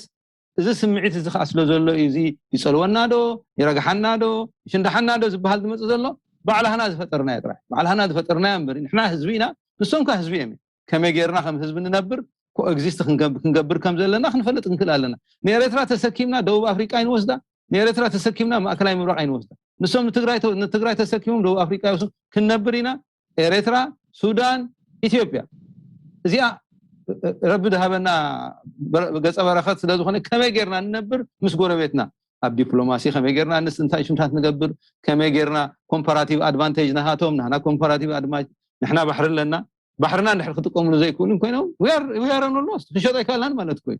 እዚ ስምዒት እዚ ከዓ ስለ ዘሎ እዩ እዚ ይፀልወና ዶ ይረግሓና ዶ ይሽንዳሓና ዶ ዝበሃል ዝመፅእ ዘሎ ባዕላህና ዝፈጠርናዮ ጥራሕ ባዕላህና ዝፈጠርናዮ እምበር ንሕና ህዝቢ ኢና ንሶም ከዓ ህዝቢ እዮም። ከመይ ጌርና ከም ህዝቢ ንነብር ኮ exist ክንገብር ከም ዘለና ክንፈልጥ ክንክእል ኣለና። ንኤረትራ ተሰኪምና ደቡብ ኣፍሪቃ ይንወስዳ ንኤረትራ ተሰኪምና ማእከላይ ምብራቕ ኣይንወስዳ። ንሶም ንትግራይ ተሰኪሞም ደቡብ ኣፍሪቃ ይወስዱ። ክንነብር ኢና። ኤረትራ፣ ሱዳን፣ ኢትዮጵያ እዚኣ ረቢ ዝሃበና ገፀ በረከት ስለዝኾነ ከመይ ጌርና ንነብር ምስ ጎረቤትና ኣብ ዲፕሎማሲ ከመይ ጌርና ንስ እንታይ ሽምታት ንገብር፣ ከመይ ጌርና ኮምፓራቲቭ ኣድቫንቴጅ ናሃቶም ናህና ኮምፓራቲቭ ኣድማ ንሕና ባሕሪ ኣለና። ባሕርና እንድሕር ክጥቀምሉ ዘይክእሉ ኮይኖም ዊያረኖሎስ ክንሸጦ ኣይከኣልናን ማለት ኮይ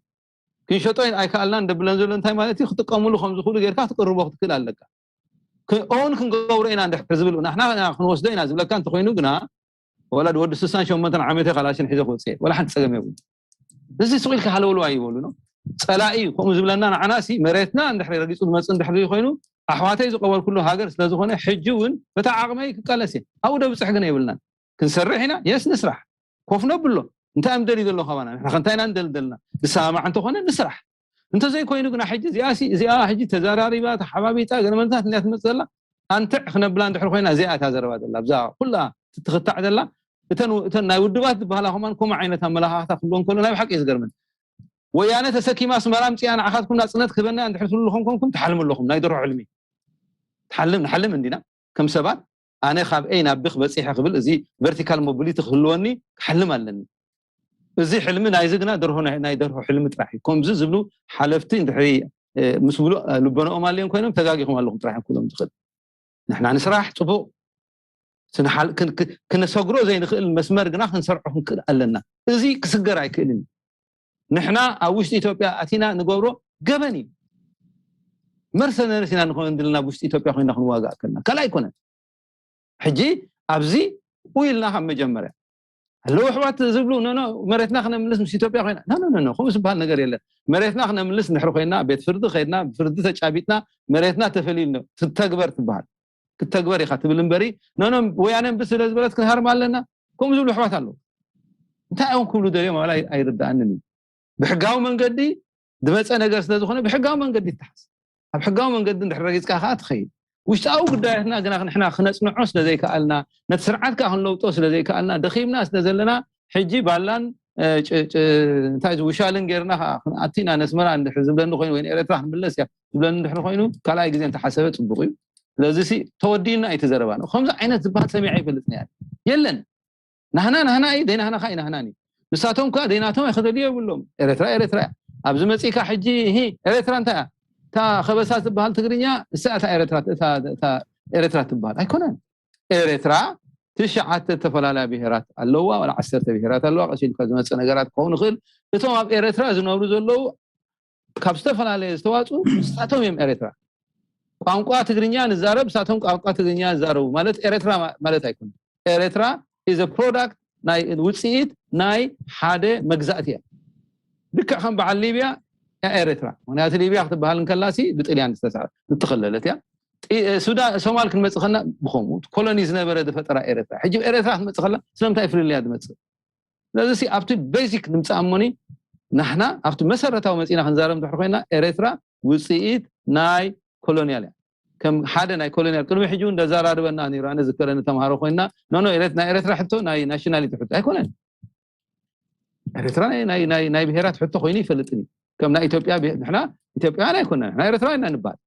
ክንሸጦ ኣይከኣልናን ደብለን ዘሎ እንታይ ማለት እዩ? ክጥቀምሉ ከም ዝኽእሉ ጌርካ ክትቅርቦ ክትክእል ኣለካ። ኦን ክንገብሮ ኢና እንድሕር ዝብል ናሕና ክንወስዶ ኢና ዝብለካ እንተኮይኑ ግና ወላ ወዲ ስሳን ሸሞንተን ዓመት ካላሽን ሒዘ ክወፅእ ወላ ሓንቲ ፀገም የብሉ። እዚ ስቕ ኢልካ ሃለውለው ኣይበሉ ነው። ፀላኢ ከምኡ ዝብለና ንዓናሲ መሬትና እንድሕር ረጊፁ ዝመፅእ እንድሕር ኮይኑ ኣሕዋተይ ዝቀበልኩሉ ሃገር ስለዝኾነ ሕጂ እውን በታ ዓቕመይ ክቃለስ እየ። ኣብኡ ደብፅሕ ግን የብልናን። ክንሰርሕ ኢና የስ ንስራሕ። ኮፍ ነብሎ እንታይ እዮም ደልዩ ዘሎ ካባና ንሕና ከንታይ ኢና ንደልደልና ንሰማማዕ እንተኾነ ንስራሕ። እንተዘይኮይኑ ግና ሕጂ እዚኣ እዚኣ ሕጂ ተዘራሪባ ተሓባቢጣ ገለመንታት እንዲያ ትመፅእ ዘላ። ኣንትዕ ክነብላ እንድሕር ኮይና እዚኣ እታ ዘረባ ዘላ ብዛ ኩላ ትትኽታዕ ዘላ። እተን እተን ናይ ውድባት ዝበሃላ ከማን ከምኡ ዓይነት ኣመላኻኽታ ክህልወን ከሎ ናይ ብሓቂ እዩ ዝገርመን። ወያነ ተሰኪማ ኣስመራ ምፅኣ ንዓኻትኩም ናፅነት ክህበና እንድሕር ትብሉ ኮንኮንኩም ትሓልሙ ኣለኹም ናይ ደርሆ ሕልሚ። ትሓልም ንሓልም እንዲና ከም ሰባት። ኣነ ካብ ኤ ናብ ቢ ክበፂሐ ክብል እዚ ቨርቲካል ሞቢሊቲ ክህልወኒ ክሓልም ኣለኒ። እዚ ሕልሚ ናይዚ ግና ደርሆ ናይ ደርሆ ሕልሚ ጥራሕ እዩ። ከምዚ ዝብሉ ሓለፍቲ እንድሕሪ ምስ ብሉ ልበነኦም ኣልዮም ኮይኖም ተጋጊኹም ኣለኹም ጥራሕ ክብሎም ዝኽእል። ንሕና ንስራሕ ፅቡቕ ክነሰግሮ ዘይንኽእል መስመር ግና ክንሰርዖ ክንክእል ኣለና። እዚ ክስገር ኣይክእልን እዩ። ንሕና ኣብ ውሽጢ ኢትዮጵያ ኣቲና ንገብሮ ገበን እዩ። መርሰነርስ ኢና ንኾን ድልና ኣብ ውሽጢ ኢትዮጵያ ኮይና ክንዋጋእ ከልና ካልእ ኣይኮነን። ሕጂ ኣብዚ ኡይ ኢልና ካብ መጀመርያ ኣለዉ ኣሕዋት ዝብሉ ኖኖ መሬትና ክነምልስ ምስ ኢትዮጵያ ኮይና ኖኖ ከምኡ ዝበሃል ነገር የለን። መሬትና ክነምልስ እንድሕር ኮይና ቤት ፍርዲ ከይድና ብፍርዲ ተጫቢጥና መሬትና ተፈልዩ ትተግበር ትበሃል ክትተግበር ኢኻ ትብል እምበሪ ኖኖ ወያነ እምቢ ስለ ዝበለት ክንሃርም ኣለና። ከምኡ ዝብሉ ኣሕዋት ኣለዉ። እንታይ እዮም ክብሉ ደልዮም ዋላ ኣይርዳእንን እዩ። ብሕጋዊ መንገዲ ዝመፀ ነገር ስለዝኾነ ብሕጋዊ መንገዲ ይተሓዝ። ኣብ ሕጋዊ መንገዲ እንድሕር ረጊፅካ ከዓ ትኸይድ። ውሽጣዊ ጉዳያትና ግና ንሕና ክነፅንዖ ስለዘይከኣልና ነቲ ስርዓት ከዓ ክንለውጦ ስለዘይከኣልና ደኺምና ስለዘለና ሕጂ ባላን እንታይ ውሻልን ጌርና ከዓ ክንኣቱ ኢና ነስመራ እንድሕር ዝብለኒ ኮይኑ ወይ ኤረትራ ክንምለስ እያ ዝብለኒ እንድሕር ኮይኑ ካልኣይ ግዜ እንተሓሰበ ፅቡቅ እዩ። ስለዚ ተወዲእና እዩ ተዘረባ ነው ከምዚ ዓይነት ዝበሃል ሰሚዐ ይፈልጥ ነያ የለን። ናህና ናህና እዩ ደይናህና ከዓ ይናህናን እዩ። ንሳቶም ከዓ ደይናቶም ኣይክደልዩ የብሎም። ኤረትራ ኤረትራ እያ። ኣብዚ መፂእካ ሕጂ ሂ ኤረትራ እንታይ እያ? እታ ከበሳ ትበሃል ትግርኛ እሳ እታ ኤረትራ ትበሃል ኣይኮነን። ኤረትራ ትሽዓተ ዝተፈላለያ ብሄራት ኣለዋ ዋላ ዓሰርተ ብሄራት ኣለዋ ቀስ ኢልካ ዝመፅእ ነገራት ክኸውን ይኽእል። እቶም ኣብ ኤረትራ ዝነብሩ ዘለዉ ካብ ዝተፈላለየ ዝተዋፅኡ ንሳቶም እዮም ኤረትራ። ቋንቋ ትግርኛ ንዛረብ ንሳቶም ቋንቋ ትግርኛ ዝዛረቡ ማለት ኤረትራ ማለት ኣይኮነን። ኤረትራ is a product ናይ ውፅኢት ናይ ሓደ መግዛእቲ እያ። ልክዕ ከም በዓል ሊብያ እያ ኤረትራ። ምክንያቱ ሊብያ ክትበሃል እንከላሲ ብጥልያን ዝተሰ እትኸለለት እያ። ሱዳን ሶማል ክንመፅእ ከና ብኸምኡ ኮሎኒ ዝነበረ ዝፈጠራ ኤረትራ ሕጂ ኤረትራ ክትመፅእ ከላ ስለምንታይ ፍልልያ ዝመፅእ? ስለዚ ኣብቲ ቤዚክ ንምፃእ እሞኒ ናሕና ኣብቲ መሰረታዊ መፂና ክንዛረብ እንድሕር ኮይና ኤረትራ ውፅኢት ናይ ኮሎኒያል እያ። ከም ሓደ ናይ ኮሎኒያል ቅድሚ ሕጂ እውን እንዳዘራርበና ነይሩ ኣነ ዝከረኒ ተምሃሮ ኮይና ኖኖ ናይ ኤረትራ ሕቶ ናይ ናሽናሊቲ ሕቶ ኣይኮነን። ኤረትራ ናይ ብሄራት ሕቶ ኮይኑ ይፈልጥን እዩ። ከም ናይ ኢትዮጵያ ንሕና ኢትዮጵያውያን ኣይኮና ንሕና ኤረትራውያን ኢና ንበሃል።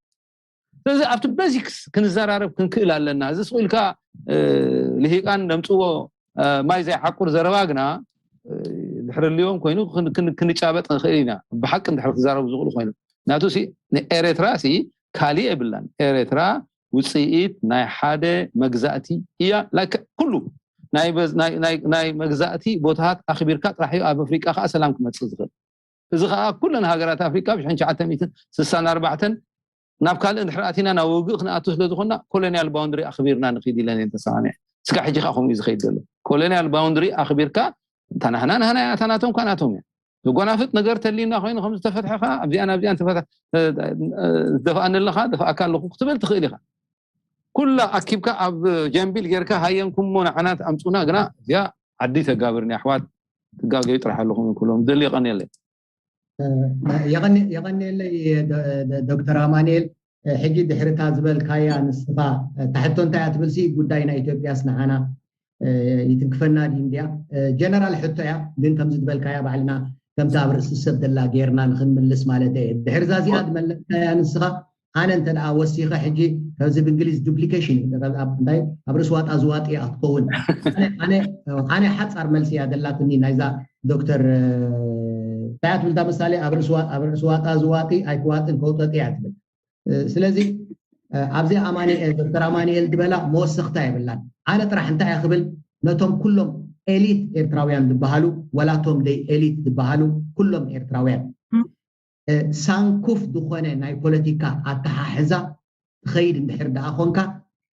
ስለዚ ኣብቲ ቤዚክስ ክንዘራረብ ክንክእል ኣለና። እዚ ስቕ ኢልካ ልሂቃን ደምፅዎ ማይ ዘይዓቁር ዘረባ ግና ድሕሪ ልዮም ኮይኑ ክንጫበጥ ንኽእል ኢና። ብሓቂ እንድሕር ክዛረቡ ዝኽእሉ ኮይኑ ናቱ ንኤረትራ ሲ ካሊእ የብላን። ኤረትራ ውፅኢት ናይ ሓደ መግዛእቲ እያ። ኩሉ ናይ መግዛእቲ ቦታታት ኣኽቢርካ ጥራሕ እዩ ኣብ ኣፍሪቃ ከዓ ሰላም ክመፅእ ዝኽእል። እዚ ከዓ ኩለን ሃገራት ኣፍሪቃ ብ ትሽዓተ ሚእትን ስሳን ኣርባዕተን ናብ ካልእ እንድሕር ኣቲና ናብ ውግእ ክንኣቱ ስለ ዝኾንና ኮሎኒያል ባውንድሪ ኣኽቢርና ንኽድ ኢለን እየን ተሰማሚዐ። ስጋ ሕጂ ከዓ ከምኡ እዩ ዝኸይድ ዘሎ። ኮሎኒያል ባውንድሪ ኣኽቢርካ እታ ናህና ናህና እያ እታ ናቶም ከዓ ናቶም እያ። ዘጓናፍጥ ነገር ተልዩና ኮይኑ ከም ዝተፈትሐ ከዓ ኣብዚኣን ኣብዚኣን ዝደፍኣኒ ኣለካ ደፍኣካ ኣለኹ ክትብል ትኽእል ኢኻ። ኩላ ኣኪብካ ኣብ ጀምቢል ጌርካ ሃየንኩሞ ንዓናት ኣምፁና ግና እዚኣ ዓዲ ተጋብርኒ ኣሕዋት ትጋገዩ ጥራሕ ኣለኹም ይኩሎም ደሊ የቀንየለይ። የቐንየለይ ዶክተር ኣማንኤል። ሕጂ ድሕርታ ዝበልካያ ንስኻ ታሕቶ እንታይ እያ ትብልሲ ጉዳይ ናይ ኢትዮጵያስ ንዓና ይትንክፈና ድዩ እንድያ? ጀነራል ሕቶ እያ ግን ከምዚ ዝበልካያ ባዕልና ከምቲ ኣብ ርእሲ ሰብ ደላ ጌርና ንክንምልስ ማለት እየ። ድሕርዛ እዚኣ ዝመለስካያ ንስኻ ኣነ እንተ ደኣ ወሲኸ ሕጂ ከምዚ ብእንግሊዝ ዱፕሊኬሽን እንታይ ኣብ ርእሲ ዋጣ ዝዋጥ እያ ክትኸውን። ኣነ ሓፃር መልሲ እያ ደላትኒ ናይዛ ዶክተር እንታይ ትብል እታ ምሳሌ? ኣብ ርእሲ ዋጣ ዝዋጢ ኣይክዋጥን ከውጠጥ እያ ትብል። ስለዚ ኣብዚ ኣማኒኤል ዶክተር ኣማኒኤል ዝበላ መወሰኽታ የብላን። ኣነ ጥራሕ እንታይ እየ ክብል፣ ነቶም ኩሎም ኤሊት ኤርትራውያን ዝበሃሉ፣ ወላቶም ደይ ኤሊት ዝበሃሉ ኩሎም ኤርትራውያን ሳንኩፍ ዝኾነ ናይ ፖለቲካ ኣተሓሕዛ ትኸይድ እንድሕር ደኣ ኾንካ፣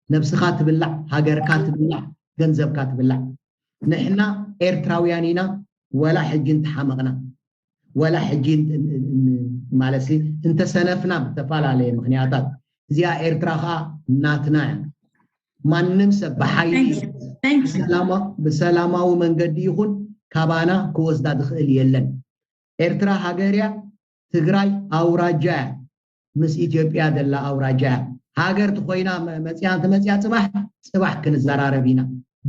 ነብስኻ ትብላዕ፣ ሃገርካ ትብላዕ፣ ገንዘብካ ትብላዕ። ንሕና ኤርትራውያን ኢና፣ ወላ ሕጂ እንተሓመቕና፣ ወላ ሕጂ ማለት እንተሰነፍና ብተፈላለየ ምክንያታት፣ እዚኣ ኤርትራ ኸዓ ናትና እያ። ማንም ሰብ ብሓይሊ ብሰላማዊ መንገዲ ይኹን ካባና ክወስዳ ዝኽእል የለን። ኤርትራ ሃገር እያ። ትግራይ ኣውራጃ እያ። ምስ ኢትዮጵያ ዘላ ኣውራጃ እያ። ሃገር ተኾይና መፅያ እንተመፅያ ፅባሕ ፅባሕ ክንዘራረብ ኢና።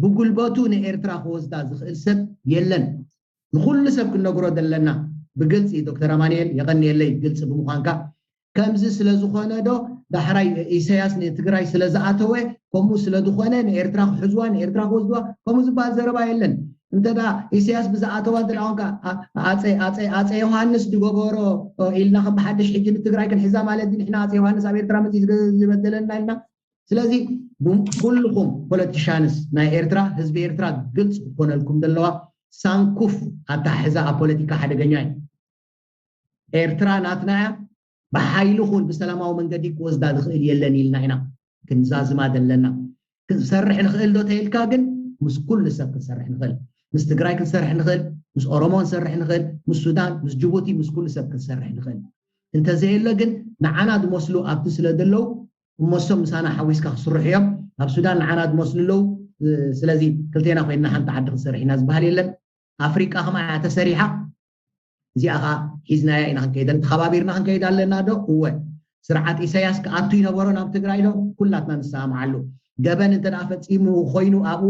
ብጉልበቱ ንኤርትራ ክወስዳ ዝኽእል ሰብ የለን። ንኩሉ ሰብ ክንነግሮ ዘለና ብግልፂ። ዶክተር ኣማኒኤል የቐንየለይ ግልፂ ብምዃንካ። ከምዚ ስለ ዝኾነ ዶ ዳሕራይ ኢሳያስ ንትግራይ ስለ ዝኣተወ፣ ከምኡ ስለ ዝኾነ ንኤርትራ ክሕዝዋ፣ ንኤርትራ ክወስድዋ፣ ከምኡ ዝበሃል ዘረባ የለን። እንተ ኢሳያስ ብዝኣተዋ እንተ ኾንካ፣ ኣፀ ዮሃንስ ዝገበሮ ኢልና ከም ብሓድሽ ሕጂ ንትግራይ ክንሕዛ ማለት ንሕና ኣፀ ዮሃንስ ኣብ ኤርትራ መፅኡ ዝበደለና ኢልና። ስለዚ ኩልኹም ፖለቲሻንስ ናይ ኤርትራ፣ ህዝቢ ኤርትራ ግልፂ ክኾነልኩም ዘለዋ፣ ሳንኩፍ ኣተሓሕዛ ኣብ ፖለቲካ ሓደገኛ እዩ። ኤርትራ ናትና እያ። ብሓይሊ ኹን ብሰላማዊ መንገዲ ክወስዳ ዝኽእል የለን ኢልና ኢና ክንዛዝማ ዘለና። ክንሰርሕ ንኽእል ዶ ተይልካ ግን፣ ምስ ኩሉ ሰብ ክንሰርሕ ንኽእል። ምስ ትግራይ ክንሰርሕ ንኽእል፣ ምስ ኦሮሞ ክንሰርሕ ንኽእል፣ ምስ ሱዳን፣ ምስ ጅቡቲ፣ ምስ ኩሉ ሰብ ክንሰርሕ ንኽእል። እንተዘየሎ ግን ንዓና ዝመስሉ ኣብቲ ስለ ዘለዉ እሞ እሶም ምሳና ሓዊስካ ክስርሑ እዮም። ኣብ ሱዳን ንዓና ዝመስሉ ኣለዉ። ስለዚ ክልቴና ኮይንና ሓንቲ ዓዲ ክንሰርሕ ኢና ዝበሃል የለን። ኣፍሪቃ ከማያ ተሰሪሓ። እዚኣ ከዓ ሒዝናያ ኢና ክንከይደን ተኸባቢርና ክንከይድ ኣለና ዶ? እወ። ስርዓት ኢሳያስ ክኣቱ ይነበሮ ናብ ትግራይ ዶ? ኩላትና ንሰማማዓሉ። ገበን እንተ ፈፂሙ ኮይኑ ኣብኡ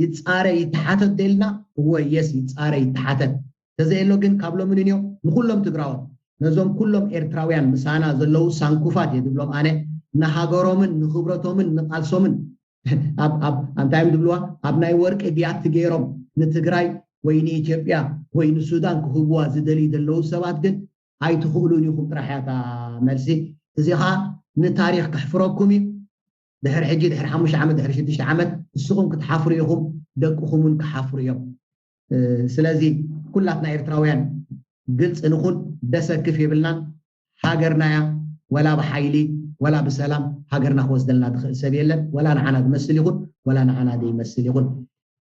ይፃረ ይተሓተት ደልና? እወ፣ የስ፣ ይፃረ ይተሓተት። ተዘየሎ ግን ካብ ሎሚ ንንዮ ንኩሎም ትግራዎት፣ ነዞም ኩሎም ኤርትራውያን ምሳና ዘለዉ ሳንኩፋት እየ ዝብሎም ኣነ፣ ንሃገሮምን ንክብረቶምን ንቃልሶምን ኣብ ኣብ እንታይ እዮም ዝብልዋ፣ ኣብ ናይ ወርቂ ቢያቲ ገይሮም ንትግራይ ወይ ንኢትዮጵያ ወይ ንሱዳን ክህብዋ ዝደልዩ ዘለዉ ሰባት ግን ኣይትኽእሉን ኢኹም ጥራሕ እያ እታ መልሲ። እዚ ኸዓ ንታሪኽ ከሕፍረኩም እዩ። ድሕሪ ሕጂ ድሕሪ ሓሙሽተ ዓመት ድሕሪ ሽዱሽተ ዓመት ንስኹም ክትሓፍሩ ኢኹም፣ ደቅኹም እውን ክሓፍሩ እዮም። ስለዚ ኩላትና ኤርትራውያን ግልፂ ንኹን፣ ደሰክፍ የብልናን። ሃገርና እያ። ወላ ብሓይሊ ወላ ብሰላም ሃገርና ክወስደልና ዝኽእል ሰብ የለን። ወላ ንዓና ዝመስል ይኹን ወላ ንዓና ዘይመስል ይኹን።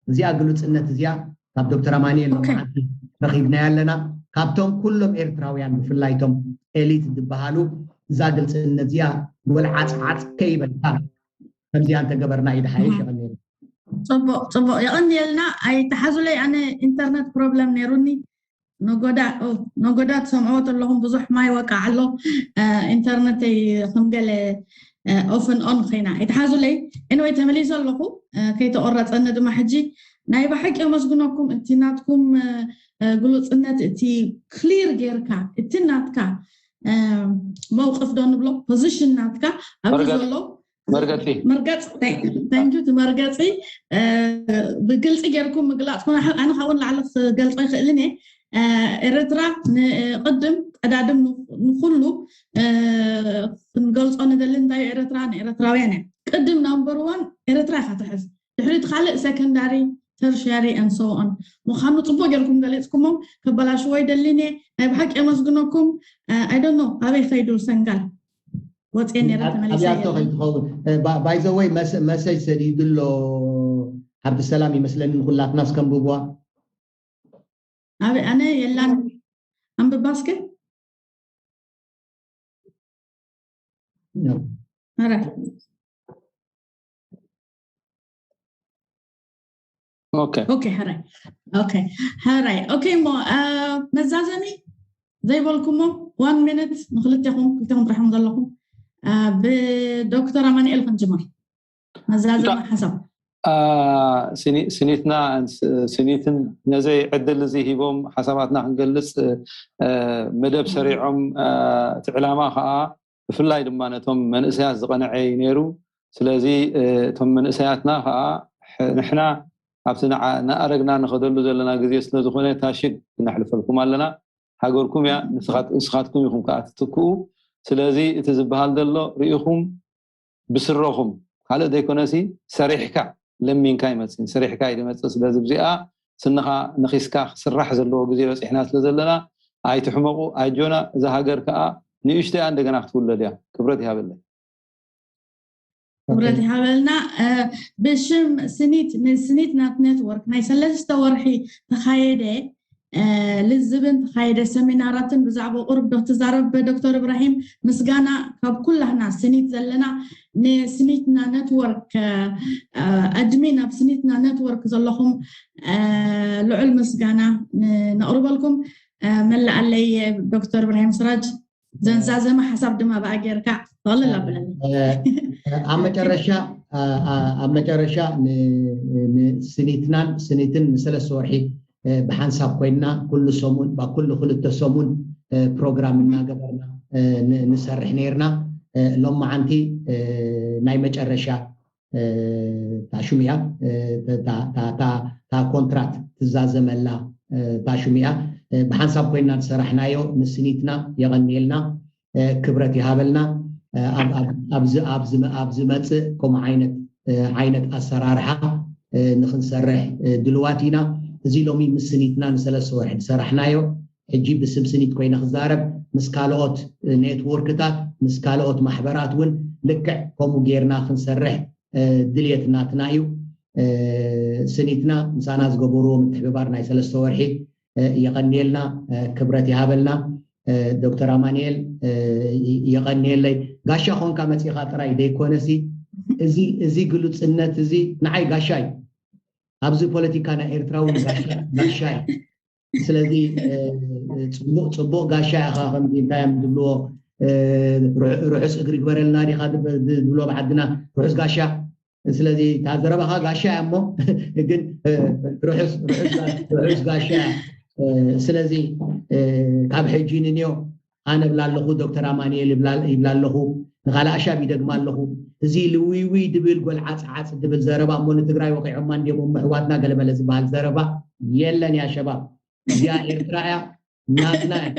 እዚኣ ግሉፅነት እዚኣ ካብ ዶክተር ኣማኒኤል ረኺብናያ ኣለና። ካብቶም ኩሎም ኤርትራውያን ብፍላይ ቶም ኤሊት ዝበሃሉ እዛ ግልፅነት እዚኣ ወልዓፅዓፅ ከይበልካ ከምዚኣ እንተገበርና እዩ ድሓይሽ። የቐንየልና። ፅቡቕ ፅቡቕ፣ የቐንየልና። ኣይተሓዙለይ፣ ኣነ ኢንተርነት ፕሮብለም ነይሩኒ። ነጎዳ ነጎዳ ትሰምዕዎ ኣለኹም፣ ብዙሕ ማይ ወቃዕ ኣሎ። ኢንተርነተይ ከም ገለ ኦፍን ኦን ኮይና ኣይተሓዙለይ። ኤንወይ ተመሊሰ ኣለኹ፣ ከይተቆረፀኒ ድማ ሕጂ። ናይ ብሓቂ የመስግነኩም። እቲ ናትኩም ግሉፅነት፣ እቲ ክሊር ጌርካ እቲ ናትካ መውቅፍ ዶ ንብሎ፣ ፖዚሽን ናትካ ኣብዚ ዘሎ መርገፂ መርገፂ ተንኪ እቲ መርገፂ ብግልፂ ጌርኩም ምግላፅኩም ኣነ ካብን ላዕሊ ክገልፆ ይኽእልን እየ። ኤርትራ ንቅድም ቀዳድም ንኩሉ ክንገልፆ ንደሊ እንታይ ኤርትራ ንኤርትራውያን እያ። ቅድም ናምበር ዋን ኤርትራ ኢኻ ትሕዝ፣ ድሕሪት ካልእ ሰከንዳሪ ተርሽያሪ and so on ምዃኑ ፅቡቅ ጌርኩም ገሊፅኩሞ። ከበላሽዎ ይደሊን እየ። ናይ ብሓቂ የመስግነኩም። I don't know ኣበይ ከይዱ ሰንጋል ወፅየ ነረ ተመሊሰ ኣብያቶ ከይትኸውን። By the way መሰጅ ሰዲዱ ኣሎ። ዓብድሰላም ይመስለኒ፣ ንኩላትና እስከንብብዋ። ኣበይ ኣነ የላን። ኣንብባ እስከ። ኦኬ ኦኬ፣ ሕራይ። ኦኬ፣ ሕራይ። ኦኬ፣ እሞ መዛዘሚ ዘይበልኩሞ ዋን ሚኒት ንክልቴኹም፣ ክልቴኹም ጥራሕኹም ዘለኹም። ብዶክተር ኣማኑኤል ክንጅምር። መዛዘሚ ሓሳብ። ስኒትና ስኒትን ነዘይ ዕድል እዚ ሂቦም ሓሳባትና ክንገልፅ መደብ ሰሪዖም፣ እቲ ዕላማ ከዓ ብፍላይ ድማ ነቶም መንእሰያት ዝቐንዐ እዩ ነይሩ። ስለዚ እቶም መንእሰያትና ከዓ ንሕና ኣብቲ ንዓ- እናኣረግና ንኸደሉ ዘለና ግዜ ስለ ዝኾነ ታሽግ ክነሕልፈልኩም ኣለና። ሃገርኩም እያ፣ ንስኻት- ንስኻትኩም ኢኹም ከዓ ትትክኡ። ስለዚ እቲ ዝበሃል ዘሎ ርኢኹም ብስረኹም ካልእ ዘይኮነሲ ሰሪሕካ ለሚንካ ይመፅእ፣ ሰሪሕካ እዩ ዝመፅእ። ስለዚ ብዚኣ ስንኻ ነኺስካ ክስራሕ ዘለዎ ግዜ በፂሕና ስለ ዘለና ኣይትሕመቑ፣ ኣጆና። እዛ ሃገር ከዓ ንእሽቶ እያ፣ እንደገና ክትውለድ እያ። ክብረት ይሃበለይ። ክብረት ይሃበልና። ብሽም ስኒት ንስኒት ናት ኔትወርክ ናይ ሰለስተ ወርሒ ተኻየደ ልዝብን ተኻየደ ሰሚናራትን ብዛዕባ ቁርብ ዶ ትዛረብ ዶክተር እብራሂም ምስጋና ካብ ኩላህና ስኒት ዘለና ንስኒትና ኔትወርክ ኣድሚን ኣብ ስኒትና ኔትወርክ ዘለኹም ልዑል ምስጋና ነቕርበልኩም። መላኣለይ ዶክተር እብራሂም ስራጅ ዘንዛዘመ ሓሳብ ድማ ብኣ ጌርካ ጠቕልል ኣብለኒ። ኣብ መጨረሻ ኣብ መጨረሻ ንስኒትናን ስኒትን ንሰለስተ ወርሒ ብሓንሳብ ኮይንና ኩሉ ሰሙን ኩሉ ክልተ ሰሙን ፕሮግራም እናገበርና ንሰርሕ ነርና። ሎመዓንቲ ናይ መጨረሻ ታሹም እያ። እታ ኮንትራት ትዛዘመላ ታሹም እያ። ብሓንሳብ ኮይና ዝሰራሕናዮ ንስኒትና የቐንየልና፣ ክብረት ይሃበልና። ኣብ ዝመፅእ ከምኡ ዓይነት ዓይነት ኣሰራርሓ ንክንሰርሕ ድልዋት ኢና። እዚ ሎሚ ምስ ስኒትና ንሰለስተ ወርሒ ዝሰራሕናዮ ሕጂ ብስም ስኒት ኮይነ ክዛረብ ምስ ካልኦት ኔትወርክታት ምስ ካልኦት ማሕበራት እውን ልክዕ ከምኡ ጌርና ክንሰርሕ ድልየት ናትና እዩ። ስኒትና ምሳና ዝገበርዎ ምትሕብባር ናይ ሰለስተ ወርሒ የቐንየልና፣ ክብረት ይሃበልና። ዶክተር ኣማንኤል የቐንየለይ። ጋሻ ኮንካ መፂኻ ጥራይ ዘይኮነሲ እዚ ግሉፅነት እዚ ንዓይ ጋሻ እዩ። ኣብዚ ፖለቲካ ናይ ኤርትራ እውን ጋሻ እዩ። ስለዚ ፅቡቕ ፅቡቕ ጋሻ ኢኻ። ከምዚ እንታይ እዮም ዝብልዎ ርሑስ እግሪ ግበረልና ዲኻ ዝብሎ ብዓድና ርሑስ ጋሻ። ስለዚ እታ ዘረባኻ ጋሻ እያ እሞ ግን ርሑስ ጋሻ እያ። ስለዚ ካብ ሕጂ ንንዮ ኣነ ብላ ኣለኹ፣ ዶክተር ኣማንኤል ይብላ ኣለኹ፣ ንኻልእ ኣሻብ ይደግማ ኣለኹ። እዚ ልውይውይ ድብል ጎልዓፅዓፅ ድብል ዘረባ እሞ ንትግራይ ወቂዖማ እንዲዮም እሞ ኣሕዋትና ገለመለ ዝበሃል ዘረባ የለን። ያ ሸባብ እዚኣ ኤርትራ እያ፣ ናትና እያ፣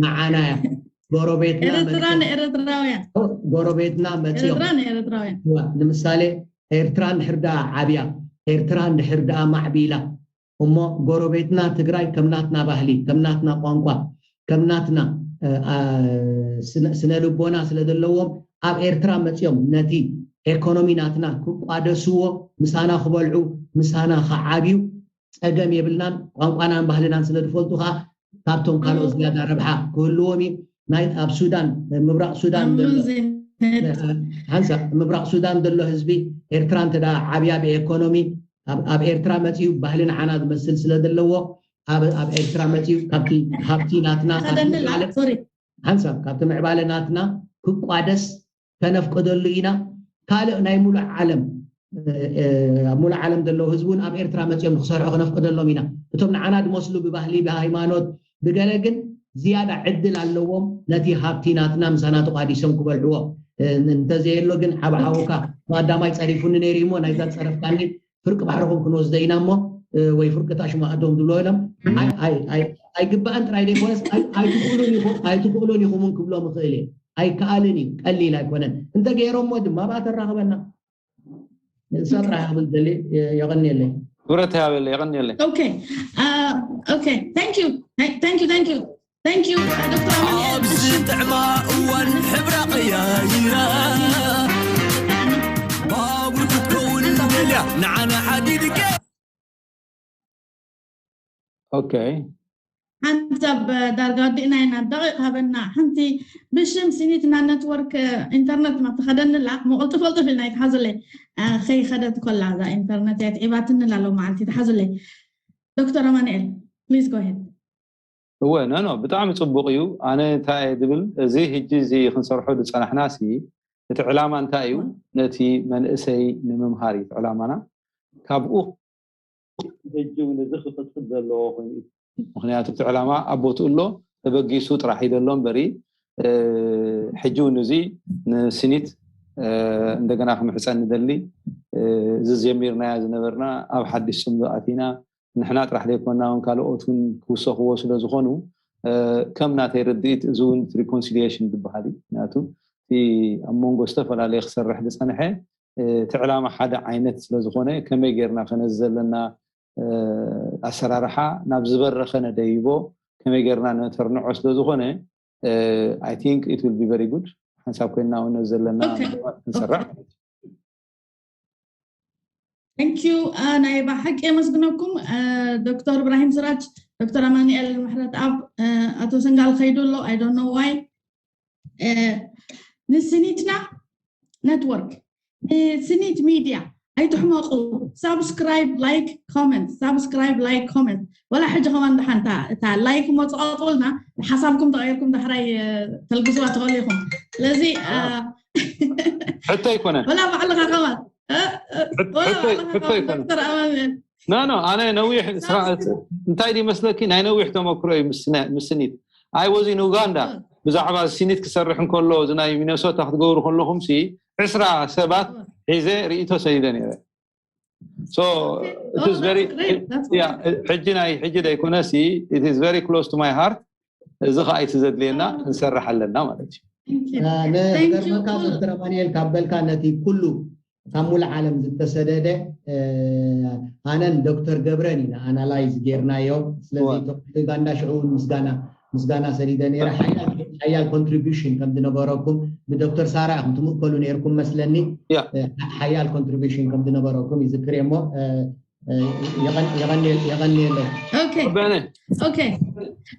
ንዓና እያ። ጎረቤትና ኤርትራ ንኤርትራውያን ጎረቤትና መፅዮም ኤርትራ ንኤርትራውያን ንምሳሌ ኤርትራ እንድሕር ደኣ ዓብያ ኤርትራ እንድሕር ደኣ ማዕቢላ እሞ ጎረቤትና ትግራይ ከም ናትና ባህሊ ከም ናትና ቋንቋ ከም ናትና ስነ ልቦና ስለ ዘለዎም ኣብ ኤርትራ መፅኦም ነቲ ኤኮኖሚ ናትና ክቋደስዎ ምሳና ክበልዑ ምሳና ክዓብዩ ፀገም የብልናን። ቋንቋናን ባህልናን ስለ ዝፈልጡ ከዓ ካብቶም ካልኦት ዝያዳ ረብሓ ክህልዎም እዩ። ናይ ኣብ ሱዳን ምብራቅ ሱዳን ሓንሳ ምብራቅ ሱዳን ዘሎ ህዝቢ ኤርትራ እንተ ዓብያ ብኤኮኖሚ ኣብ ኤርትራ መፅኡ ባህሊ ንዓና ዝመስል ስለ ዘለዎ ኣብ ኤርትራ መፅኡ ካብቲ ሃብቲ ናትና ሓንሳብ ካብቲ ምዕባለ ናትና ክቋደስ ከነፍቅደሉ ኢና። ካልእ ናይ ሙሉእ ዓለም ኣብ ሙሉእ ዓለም ዘለዉ ህዝቢ እውን ኣብ ኤርትራ መፅኦም ንክሰርሑ ክነፍቅደሎም ኢና። እቶም ንዓና ዝመስሉ ብባህሊ ብሃይማኖት ብገለ ግን ዝያዳ ዕድል ኣለዎም ነቲ ሃብቲ ናትና ምሳና ተቋዲሶም ክበልዕዎ። እንተዘየሎ ግን ሓብሓውካ ቀዳማይ ፀሪፉኒ ነይሩ እሞ ናይዛ ፀረፍካኒ ፍርቂ ባሕርኹም ክንወስደ ኢና እሞ ወይ ፍርቂ ታሽማ ኣዶም ዝብሎ ኢሎም ኣይግባእን ጥራይ ዘይኮነስ ኣይትኽእሉን ኢኹምን ክብሎም ይኽእል እየ። ኣይከኣልን እዩ፣ ቀሊል ኣይኮነን። እንተገይሮሞ ድማ ብኣ ተራኽበና። ንሳ ጥራሕ ክብል ደሊ የቐንየለይ። ክብረት ያበለ የቐንየለይ። Okay. Uh, okay. Thank you. Thank you. Thank you. Thank you. Doctor Amanuel. ኣብዚ ጥዕማ እዋን ሕብራ ቀያይራ ባቡር ክትከውን ደልያ ንዓና ሓዲድከ Okay. ሓንሳብ ዳርጋ ወዲእና ኢና ደቂቕ ሃበና ሓንቲ ብሽም ሲኒትና ነትወርክ ኢንተርነት ማ ተኸደንላ መቕልጥፍ ቅልጥፍ ኢልና ይትሓዘለይ ከይኸደት ኮላ እዛ ኢንተርነት እያ ትዒባትንላ ሎ መዓልቲ ይትሓዘለይ ዶክተር ኣማንኤል please go ahead እወ ነኖ ብጣዕሚ ፅቡቅ እዩ። ኣነ እንታይ እየ ዝብል እዚ ህጂ እዚ ክንሰርሖ ዝፀናሕና ሲ እቲ ዕላማ እንታይ እዩ? ነቲ መንእሰይ ንምምሃር እዩ እቲ ዕላማና። ካብኡ ህጂ እውን እዚ ክቅፅል ዘለዎ ኮይኑ እዩ። ምክንያቱ እቲ ዕላማ ኣብ ቦትኡ ኣሎ፣ ተበጊሱ ጥራሕ እዩ ዘሎ እምበሪ ሕጂ እውን እዚ ንስኒት እንደገና ክምሕፀን ንደሊ እዚ ጀሚርናያ ዝነበርና ኣብ ሓድሽ ጽምዶ ኣቲና ንሕና ጥራሕ ዘይኮና እውን ካልኦት እውን ክውሰኽዎ ስለ ዝኾኑ ከም ናተይ ርድኢት እዚ እውን ሪኮንሲሊሽን ዝበሃል እዩ። ምክንያቱ እቲ ኣብ መንጎ ዝተፈላለየ ክሰርሕ ዝፀንሐ እቲ ዕላማ ሓደ ዓይነት ስለዝኾነ ከመይ ጌርና ከነዚ ዘለና ኣሰራርሓ ናብ ዝበረኸ ነደይቦ ከመይ ጌርና ነተርንዖ ስለዝኾነ I think it will be very good። ሓንሳብ ኮይንና እውን ዘለና ክንሰርሕ Thank you። ናይ ብሓቂ የመስግነኩም ዶክተር እብራሂም ስራጅ፣ ዶክተር ኣማኑኤል ምሕረት ኣብ ኣቶ ሰንጋል ከይዱ ኣሎ። I don't know why። ንስኒትና ኔትወርክ ንስኒት ሚድያ ኣይትሕመቁ። ሳብስክራይብ፣ ላይክ፣ ኮመንት፣ ሳብስክራይብ፣ ላይክ፣ ኮመንት። ወላ ሕጂ ከማን ደሓን እታ ላይክ እሞ ጽቐጡልና፣ ሓሳብኩም ተቐይርኩም ዳሕራይ ተልግዝዋ ትኽእሉ ኢኹም። ስለዚ ሕቶ ኣይኮነን። ወላ ባዕልኻ ከማን ሕቶ ኣይኮነን። ኖ ኖ ኣነ ነዊሕ እንታይ ድዩ መስለኪ ናይ ነዊሕ ተመክሮ እዩ። ምስኒት I was in Uganda ብዛዕባ ሲኒት ክሰርሕ እንከሎ እዚ ናይ ሚነሶታ ክትገብሩ ከለኹም ሲ ዕስራ ሰባት ሒዘ ርእይቶ ሰዲደ ነይረ። ሕጂ ናይ ሕጂ ደይኮነ ሲ it is very close to my heart። እዚ ከዓ እቲ ዘድልየና ክንሰርሕ ኣለና ማለት እዩ። ንገርመካ ዶክተር ኣማኒኤል ካብ በልካ ነቲ ኩሉ ካብ ሙሉእ ዓለም ዝተሰደደ ኣነን ዶክተር ገብረን ኢና ኣናላይዝ ጌርናዮ። ስለዚ ዩጋንዳ ሽዑ እውን ምስጋና ምስጋና ሰዲደ ነይረ። ሓያል ኮንትሪቢሽን ከም ዝነበረኩም ብዶክተር ሳራ ኢኹም ትምእከሉ ነይርኩም መስለኒ። ሓያል ኮንትሪቢሽን ከም ዝነበረኩም ይዝክር እሞ የቐንየለይ። Okay. Okay.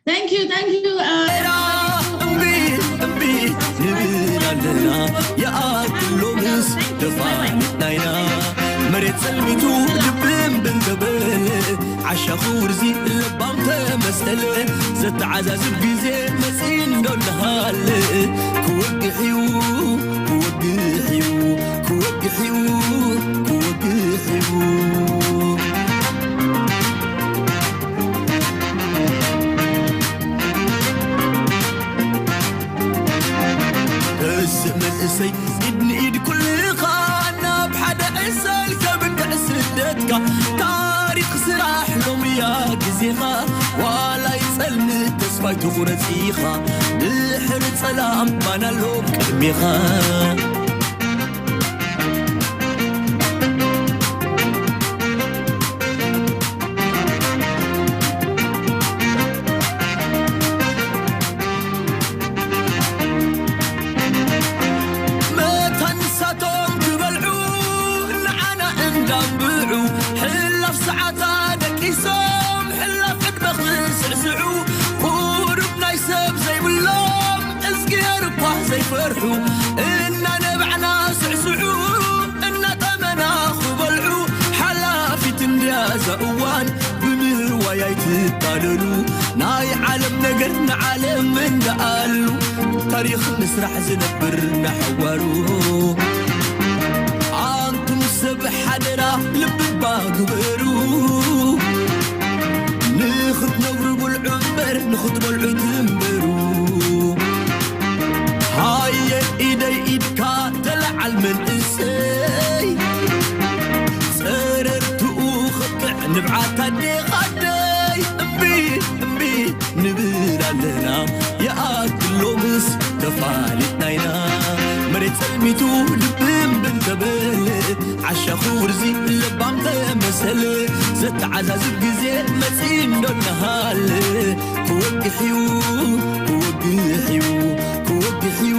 Thank you, thank you. እምቢ እምቢ ንብል ኣለና። የኣክሎ ምስ ተፋኒናይና መሬት ጸልሚቱ ልብም ብንተበለ ዓሻ ክውርዚ ለባም ተመሰለ። ዘተዓዛዝብ ግዜ መጺእ እንዶ እናሃለ ክወግሕ እዩ ክወግሕ እዩ ክወግሕ እዩ ክወግሕ እዩ። እስ መንእሰይ ኢድ ንኢድ ኩልኻ ናብ ሓደ ዕሰል ከብድዕ ስደትካ ታሪኽ ስራሕ ሎምያ ግዜኻ ዋላ ይጸልምት ተስፋ ኣይትቑረጽ ኢኻ ድሕሪ ጸላም ባና ኣሎ ቅድሜኻ። መታን ንሳቶም ክበልዑ ንዓና እንዳንብዑ ሕላፍ ሰዓታ ደቂሶም ሕላፍ ዕድመ ክስዕስዑ ቁሩብ ናይ ሰብ ዘይብሎም እዝግሄር እኳ ዘይፈርሑ እናነባዕና ስዕስዑ እናጠመና ክበልዑ ሓላፊት እንድያ እዛ እዋን ብምህዋይ ኣይትታለሉ ናይ ዓለም ነገር ንዓለም እንዳኣሉ ታሪኽ ምስራሕ ዝነብር ናሕዋሩ ኣንቱም ሰብ ሓደራ ልብባ ግበሩ ንኽትነብሩ ብልዑ እምበር ንኽትበልዑ ትንበሩ ሃየ ኢደይ ኢድካ ተለዓል መንእሰይ ጸረርትኡ ኽጥዕ ንብዓት ኣዴኻደይ እምቢ እምቢ ንብል ኣለና የኣክሎ ምስ ተፋሊጥናይና መሬት ጸልሚቱ ልብም ብንተበለ ዓሻ ክውርዚ ለባም ተመሰለ ዘተዓዛዝብ ግዜ መጺ እንዶ እናሃለ ክወግሕ እዩ ክወግሕ እዩ ክወግሕ እዩ